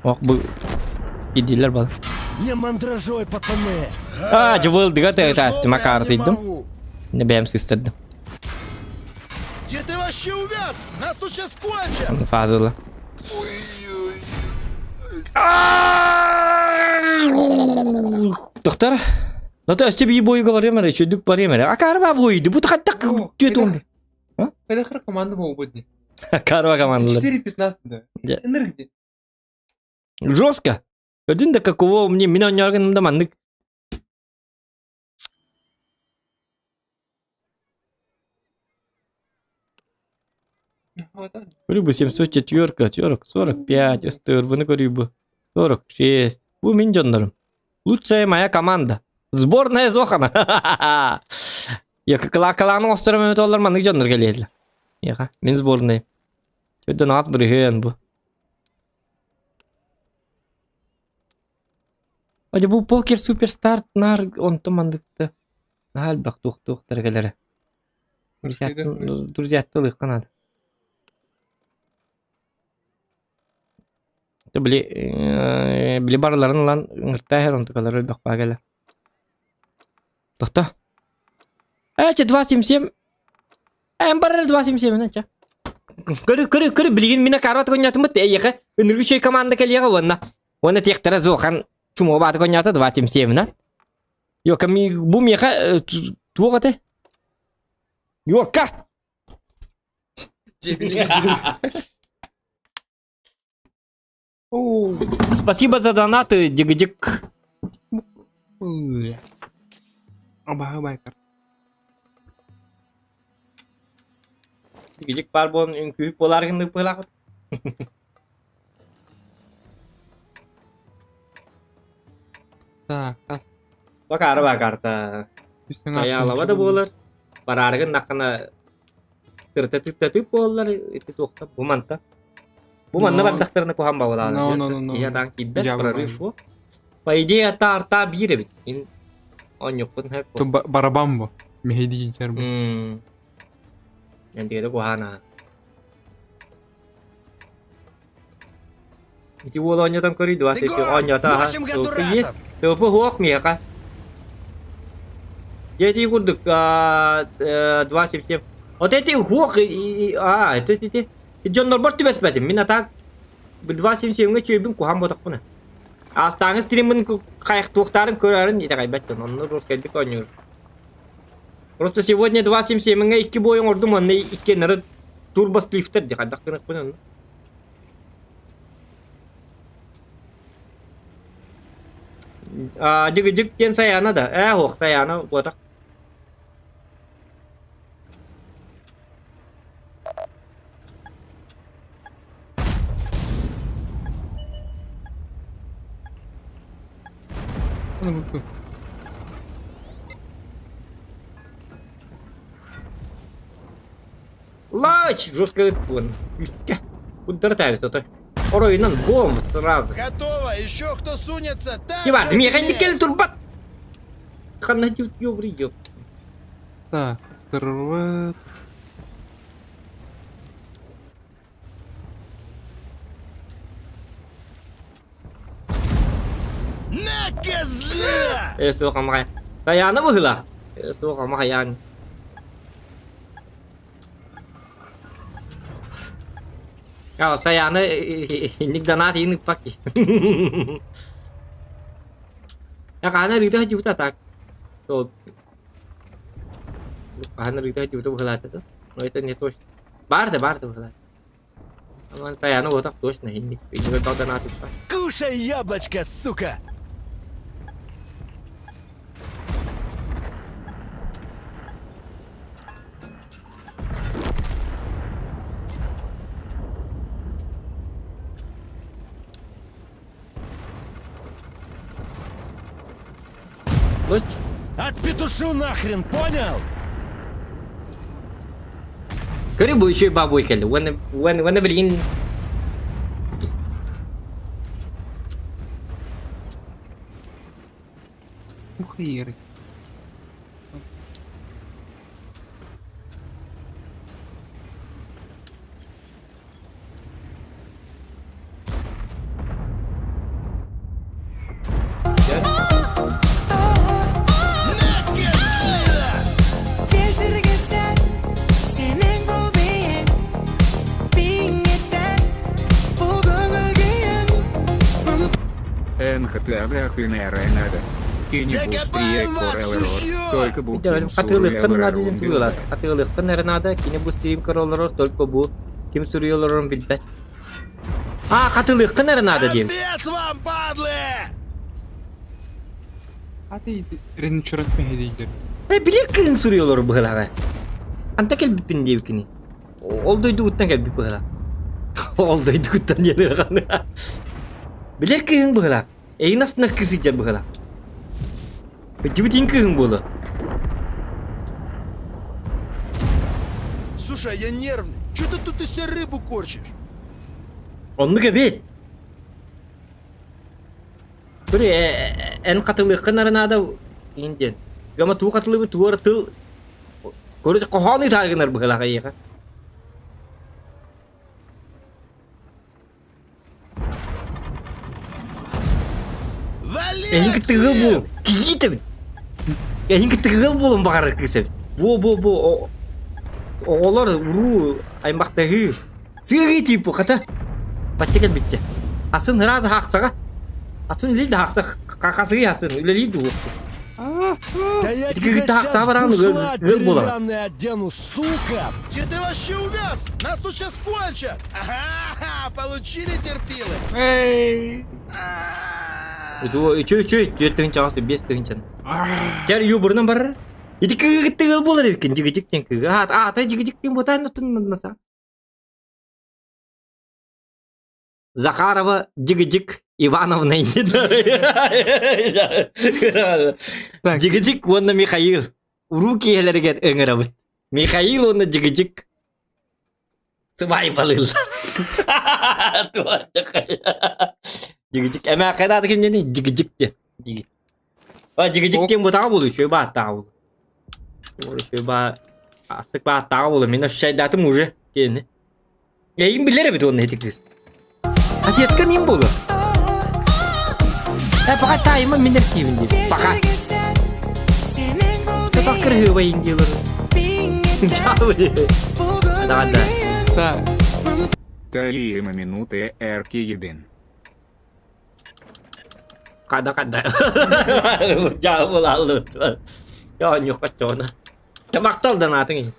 Ох бу киирдилэр бал. Не мандражой, пацаны! Аа, дьыбыл дыга Смешно тастыма прям не каартыйдым. могу. Не бэйэм сыстырдым. Где ты вообще увяз? Нас тут сейчас кончат! Фазыла. Доктор, ну то есть тебе бой говорим, эрэ, чүдүк барыам эрэ. Акарба бойду, бу тахаттак түөтүн. Хайдах команда буолбут дии. Акарба командалар. 4-15 да. Дьэ. Энергия. Жестко. Көрдүн да каково мне мин оонньооргун да маннык Көрүү бу 704, 40, 45, СТРВ-ны көрүү бу. 46. Бу мин дьоннорум. Лучшая моя команда. Сборная Зохана. Я кылаакалааны оҥостором эбит оллар маннык дьоннор кэлиэллэр. Яха, мин сборная. Өйдөн аат бырыһыан бу. Одя бу покер суперстар нар онтон мандыкты. Наһаа элбэх туох-туохтара кэлэрэ. Друзьяттан ылыахха наада. Били, били барыларын ылан ыҥыртаа иһэр онтукалара элбэх баа кэлэр. Тохто. Ээ, чэ, 277. Эн барар 277 чэ. Көрү, көрү, көрү, билигин мин акаарбат коннятыммыт эйиэхэ ыныргы үчүгэй команда кэлиэҕэ уонна уонна тиэхтэрэ Зохан чумуга бааты коннята 277 Йока, бу миэхэ туох этэ? Йока! Спасибо за донаты, дик-дик. Абаһы байкар. Дик-дик баар буолан үҥкүүп буолаар гыннык быһылаахпыт. Так, тас. Бакаары бакарта. Айаалаба да буолар. Бараарыгын наххана тырта тыттатып буоллар ити туохта бу манта. Бу манна бардахтарына куһан бабалаан. No, no, no, no. Ийэ таан киирбэт прорыв фу. По идее ата арта биир эбит. Ин онньуккун хэп. То барабан бу. Мехедиин чер бу. Эндиэри куһаана. Ити уол оонньотон көрүй дуо? Ити оонньото аха. Есть. Топу хуох миэхэ. Дьэ ити курдук 277. Вот эти хуох а это ити дьоннорбор түбэспэтим. Мин атаак 277-ҥэ чүөйбүн куһан ботохпуна. Аастааҥы стриммин хайахтуохтаарын көрөөрүн итэҕэйбэт дьон. Онно русскайдык оонньуур. Просто сегодня 277-ҥэ икки бой оҥордум, онно иккиэннэрэ турбослифтер дии хайдах гыныахпын онно. Дьыгыдьык диэн Сайаана да? Ээ, суох, Сайаана буотах. Лач! Жестко вон. Куддара тавит отой. Оройунан бомб сразу. Готово! Еще кто сунется, так Иван, миэхэ кэл турбат! Ханна ёбрый ёб. Так, сырвыт. На, козла! Э, суох амай. Саяны быһыла. Э, суох амайан. А, Саяны инник донат иин ыппак ки. Хаана рыыта сылдьыбыта так. То хаана рыыта сылдьыбыта быһылаата да. Но это не точно. Бар да, бар да быһылаата. Аман Саяны вот точно инник. Инник донат ыппак. Кушай яблочко, сука! Луч. Отпетушу нахрен, понял? Көрү бу үчүгэй бабуй кэллэ. Уонна уонна уонна билигин Ух, Иры. Закопаем вас, сучьё! Хатыылыаххын наада диэн тугуй Хатыылыаххын эрэ наада, кини бу стрим көрө олорор, только бу ким суруйа олорорун билбэт. А, хатылыаххын эрэ наада диэбит. Капец вам, падлы! А ты ренчурат мэһэдийдер. Э, билэр кыһын суруйалар быһылаҕа. Анта кэлбиппин диэбиккини. Ол дойдугуттан кэлбит быһылаах. Ол дойдугуттан диэн ырахан. Билэр кыһын быһылаах. Эйин астынар кыыс сылдьар быһылаах. Ыччыбыт кыыһын буолуо. Слушай, я нервный. Че ты тут из себя рыбу корчишь? Оннук эбит. Били эн хатылыаххын эрэ наада иин диэн. Гама туу хатылыбыт туора тыл Короче, хоһоон ыытаар гынар быһылаах эйиэхэ. Эһиги тыгыл буол, кийиит эбит. Эһиги тыгыл буолун баҕарар кыыс эбит. Бу бу бу оҕолор уруу аймахтаһыы. Сыаҕыы типу хата. Бачча кэлбиччэ. Асын ыраас хаахсаҕа. Асын үлэлиир да хаахса хасыгый асын үлэлиир дуу. Да я Ити тебя кыргыттар сейчас хаахсаҕа бараҕын бушла ыал буолаҕын. деревянный одену, сука! Где ты вообще увяз? Нас тут сейчас кончат! Ага, получили терпилы! Эй! Үчүгэй үчүгэй түөрт тыһыынчаҕа биэс тыһыынчаны. Дьэр юбурунан барар. Ити кыгыттыгыл ыал буолар эбиккин дьигидьик диэн кыгы. Аата дьигидьик диэн буотаан оттун Захарова Дьигидьик Ивановна Так. Дьигидьик уонна Михаил уруу киэһэлэригэр ыҥырабыт. Михаил уонна Дьигидьик сыбаайбалыыллар. Дьигидьик эмээххэ даата кимнэний? Дьигидьик диэн. Дьиги. А Дьигидьик диэн бутаҕа буолуо үчүгэй бааттааҕа буолуо. Үчүгэй баа астык бааттааҕа буолуо. Мин ощущайдаатым уже киэни. Эйин билэр эбит уонна ити кыыс. Соседка ним буолуо? Э, пока таайыма мин эркиибин диир. Пока. Тутах кырыһыабайын диилэр. Да, да. Так. Таима минуты эркиебин. Када када. Дьаабылааллыбыт. Оонньуохха оччоҕуна. Махтал да наатыҥ иһин.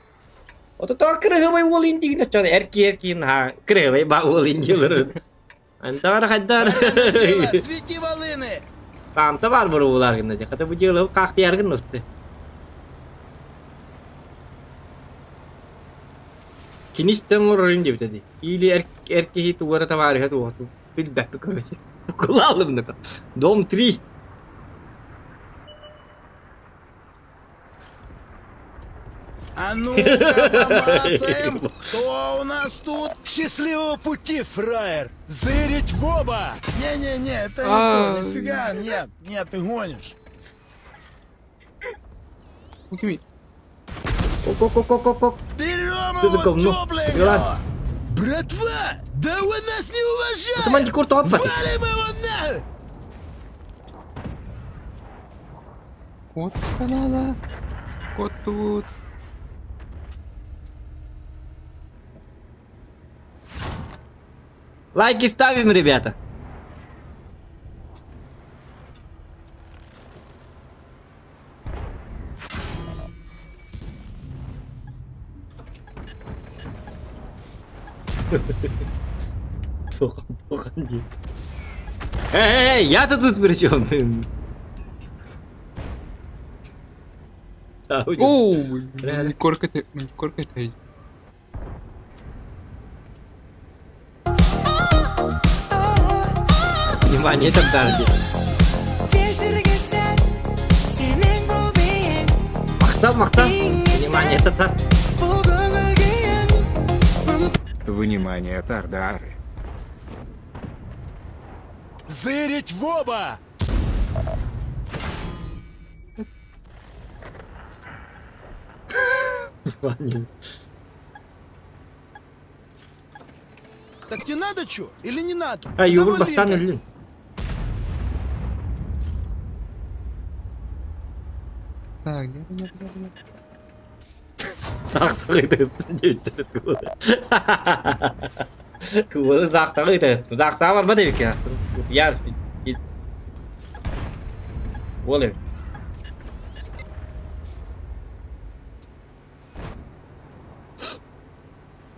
Ото тоҕо кырыһыбай уол индигин оччоҕуна эр киһи эр киһин наһаа кырыһыбай ба уол индиэлэрин. Антара хайдар. Свети волыны! Таанта баар буруулаар гынна дии. Хата бу дьыалабы хаахтыйар гынна усты. Кини истэн олорорун диэбитэ дии. Или эр, эр киһи тугара табаарыһа туохту билбэппит көрөсүн. Кулаалым Дом 3. А ну-ка, помацаем, кто у нас тут? Счастливого пути, фраер! Зырить в оба! Не-не-не, это не А. то, нифига, нет, нет, ты гонишь. Окей. Ок-ок-ок-ок-ок. Берем Что за его говно? тепленького! Ладно. Братва, да вы нас не уважаете! Мантикор тоқпат. Валим его на! Кот надо. Кот тут. Лайки ставим, ребята. Сохан, тохан дии. Эй, я-то тут при чем? Оу, корка корка ты. Внимание, это Дарги. Махта, махта. Внимание, это Дар. Внимание, Тардары. Зырить в оба! Внимание. Так тебе надо что или не надо? А, Югур Давай, бастан Лена. өллүн. Так, где, где, где, где? Сахсаҕы ытыстым диэбиттэр Куолу саахсаҕы ытыстым. Саахсаҕа барбат эбиккин ахсын. Яр. Уол эбит.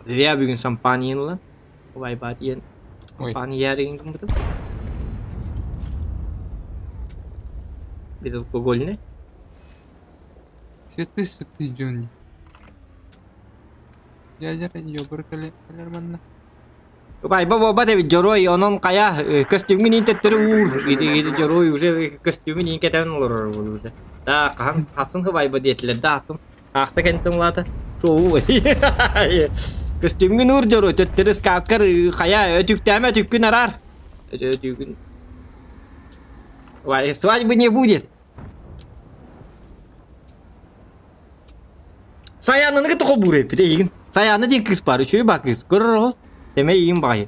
Илья бүгүн шампань иэн ылан. Убайбаат иэн. Ой. Пан ярыгын гыммытым. Безалкогольный. Цветы, цветы, Джонни. Дядя ёбар кэлэр манна. Байба буолбат эбит дьоруой онон хайа көстүүмүн иин төттөрү уур ити дьоруой уже көстүүмүн иин кэтэн олорор уже да хаһан хасын хыбайба диэтилэр да асын аахса кэнтэн улаата суоу көстүүмүн уур дьоруой төттөрү скапкар хайа өтүктээмэ өтүккүн араар өтүгүн свадьбы не будет Сайаананы кытта холбуур эппит эйигин. Сайаана диэн кыыс баар, үчүгэй баа кыыс. Көрөр оҕо. Сэмэй ийин баҕайы.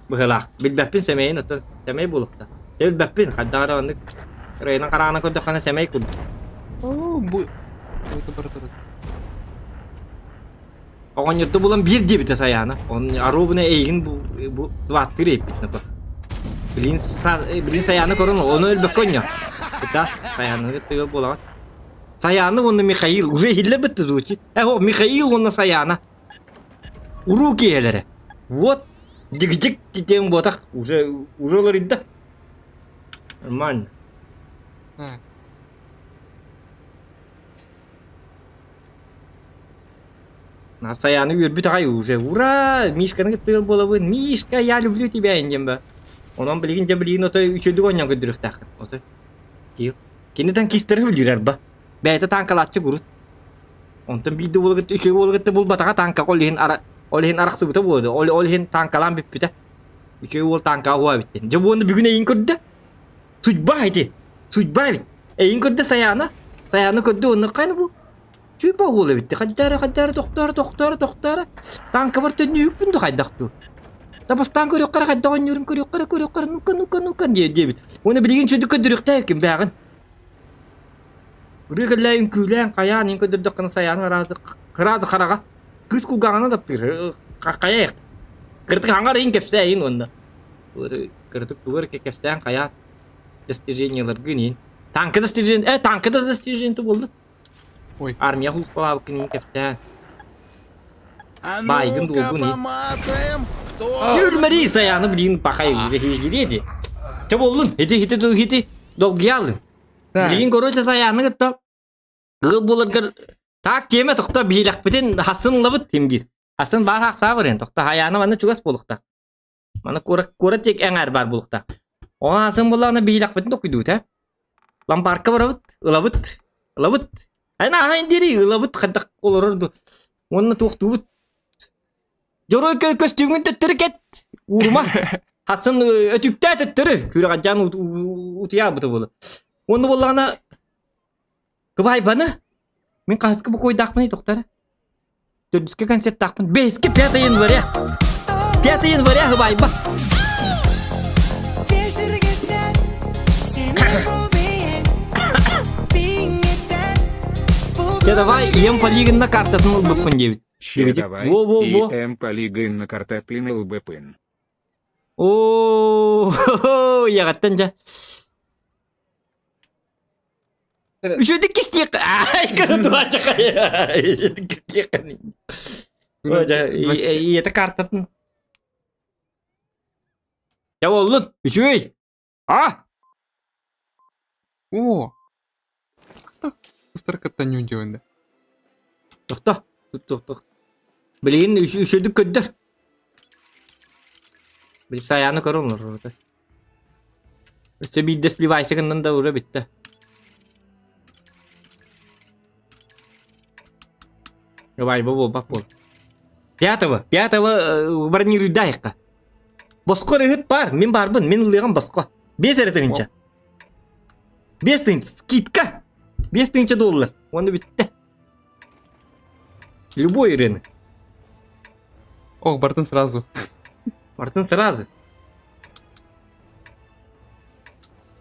Быһыылаах. Билбэппин сэмэйин, оттон сэмэй буолуохта. Дьэ билбэппин, хайдах эрэ оннук сырайынан хараҕынан көрдөххүнэ сэмэй курдук. Оо, бу это бара турар. Оҕонньорду булан биир диэбитэ Сайаана. Он оруобуна эйигин бу, бу сваттыыр эппит на то. Билин, билин Сайаана көрөн, ону өлбөккө онньо. Итак, Сайаананы кытта ыал буолаҕын. Саяна уонна Михаил уже иһиллэр бытты звучит. Э, о, Михаил уонна Саяна. Уруу киһилэрэ. Вот, дьик-дьик диэн буотах уже уже уларыйда. Нормально. Так. Саяны үөрбүт аҕай уже. Ура! Мишканы кытта ыал буолабын. Мишка, я люблю тебя диэн ба. Онон билигин дьэ билигин отой үчүгэй оонньоон көрдөрүөхтээххин. Отой. Кини танкистары өлөрөр ба. Бэйэтэ танкалааччы курут. Онтон биирдэ уолу кытта үчүгэй уолу кытта булбатаҕа танка ол иһин ара ол иһин арахсыбыта буолуо. Ол ол иһин танкалаан бүппүтэ. Үчүгэй уол танкаҕа уһаа эбиттин. Дьэ уонна бүгүн эйин көрдө. Судьба ити. Судьба эбит. Эйин көрдө Саяна. Саяна көрдө уонна хайна бу? Чуйба уол эбит. Хайдара хайдара тохторо тохторо тохторо. Танкабар төннүүкпүн да хайдах дуу. Да бастаан көрүөххэ хайдах оонньуурун көрүөххэ көрүөххэ ну-ка ну-ка ну-ка диэ диэбит. Уонна билигин сүдүк көрдөрүөхтээх ким бээҕин. Ырыа кэллээ үҥкүүлээн хайаан ин көрдөрдөххүнэ сайааны араады кыраады хараҕа кыыс кулгааҕынан таптыыр хайа кырдык хаҥар иһин кэпсээйин уонна кырдык тугу эрэ кэпсээн хайаан достижениеларгын иһин танка достижение э танка да достижение буолла Ой. Армия хулуспалаабыккын иһин кэпсээн. А Баайгын ну-ка дуолгун иһин. помацаем, кто Түрмэри саяны билин пахай уже хиһириэди. Те боллун, хити хити ту хити долгиялын. Билигин короче саяны кытта кыл буларгар так тиэмэ тохто биһилэхпитин хасын ылабыт тимгир. Хасын баар хахсаа барен тохто хаяны манна чугас буолукта. Мана куорат куорат диэки эҥээр баар буолуохтаах. Ону аасын буоллаҕына биһилэхпитин токуйдуут ээ. Лампаарка барабыт, ылабыт, ылабыт. Айна аһаан диэри ылабыт хайдах олорор дуу. Уонна туохтуубут. Дьоруой көстүүҥҥүн төттөрү кэт, уурума. Хасын өтүктээ төттөрү. Күрэҕэлдьээн утуйаабыта буолар. Уонна буоллаҕына Кыбайбаны мин хаһыска бокуойдаахпыный тохтор Төрдүскэ концерттаахпын. Бэһискэ 5 января. 5 января хыбайба. Чэ давай ем полигонна картатын ылбыппын диэбит. Че давай, Во-во-во. ем полигонна картатын ылбыппын. Оо, яҕаттан дьэ. Үчүгүйдүк кистиэххэ аай Ийэтэ картатын Дьэ буоллун үчүгэй а О! Быстро каттанньуун дьиэбин да. Тохто тохто Билигин үчүгүйдүк көрдөр Били Саяны көрө олорор Өссө биирдэ сливайся гыннан да уже бүттэ. Давай, буолбат буол. Пятого, пятого бронируйдаайыкка. Босхо ыһыт бар, мин барбын, мин ылыаҕым босхо. Биэс эрэ тыһыынча. 5 тыһыынча, скидка. 5 тыһыынча доллар. Уонна бүттэ. Любой рынок. Ох, бартын сразу. Бартын сразу.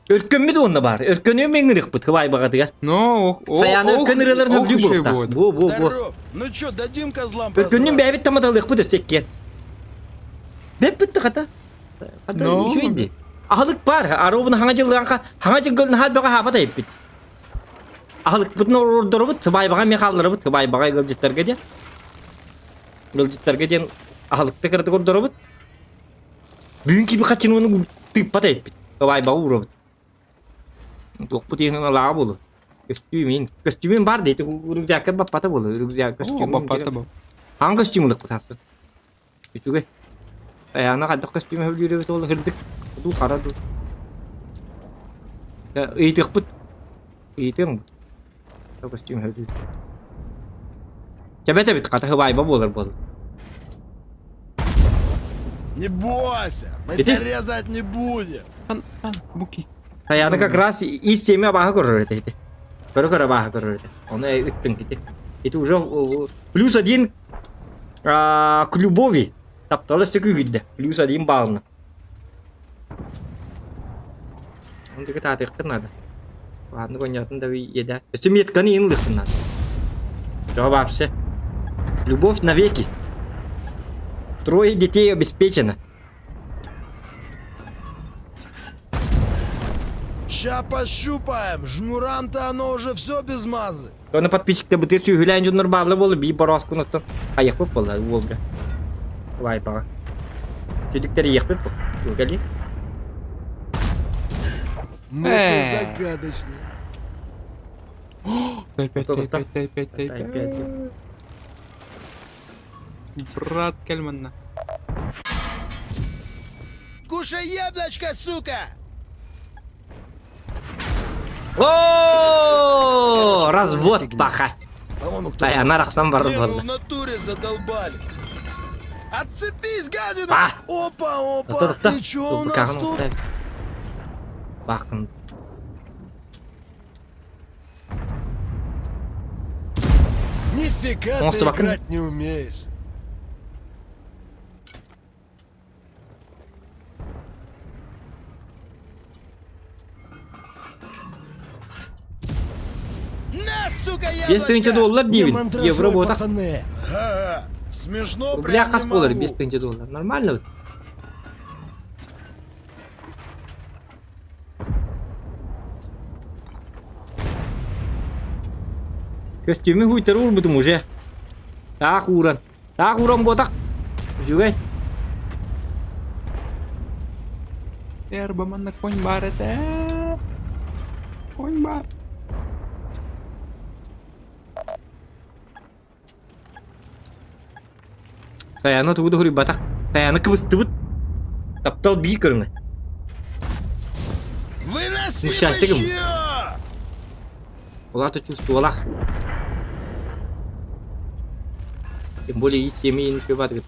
Өркөммүт уонна баар. Өркөнү миҥырыхпыт хыбай баҕатыгар. Но, ох, ох, Саяны ох, өркөн ырыаларын ох, сөбүлүүр үчүгэй буолуохтаах. буолуо. Бу, бу, бу. Здоров! Ну чё, дадим козлам Өркөннүн просраться? бэйэбит тамадалыахпыт өссө иккиэн. Бэппит да хата. Хата Но. үчүгэй дии. Аһылык баар. Аруубун хаҥа дьыллаанха хаҥа дьылгын наһаа бөҕө хаапата эппит. Аһылыкпытын ордоробут, сыбаайбаҕа эмиэ хаалларабыт, сыбаайбаҕа ыалдьыттарга диэн. Ыалдьыттарга диэн аһылыкта кыратык ордоробут. Бүгүн киби хаччын тыыппат эппит. Давай бауробут. Туохпут иһин алааҕа буолу. Көстүүмүн. Көстүүмүн бар дейти рюкзакка баппата буолу. Рюкзак көстүүмүн. Баппата бу. Хаан көстүүм ылык таспыт. Үчүгэй. Айаана хайдах көстүүмэ сөбүлүүр ол хырдык. Дуу хара дуу. Ыйытыахпыт. Ыйытыаҥ. Көстүүм сөбүлүүр. Чэбэт эбит хата хыбаайба буолар буолла. Не бойся, мы Иди. тебя резать не будем. Хан, хан, буки. Таяны как раз ис семья абааһы көрөр этэ ити. Көрө-көрө абааһы көрөр этэ. Ону ыттыҥ ити. Ити уже плюс один к любови. Таптала өссө күүһүрдэ. Плюс один баллына. Оны тиги таатыахтын надо. Ладно, коньятын да еда. Өссө метканы иин ылыахтын надо. Чё вообще? Любовь навеки. Трое детей обеспечено. Ща пощупаем, жмурам-то оно уже все без мазы. Оны подписчикте бытыр сүүһүлээн дьоннор баалла буолла бии борооскунаттан хайыахпыт буолла уолга. Вайпаҕа. Сүдүктэр иэхпит бу. Кэли. Ну ты загадочный. Т5, Т5, Т5, Т5. Брат, кэл манна. Кушай яблочко, сука! О, развод паха. По-моему, кто-то... Ай, она рахсан барды Не, ну в болды. натуре задолбали. Отцепись, гадина! А! Опа, опа, и чё у нас тут? Бақын. Нифига Монстр ты бакын. играть не умеешь. На, сука, Бес тыһыынча яблочко! доллар Не диибин. мандражируй, Евро буотах. пацаны. Ага, смешно Рубля прям хас не буолар могу. 5 тыһыынча доллар. Нормально. Көстүүмү хуйтары уурбутум уже. Таах ууран. Таах ууран буотах. Үчүгэй. Эрба манна конь бар этэ. Конь бар. Саяны тугу да хуруйбатах. Саяны кыбыстыбыт. Таптал биир көрүҥэ. Выноси Ну, счастье кому? бычье! Улаата чувствовалах. Тем более и семьи не говорит.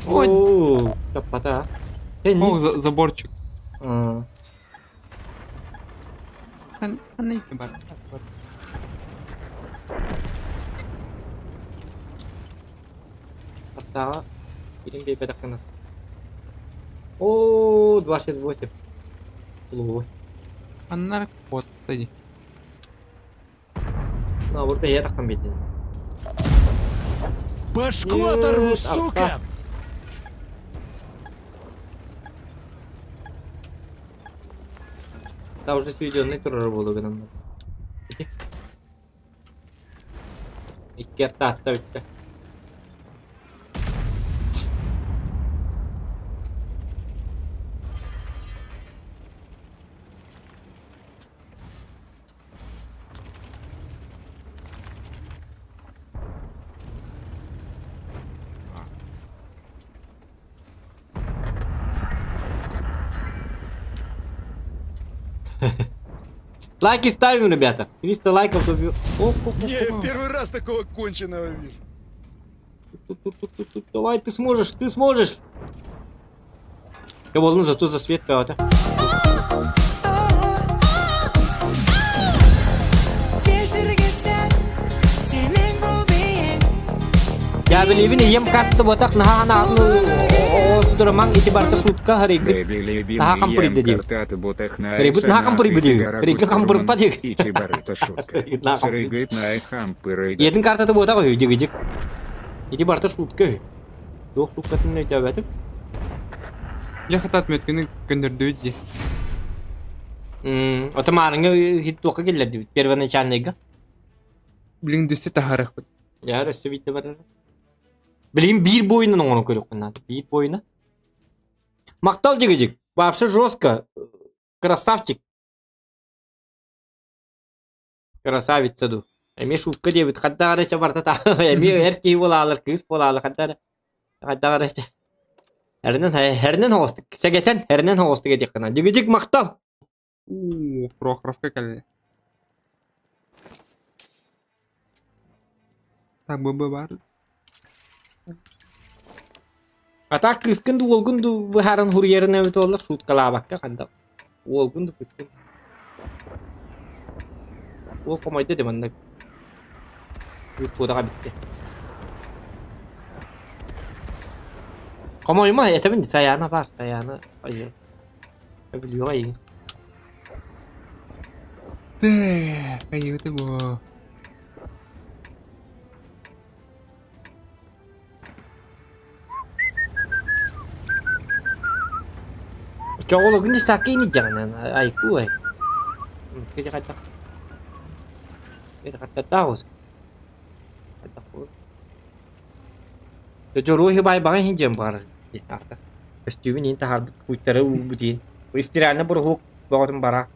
Ой. Оо, таппата. О, заборчик. А. Ханна бар. Бар. Аттаҕа илин биэрбэтэххинэ. Оо, 268. Улуу. Ханна куотта дии. Наоборот, эһиэ таххан биэрдин. Башку Нет, оторву, а сука! Та уже сведенный турар буолу гынан. Ити. Икки артаатта бүттэ. Лайки ставим, ребята. 300 лайков. то Оп, оп, оп, Не, оп. первый раз такого конченого вижу. Тут-тут-тут-тут. Давай, ты сможешь, ты сможешь. Я волну зато за свет пята. Вечерге сәт сенің бұл биің. Дьээбэлиибин ийэм карта буотах наһаа анаатын оҕостурамаҥ ити барыта шутка харыйгыт наһаа хампырыйда диир. Рыйбыт наһаа хампырыйбыт диир. Рыйга хампырыппа диир. Ийэтин картата буотах үһү дьигидьик. Ити барыта шутка үһү. Туох шуткатын өйдөөбөтүм. Дьэ хатаат мүөткүнү көннөрдүбүт дии. Ото маарыҥҥа хит туохха киллэрдибит первоначальныйга. Билигин дүссү таһаарыахпыт. Дьэ, өссө биирдэ барар. Билигин биир буойунан оҥорон көрүөххүн наада. Биир буойуна. Махтал дьигидьик. Вообще жестко. Красавчик. Красавица ду. Эмиэ шутка диэбит. Хадда эрэ чэ барта эмиэ эр киһи буолаалар, кыыс буолаалар. Хадда эрэ. Хадда эрэ чэ. Эринэн эринэн хоҕостук. Сэгэтэн эринэн хоҕостук этиэххэ Дьигидьик махтал. Уу, Прохоровка кэллэ. Так, ББ баар. А так кыыскын ду уолгун ду быһааран хуруйарын эбит буоллар шуткалаабакка ханна уолгун ду кыыскын уол хомойдо де манна кыыс куодаҕа бүттэ хомойума этэбин Саяна баар Саяна айыы Билиэҕэ эйигин. Тэ, хайыыты бу. Чоҕулугун саккыйын илдьэҕин айку ай. Кити хайдах Кити хаттаттаах ус. Хайдах бу. Дьоруой баайбаҕа иһин дьиэм баҕарар диэхтаахтар. Көстүүбүн иһин таһаарбыт куйтары уурбут иһин. Стиральный бороһуок бөҕөтүн бара.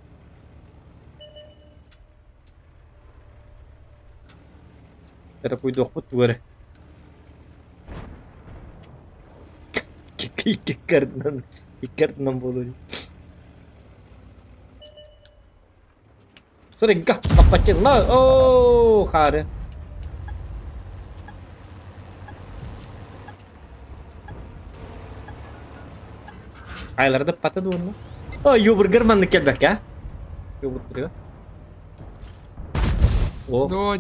Это куйдуохпут тугу эрэ. Икки ардынан икки ардынан буолуо дии. Сырыгга хаппаччылла оо хаары. Айларды паты дуонна. О, юбургар маннык келбекке. Юбургар. О. До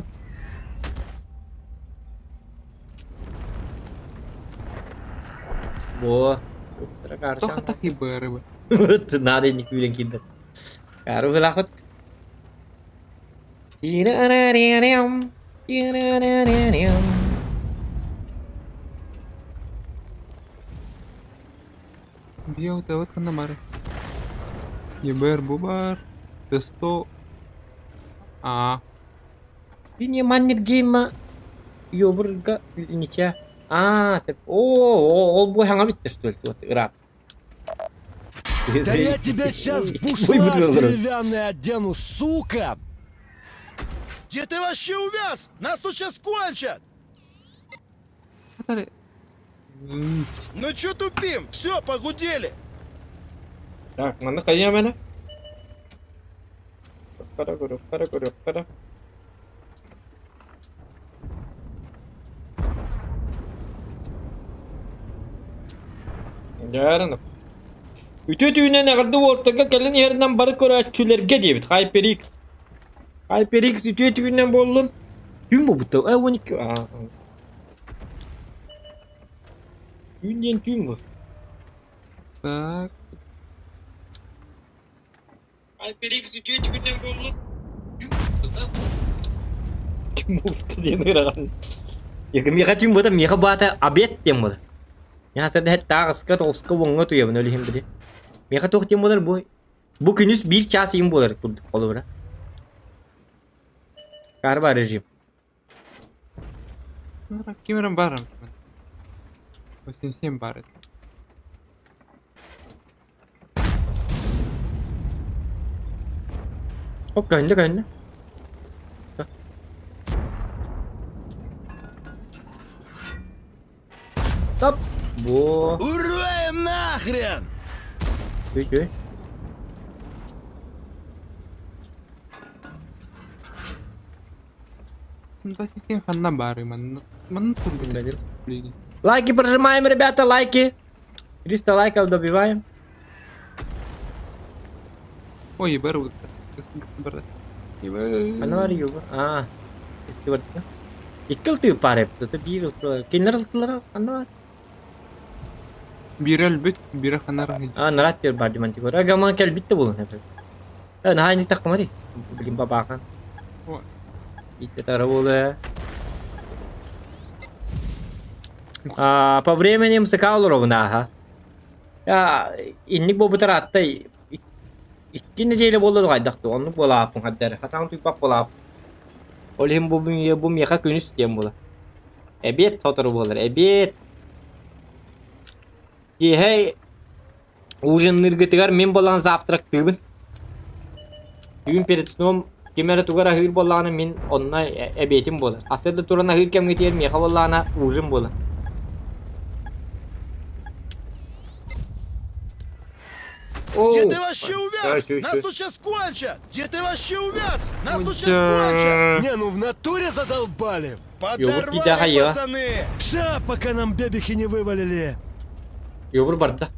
Бо. Тоха такий бырыбы. Надо не күлен киирбэт. Арыгылаахыт. Био тавыт ханна бары. Ебер бу бар. Тесто. А. Линия Маннергейма Йобурга ничья. А, о, ол бу хаҥа бүттэ что ли? Вот, ыраат. Да я тебя сейчас в бушлат деревянный одену, сука! Где ты вообще увяз? Нас тут сейчас кончат! Ну чё тупим? Все, погудели! Так, манна хайа мэне? Кара, кара, кара. Дьаарынап. Үтүө түүнэн эҕэрдэ уолтарга кэлин иһэринэн бары көрөөччүлэргэ диэбит HyperX. HyperX үтүө түүнэн буоллун. Түүн буолбут э 12 аа. Түүн диэн түүн бу. Так. HyperX үтүө түүнэн буоллун. Түүн буолбут диэн ыраҕан. Миэхэ түүн буота миэхэ баата обед диэн буолар. Миэхэ сэрдэһэт тааҕыска тоҕуска уоҥҥа утуйабын ол иһин били. Миэхэ туох диэн буолар бу бу күнүс биир чаас иһин буолар курдук холобура. Карба режим. Ким эрэ баар 87 баар этэ. О, көһүндэ көһүндэ. Топ. Бу. Ура им нахрен! Үчүгэй. Систем ханна баарый манна манна турбут билигин. Лайки прожимаем, ребята, лайки. 300 лайков добиваем. Ой, бар бар. Ана бар юба. А, исти барда. Икки ылтыы паар эбит, биир ылтылар. Кинилэр ылтылара ханна баар? Биирэ өлбүт, биирэ ханар А, нарат диир баар диман тигор. Агаман кэлбит да буолун эбит. Э, наһаа инник таххамари. Блин, бабаахан. Итте тара буолуо. А, по времени мсыка олоробун ааха. Инник буолбутар аттай икки нэдиэлэ буолла хайдах дуу оннук буолааппын хаддары хатаан туппат буолааппын ол иһин бу бу миэхэ күнүс диэн буолар эбиэт сотору буолар эбиэт киэһэ ужинныыргытыгар мин буолан завтрактыыбын түүн перед сном ким эрэ тугу эрэ аһыыр буоллаҕына мин онно эбиэтим буолар сарсыарда туран аһыыр кэмҥитигэр миэхэ буоллаҕына ужин буолар Где Оу! ты вообще увяз? Нас тут сейчас кончат! Где ты вообще увяз? Нас тут сейчас кончат! Не, ну в натуре задолбали. Подорвали, пацаны! Ша, пока нам бебехи не вывалили. Йобур барда.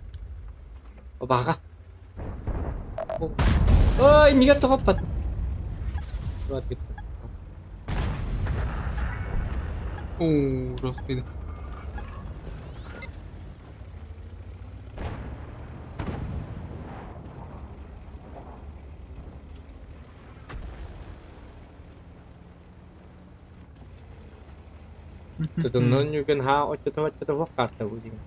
Баҕа. Ой, нигер тоҕоппат. Оо, жесткий. Тутуннун нүгэн хаа оччото-оччото суох карта бу диэн.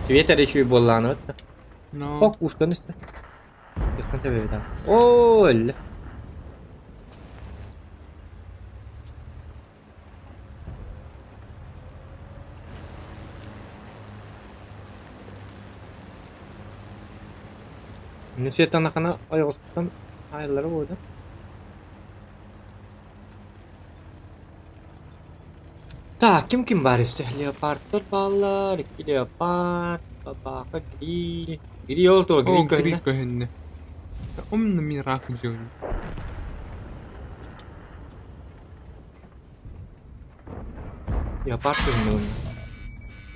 Свет эрэ үчүгэй буоллаҕына Но Ох, куустан истэ. Кыскан сэбэбит Оо, өллө. Ну светанахана ойоҕоскуттан аайыллара буолуо. Так, ким ким баар өссө? Леопардтар бааллар, икки леопард, бабаха, гриль. Гриль ол туо, О, гриль гриль көһүннэ. көһүннэ. Умна мин рак дьон. Леопард көһүннэ уонна.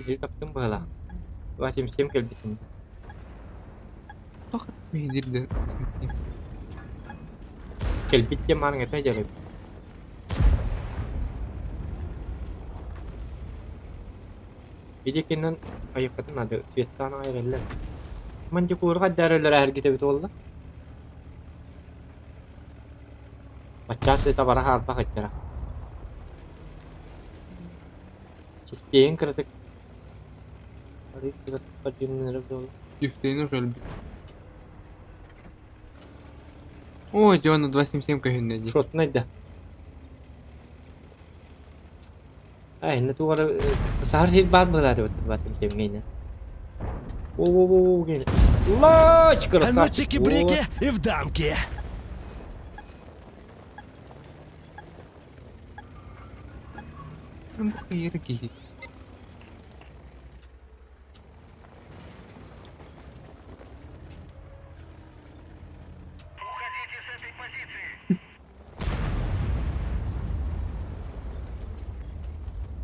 Гриль таптым быһалаах. 87 кэлбитин. Тох миһидир да Кэлбит диэн мааны этэ дьарык. Бидикинэн айыккатын ады Светлана айреллер. Мантикуурга дәрелер эргитэбит буолла. Баччаат да бара хаалбах ыччара. Чифтейин кыратык Чифтейин уже өлбүт. Ой, Диона 277 көһүннэ дии. Шотнай да. Ай, на тугара сахар сир баар быһалааты 277 гейне. О-о-о, гейне. Лач, А ну красавчик. чики-брики и в дамки. Бу хайыр киһи.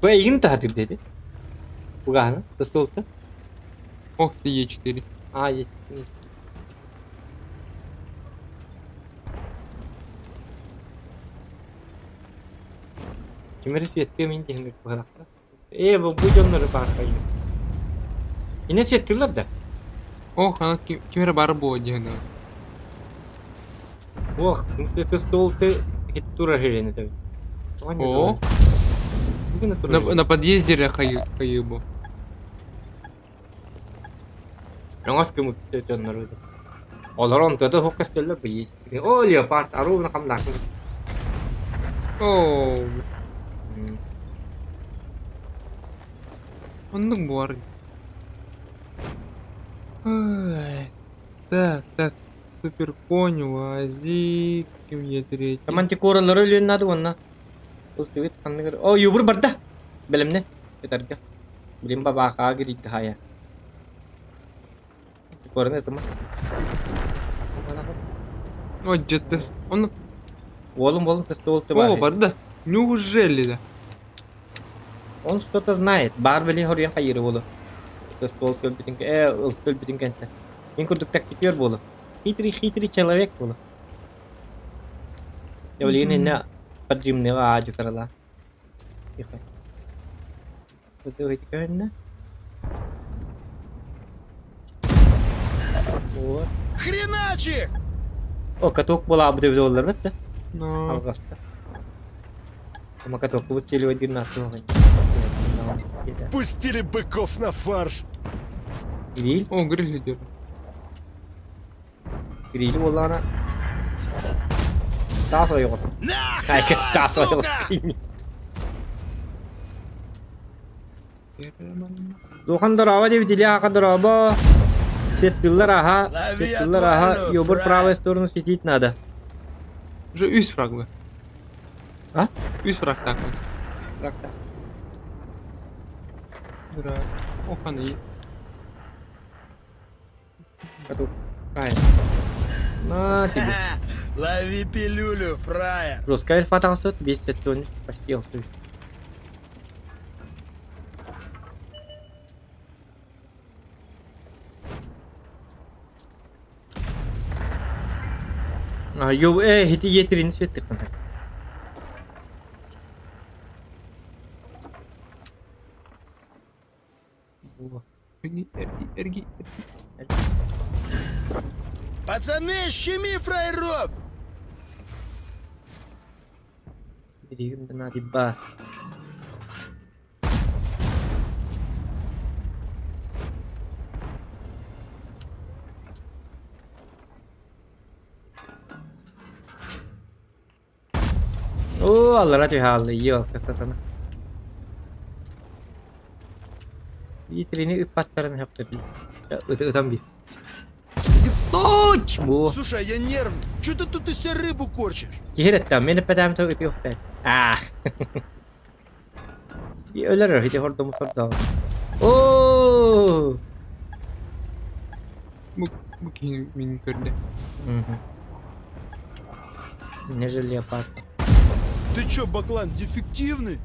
Бу эйигин таһатыр диэти. Угаһына, тостуолта. Ох ты Е4. А, есть. Ким эрэ светтыа мин диэн быһалахта. Ээ, бу бу дьоннору баархайыы. Инэ светтыылар да? Ох, ана ким ким эрэ баар буо диэн. Ох, смысле ты стол ты тура херен это. О. На, на подъезде эрэ хайы хайы бу. Оҥос кымыт дьоннору. Олор онто да суох көстөллөр бу есть. О, леопард, аруuna хамнаакын. Оо, оннук буолар. Ай, Так, так, супер конь, УАЗик, ким Е3. Мантикоралары өлүөн наада уонна ылтыбыт ханныгар. О, юбур барда. Бэлэмнэ. Ытарга. Билин бабаахаа гирийдэ хаайа. Мантикораны ытыма. О, дьэ, он... Уолум уолум тысты О, барда. Неужели да? Он что-то знает. Баар билин хоруйан хайыыры буолу. Ствол өлбүтүн э өлбүтүн кэнтэ. Мин курдук тактикер буолу. Хитрый хитрый человек буолу. Я билигин иннэ. Поджимныга аадьытарала. Тихо. Көһүннэ. Вот. Хреначи! О, каток буолаабыт эбит буоллар да? Но. Алҕаста. Ама катокпут целевой дирнааттын Пустили быков на фарш. Кирилл? О, гриль идет. Кирилл буоллаҕына таас ойоҕос. На, Айка таас ойоҕос. сука! Духан дорообо диэбит Илья аха дорообо. Светлылар аха, Лови светлылар аха, отвальную, ёбур фраер. правую сторону светить надо. Уже үс фраглы. А? Үс фраг так. Так-так. Дыра. Оханы. Каток. Ай. На тебе. Лови пилюлю, фраер. Жестко альфа таҥсыт, 5 почти алтый. А, ю, хити етерин светтик. Эрги, эрги, эрги. Пацаны, щеми фраеров! Билигин да наадыйбаат. Оо, аллара түһэ ёлка сатана. Витрини ыппаттарын хөптөбү. Ытан би. Точ! Бу. Слушай, я нервный. Че ты тут из себя рыбу корчишь? Киһиреттем, мен эппэтээм тыл ити ухтан. Аах. Өлөр ити хордому хордоо. Оо! Бу, бу киһи мин көрдө. Не леопард. Ты чё, баклан, дефективный?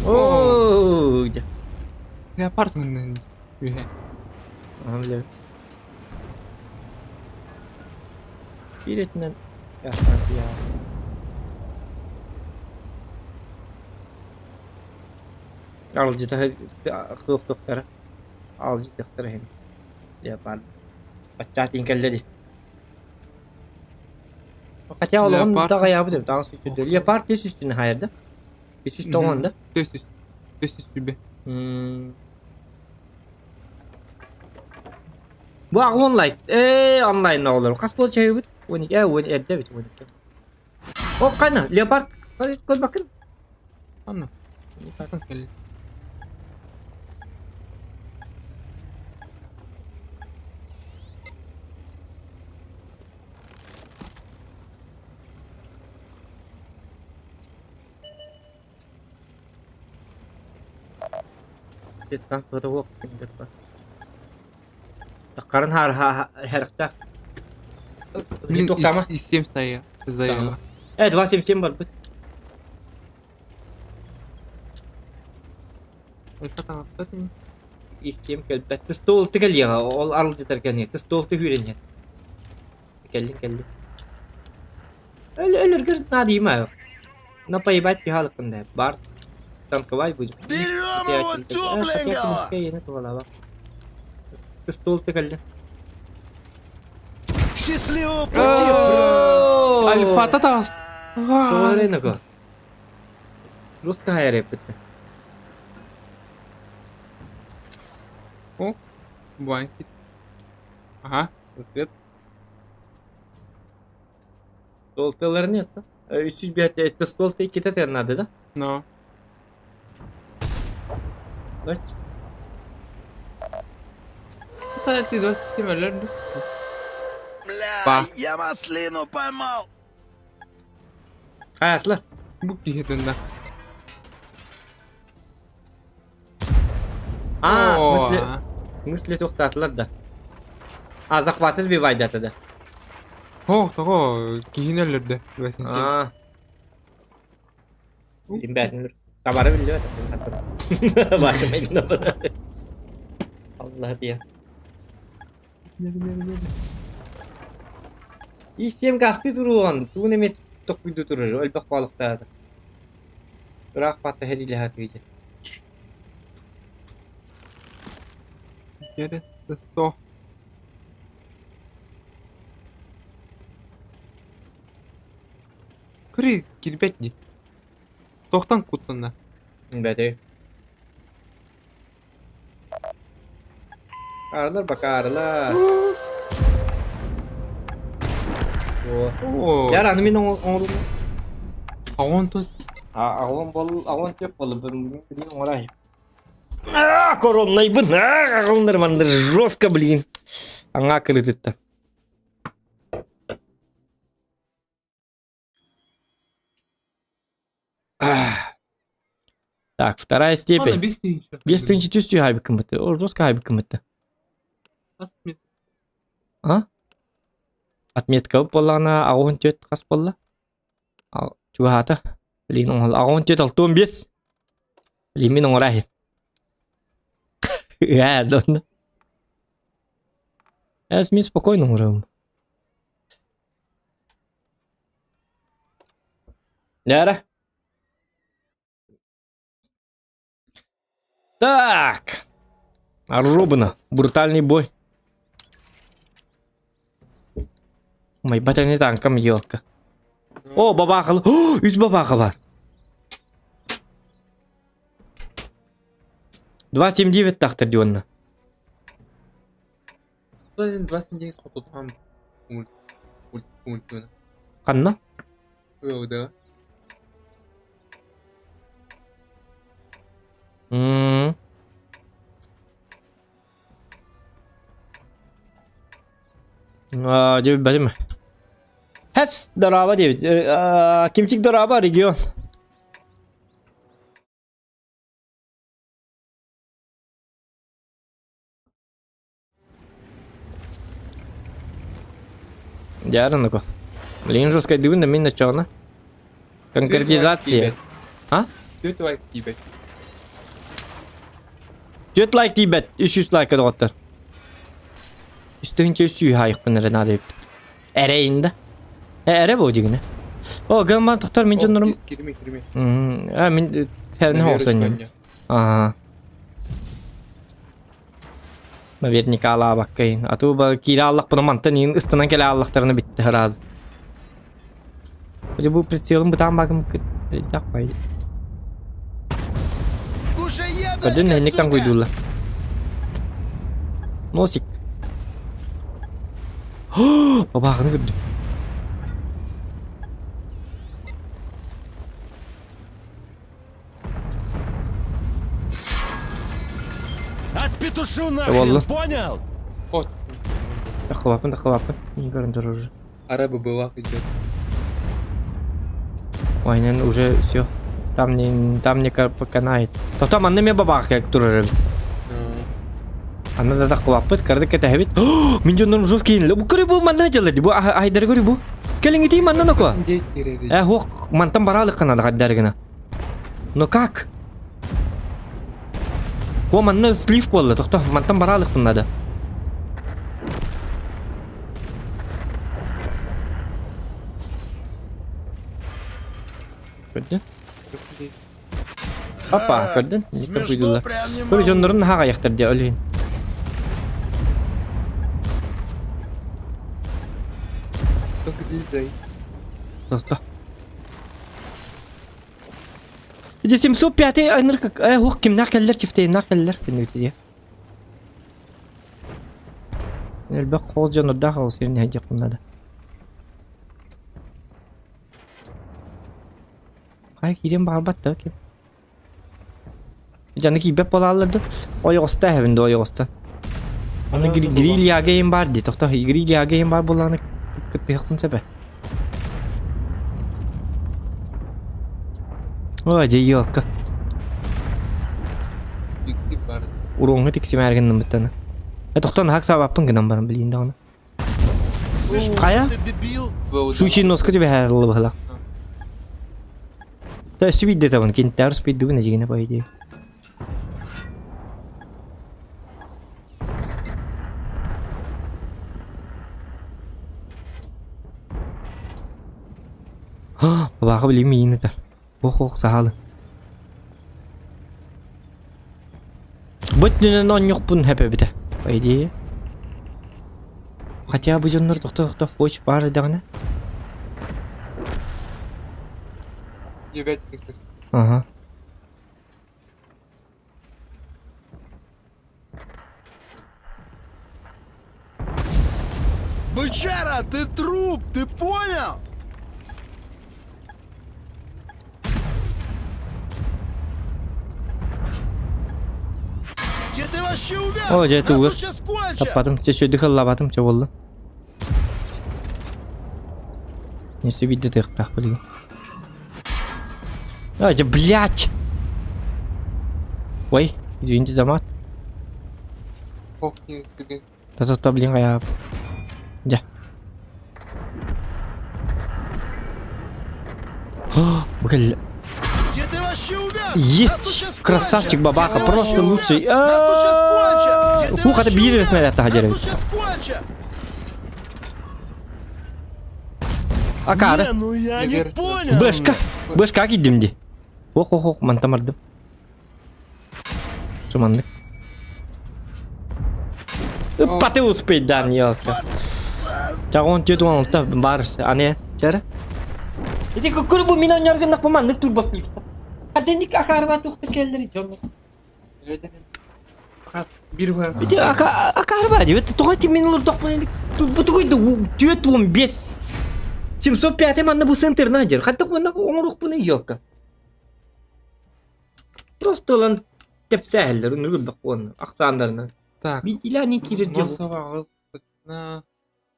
Оо! Леопард гыннын үһэ. Ага, бля. Биретинен я. Алжыта туохтуохтара. Алжытыахтара иһин. Леопард. Баччаатын кэллэ дии. Хотя олоҕун Леопард. даҕайаабыт эбит, аҕыс үстүн. Леопард үс үстүн хаайар да? Үс үс тоҕон да? Төс үс. Төс үс түбэ. Бу аҕа онлайн. Ээ, онлайн оҕолор. Хас буол чайыбыт? 12, 10 эрдэ эбит 12. О, қана, леопард көрбөккүн? Анна. Леопард кэлли. Жеткан туруок Таққарын хар харахта. Блин, Тоқтама. из 7 стоя. Заела. 2.77 бар бит. Альфа таҥаспатын. Истем кэлбэт. Стол тикэлиэҕэ, ол арылдьытар кэлиэ. Стол түһүүрэн Кэллин кэллин. Өлөргөр наадыйма. На поебать пихалыкын да. Бар. Танковай будет. Берем его тепленького! Стол тикэллин. Счастливого пути, фраер! Альфа таҥас. Тоореного. Руска хайреппит. О, бай. Ага, свет. Стол тылларын нет. Үсүз бет стол ты китет надо, да? Но. Бач. Это ты 27 өлөрдү. Бля, Па. я маслину поймал! Хаятла. Бу киһи тында. А, в смысле, в смысле тоқтатылар да. А, захваты сбивай да тогда. О, того, киһини өлөрдү. 27. А. Ребят, товары билбэт. Allah diye. Истиэм гастыы туруон, тугун эмэ токуйду турар, элбэх балыктаата. Ыраах патта хэдилэһэ тыйдьа. Дьэрэ, сто. Көрүй, кирбэт дии. Туохтан куттанна? Бэти. Арылар бакаарылар. Оо. Яр аны мин оҥорум. Аҕон тут. Аҕон бол аҕон төп болу блин оҥорай. Короннайбын. Аҕоннар мандар жестко блин. Аңа кырытытта. Так, вторая степень. 5000 түстүү хайбыккын бытты. О, жестко хайбыккын бытты. А? Отметка буоллаҕына 84 хас буолла? Чугаһаата. Блин, оҥол 84 65. Блин, мин оҥорай. Ээ, донна. Эс мин спокойно оҥоробун. Лера. Так. Арубина. Брутальный бой. Май батаны танкам елка. О, бабахал. Үс бабаха бар. 279 тахтар дионна. 29 хотутан мультуна. Ханна? Да. М. Аа, дьэ бэлим. Хэс дораба диэбит. Кимчик дораба регион. Дьаарыныко. Блин, жесткайдыыбын да мин оччоҕуна. Конкретизация. А? Түөрт лайк тиийбэт. Түөрт лайк тиийбэт. 300 лайка доҕоттор. Үстүһүнчэ үс сүүһэ айықпын эрэ наада эбит. Эрэйин да. Э, эрэ бу дьигинэ. О, гамман тохтор мин дьоннорум. Кирми, кирми. А, мин сэрни хоосонньум. Аа. Наверняка алаабаккайын. А то ба киирэ ааллахпына мантан иин ыстанан кэлэ ааллахтарына бүтте сразу. Хотя бу прицелым бытаан баакым бай. Кушай яблочко, Көрдүн нэһинниктан сука! куйдуулла. Носик. Бабааҕын көрдүм. Отпетушу Боллу. нахрен, понял? Вот. Тахылаппын, тахылаппын. Не көрөн турар уже. Араба была идет. Ой, наверное, уже все. Там не канает. Тохтоо манна эмиэ бабаах турар эбит. Анна да тахылаппыт, кырдык кэтэһэбит. Мин дьоннорум жесткий бу көрү бу манна дьалла ди бу айдары көрү бу. Кэлиҥитии манна ноко. Э, хуох, мантан бараалыккана да хайдары гына. Но как? О, манна слив буолла, тохто, мантан бараалыкпын надо. Көрдүн? Опа, көрдүн? Никто Смешно куйдулар. прям не Көрү могу. дьоннорун наһаа аҕыйахтар дии, ол иһин. Тохто. Ити 705 ынырык э уох кимнээх кэллэр чифтейнээх кэллэр кэннибитэ дии. Элбэх хоос дьоннордоох ол сирин иһэ надо. Хайа киириэн баҕарбат да ким. Дьаны киирбэт буолааллар да. Ойоҕосто эһэбин да ойоҕосто. Аны грильяга им бар дии. Тохто грильяга им бар буоллаҕына кыттыһыахпын сөп ээ. Ой, дьэ елка. Уруоҥҥа тиксимээр гынныммыттана. Э, тохтон хак саабаппын гынан баран билиин даҕаны. Слышь, Хайа? может, ты дебил? Сучи носка түбэһээр быһыла. То өссө биирдэ табын, кентавр спиддубун эдьигинэ по идее. Бабаха билим миин этэр. Ох ох саһалы. Быт нүнэн онньукпун хэпэбитэ. По идее. Хотя бы дьоннор тохто-тохто фоч баар эдэҕинэ. Ебать. Ага. Бычара, ты труп, ты понял? Где ты вообще увяз? О, дьэ, Нас тугу. тут сейчас кончат! Таппатым, чэ сүдү хыллабатым, чэ буолла. Несе биирдэ тыахтаах билигин. А, дьэ, блядь! Ой, извините за мат. Ох, не, ты Та-та-та, блин, я... Дьэ. Бу кэллэ. Где ты вообще увяз? Есть! Нас тут щас Красавчик кончат! бабаха, Где ты просто вообще лучший. увяз? Нас тут щас кончат! Где ты Ух, это вообще биир увяз? снаряд Нас таһа тут щас кончат! Акары. Не, ну я не Наверное. понял. Бэшка. Бэшка кидим ди. Ох, ох, ох, мантан бардым. Суманнык. Ыппаты успейдан, елка. Чагон тету алта бар, ане, чара. Ити кукуру бу мин оньоргын напаманнык турбас лифта. Аденик акарба тухта келлери жонно. Бир бар. Ити ака акарба ди. Это тоҕо ти мин олордохпун бу тугуй да 415. 705 манна бу центр надер. Хаттах манна оҥоруохпун елка. Просто ылан кэпсээһэллэр үнүргүлбэх уонна ахсааннарынан. Так. Виделяни киирэр диэн Носова аҕыс на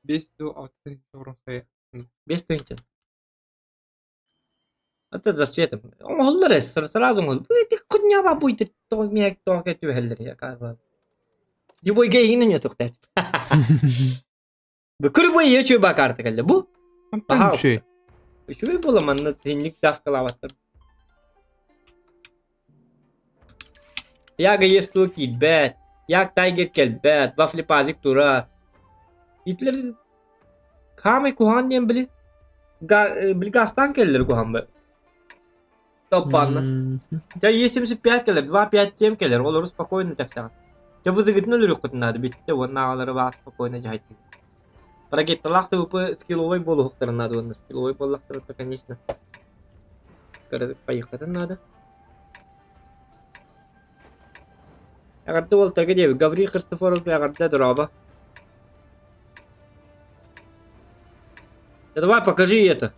5 до 6 орон Без тыһыынча. Это за светом. Оҥоһуллар эс, сразу оҥоһул. Бу ити куньяба буйды тоҕо миэк тоҕо түһэллэр я карба. Дибой гейгин не тоқтат. Бу күрбой ечүү ба карта кэллэ бу. Пожалуйста. Үчүгэй буола манна тинник давкалаабаттар. Яга естуо киирбэт, Як Тайгер кэлбэт, Вафли Пазик тура. Итлер хаамай куһаҕан диэн били били газтаан кэллэр куһаҕан бу. Толпаанна. Дьэ Е75 кэлэр, 257 кэлэр, олору спокойно тэпсэҕин. Дьэ вызыгытын өлөрүөххүтүн наада бүттэ уонна аҕалары баар спокойно дьаһайдыҥ. Ракеталаах ТВП скилловой буолуохтарын наада уонна скилловой буоллахтара то конечно поехатын наада. Эҕэрдэ уолтарга диэбит Гаврил Христофоров эҕэрдэ дорообо. Да давай покажи это.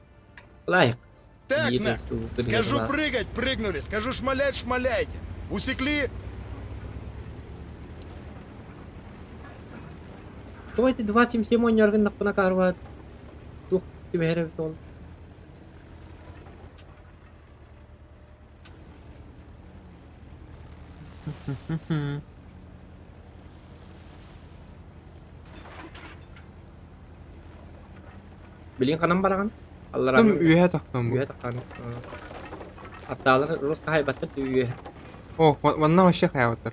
Лайк. Так, на. Скажу прыгать, прыгнули. Скажу шмалять, шмаляйте. Усекли? Давайте 277 оонньооргун карва туох түбэһэр эбит ол. Билин ханан бараҕын? Аллараа Үөһэ тахсан бу. үөһэ таххан. Аттаалар рус хаһайбаттар үөһэ. О, манна вообще хаябаттар.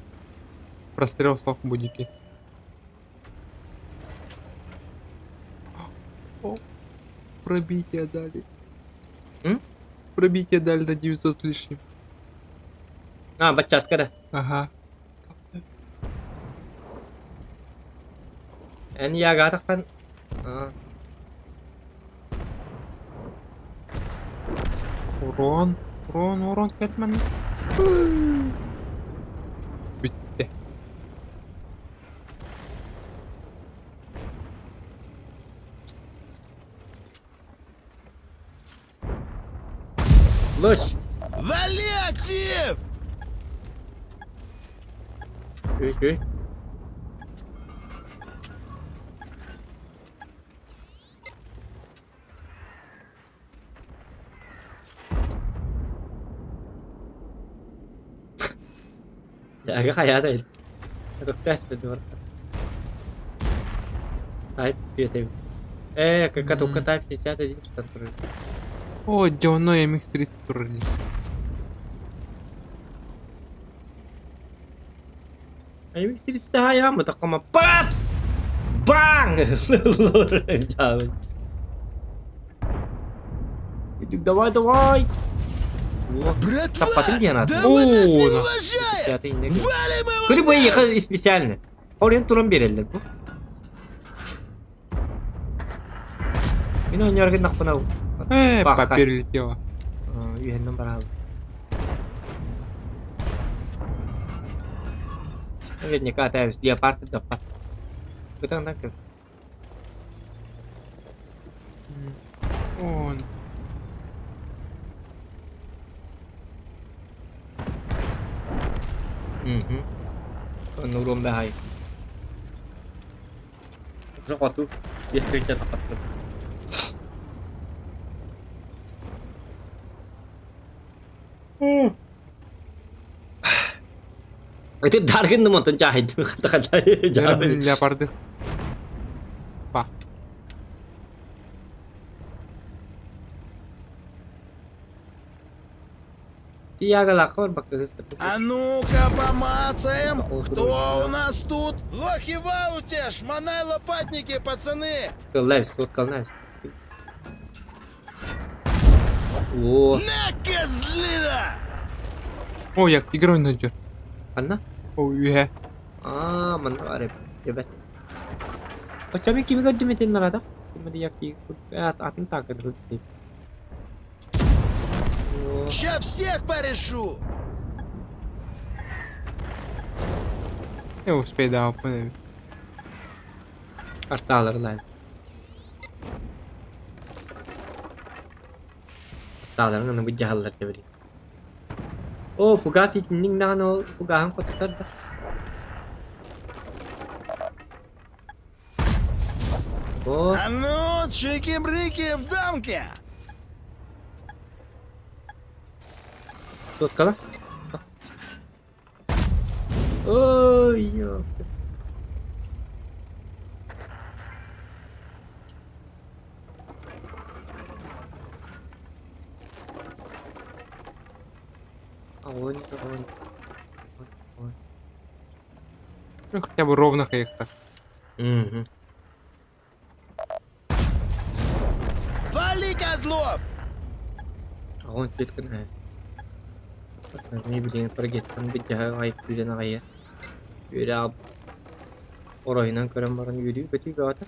Прострел сох будики. О, пробитие дали. М? Пробитие дали до 900 с лишним. А, баччатка да. Ага. Эн яга таххан. А, Урон, урон, урон, Кэтмен. Бүттэ. Луч. Вали актив! Үчүгэй. Яга хайаата ил. Көктөөстө Type 5. Э, катука Type 61 что турар. О, дьоно MX-30 турар дии. MX-30 хаyaama таккама папс! Бang! Давай, давай! Братва, Таппатын диэн да вы нас не О, да. уважает! Валим его Көрү бу нахуй! эйиэхэ специально. Орен туран биэрэллэр бу. Мин оонньоорго нахпына Э, Баха. перелетела. үһэннэн бараабыт. Наверняка атаабыс леопард даппат. Бытаҥнан көр. Он. Мгм. Оннуруом баһай. Хоту естественно тахаттым. Ити даргын онтон чаһайдым Леопарды. Па. А ну-ка помацаем, кто у нас тут? Лохи в ауте, шмонай лопатники, пацаны! О, На, козлина! О, я игрой наджер. Анна? О, үһэ. Аа, манна баар эбит. Оччоми кими көрдүм этин нарада? Кими дияки атын таакыр. Ща всех порешу! Я успей да, понял. Арталар Арталарын аны быдьаһаллар диэбит. О, фугас итинник даҕаны ол фугаһын хотутар да. О, А ну, чики-брики в дамке! соткала. Ой, ёпта. Огонь, огонь. Огонь. Ну, хотя бы ровно как-то. Мгм. Вали, козлов! Огонь түткүн Не билин прогеттан биддьаһа аҕай күүрэн аҕайа. Үөрэ оройунан көрөн баран үөрүү көтүү бөҕөтө.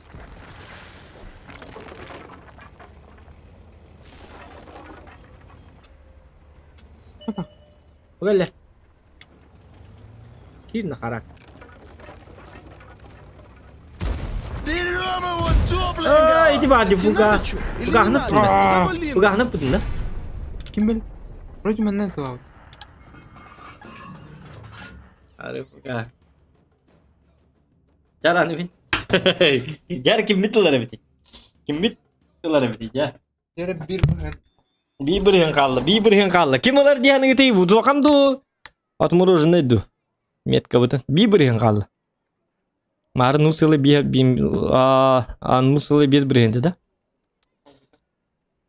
Кэллэ. Киирнэ харак. Берем его тепленького! Ай, иди бади, Тебе фугас. надо чё? Или не Фугас надо? на Куда валим? Фугахна путин, Ким бил? Вроде мен не Ары фугас. Жар аны бин. Жар киммит ылар эбит. Киммит ылар эбит, жа. Жара бир бир. Бии бырыһын хаалла, бии бырыһын хаалла. Ким ылар диэханыгытый, вудуокам дуу? Отмороженный ду. Метка бытын. Бии бырыһын хаалла. Мары ну сылы бие бим а ну сылы без бырыһын да?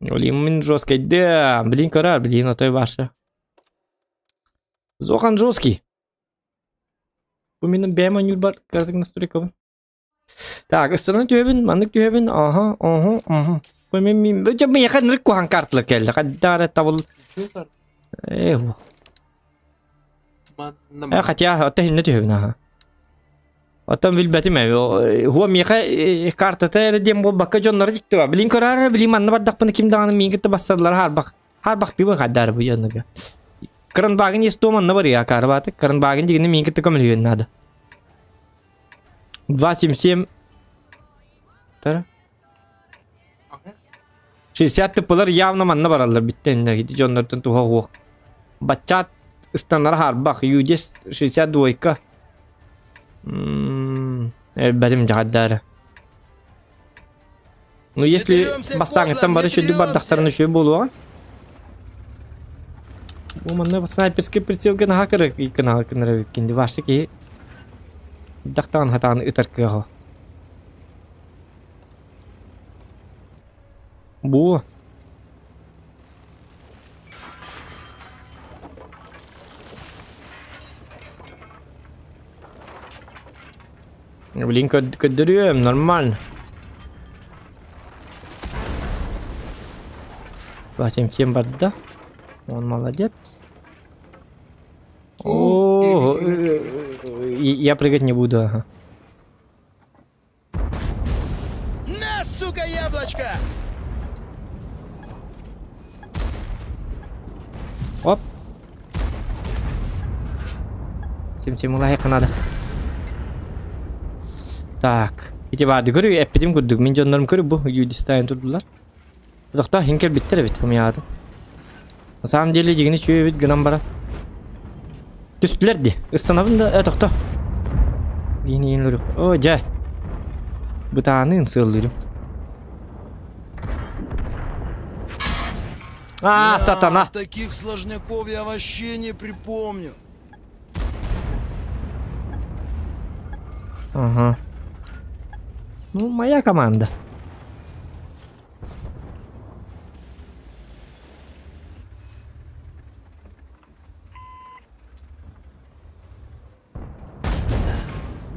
Олим мин жесткий да, блин кара, блин, а то и ваша. Зохан жесткий. Бу менин бэм ойнуур бар картык настройкабын. Так, ыстыран түһэбин, маннык түһэбин, аха, аха, аха. Бу мен мен бу мен ханнык кухан картылар келди. Каддара табыл. Э, Э, хотя ота хинне түһэбин, аха. Оттон билбэтим ээ. Хуа миэхэ картата эрэ диэн буолбакка дьонноро тиктэ Билин көрөр, билин манна бардахпына ким даҕаны миин кытта бассаллар харбах. Харбахтыыбын хаддары бу дьоннорго. Кранбагын есть манна бар я карбаты. Кранбагын дигини миин кытта көмөлүгүн надо. 277 Тара. 60 тыпылар явно манна бараллар биттен дьоннортон туха хуох. Баччат ыстаннара харбах юдес 62 Бәдим жаҕаддаары. Ну если деремся, бастааҥыттан кодла, бары не шүлдүк бардахтарын деремся. үчүгэй буолуоҕа. Бу манна снайперский прицелга наһаа кыра кынаҕа кынара кинди ваша киһи дахтаан хатаан ытар кыаҕа. Бу Блин, көрдөрүөм, нормально. 277 барда. Он молодец. О, я прыгать не буду, ага. На, сука, яблочко! Оп. Сим-сим улаһыахха надо. Так. Ити баарды көрү, эппитим курдук. Мин дьоннорум көрү бу юдистайын турдулар. Тохтоо иһин кэлбиттэр эбит, умуйаатым. На самом деле дьигини үчүгэй эбит гынан баран. Түстүлэр дии. Ыстанабын да, э тохтоо. Диин иин лөрүк. О, дьэ. Бытааныын сыаллыырым. А, Да, сатана! Таких сложняков я вообще не припомню. Ага. Ну, моя команда.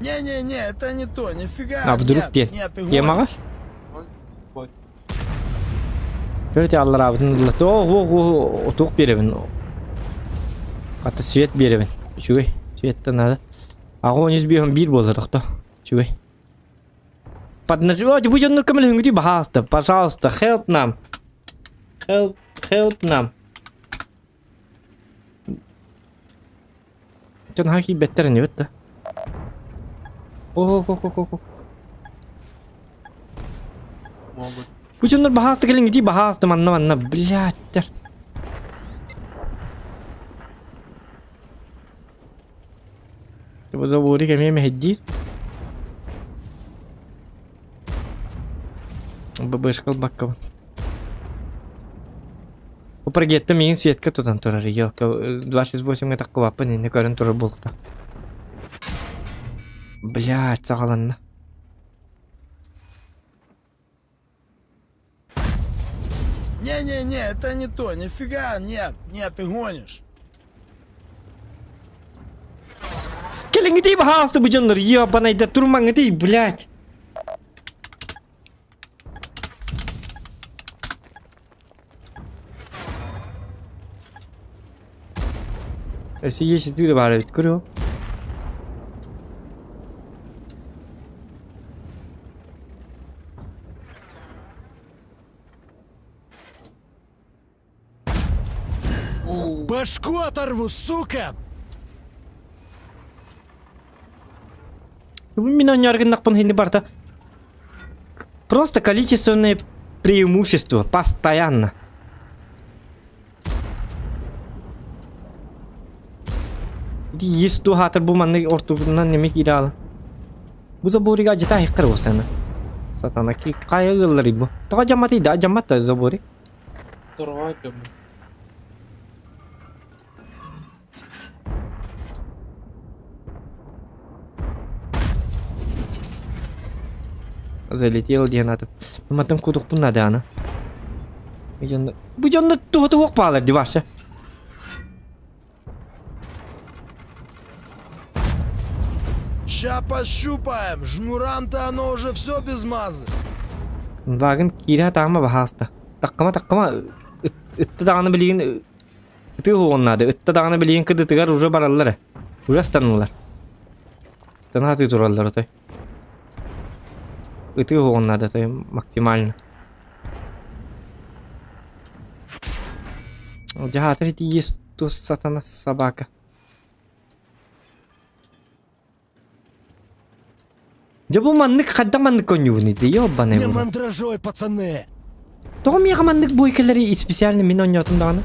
Не-не-не, это не то, нифига. А вдруг нет, где? Нет, ты Темаҕа? гонишь. Вот. Көрүтэ аллараабытын ылла. Тоох уох туох биэрэбин? Хата свет биэрэбин. Үчүгэй. Светтэн надо. Аҕа 105 биир буолла тохто. Үчүгэй. Поднажимайте, бу дьоннор көмөлөһүҥҥүтүй баһаалыста. Пожалуйста, help нам. Help, help нам. Дьон хаһан киирбэттэр инибит да. О-о-о-о-о. Могут. Бу дьоннор баһаалыста кэлиҥҥитий баһаалыста манна манна блядьтар. Бу заборик эмиэ мэһэйдиир. ББшка ылбаккабын. Бу прогетта миигин светка тутан турар. Ёлка, 268-ҥа таххыбаппын иннэ көрөн турар буолта. Блядь, саҕаланна. Не-не-не, это не то, нифига, нет, нет, ты гонишь. Кэлиҥҥитий баһаалыста бу дьоннор, ёбанайда турмаҥҥытый, блядь. Өссө Е4 баар эбит, көрүө. Башку оторву, сука! Мин оонньоор гыннахпын иһини барыта просто количественное преимущество постоянно. Есть туһаатар бу маннык ортугунан неме киирэ аала. Бу заборига дьита иһиккэр буолсана. Сатана ки хайа ыалларый бу? Тоҕо дьамматый да дьаммат да забори? Второй дом. Залетел диэн атым. Мантан кутукпун надаана. Бу дьонно бу дьонно туһа туох баалар ди вообще. Ща пощупаем, жмурам-то оно уже все без мазы. Вагын киирэ таама баһааста. Таккама таккама ытты даҕаны билигин ытыы уһуон наада. Ытта даҕаны билигин кыдытыгар уже бараллар э. Уже астанылар. Астана сатыы тураллар отой. Ытыы уһуон наада отой максимально. Дьаһаатар ити есть тус сатана собака. Дьэ бу маннык хайдах маннык оонньуубунуй дии ёбаный Не в рот. мандражой, пацаны! Тоҕо миэхэ маннык буойкалары специально мин оонньоотум даҕаны?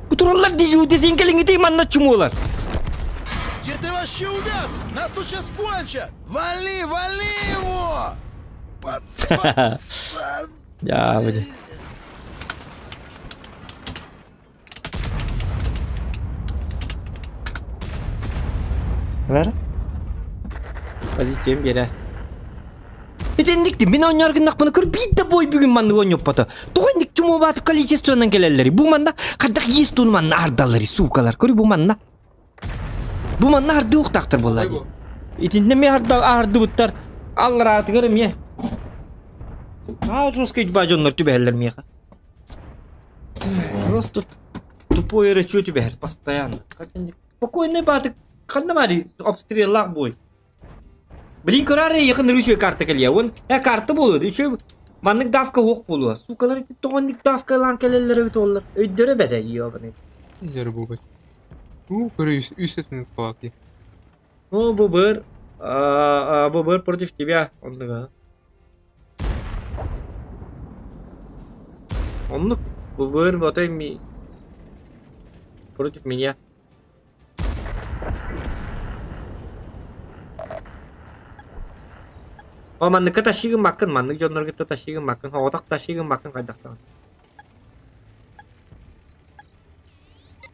Бу тураллар дии юудесин кэлиҥҥитий манна чумуолар. Где ты вообще увяз? Нас тут сейчас кончат! Вали, вали его! Под- Пацан! Дьаабы Ver. Позициям биэрээст. Итинник мин оонньоор гыннахпына көр биир да бой бүгүн маннык оонньоппото. Тоҕо инник чумуобааты количествонан кэлэллэри? Бу манна хайдах есть туун манна ардаллары, суукалар. Көрү бу манна. Бу манна ардыы уохтаахтар буолла дии. Итиннэ эмиэ ардыбыттар. Аллараатыгар эмиэ. Аа жесткий ба дьоннор түбэһэллэр миэхэ. Просто тупой рычу тебя постоянно. Спокойный батык ханна баар обстреллаах бой. Блин, көрөр якын рычу карта кэлиэ. Он карта буолуо. Еще маннык давка суох буолуо. Сукалар ити тоҕоннук давка ылан кэлэллэр эбит оллар. Өйдөрө бэтэ ёбаный. Дьэр буолбат. У, көрө үс этин калаки. Ну, бу быр против тебя. Оннуга. Оннук бу быр отой ми против меня. О, манныкка тащигын маккын, маннык дьоннорго тащигын маккын, оҕотох тащигын маккын хайдахтаҕын.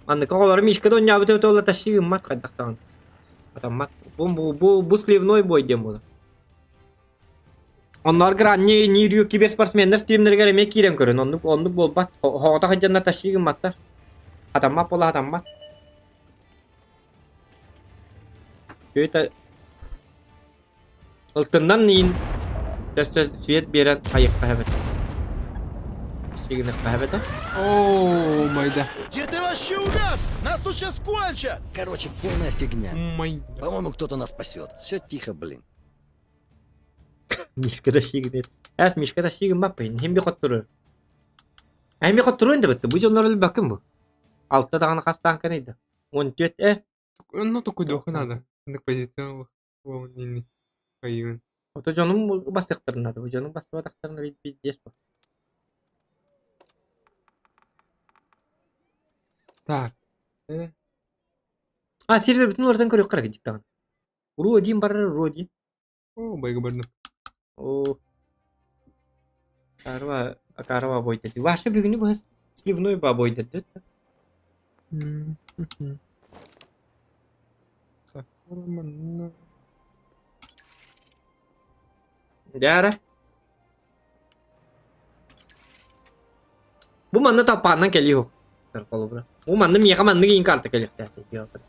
Маннык оҕолору Мишка да оонньообут эбит буолла тащи гыммат хайдах даҕаны. Атаммат. Бу бу бу бу сливной бой диэн буолар. Онноор гранни Нирю киберспортсменнар стримнэригэр эмиэ киирэн көрөн оннук оннук буолбат. Оҕото сылдьанна тащи гымматтар. Атаммат буола атаммат. Это Ылтыннан иин өссө свет биэрэн хайыахха эбит. Сигинэххэ эбэтэ. О, майда. Где ты вообще увяз? Нас тут сейчас кончат! Короче, полная фигня. Майда. По-моему, кто-то нас спасет. Все тихо, блин. Мишка да сигинет. Эс Мишка да сигин баппын. Хим би хотторur. Хим би хотторуун да битти. Бу дьоннор өлбөккүн бу. Алта даҕаны хастаан кэнийдэ. 14 э. Ну, такой духа надо. На позицию. Хайыын. Ото дьонум бастыахтарын наада. Бу дьонум бастыбатахтарына пиздец бу. Так. А, сервер бүтүн уларытан көрүөххэ эрэ кырдьык даҕаны. Ру один барар, ру один. О, байга бардым. О. Карва, карва бойдыр. Ваша бүгүнү быһа сливной ба бойдыр да. Так, манна. Дьэ Бу манна талпааннан кэлиэ суох. Холобура. Бу манна миэхэ маннык иин карта кэлиэхтээх.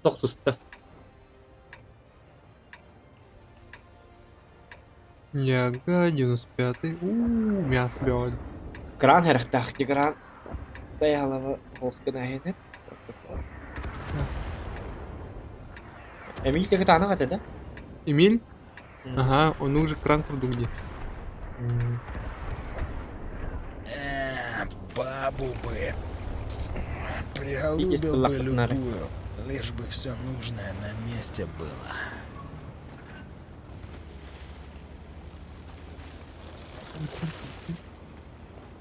Тохсуста. Яга, 95-й. У, мясо белое. Кран хэрэхтээх кран. Стояла хоскына Эмиль кытаанах этэ да? Эмиль? Ага, он уже кран курдук где. Бабу бы. Приголубил бы любую, лишь бы все нужное на месте было.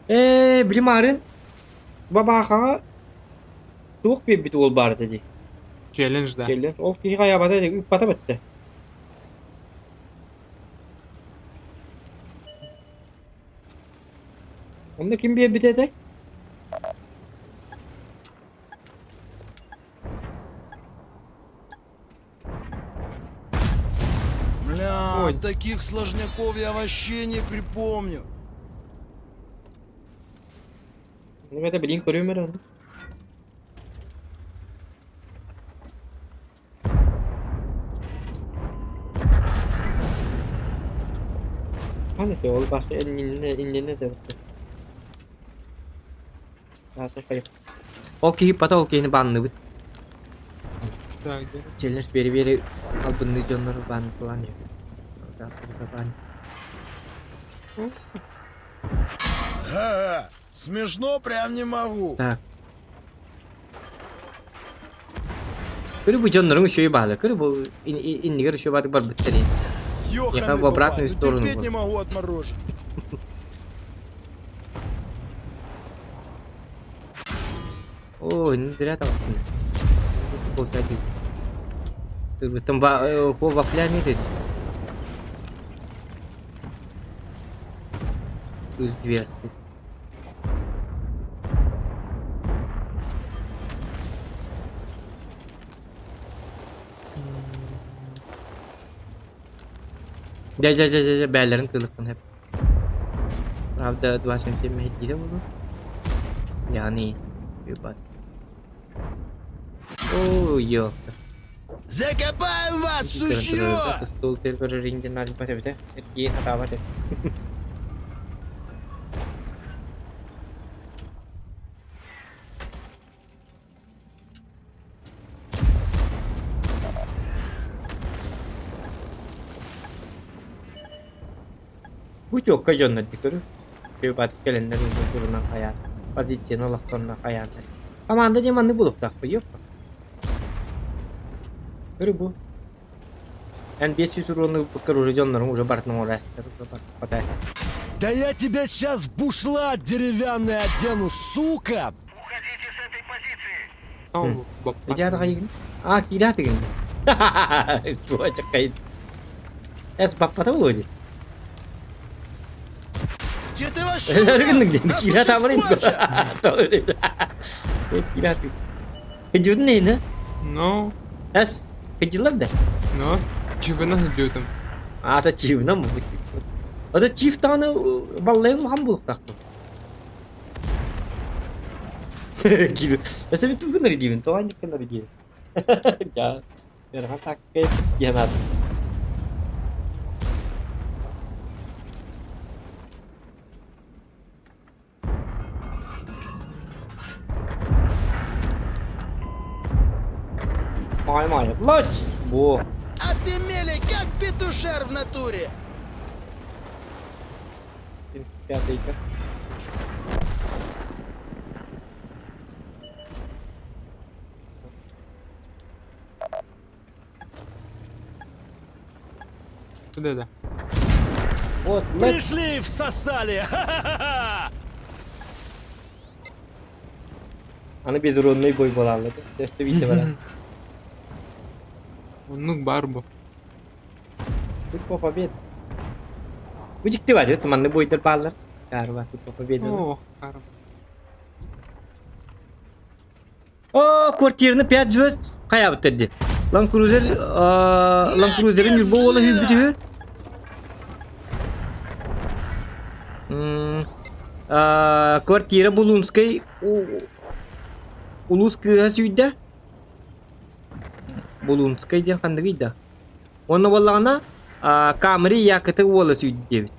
Ээ, били марын бабаахаҕа туох биэрбит уол баар этэ дии. Челлендж, да. Челлендж. Ол киһи хайаабата этэ, ыыппата бэттэ. Онно ким биэрбитэ этэй? Бля, Ой. таких сложняков я вообще не припомню. Ну это билин көрүөм эрэ ону. Хаан этэ ол башы иннинэ иннинэ да Ол киһи пата ол киһини баанныбыт. Так, где? Челлендж биэри-биэри албынныы дьоннору бааннаталаан иһэбит. Забань. Га, смешно прям не могу. Так. Көрү бу дьонноруҥ үчүгэй баалар. Көрү бу иннигэр үчүгэй баатык барбыттар ини. Ёханый в обратную бабай, ну сторону терпеть был. не могу отморожен. Ой, ну зря там Получать. Ты там вафля не ты. Плюс 2. Дьэ дьэ дьэ дьэ бээлэрин тыылыктан хэп. Правда, 2.77 мэһэйдиирэ буолуо. Яғни, ебать. О, ёпта. Закопаем вас, сучье! Стол Бу чуокка дьоннор дикөрү. Бат кэлэннэр турунан хайаан. Позицияны олохтонно хайааннар. Команда диэн маннык булуктаахпы, ёппас. Көрү бу. Эн 500 уруону ылбыккар уже дьонноруҥ уже барытын оҥорор хата. Да я тебя сейчас в бушлат деревянный одену, сука! Идеята хайыгын? А, киирэ тыгын. Туа чаккайын. Эс баппата буолуо дии. Где ты вообще? Өргүннүк диэн Нас киирэ тут таабырын. сейчас Киирэ тыгын. Кыдьыбытын эйне? Ну, Эс, кыдьылар да? ну, чивына сылдьыбытым. Аата чивынан бу. Ата чив даҕаны баллайын улахан буолуохтаахпын. Эсэ бүтүн гынар диибин, тоҕо анньык гынар диибин. Дьа, ыарахан такка диэн аат. Май май, лач! Бу. Отымели, как петушар в натуре! Пятый-ка. Да-да. Вот, лач. Пришли и всосали! Ха-ха-ха! Аны безуродный бой буолаллар. Тэстэ видно баран. Оннук баар бу. Тут по победе. Бу дьикти бар, манны бойдар бааллар. Карва, тут по победе. О, харам. О, квартираны 5 звезд хайаабыттар дии. Лан Крузер, Лан Крузерин Ньурба уола сүүрбүт үһү. Квартира Булунскай улуус кыыһа сүүрдэ. Булунскай диэн ханныгый да? Уонна буоллаҕына Камри Якыты уола сүүрдэ диэбит.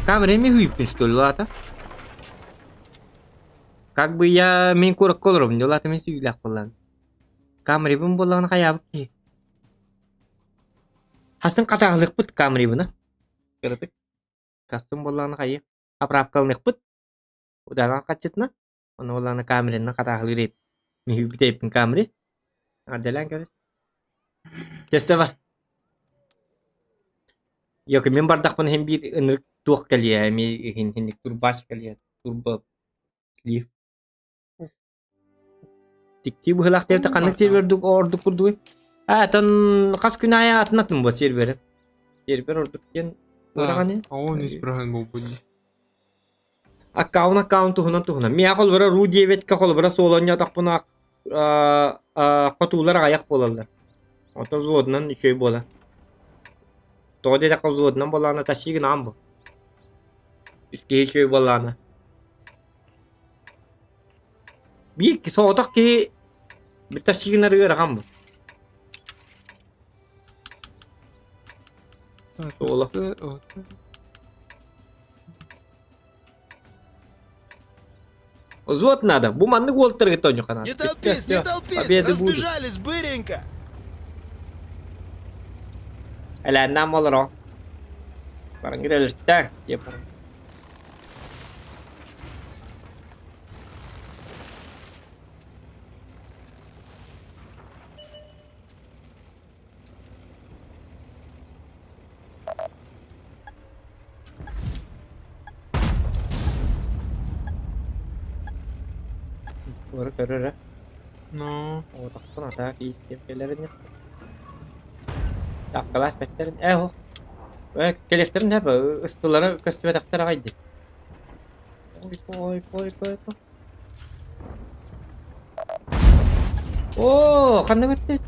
Камри эмиэ сүүрпүн что ли лаата? Как бы я мин куоракка олоробун дии, ол аата мин сүүрүүлээх буоллаҕым. Камрибын буоллаҕына хайаабыт киһи. Хасын хатааһылыахпыт Камрибына. Кыратык. Кастым буоллаҕына хайыы. Оправкаланыахпыт. Удаан хаччытына. Ону буоллаҕына Камринна хатааһылыыр эбит. Миһүүбүт эбиппин Камри. Ардэлээн кэбис. Чэссе бар. Йоки мин бардахпына иһин биир ынырык туох кэлиэ эмиэ иһин хинник турбаш кэлиэ турбо слив Тиктии быһыылаах диэбитэ ханнык сервер ордук ордук курдугуй? Аа, тон хас күн аайы атын атын буо сервері. Сервер ордук диэн ураҕаны. Оон үс быраһын буолбут дии. Аккаунт аккаунт туһунан туһунан. Миэхэ холобура ру диэбэткэ холобура суоланньотохпуна хотуулар аҕыйах буолаллар. Ото взводунан үчүгэй буолар. Тоҕо диэтэххэ взводунан буоллаҕына тащи гынаҕын бу. Үс киһи үчүгэй буоллаҕына. Биир соҕотох киһи тащи гынар ыарахан бу. Суола. Взвод надо. Бу маннык уолтарга тоньоханаа. Не толпись, не толпись! Победы будут. Разбежались, быренько! Элээннээн олоро. Баран кирэлэртээх диэн баран. Көрө көрөр э. Но. Оҕотохпун атаак иистиэм кэлэрин Таккалаас бэттэрин ээ оһох Ээ кэлиэхтэрин сөп ыстылара көстүбэтэхтэр аҕай дии Ой ой ой ой ой Оо, ханна көттүй?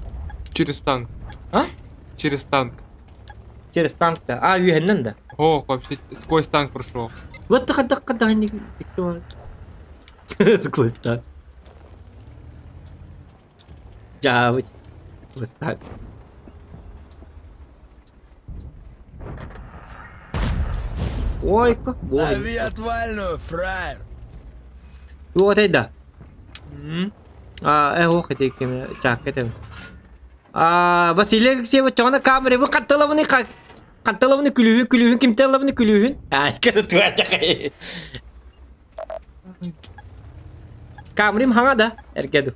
Через танк. А? Через танк. Через танк да. А, үөһэннэн да. О, вообще сквозь танк прошел. Вот хадда хадда Сквозь танк. Дьаабыт. Быстаак. Ойко, бой. Лови отвальную, фраер! Туох этэй да? М? А, э, ох, ити ким чаакка этим. А, Василий Алексеевич, чоҕуна камерабы хатталабыны хатталабыны күлүүһүн күлүүһүн кимтэн ылабыны күлүүһүн? А, кыты туачакай. Камерим хаҥа да, эргэ ду.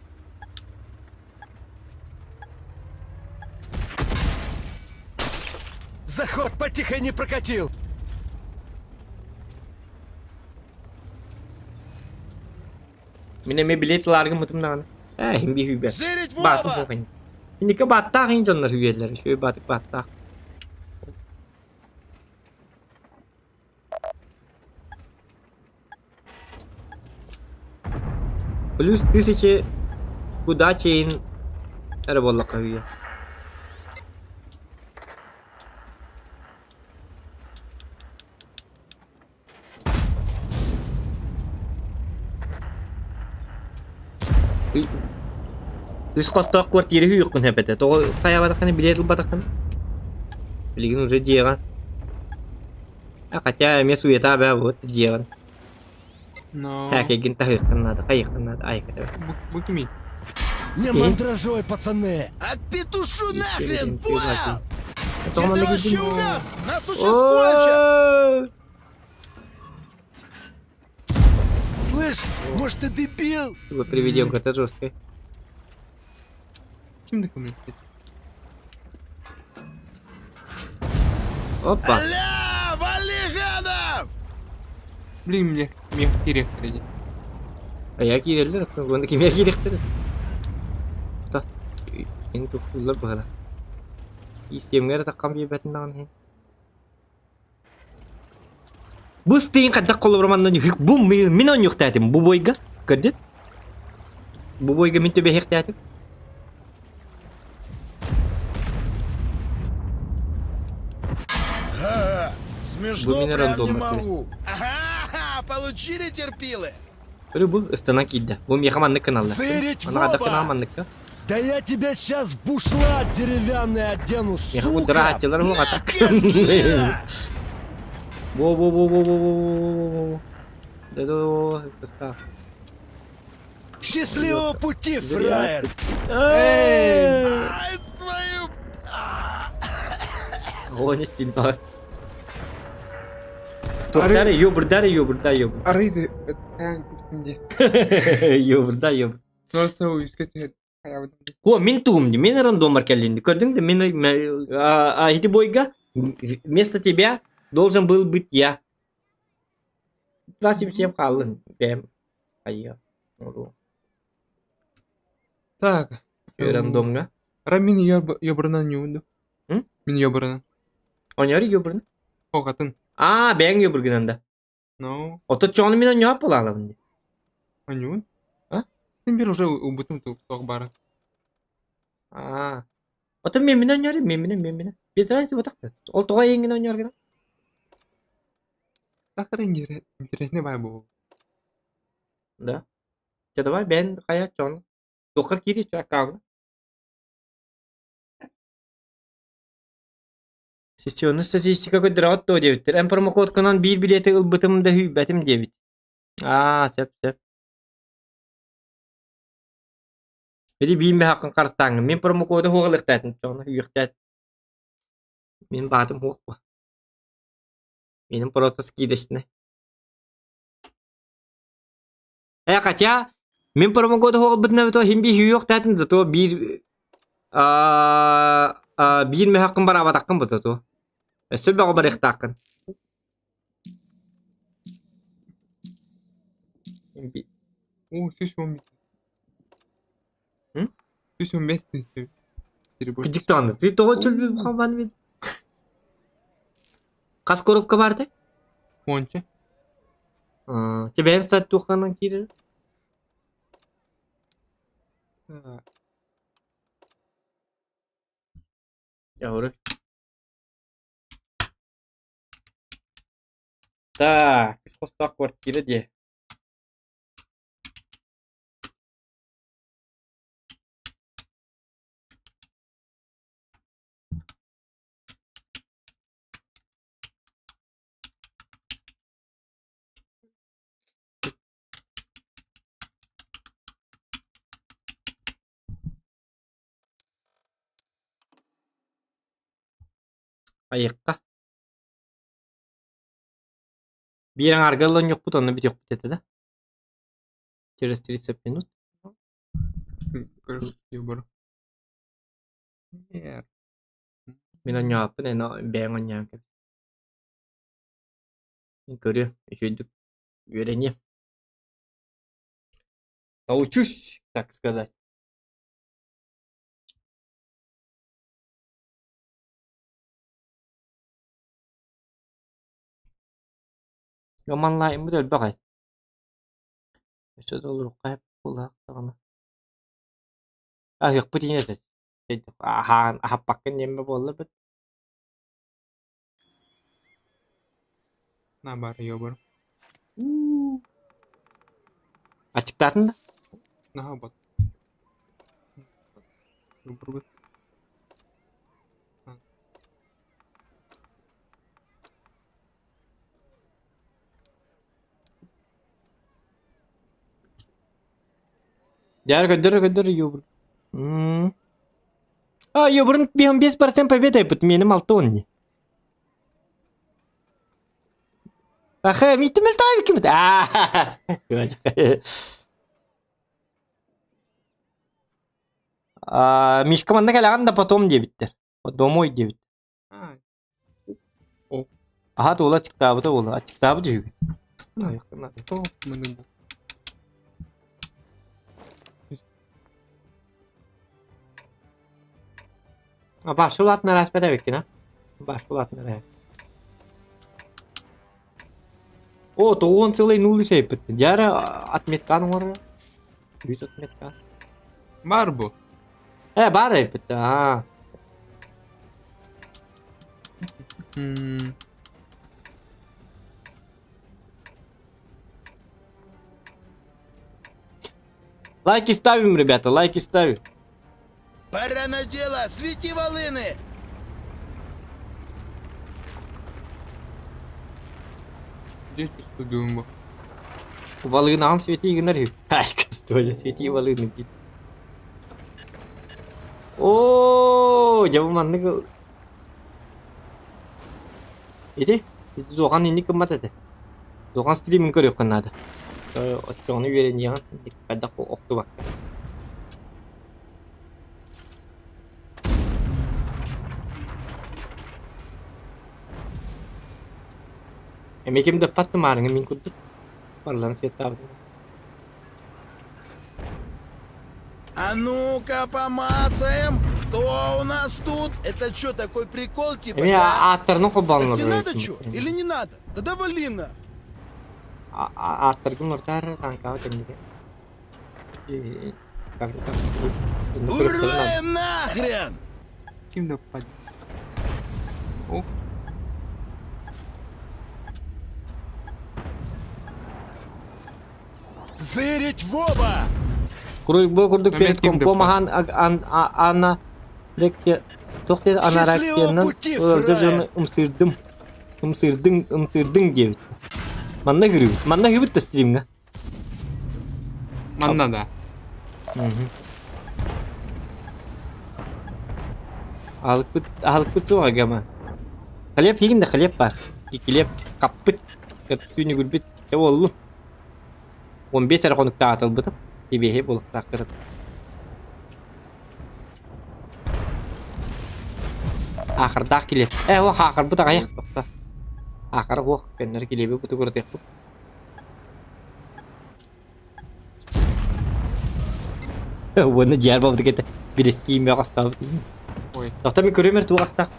Заход потихо не прокатил. Мин эмиэ билет ылааргыммытым даҕаны. Ээ, иһин биир үүйбэт. Зырить в Баатым оба! суох ини. Инники бааттаах иһин дьоннор үүйэллэр. Үчүгэй баатык бааттаах. Плюс тысячи куда чейин эрэ буоллахха үүйэ. Үс хостоох квартира үһүөххүн сөп этэ. Тоҕо хайаабатаххына билиэт ылбатаххына? Билигин уже дьиэҕин. А хотя эмиэ суета баа вот дьиэҕин. Но... Һээкэйгин таһыаххын наада, хайыаххын наада, айка тебе. Бу, бу кимий? Не мандражой, пацаны. Отпетушу нахрен, понял? Тоҕо Где манна ты вообще киирдиҥ? у нас? Нас тут сейчас кончат! О! Слышь, может ты дебил? Его приведем это жесткой. Ким документ? Опа. Аля, вали гадов! Блин, мне мех директор иди. А я киирэллэр, уонна кимиэ киириэхтэрэ. Та, эн туттуллар быһыла. Исиэмҥэ эрэ таххан биэрбэтин даҕаны иһин. Бу стейн хайдах холобура манна бу мин оонньуохтаатым бу бойга көрдүт бу бойга мин түбэһиэхтээтим Ага, смешно Бу мин прям не рандомно могу. Ага, получили терпилы? Көрү бу ыстана киирдэ. Бу миэхэ маннык гыналлар. Зырить в Манна хайдах оба! гына манныкка. Да я тебя сейчас в бушлат деревянный одену, Миэхэ сука! кудрааччылар буҕата. Козлина! Во во во во во во во во во. Да да во во Счастливого пути, фраер! Эй! Ай, твою... О, не сильно. Тухтары ёбурдары ёбурда ёбур. Арыйды, э, Ёбурда ёбур. Норса уйска түһэр. Хайабытым. О, мин тугум ди, мин рандомар кэллинди. Көрдүҥ да, мин а, ити бойга вместо тебя должен был быть я. 277 хааллын. Бэм. Айя. Ору. Так. Рандомҥа. Ра мин ёбрынан юунду. М? Мин ёбрынан. Оньори ёбурна. Оҕатын. Аа, бэйэҥ ёбургунан да. Но. Ото чоҕуну мин онньоох буолаалабын дии. Оньуун. А? Син бир уже убытым туох бара. Аа. Ото миэммин онньоору, миэмминэ, миэмминэ. Без разницы вот так. Ол тоҕо эйиҥин онньооргуна? Тахтар интересный бай буол. Да. Чэ давай бэйэн хайа чоҕуну. Туоххар киири чо аккаунна. Сессионный статистика көрдөрөҕүт дуо диэбиттэр. Эн промокодканан биир билиэти ылбытым да үүйбэтим диэбит. Аа, сөп, сөп. Ити биир мөһөөххүн харыстааҥҥын. Мин промокоду уһугалыахтаатым, чоҕуна үүйүөхтээт. Мин баатым уһуох буо. Менин просто скидочный. Э, хотя, мин промокоду уһугалбытын эбит иһин биир үүйүөхтээтим, зато биир биир мөһөөххүн бараабатаххын бу зато. Өссө бөҕө барыахтааххын. Оо, 110 М? 115 тысяч. Кыдьык даҕаны. Ты тоҕо чөлбү хамаан бит? Хас коробка баар этэй? Уонча. Чэ бэйэҥ саат туохханан киирэр? Дьэ, Так, үс хостоох квартира диэ. Айыкка. Биир аҥаарга ылланньыкпыт, онно бүтүөхпүт этэ да. Через 30 минут. Мин онньооппун эн бэйэҥ онньоон кэбис. Мин көрүөм, үчүгэйдик үөрэниэм. Научусь, так сказать. Онлайнмыт элбэх ай. Өссө да олоруохха буоллаах даҕаны. Аһыахпыт иһин этэ. Аһаан аһаппаккын диэммэ буолла эбит. На бар, ёбар. Аччыктаатын да? Наһаа бат. Бургут. Дьэ көрдөр көрдөр юбр. А, юбрын 5% победа айбыт, меним 6 не. Аха, миттимел таабиккимит. Аа, Мишка манна кэлэҕин да потом диэбиттэр. Домой диэбит. Аха туола аччыктаабыта буолла. Аччыктаабыт үһүгүн. Башы улаатынар ааспат эбиккин а? Башы улаатынар О, тоҕуон сылай нуль үсэйпит. Дьара отметкан оҥорор. Үс отметка. Бар бу. Э, бар эбит. Аа. Лайки ставим, ребята, лайки ставим. Пора на дело, свети волыны! Где студиум? Волынаан свети гынар үһү. Тоже свети волыны диир. Оо, дьэ бу маннык Ити, ити Зохан инник гыммат этэ. Зохан стримин көрүөххүн наада. Оччоҕуна үөрэниэҕин хайдах охтубакка. Эмиэ ким да ыппат тымаарыҥы мин курдук. Барыларын светтаабытым. А ну-ка помацаем, кто у нас тут? Это что, такой прикол типа, Эмиэ да? ааттарынан Так холбооннор тебе надо что? Или не надо? Да вали на! Ааттаргын ортаар танкаҕа кэнники. Ура им нахрен! Ким да попадет? Ох. Зырить в оба! Бу курдук перед Ким да компом аһаан Анна лекция туох диэн Счастливого анаракциянан пути, ыалдьар фраер! дьону ымсыырдым ымсыырдыҥ ымсыырдыҥ диэбит. Манна ыһырыыбыт. Манна ыһыыбыт да стримҥа. Манна да. Аһылыкпыт аһылыкпыт суох агама. Хлеб иһин да хлеб бар. Килиэп хаппыт. Түүнүгүрбүт. Дьэ буоллун. 15 эрэ хонуктаах атылбытым. Сибиэһэй буолуохтаах кырат. Аахардаах килиэп. Ээ, уох аахарбыт аҕайах тохто. Аахара уох көннөрү килиэби бутугуратыахпыт. Уонна дьиэр буолбут этэ. Бирэскиим бөҕө астаабыт. Ой. Тохто мин көрүөм эр туох астаах.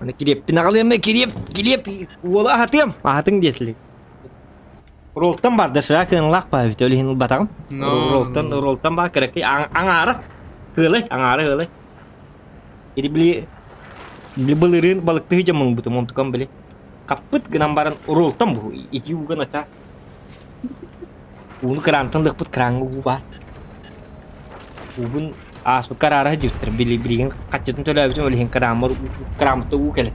Аны килиэппин аҕалыам килиэп, килиэп уола аһатыам. Аһатыҥ диэтилик. Ролтан бар да сыра кыаналаах баа эбит, ол иһин ылбатаҕым. Но. Ролтан, ролтан баа кыракый аҥаара кыалай, аҥаара ыалай. Ити били били былырыын балыктыы дьоммун онтукам били хаппыт гынан баран ролтан бу ити ууга начаа ууну кыраантан ылыахпыт кырааҥҥа уу баар. Уубун ааспыкка араара сылдьыбыттар били билигин хаччытын төлөөбүтүм ол иһин кырааммар кырааммыттан уу кэлэр.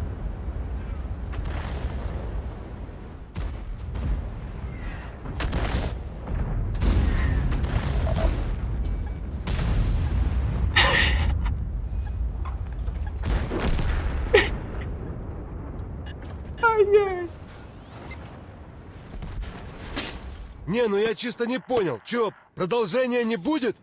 Не, ну я чисто не понял. Чё, продолжения не будет?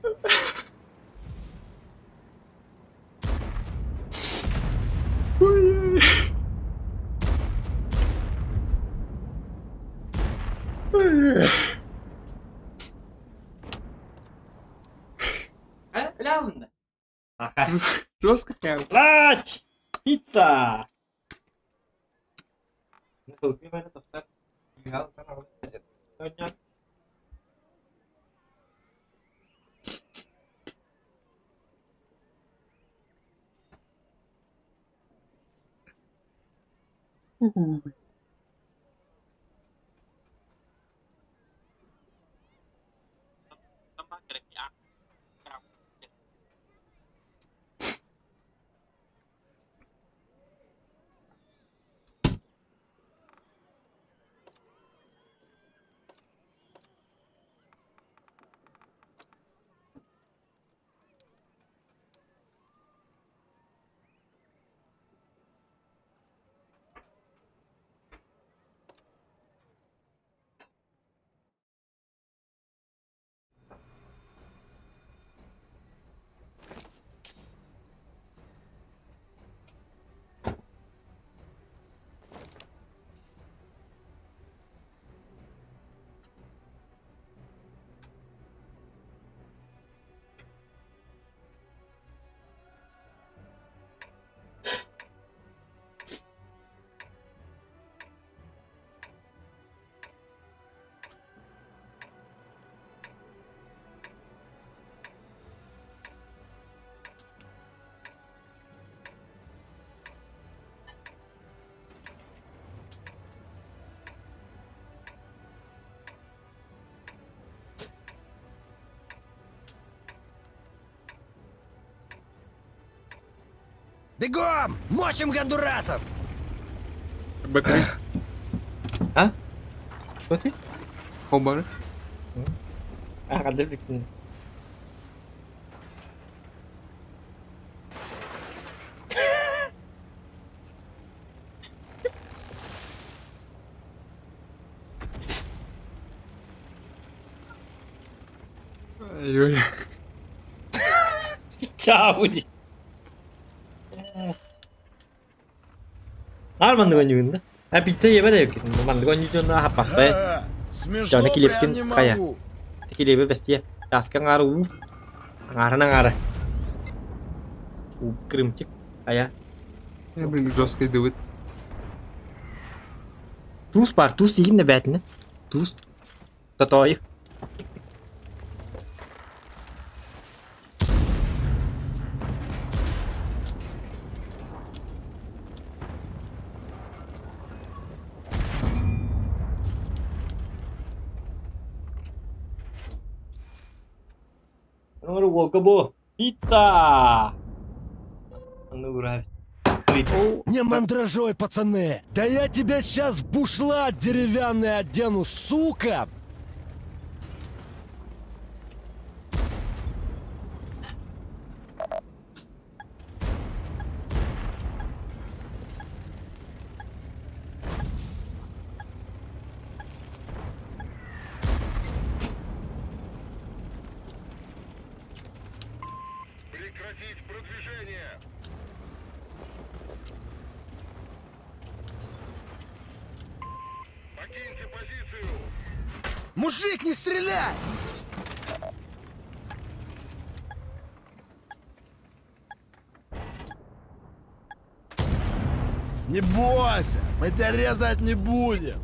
Жестко кэм. Лач! Пицца! Бегом! Мочим гондурасов! Бэкри. А? Что ты? Хобары. А, когда бикин. Ой-ой. Чау дии. Аар маннык оонньуугун да? А пицца ийэбэ да эбиккин. Маннык оонньуу дьонно аһаппаппын. Э, Смешно Дьоно прям килиэпкин не хайа. могу. Килиэби бэстиэ. Тааска аҥаара уу. Аҥаарынан аҥаара. Уу крымчик. Хайа. Я, блин, жесткий дывыт. Туус баар. Туус сиигин да бээтинэ. Туус. Тотоойу. Оҥору уолга бу. Пицца! Онно уураар. Не мандражой, пацаны! Да я тебя сейчас в бушлат деревянный одену, сука! Прекратить продвижение! Покиньте позицию! Мужик, не стреляй! Не бойся, мы тебя резать не будем.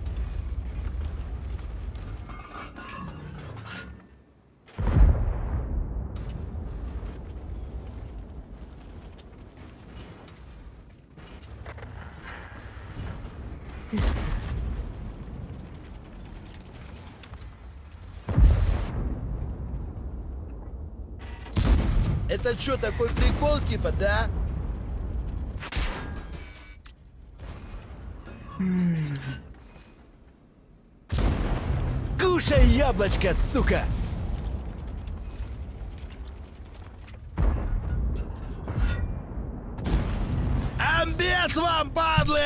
Это что, такой прикол типа, да? Кушай яблочко, сука! Амбец вам, падлы!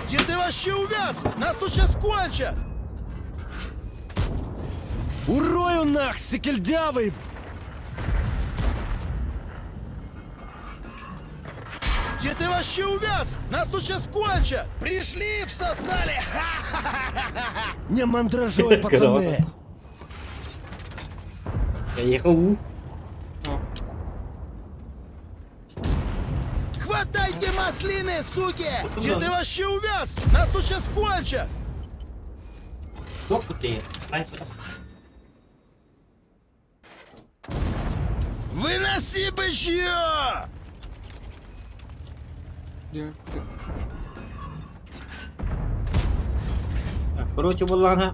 Где ты вообще увяз? Нас тут сейчас кончат! Урою нах, сикельдявый! Где ты вообще увяз? Нас тут сейчас кончат! Пришли и всосали! Ха-ха-ха-ха-ха! Не мандражой, пацаны! Поехал. Хватайте маслины, суки! Где ты вообще увяз? Нас тут сейчас кончат! Выноси бычье! Короче буоллаҕына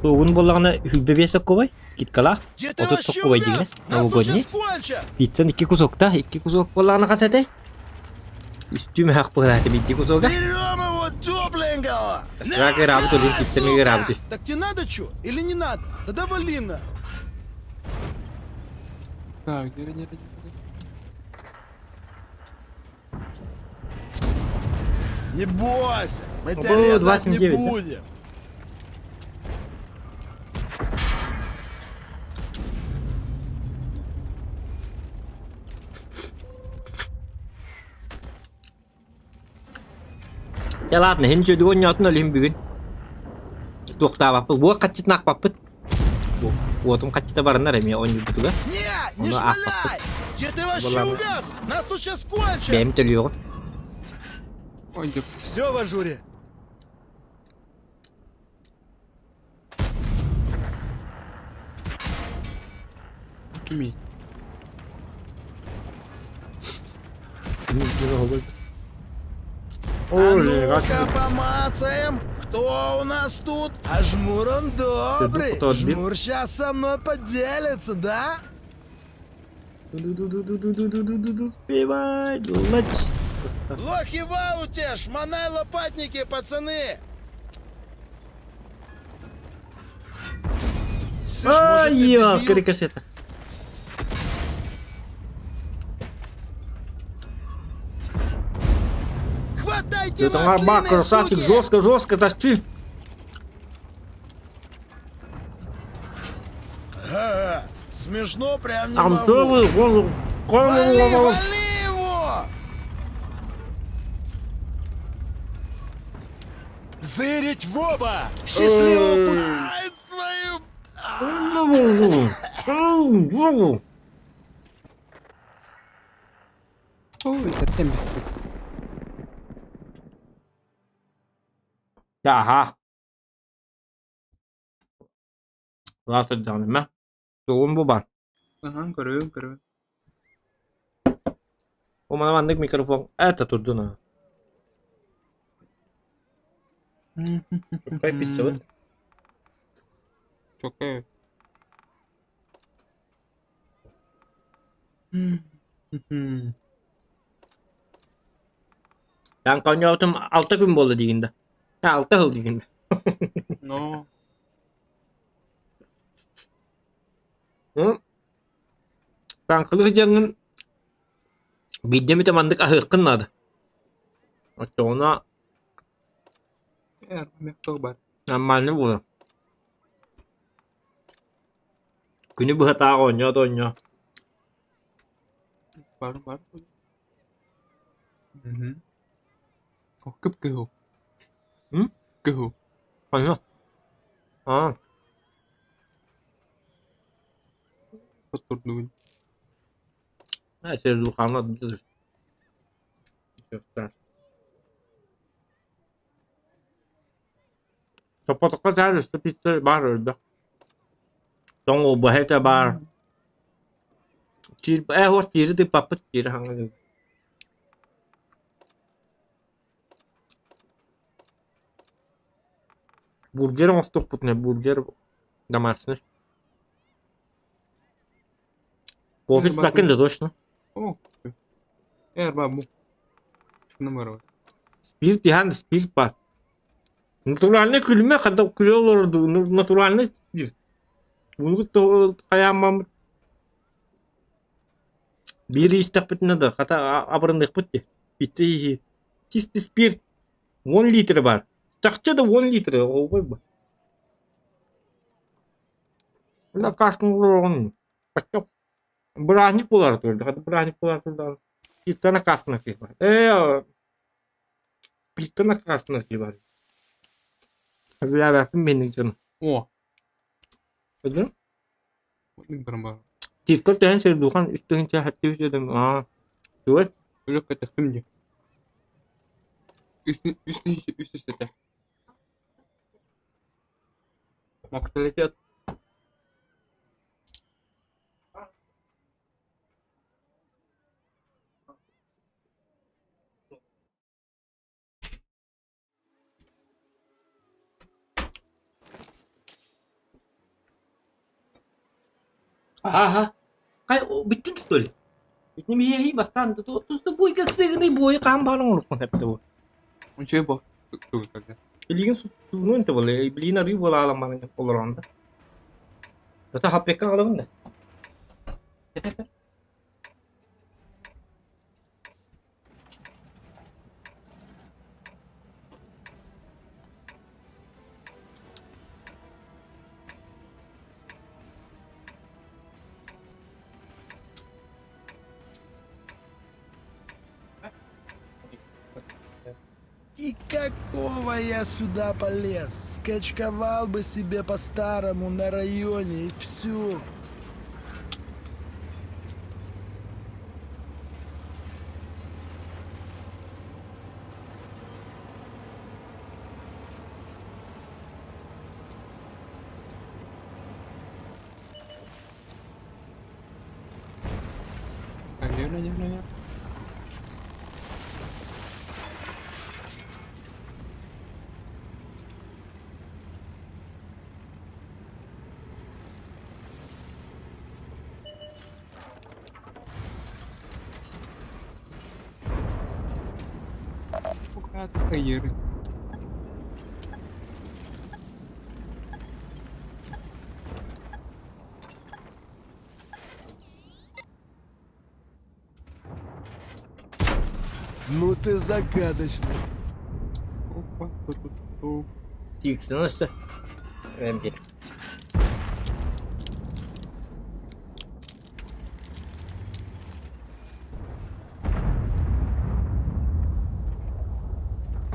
суоҕун буоллаҕына сүүрбэ биэс соккубай скидкалаах Где ты 30 вообще соккубай дигинэ увяз? Нас тут новогодний сейчас кончат! пиццан икки кусокта икки кусок буоллаҕына хас этэй үстүү мөһөх быһааты биирдии кусога Берем его тепленького! Рак ыраабыт өлүн пиццаны сука! ыраабыт Так тебе надо что? Или не надо? Тогда вали на! Так, где, где, где, где? Не бойся, мы тебя Было резать не 2,79, да? будем. Дьэ ладно, иһин дьүдү оонньоотун ол иһин бүгүн туохтаабаппыт, уот хаччытын аахпаппыт. Уотум хаччыта бараннар эмиэ оонньуурбутугар. Не, не Ону аахпаппыт. шмаляй! Где ты вообще Была бы. увяз? Нас тут сейчас кончат! Бэйэм төлүөҕүм. Ой, да Все в ажуре. кими. А ну-ка помацаем, кто у нас тут? А жмур он добрый. кто отбил? Жмур сейчас со мной поделится, да? Успевай, лач. Лохи в ауте, шмонай лопатники, пацаны! Слышь, может, Ай, ты ёлка, дебил? рикошета. Хватайте Это арба, маслины, красавчик, суки! жестко, жестко, тащи. Ага, смешно прям не Там могу. целый гол- Вали, гол- вали его! Зырить в оба! Счастливого пути! Ай, твою... Ой, это темп. Ага. Ласта Сугун бу бар. Ага, көрөм, көрөм. Бу мана маннык микрофон. Это турдуна. Прописывать. Чокэ. Ben konyavatım 6 gün boldu дегенде. 6 жыл дегенде. Но. Таҥхалык дьаҥын биирдэ эмитэ маннык аһыаххын наада. Оччоҕуна Эр, мехтох бар. нормально буолар. Күнү быһа таах оонньоо да оонньоо. Бар, бар. Мгм. О, кып-кыһыл. М? Кыһыл. Ханна? Аа. Хоттордубун. Аа, сир духана Топпотоххо саар өссө пицца баар өлбөх. Тоҥ уолбаһа этэ баар. Чиир ээ уот чиири тыыппаппыт чиири хаҥа Бургер оҥостуохпутуна бургер домашний. Кофе спакын да точно. О, эр бабу. Номер. Спирт иһэн спирт баар. Натуральный күлүмэ хата күлэ олорду натуральный спирт. Буну хайааммаммыт биир истэхпитинэ да хата абырыныахпыт дии. Пицца иһи. Чистый спирт 10 литр баар. Чахчы да 10 литр оҕуйба. Накаскын Бырааһынньык буолаары турда, хата бырааһынньык буолаары турдаҕына плита накаастана киһи бар. Ээ, плита накаастана киһи бар. Сөбүлээбэппин миэнник дьону. О, Көрдүҥ? маннык баран баар. Тиискэр түһэн сирдухан үс тыһыынча хэттэ үс өдөм аа Түгэл Өлөк кэтэхтим дии. Үс үс тыһыынча үс үс этэ. Макталитет. Аха. Хай бүттүн что ли? Бүтүн биһиэхи бастаан туста буйга ксыгыный буойу хаан баарын оҥоруохпун сөптө бу. Үчүгэй бо. Билигин суттуунун те буолла. Билигин арыы буола аалан баран олорон да. Тата хаппекка аҕалабын да. И какого я сюда полез? Скачковал бы себе по-старому на районе и все. Наверное, Хайыр. Ну ты загадочный. Опа, ту-ту-ту. Тиксин өссө. Эм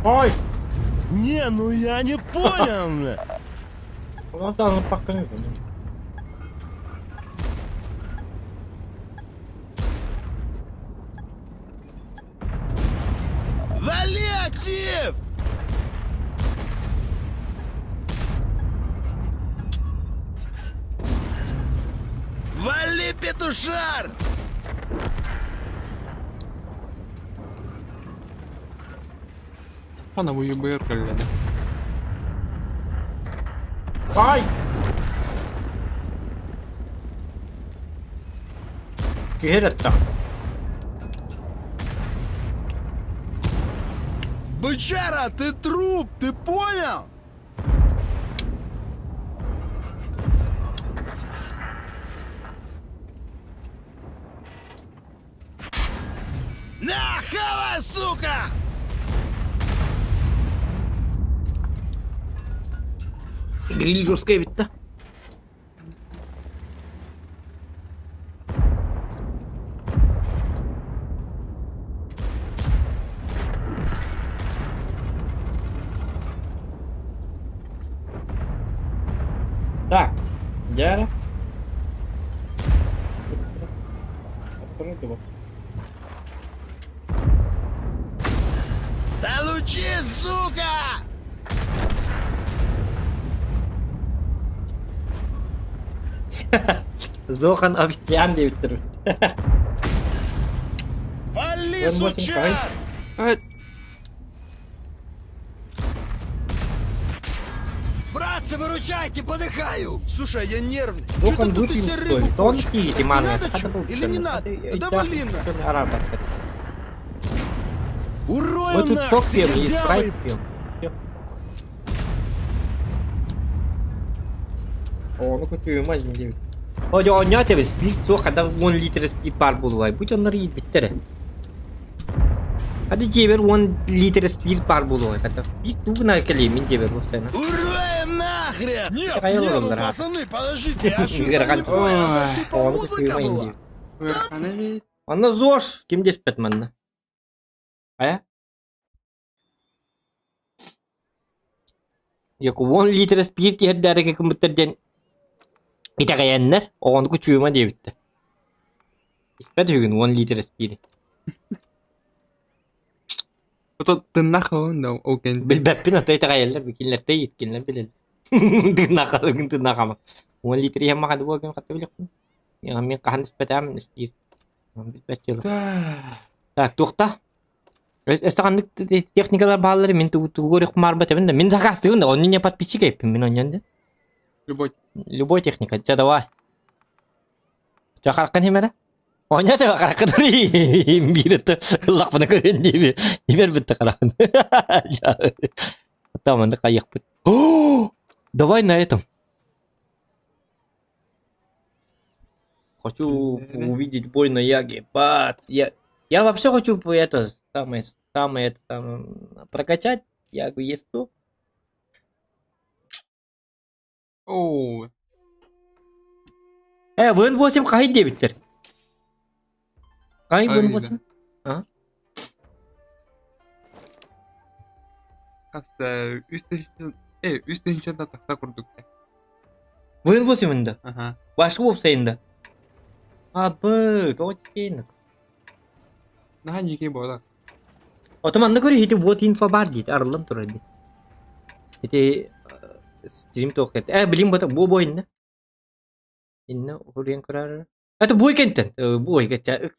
Ой! Не, ну я не понял, бля. Улахан пакканы. Вали актив! Вали, петушар! Ана бу ЮБР кэллэ. Ай! Түһэр атта. Бычара, ты труп, ты понял? На, хавай, сука! Гриль жесткая эбит да. Так, дьэ. Да лучи, сука! Зохан обезьян диэбиттэр. Вали, Он восемь сучар! Э, Братцы, выручайте, подыхаю! Слушай, я нервный. Чё Зохан ты тут из выпьем себя что ли? рыбу Тонкие порчишь? эти маны. Надо чё? Или не надо? Да вали на. Урою Мы тут нах, сок пьем и скандявый! спрайт пьем. Всё. О, ну кутую мать не О, дьэ, оонньоо тэбис, биир суох хада 10 литр спирт баар буолуой. Бу дьоннор иирбиттэрэ. Хада дьиэбэр 10 литр спирт баар буолуой. Хата спирт тугуна кэлиэ мин дьиэбэр буолсайна. Уроем нах! Нахрен! Нет, Хайа не, ну олороллор, а? пацаны, подождите, я чисто не Ыарахан. понял, это типа Оҕону музыка кытыыма была. индии. Ыарахан эбит. Онно ЗОЖ ким диэспэт манна? Хайа? Якубон литр спирт иһэрдээри кыммыттар диэн итэҕэйэннэр оҕону кучуйума диэбиттэр. Испэт үһүгүн 10 литр спири. Ото тыннах ылын да ол кэннэ. Билбэппин ото итэҕэйэллэр кинилэртэ ииткиннэр билэллэр. Тыыннаах ылыгын тыыннаах ама. 10 литр иһэн маҕа буолгун хатта билэхпин. Мин хаһан испэтэм спирт. Билбэт дьыала. Так, туохта? Өссө ханнык техникалар бааллар мин тугу көрүөх да мин заказтыыбын да онно не подписчик эппин мин онньон да. Любой. Любой техника. Ча давай. Ча хараккын химэрэ? Онньо да хараккын биир ыллахпына көрөн диэби имэр битте харахын. Там маннык хайыахпыт. Давай на этом. Хочу увидеть бой на Яге. Бац! Я, я вообще хочу это самое, самое это самое, прокачать Ягу Е100. Оо. Э, ВН8 хаһый диэбиттэр. Хаһый ВН8? А? Хас үс тыһыынча э үс тыһыынча тахса курдук. ВН8 да? Аха. Башка уопсайында. Абы, тоҕо тикейнок. Наһаа дьиикэй буолар. Ото манна көрө ити вот инфо бар диит, арыллан турар дии. Ити стрим туох Э, билим бата бу бу инна. Инна уруйан көрөр. Это бу кентен. Бу кече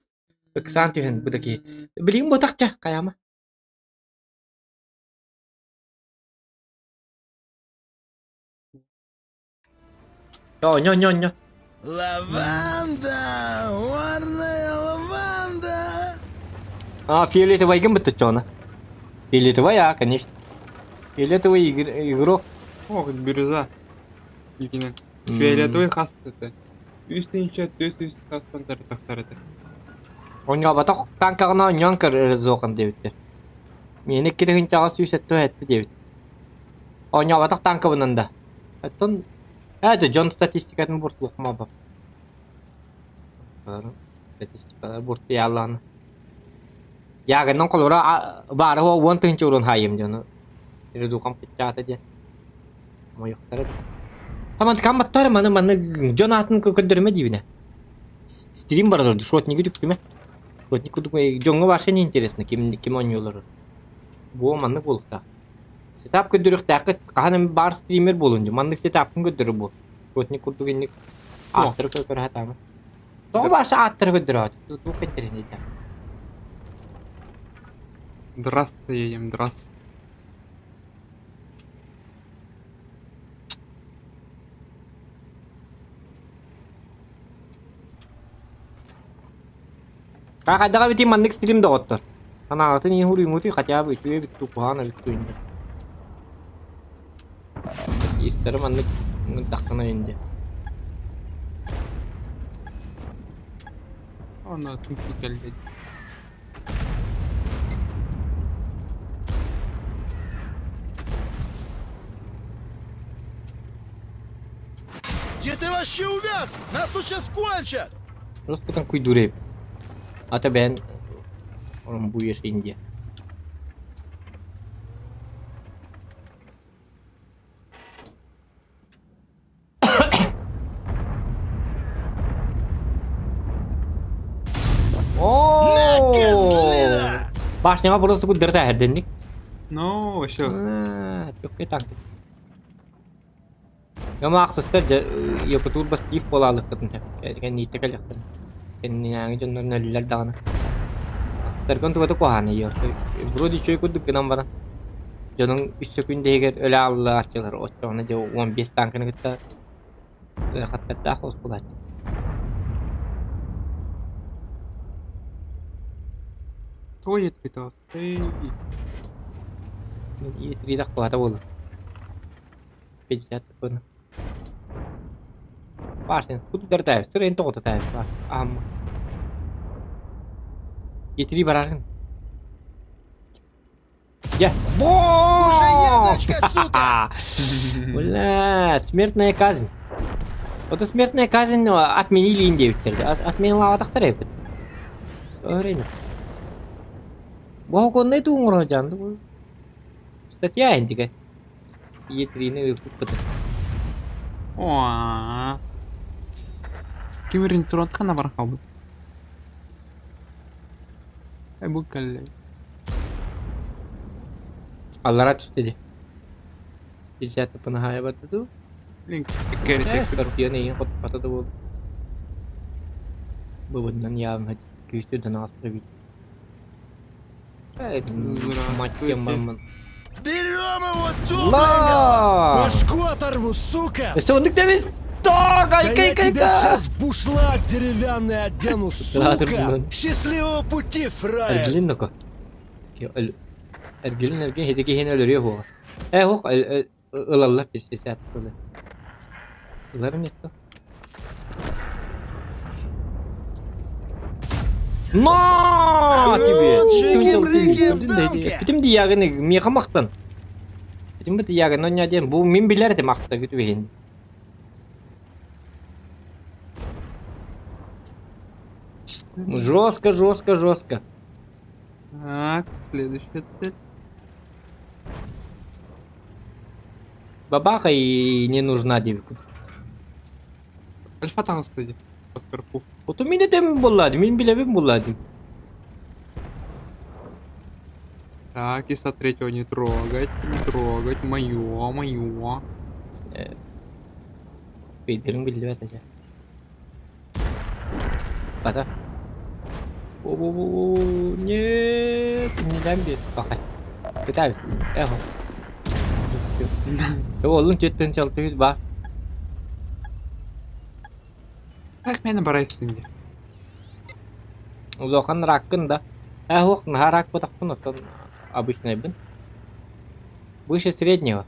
ыксаан түһэн бу таки. Билим ботахча каяма. Ньо ньо ньо. Лаванда, горная лаванда. А, фиолетовый ким бытты Фиолетовый, а, конечно. Фиолетовый игрок. Ох, бирюза. Икинен. Фиолетовый хас это. Үс тыһыынча түс үс хастан тахсар этэ. Оҥҥабатах танкаҕына оонньоон көрөр диэбиттэр. Миэнэ икки сүүс өттө этти диэбит. Оонньообатах танкабынан да. Оттон это дьон статистикатын буртулукма Статистикалар буртуйааллаана. Ягынан холобура баары уон тыһыынча урун хаайым дьону. Редукам кыччаата диэн. Мойуктара. Хаман камматтар маны маны дьон аатын көрдөрүмэ диибинэ. Стрим бар шотниги түктүмэ. Шотник курдук дьоҥҥо вообще не интересно ким ким оонньуулар. Бу маннык буолуохтаах. Сетап көрдөрүөхтээххит хаһан эми баар стример буолун дии. Маннык сетапкын көрдөрөр буол. Шотник курдук инник ааттары көрө сатаама. Тоҕо баша ааттары көрдөрөөт? Туох эттерин дии. Драс едем, драс. Хайдаҕа бити маннык стрим доҕоттор. Санаатын иһин хуруймутуй хотя бы үчүгэй бүттү куһаҕан эбит инде. Истері маннык тахтана инде. Она тупик кэллэ. Где ты вообще увяз? Нас тут сейчас кончат! Просто там куйдуреп. Ата бен буешь инде. О! Козлина! Башняга просто кудырта эрденник. Ну, еще. Чөккө танк. Яма аксыстар якутур бастив болалыккытын. Кән итте калыктын. Кәннәңе дьоннор нөлләр даганы. Тарган тугата куһааны йо. Вроде чөй курдук гынан баран. Дьонуң үс секүндегер өлө алла ачылар. Оччоҕуна дьэ 15 танканы кытта хаттардаах ос булааччы. Кто етпит Эй, Етиридах куһата буолла. 50 буну. Башен, куддар тайып, сыр эн тоҕото тайып бар. Аама. Етири барарын. Дьэ. Кушай яблочко, сука! Блядь, смертная казнь. Вот смертная казнь отменили индейцев. Отменилаабатахтар эбит. Время. Богонный туҥура дьанды. Статья индигэ. Етрины ыппыт. О. Ким ринцуротка бар қалды. Ай бу кэллэ. Аллара түстэ дии. Десятый панаһаайабата дуу? Блин, Э, Скорпион эйигин хотуппата да буолуо. Быбыннан явно күүстүрдэн ааспыт Э, мать Здравствуйте. мамын. Берем его, тупленького! Ла! Башку оторву, сука! Өссө оннук дэмис! Так, Да айка я айка тебя айка! сейчас в бушлат деревянный одену, сука! Ладно. Счастливого пути, фраер! Эргилин ноко. Эргилин эргин хити киһини өлөрүө буола. Э, ох, ылаллар пистесят тылы. Ылар место. На тебе! Джиги-бриги в дамке! Битим диягыны миэхэ махтан. Битим бит диягын оння диэн бу мин билэр этим ахта күтүбэһин. Жестко, жестко, жестко. Так, следующая цель. Бабаха и не нужна девку. Альфа таҕыста дии. Паспорпу. Оту мин этем булладым, мин билэбин булладым. Так, ИСа третьего не трогать, не трогать. Моё, моё. Бейдерин биллибэт этэ. Бата. О, нет, не дам бит. Бакай. Пытаюсь. Эхо. Олун четтен чалтыгыз ба. Так, мені барайсың дии. Улахан раккын да. Эхо, наһаа рак батахпын, оттон обычный бин. Выше среднего.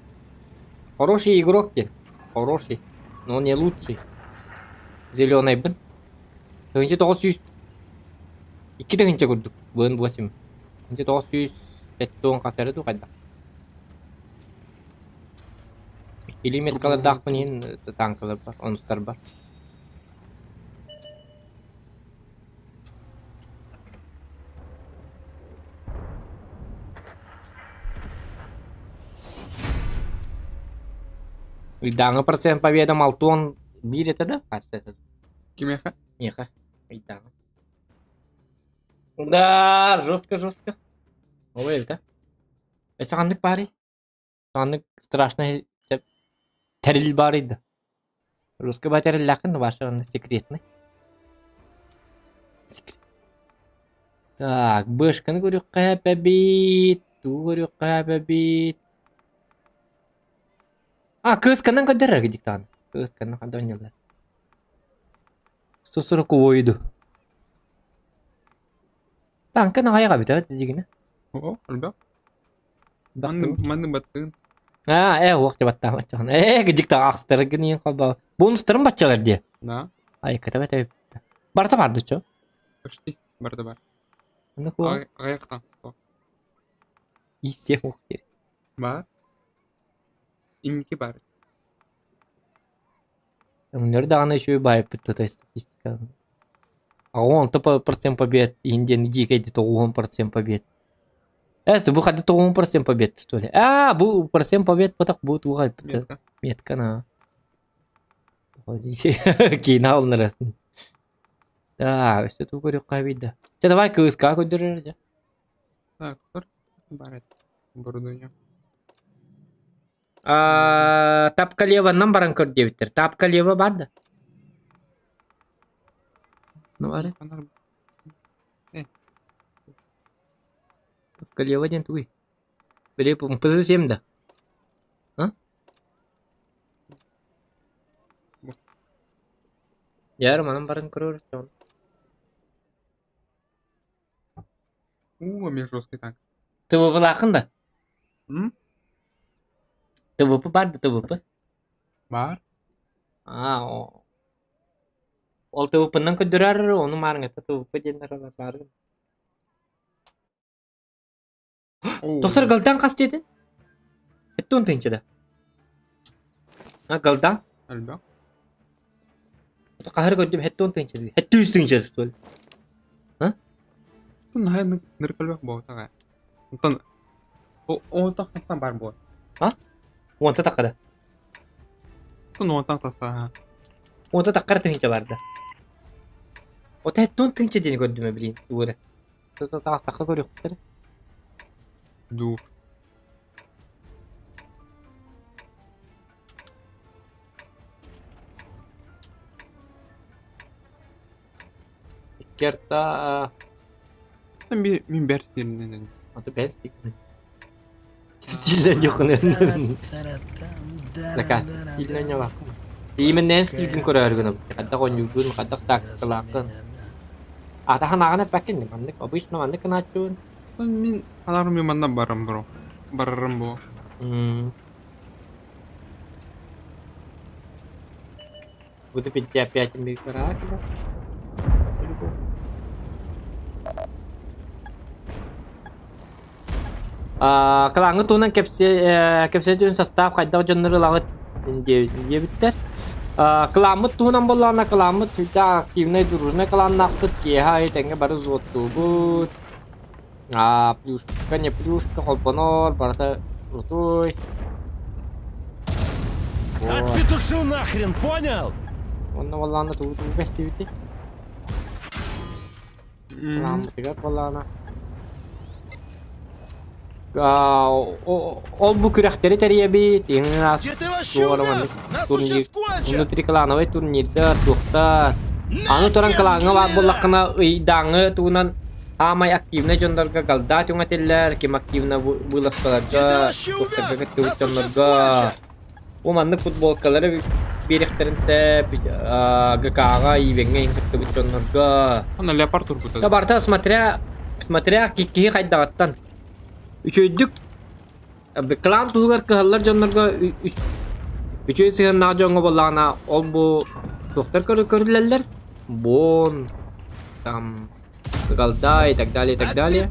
Хороший игрок ден. Хороший. Но он не лучший. Зеленый бин. Тыһыынча 900. 2 тыһыынча курдук. Быын 8. Тыһыынча 900 петтон хасары ду хайда. Километралардаахпын иһин танкалар бар, онустар бар. Ыйдааҥы процент победам 61 этэ да? Хас это? Кимиэхэ? Миэхэ. Ыйдааҥы. Да, жестко, жестко. Ой, да. Өссө ханнык баарый? Ханнык страшный тэрил баарый да. Русский ба тэриллээххин ваша онно секретный. Секрет. Так, бышканы көрүөххэ эбит, туу көрүөххэ эбит. А, кыысканан көрдөрөр диктант. Кыысканан көрдөрнөлөр. 140 ойду. Танка наҕайаҕа бүтэ дигинэ. О, альбе. Манны манны баттыгын. А, э, уох деп аттаамаччаҕын. Э, дикта ахстаргын иин холбоо. Бонустарын баччалар дии. Да, Ай, кытабет эбит. Барта барды чо. почти. Барда бар. Онно куо. Аяқтан. Иссех уох диир. Бар. Инники бар. Өҥнөр даҕаны үчүгэй баайыппыт то статистика. 86% побед иһин диэн дьиикэйди 90% побед. Эс, бу хады 90% побед что ли? А, бу процент побед потах бу туға Метка. метка на. Киин алынырасың. Так, все ту көрүк кайбыйда. Чэ, давай кыыска көрдөрөр дьэ. Так, тұр. Бар это. Оборудование. А, тапка лево нам баран көр диэбиттэр. Тапка лево бар да. Ну, бары. Анар- Тапка лево диэн тугуй. Били ПЗ-7 да. А? Яр манан баран көрөр. У, мен жесткий танк. ТВП да. М? ТВП бар да ТВП. Бар. А, о. Ол ТВП-нан көрдөрөр, ону маарыҥҥа ТВП диэн бар. Доктор Галдан хас диэтин? Эттон тыынча да. А, Галдан? Элбэх. Хаһыр көрдүм, хеттон тыынча дии. Хеттүүс тыынча что ли? А? Наһаа нырк элбэх буолтаҕа. Онтон онтон хантан бар буол. А? Уонта таххада. Онтон уонтан тахса. Уонта таххара тыынча барда. Ота хеттон тыынча диэни көрдүм блин, тугура. Таастахха көрүөхтэрэ. Дуу. Икки Мин бэр стилинэн. Аты бэр стилинэн. Стилинэн дьохунэн. Накаас стилинэн ньалааккын. Иименнээн стилгин көрөөрү гынабын. Хайдах оонньуургун, хайдах тактикалааххын. Атахан ааҕан эппэккин маннык обычно маннык гынааччыбын. Мин анарым мен манна барам бро. Барарым бу. Буду 55 микрорафина. Кылааҥҥы туһунан кэпсэтиэн састаап хайдах дьоннору ылаҕыт диэбиттэр. Кылааммыт туһунан буоллаҕына кылааммыт сүрдээх активнай дружнай кылааннаахпыт киэһэ аайы тэҥҥэ бары взводтуубут. Плюшка, не плюшка холбонор, барыта крутой. Отпетушу нахрен, понял? Онно буоллаҕына тугу тугу бэстибитий? Кылааммытыгар буоллаҕына ол бу күрэхтэри тэрийэбит Где ты вообще увяз? Нас тут сейчас кончат! Внутриклановай турнирдар, туохтар. Аны туран клаҥҥа баар буоллаххына ыйдааҥы тугунан Аамай активнай дьоннорго голда түҥэтиллэр, ким активно вылазкаларга, туохтарга кыттыбыт дьоннорго. Бу маннык футболкалары биэриэхтэрин сөп, ГК-ҕа, Ивеҥҥэ иһин кыттыбыт дьоннорго. Аны леопард турбута. Да барыта смотря, смотря киһи хайдаҕыттан. Үчүгэйдик клан туһугар кыһаллар дьоннорго үчүгэй сыһыаннаах дьоҥҥо буоллаҕына ол бу туохтар көрүллэллэр? Бон, там Галда и так далее, и так далее.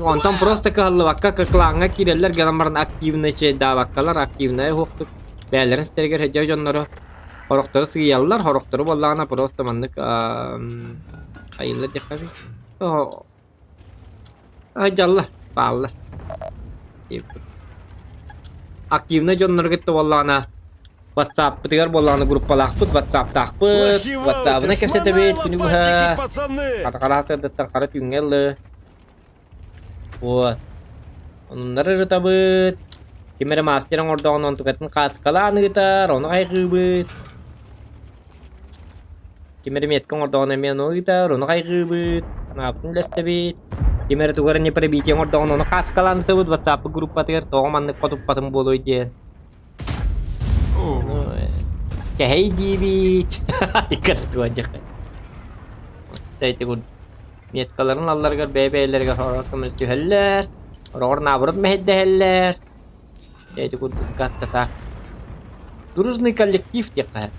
Онтон просто кыһаллыбакка клаҥҥа киирэллэр гынан баран активнай чэйдаабаккалар, активнай уһуктук бэйэлэрин ситэригэр сылдьар дьонноро хорохтору сыыйаллар, хорохтору буоллаҕына просто маннык айыллар диэххэ Дьаллар, бааллар. Активнай дьоннору кытта буоллаҕына ватсаппытыгар буоллаҕына группалаахпыт, ватсаптаахпыт, ватсабынан кэпсэтэбит күнү быһа. Хара сырдыттан хара түүҥҥэ ылы. Вот. Оннары ырытабыт. Ким эрэ мастер оҥордоҕуна онтукатын хаацкалаан ыытар, ону хайҕыыбыт. Ким эрэ метка оҥордоҕуна эмиэ ону ыытар, ону хайҕыыбыт, санаабытын үллэстэбит. Ким эрэ тугу эрэ не пробитие оҥордоҕуна ону хаацкалаан ыытабыт WhatsApp группатыгар тоҕо маннык хотуппатым буолуой диэн. Ну, кэһэй диибит. Иккатытуа дьэхэ. Эти курдук меткаларын алларыгар бэйэ-бэйэлэригэр хороор көмөлөһөллөр, ороҕор наоборот мэһэйдэһэллэр. Эти курдук как-то так. Дружный коллектив диэххэ.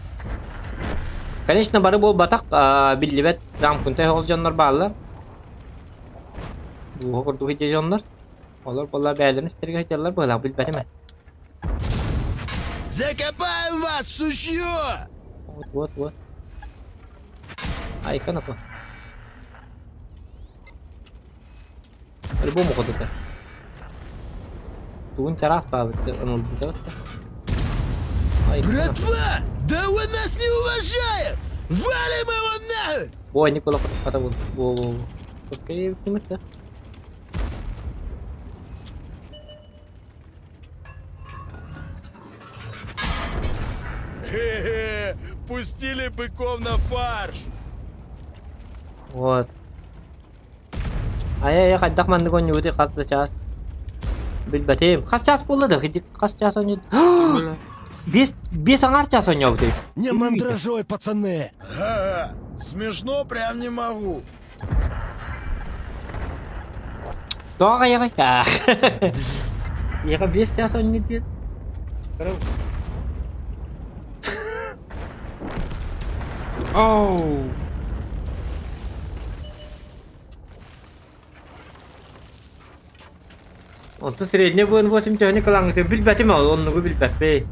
Конечно, бары буолбатах, биллибэт замкнутый ол дьоннор бааллар. Дууһа курдук ити дьоннор. Олор буолла бэйэлэрин истэригэр сылдьаллар быһыылаах билбэтим ээ. Закопаем вас, сучье! Вот, вот, вот. Айка напа. По-любому ходута. Тугун чараас баабыт ымылбыта Братва, да он нас не уважает! Валим его нахуй! Ой, Никола потому. Во-во-во. Пускай да. Хе-хе, пустили быков на фарш! Вот. Айа, хайдах маннык оонньуубутуй хас да чаас. Билбэтим. Хас чаас буолла да? Хас чаас оонньуу? Биэс, биэс аҥаар чаас оонньообутуй. Не мандражой, пацаны! Ага, смешно прям не могу. Тоҕо айаҕай? Ийэҕэ биэс чаас оонньуу диэн. Оу! Онтон средний БН-8 төһөнү кылаҥҥытын билбэтим ол, оннугу билбэппин.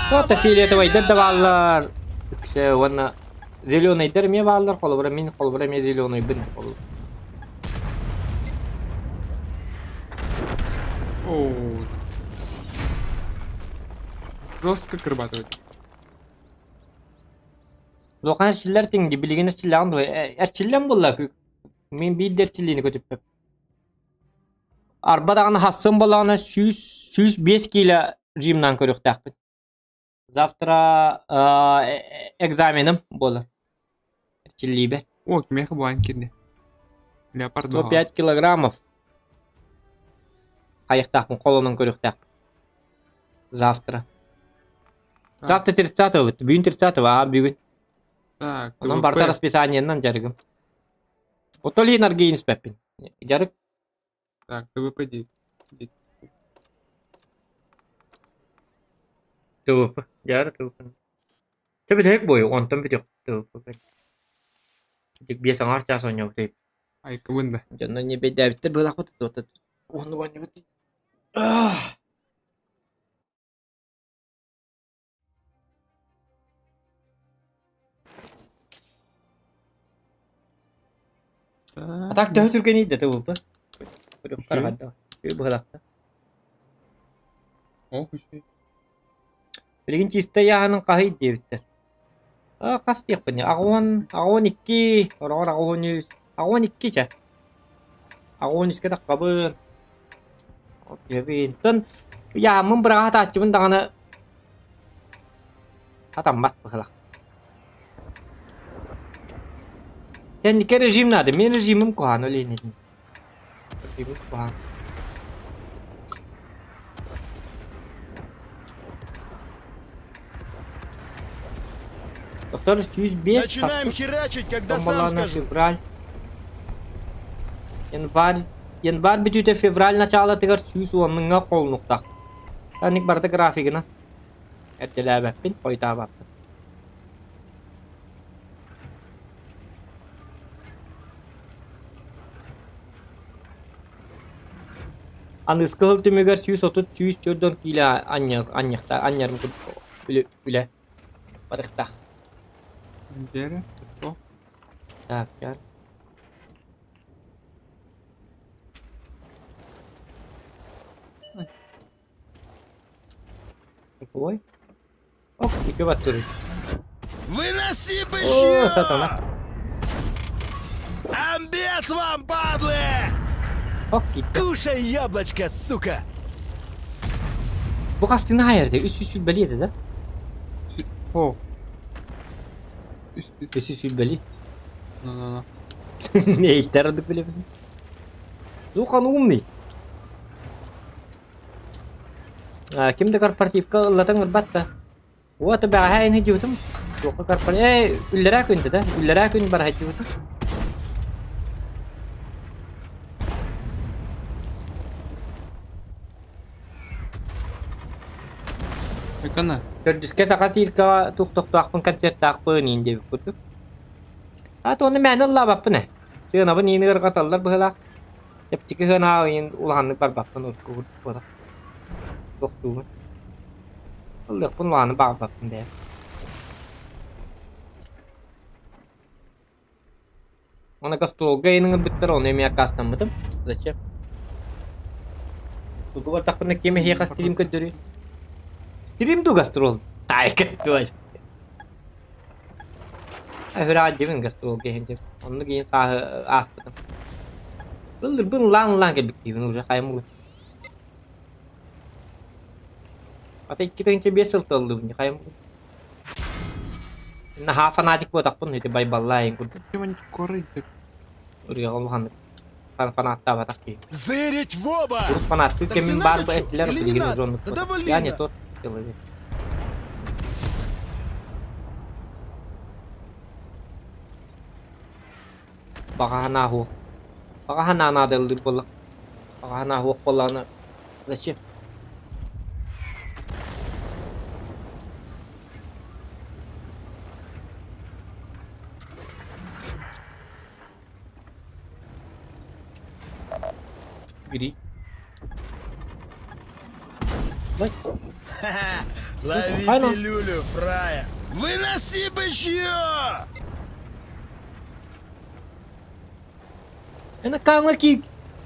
Туох да фиолетовайдар да бааллар. Үксэ уонна зеленайдар эмиэ бааллар, холобура мин холобура эмиэ зеленайбын холобура. Оо. Жестко кырбатывать. Улахан эрчиллэр тиҥди, билигин эрчиллэҕин дуо? Эрчиллэн буолла, мин биир да эрчиллиини көтүппэп. Арба даҕаны хассын буоллаҕына 100, 105 киилэ жимнаан көрүөхтээхпин. Завтра экзаменым буолар. Эрчиллиибэ. О, кимиэхэ буолан киирдэ? Леопард 105 килограммов. Хайыахтаахпын холонон көрүөхтээхпин. Завтра. Завтра 30-го бүгүн 30-го, аа бүгүн. Так, Онон барыта расписаниеннан дьарыгым. Оттон иһин аргыйын испэппин. Дьарык. Так, ТВП дии. ТВП. Дьары ТВП. Чэ бүтэһик буойу, онтон бүтүөх ТВП. Биэс аҥаар чаас оонньообут Айкыбын да. Дьонно не бэйдээбиттэр быылаахпыт туота. Уонну оонньообут. Ах! А так төһө түргэний да ТВП? Быһылахта. Билигин чистай аһанын хаһый диэбиттэр. А хас диэхпиний? Аҕыс 12, ороҕор 83, 82 чэ. 83-кэ таххабын. Оттон ыйааммын быраҕа сатааччыбын даҕаны хатаммат быһылах. Кэнники режим надо. Мин режимим куһаҕан ол иһин этим. Режимим куһаҕан. Доктор 105 Начинаем херачить, когда сам Томбалаана скажу. февраль. Январь Январь бүтүүтэ февраль начаалатыгар 110-ҥа холунуктаах. Таник барыта графигына. Эрдэлээбэппин, хойутаабаппын. Аныгыскы сыл түмүгэр 130-140 киилэ анньар, анньахта, анньарым үлэ, үлэ барыахтаах. Дьэрэ, Так, чар. Ой. Ох, еще баттырый. Выноси О, бычье! сатана. Амбец вам, падлы! Ох, киттэ. Кушай яблочко, сука! Бу хастыына хайар үс үс сүүрбэлии этэ да? О. Үс үс сүүрбэлии. Ну-ну-ну. Эйттэр ордук билэбин. Духан умный. А, ким да корпоративка ыллатан ырбат да. Вот бэҕэһээ ини дьыбытым. Туохха корпор... Ээ, үллэрээ күн да, үллэрээ күн бараһа дьыбытым. Экана. Төрдүскэ саха циркаҕа туох тохтоохпун концерттаахпын иин диэбит курдук. Аата ону мээнэ ыллаабаппын ээ. Сыанабын иин ыарҕаталлар быһыылаах. Чэпчэки сыанаҕа иин улаханнык барбаппын урукку курдук буолар. Тохтуубун. Ыллыахпын улаханнык баҕарбаппын бэйэм. Уонна гастролга иин ыҥырбыттар, ону эмиэ аккаастаммытым. Зачем? Тугу бардахпына ким эһиэхэ стрим көрдөрүй? Стрим дуу гастрол? Таайка туой. Ыраах дьибин гастролга иһин дьип. Оннук иһин сааһы ааспытым. Ыллырбын ыллаан-ыллаан кэлбиттиибин уже хайым улуу. Ата 2005 сылта ыллыбын хайым улуу. Наһаа фанатик буотахпын ити байбаллаа курдук. Ырыаҕа улаханнык фанаттаабатах киһи. Зырить в оба! Урут фанаттыы Так тебе кэмим баар надо бу чё? этилэр Или не билигин надо? уже оннук Да буолбатах. довольно. Я не тот человек. Баҕа санаа суох. Баҕа санаа наадалыыр буоллах. Баҕа санаа суох буоллаҕына зачем? Бери. Лови Айна. пилюлю, фрая. Выноси бычье! Эн аккаунҥа ки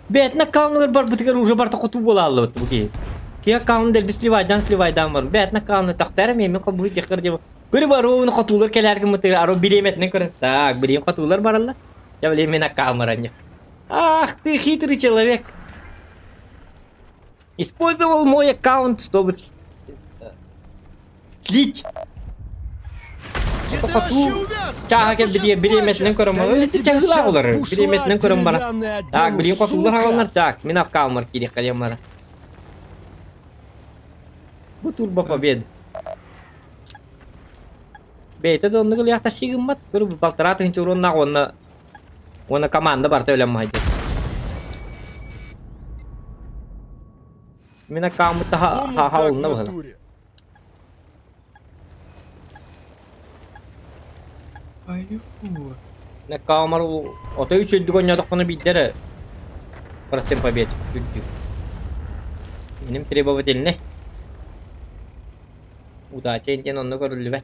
бэйэтин аккаунугар барбытыгар уже барта хотуу буола аллыбыт бу киһи. Киһи аккаунун дэлби сливайдаан сливайдаан бар. Бэйэтин аккаунуна тахтар эмиэ мин холбуһу дьахтар диэн. Көрү баруун хотуулар кэлээр гыммытыгар аро бириэмэтинэн көрөн. Так, билигин хотуулар бараллар. Я билигин мин аккаунмар анньык. Ах ты хитрый человек. Использовал мой аккаунт, чтобы слить. Где ты Хотуу вообще увяз? чааһа Нас тут кэлбитигэр щас бириэмэтинэн кончат. көрөн Да баран. я Ити тебя чаһылаах щас олорор. бушлат Бириэмэтинэн көрөн баран. деревянный Так, одену, билигин хотуулар сука! хааланнар. Так, мин аккаунмар киириэххэ диэн бара. Бу турбо победа. Бэйэтэ да оннук ылыахта гыммат. Көрү балтараа тыһыынча уруоннаах уонна уонна команда барыта өлөн маһыйдьар. Мин аккаунмут Во мудак в хаалынна быһыла. натуре. Аю. Мин аккаунмар отой үчүгдүк оонньоотохпуна биирдэ эрэ процент побед үрдүүр. Миним требовательный. Удача диэн онно көрүллүбэт.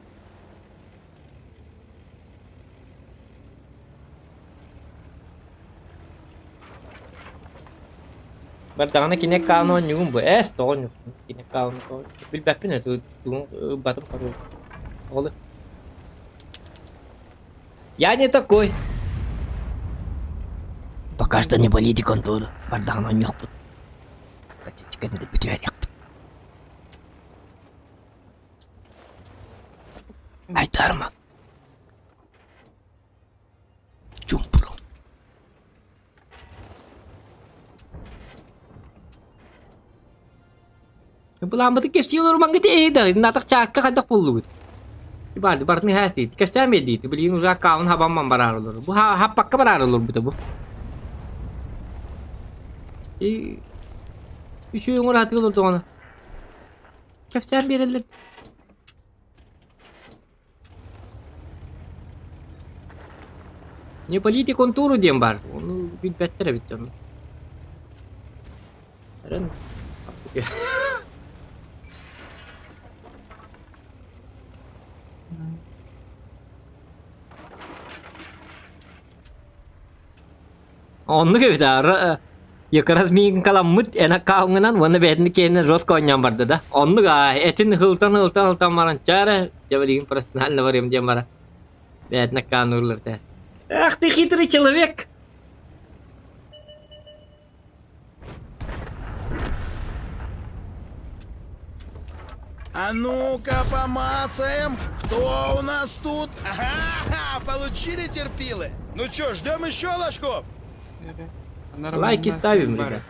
Бардаҕына кини аккаун оонньугун бу эс тоҕо оонньуохпун кини аккаун билбэппин ээ тугун ылбатым оҕолу Я не такой. Пока что не болите контору. Бардаҕына оонньуохпут. Бүтүөриэхпит. Айтарма. Чумпуру. Былааммытын кэпсии олорумаҥҥыт эһиги натах чаакка хайдах буоллугут? Барды бартын хээсиит. Кэпсээн биэрдиит. Билигин уже аккаунт хабамман бараар олору. Бу хаппакка бараар олорбута бу. И үчүгэй оҥоро сатыы олордоҕуна. Кэпсээн биэрэллэр. Не полите контуру диэн баар. Ону билбэттэр эбит дьон. Эрэн. Оннук эбит аа Якраз миигин каламмыт эн аккаунҥынан уонна бэйэтин киэнинэн жестко оонньоон барда да. Оннук аа этин һылтан һылтан һылтан баран чаара дьэ билигин профессионально барыам диэн баран бэйэтин аккауннуурлар этэ. Ах ты хитрый человек! А ну-ка помацаем, кто у нас тут? Ага, получили терпилы? Ну чё, ждем еще ложков? Лайки ставим, ребят.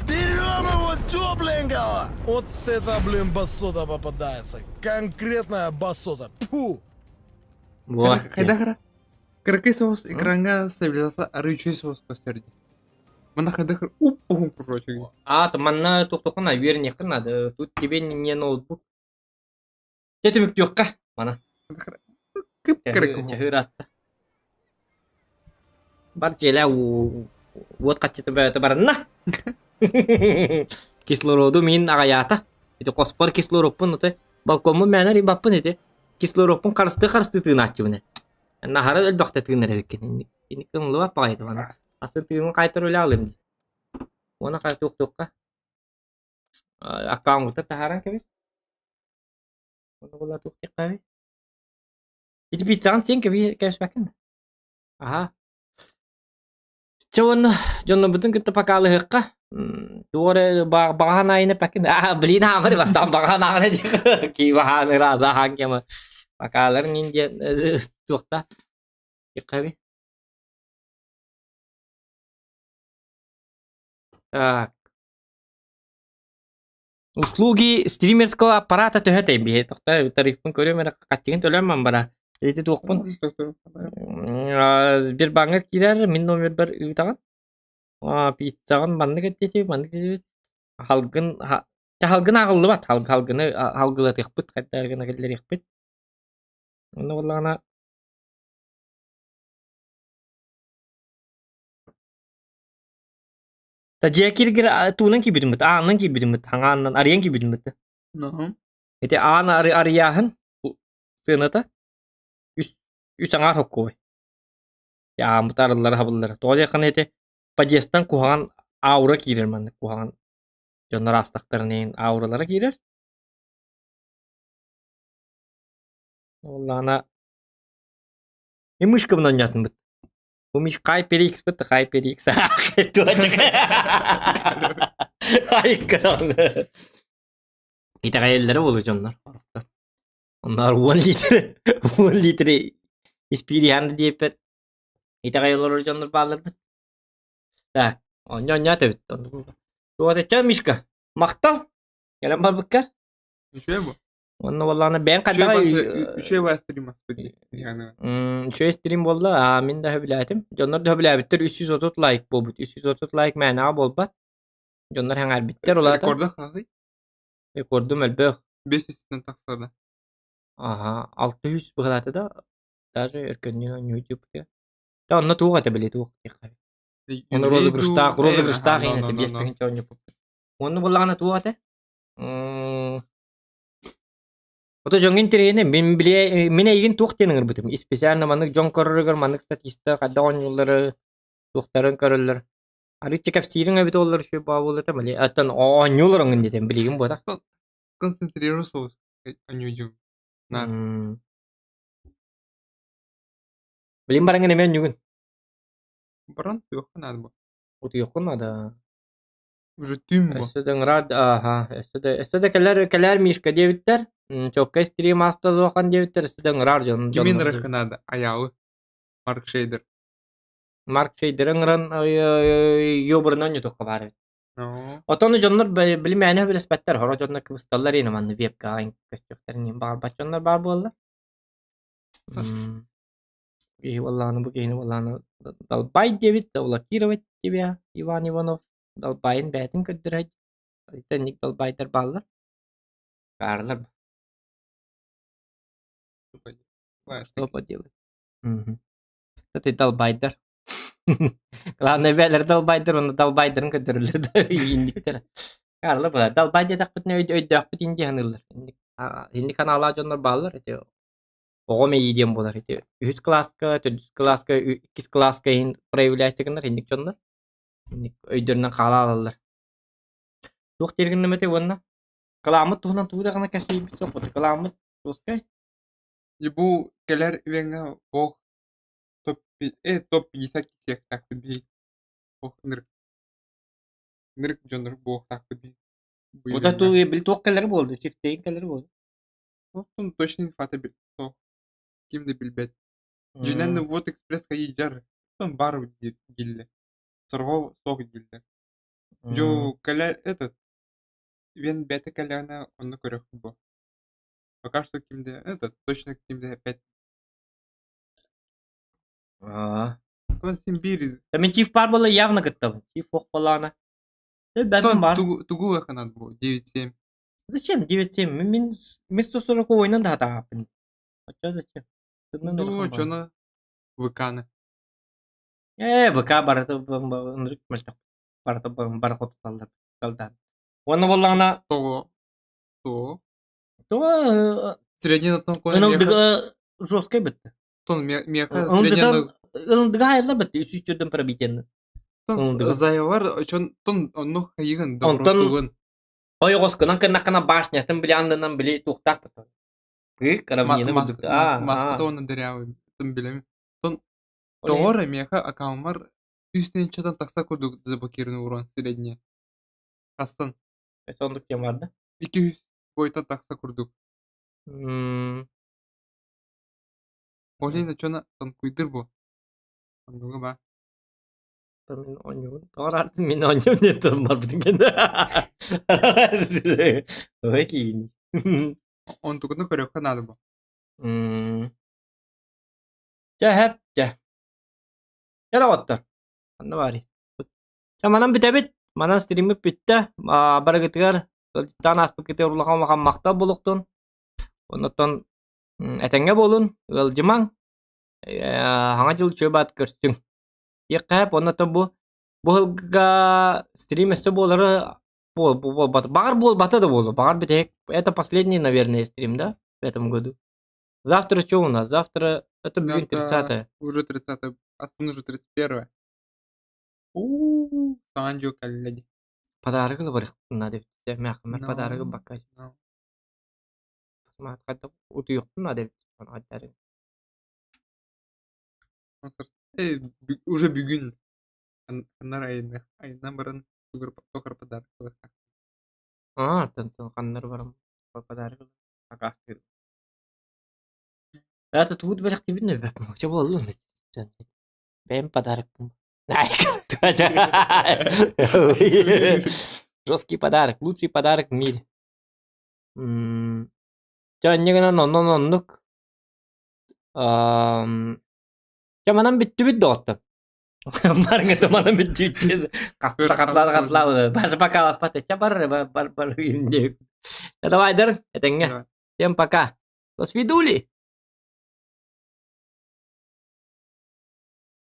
Берем его тепленького! Вот это, блин, басота попадается. Конкретная басота. Пу! Вот. Хайдах эрэ кыракый соҕус экраҥҥа стабилизация арыый үчүгэй соҕус көстөр дии. Манна хайдах эрэ уп-уһун кружочек. А, то манна туохтуохха үөрэниэххэ наада. Тут тебе не ноутбук. Дьэ түмүктүөххэ мана. Кып-кыракый. Чаһыыраатта. Бар дьиэлээ уот хаччыта бөҕөтө баранна. Кислороду мин аҕайаата. Ити хоспор кислородпун отой балкоммун мээнэ арыйбаппын ити. Кислородпун харыстыы-харыстыы тыынааччыбын ээ. Наһара элбэхтэ тыынар эбиккин. Инник ыллыбат баҕайыта маны. Асы тыынын хайтар үлэ аҕалыам дии. Уонна хай туохтуохха. Аккаунтта таһааран кэбис. Уонна була туохтуохха Ити пиццаҕын сиэн кэбиспэккин да? Аһа. Чэ уонна дьоннорбутун кытта покалыһыахха. Туох эрэ баҕаһан аайын эппэккин. Аа, блин, аамыр бастаан баҕаһан аҕына диэх. Киибаһаан ырааза аһаан кема. Покаларын иин диэн туохта. Киххаби. Так. Услуги стримерского аппарата төһө тэйбиһи тохто тарифпын көрүөм эрэ хаччыгын төлөөн бара. Ити туохпун Сбербанҥа киирэр мин номербар ыытаҕын. Пиццаҕын маннык эттиэтибит, маннык эттиэтибит. Халгын халгын ааҕыллыбат, халгыны халгылатыахпыт, хайдах гына киллэриэхпит. Онно буоллаҕына. Та дьиэ киргир туунан киирбитиммит, аанынан киирбитиммит, хаҥаанынан арыйан киирбитиммит. Ну. Ити аан арыйааһын сыаната үс үс аҥаар хоккуой. Ааммыт арыллара хабыллара. Тоҕо диэххинэ ити подъездтан куһаҕан аура киирэр маннык куһаҕан дьоннор аастахтарын иһин ауралара киирэр. Уоллаана и мышкабын оонньоотуммут. Бу миш HyperX бит HyperX. Айыккараҥ. Итэҕэйэллэрэ буолуо дьоннор. Онноор 10 литр 10 литр испиириһэн диэппэр итэҕэй олорор дьоннор баалларбыт. Так, онньо онньоот эбит. Туох Мишка, махтал. Кэлэн барбыккар. Үчүгэй бу. Уонна буоллаҕына бэйэҥ хайдаҕай Үчүгэй баа стрим аспыт Үчүгэй стрим буолла, аа мин да сөбүлээтим. Дьоннор да сөбүлээбиттэр 330 лайк буолбут. 330 лайк мээнэҕэ буолбат. Дьоннор сэҥээрбиттэр улаата. Рекорда хаһый? Рекордум элбэх. 500-тэн тахса да. Аха, 600 быһалаата да, даже өркөннүүн оонньуу дьуппутугар. Да онно туох этэ били туох диэххэ. Оны розыгрыштаах, розыгрыштаах иһин этэ 5 тыһыынча оонньоппуппут. Уонна буоллаҕына туох этэ? Ото дьоҥҥо интэриэһинэй мин билэ мин эйигин туох диэн ыҥырбытым специально маннык дьон көрөрүгэр маннык статиста хайдах оонньууллары туохтарын көрөллөр арыычча кэпсиириҥ эбит буоллар үчүгэй баа буолуо этэ били оттон оонньуулар оҥун диэтим билигин буотах Концентрируй соус оонньуйдум. На. Билин бараҥҥын эмиэ оонньуугун Баран туохха наада бу? Утуйуоххун наада Уже түүн бу. Өссө да ыҥыраар ааһа, өссө да өссө да кэлэр кэлээр Мишка диэбиттэр. Чокка стрим ааста дуохан диэбиттэр, өссө да ыҥыраар дьон Кими ыҥырыахха наада? Айаалы. Марк Шейдер. Марк Шейдер ыҥыран ёбурун оонньотуохха баар эбит. Отону дьоннор били мээнэ сөбүлэспэттэр, хоро дьоннор кыбысталлар иин манны вебкаҕа көстүөхтэрин иһин баҕарбат дьоннор баар буолла. Киһи буоллаҕына бу киһини буоллаҕына далбай диэбит, заблокировать тебя, Иван Иванов. Далбайын бэйэтин көрдөрө итинник далбайдар бааллар. Баарлар. Что поделать? Ты далбайдар. Главное бээлэр далбайдар, уонна далбайдарын көрдөрөллөр да инниктэр. Карлы была. Далбай диэтэхпитинэ өйдөөхпүт инди саныыллар. Инник ханаалаах дьоннор бааллар. Ити оҕо мэйии диэн буолар. Ити үһүс кылааска, төрдүс кылааска, иккис кылааска иһин проявляйся гынар инник дьоннор. Инник өйдөрүнэн хаала алаллар. Туох диир гынным этэй уонна? Кылааммыт туһунан тугу даҕаны кэпсиирбит суох буолла. Кылааммыт жесткай. И бу кэлэр ивеҥҥэ ох топ топ 50 кисиэхтээхпит биһи ох ынырык ынырык дьоннор буолуохтаахпыт биһи бу Ота ивеҥҥэ. ту били туох кэлэрэ буолла, чифтейин кэлэрэ буолла. Оттон точно инфата суох. Ким да билбэт. Дьинэн вот экспресс хайыдьар. Оттон бар дииллэр. Сорҕо суох дииллэр. Дьу кэлэ этот Вен бэйэтэ кэллэҕинэ онно көрүөхпүт буо. Пока что ким да этот точно ким да эппэт. Аа. Оттон син биир Мин чиф баар буолла явно кыттабын. Чиф суох буоллаҕына. Оттон тугу тугу ыаханат буо 9-7. Зачем 9-7? Мин мин 140 ойнан да хатааппын. Оччо зачем? Дуу, оччону ВК-ны. Ээ, ВК барыта ынырык мөлтөх. Барыта бары хотуталлар. Далдаан. Уонна буоллаҕына Тоҕо? Тоҕо? Тоҕо Средний Ынылдыга жесткай бытты. Тон миэхэ Ылындыга ылындыга айыллар бытты үс үстүрдэн пробитиенны. Заявар очон тон онну хайыгын Онтон ойоҕоскунан кыннаххына башнятын били аннынан били туохтаах бытты. Кыык равнина курдук. Маската уонна дырявый тын билем. Тон тоҕор миэхэ аккаунмар үс тыһыынчатан тахса курдук заблокирован урон средний. Хастан? Соннук диэн бар да? 200 бойтан тахса курдук. Ол иһин оччону танкуйдыр бу. Оннуга баар. Мин оонньуубун. Тоҕо араартым мин оонньуум диэн тылым барбытын кэннэ. Ой киин. Онтукуну көрүөххэ наада бу. Чэ, хэп, чэ. Чэ, доҕоттор. Ханна баарый? Чэ, манан бүтэбит. Манан стриммит бүттэ. Барыгытыгар ыалдьыттаан ааспыккытыгар улахан улахан махтал буолуохтун. Оннуттан этэҥҥэ буолун, ыалдьымаҥ. Хаҥа дьыл үчүгэй баат көрсүҥ. Диэххэ, оннуттан бу. Бу сылга стрим өссө буолары Баҕар буолбата да буолуо. Баҕар бүтэһик это последний, наверное, стрим, да, в этом году. Завтра что у нас? Завтра это бүгүн 30 Уже 30 астын уже 31 У-у-у, саҥа дьыл кэллэ дии. Подарок ылыбарыахпын наада эбит. Мээхимэр подарок ылбакка. Утуйуохпун наада эбит. Э, уже бүгүн ханнар айанна айаннан баран тугар подарок ылыахха. Аа, тон ханнар баран подарок акаастыыр. Это тугу бэлэхтиибин өйбөппүн. Чэ буоллун. Бэйэм подарокпун. Жесткий подарок, лучший подарок в мире. Чэ, инньэ гынан оннон оннук. Чэ, манан бүттүбүт доҕоттор. Барыҥа манан бүттүбүт. Хаста хатлаа хатлаа. Баша пока ласпат. Чэ, бар бар бар. Давай, дар, этэҥҥэ. Всем пока. До свидули.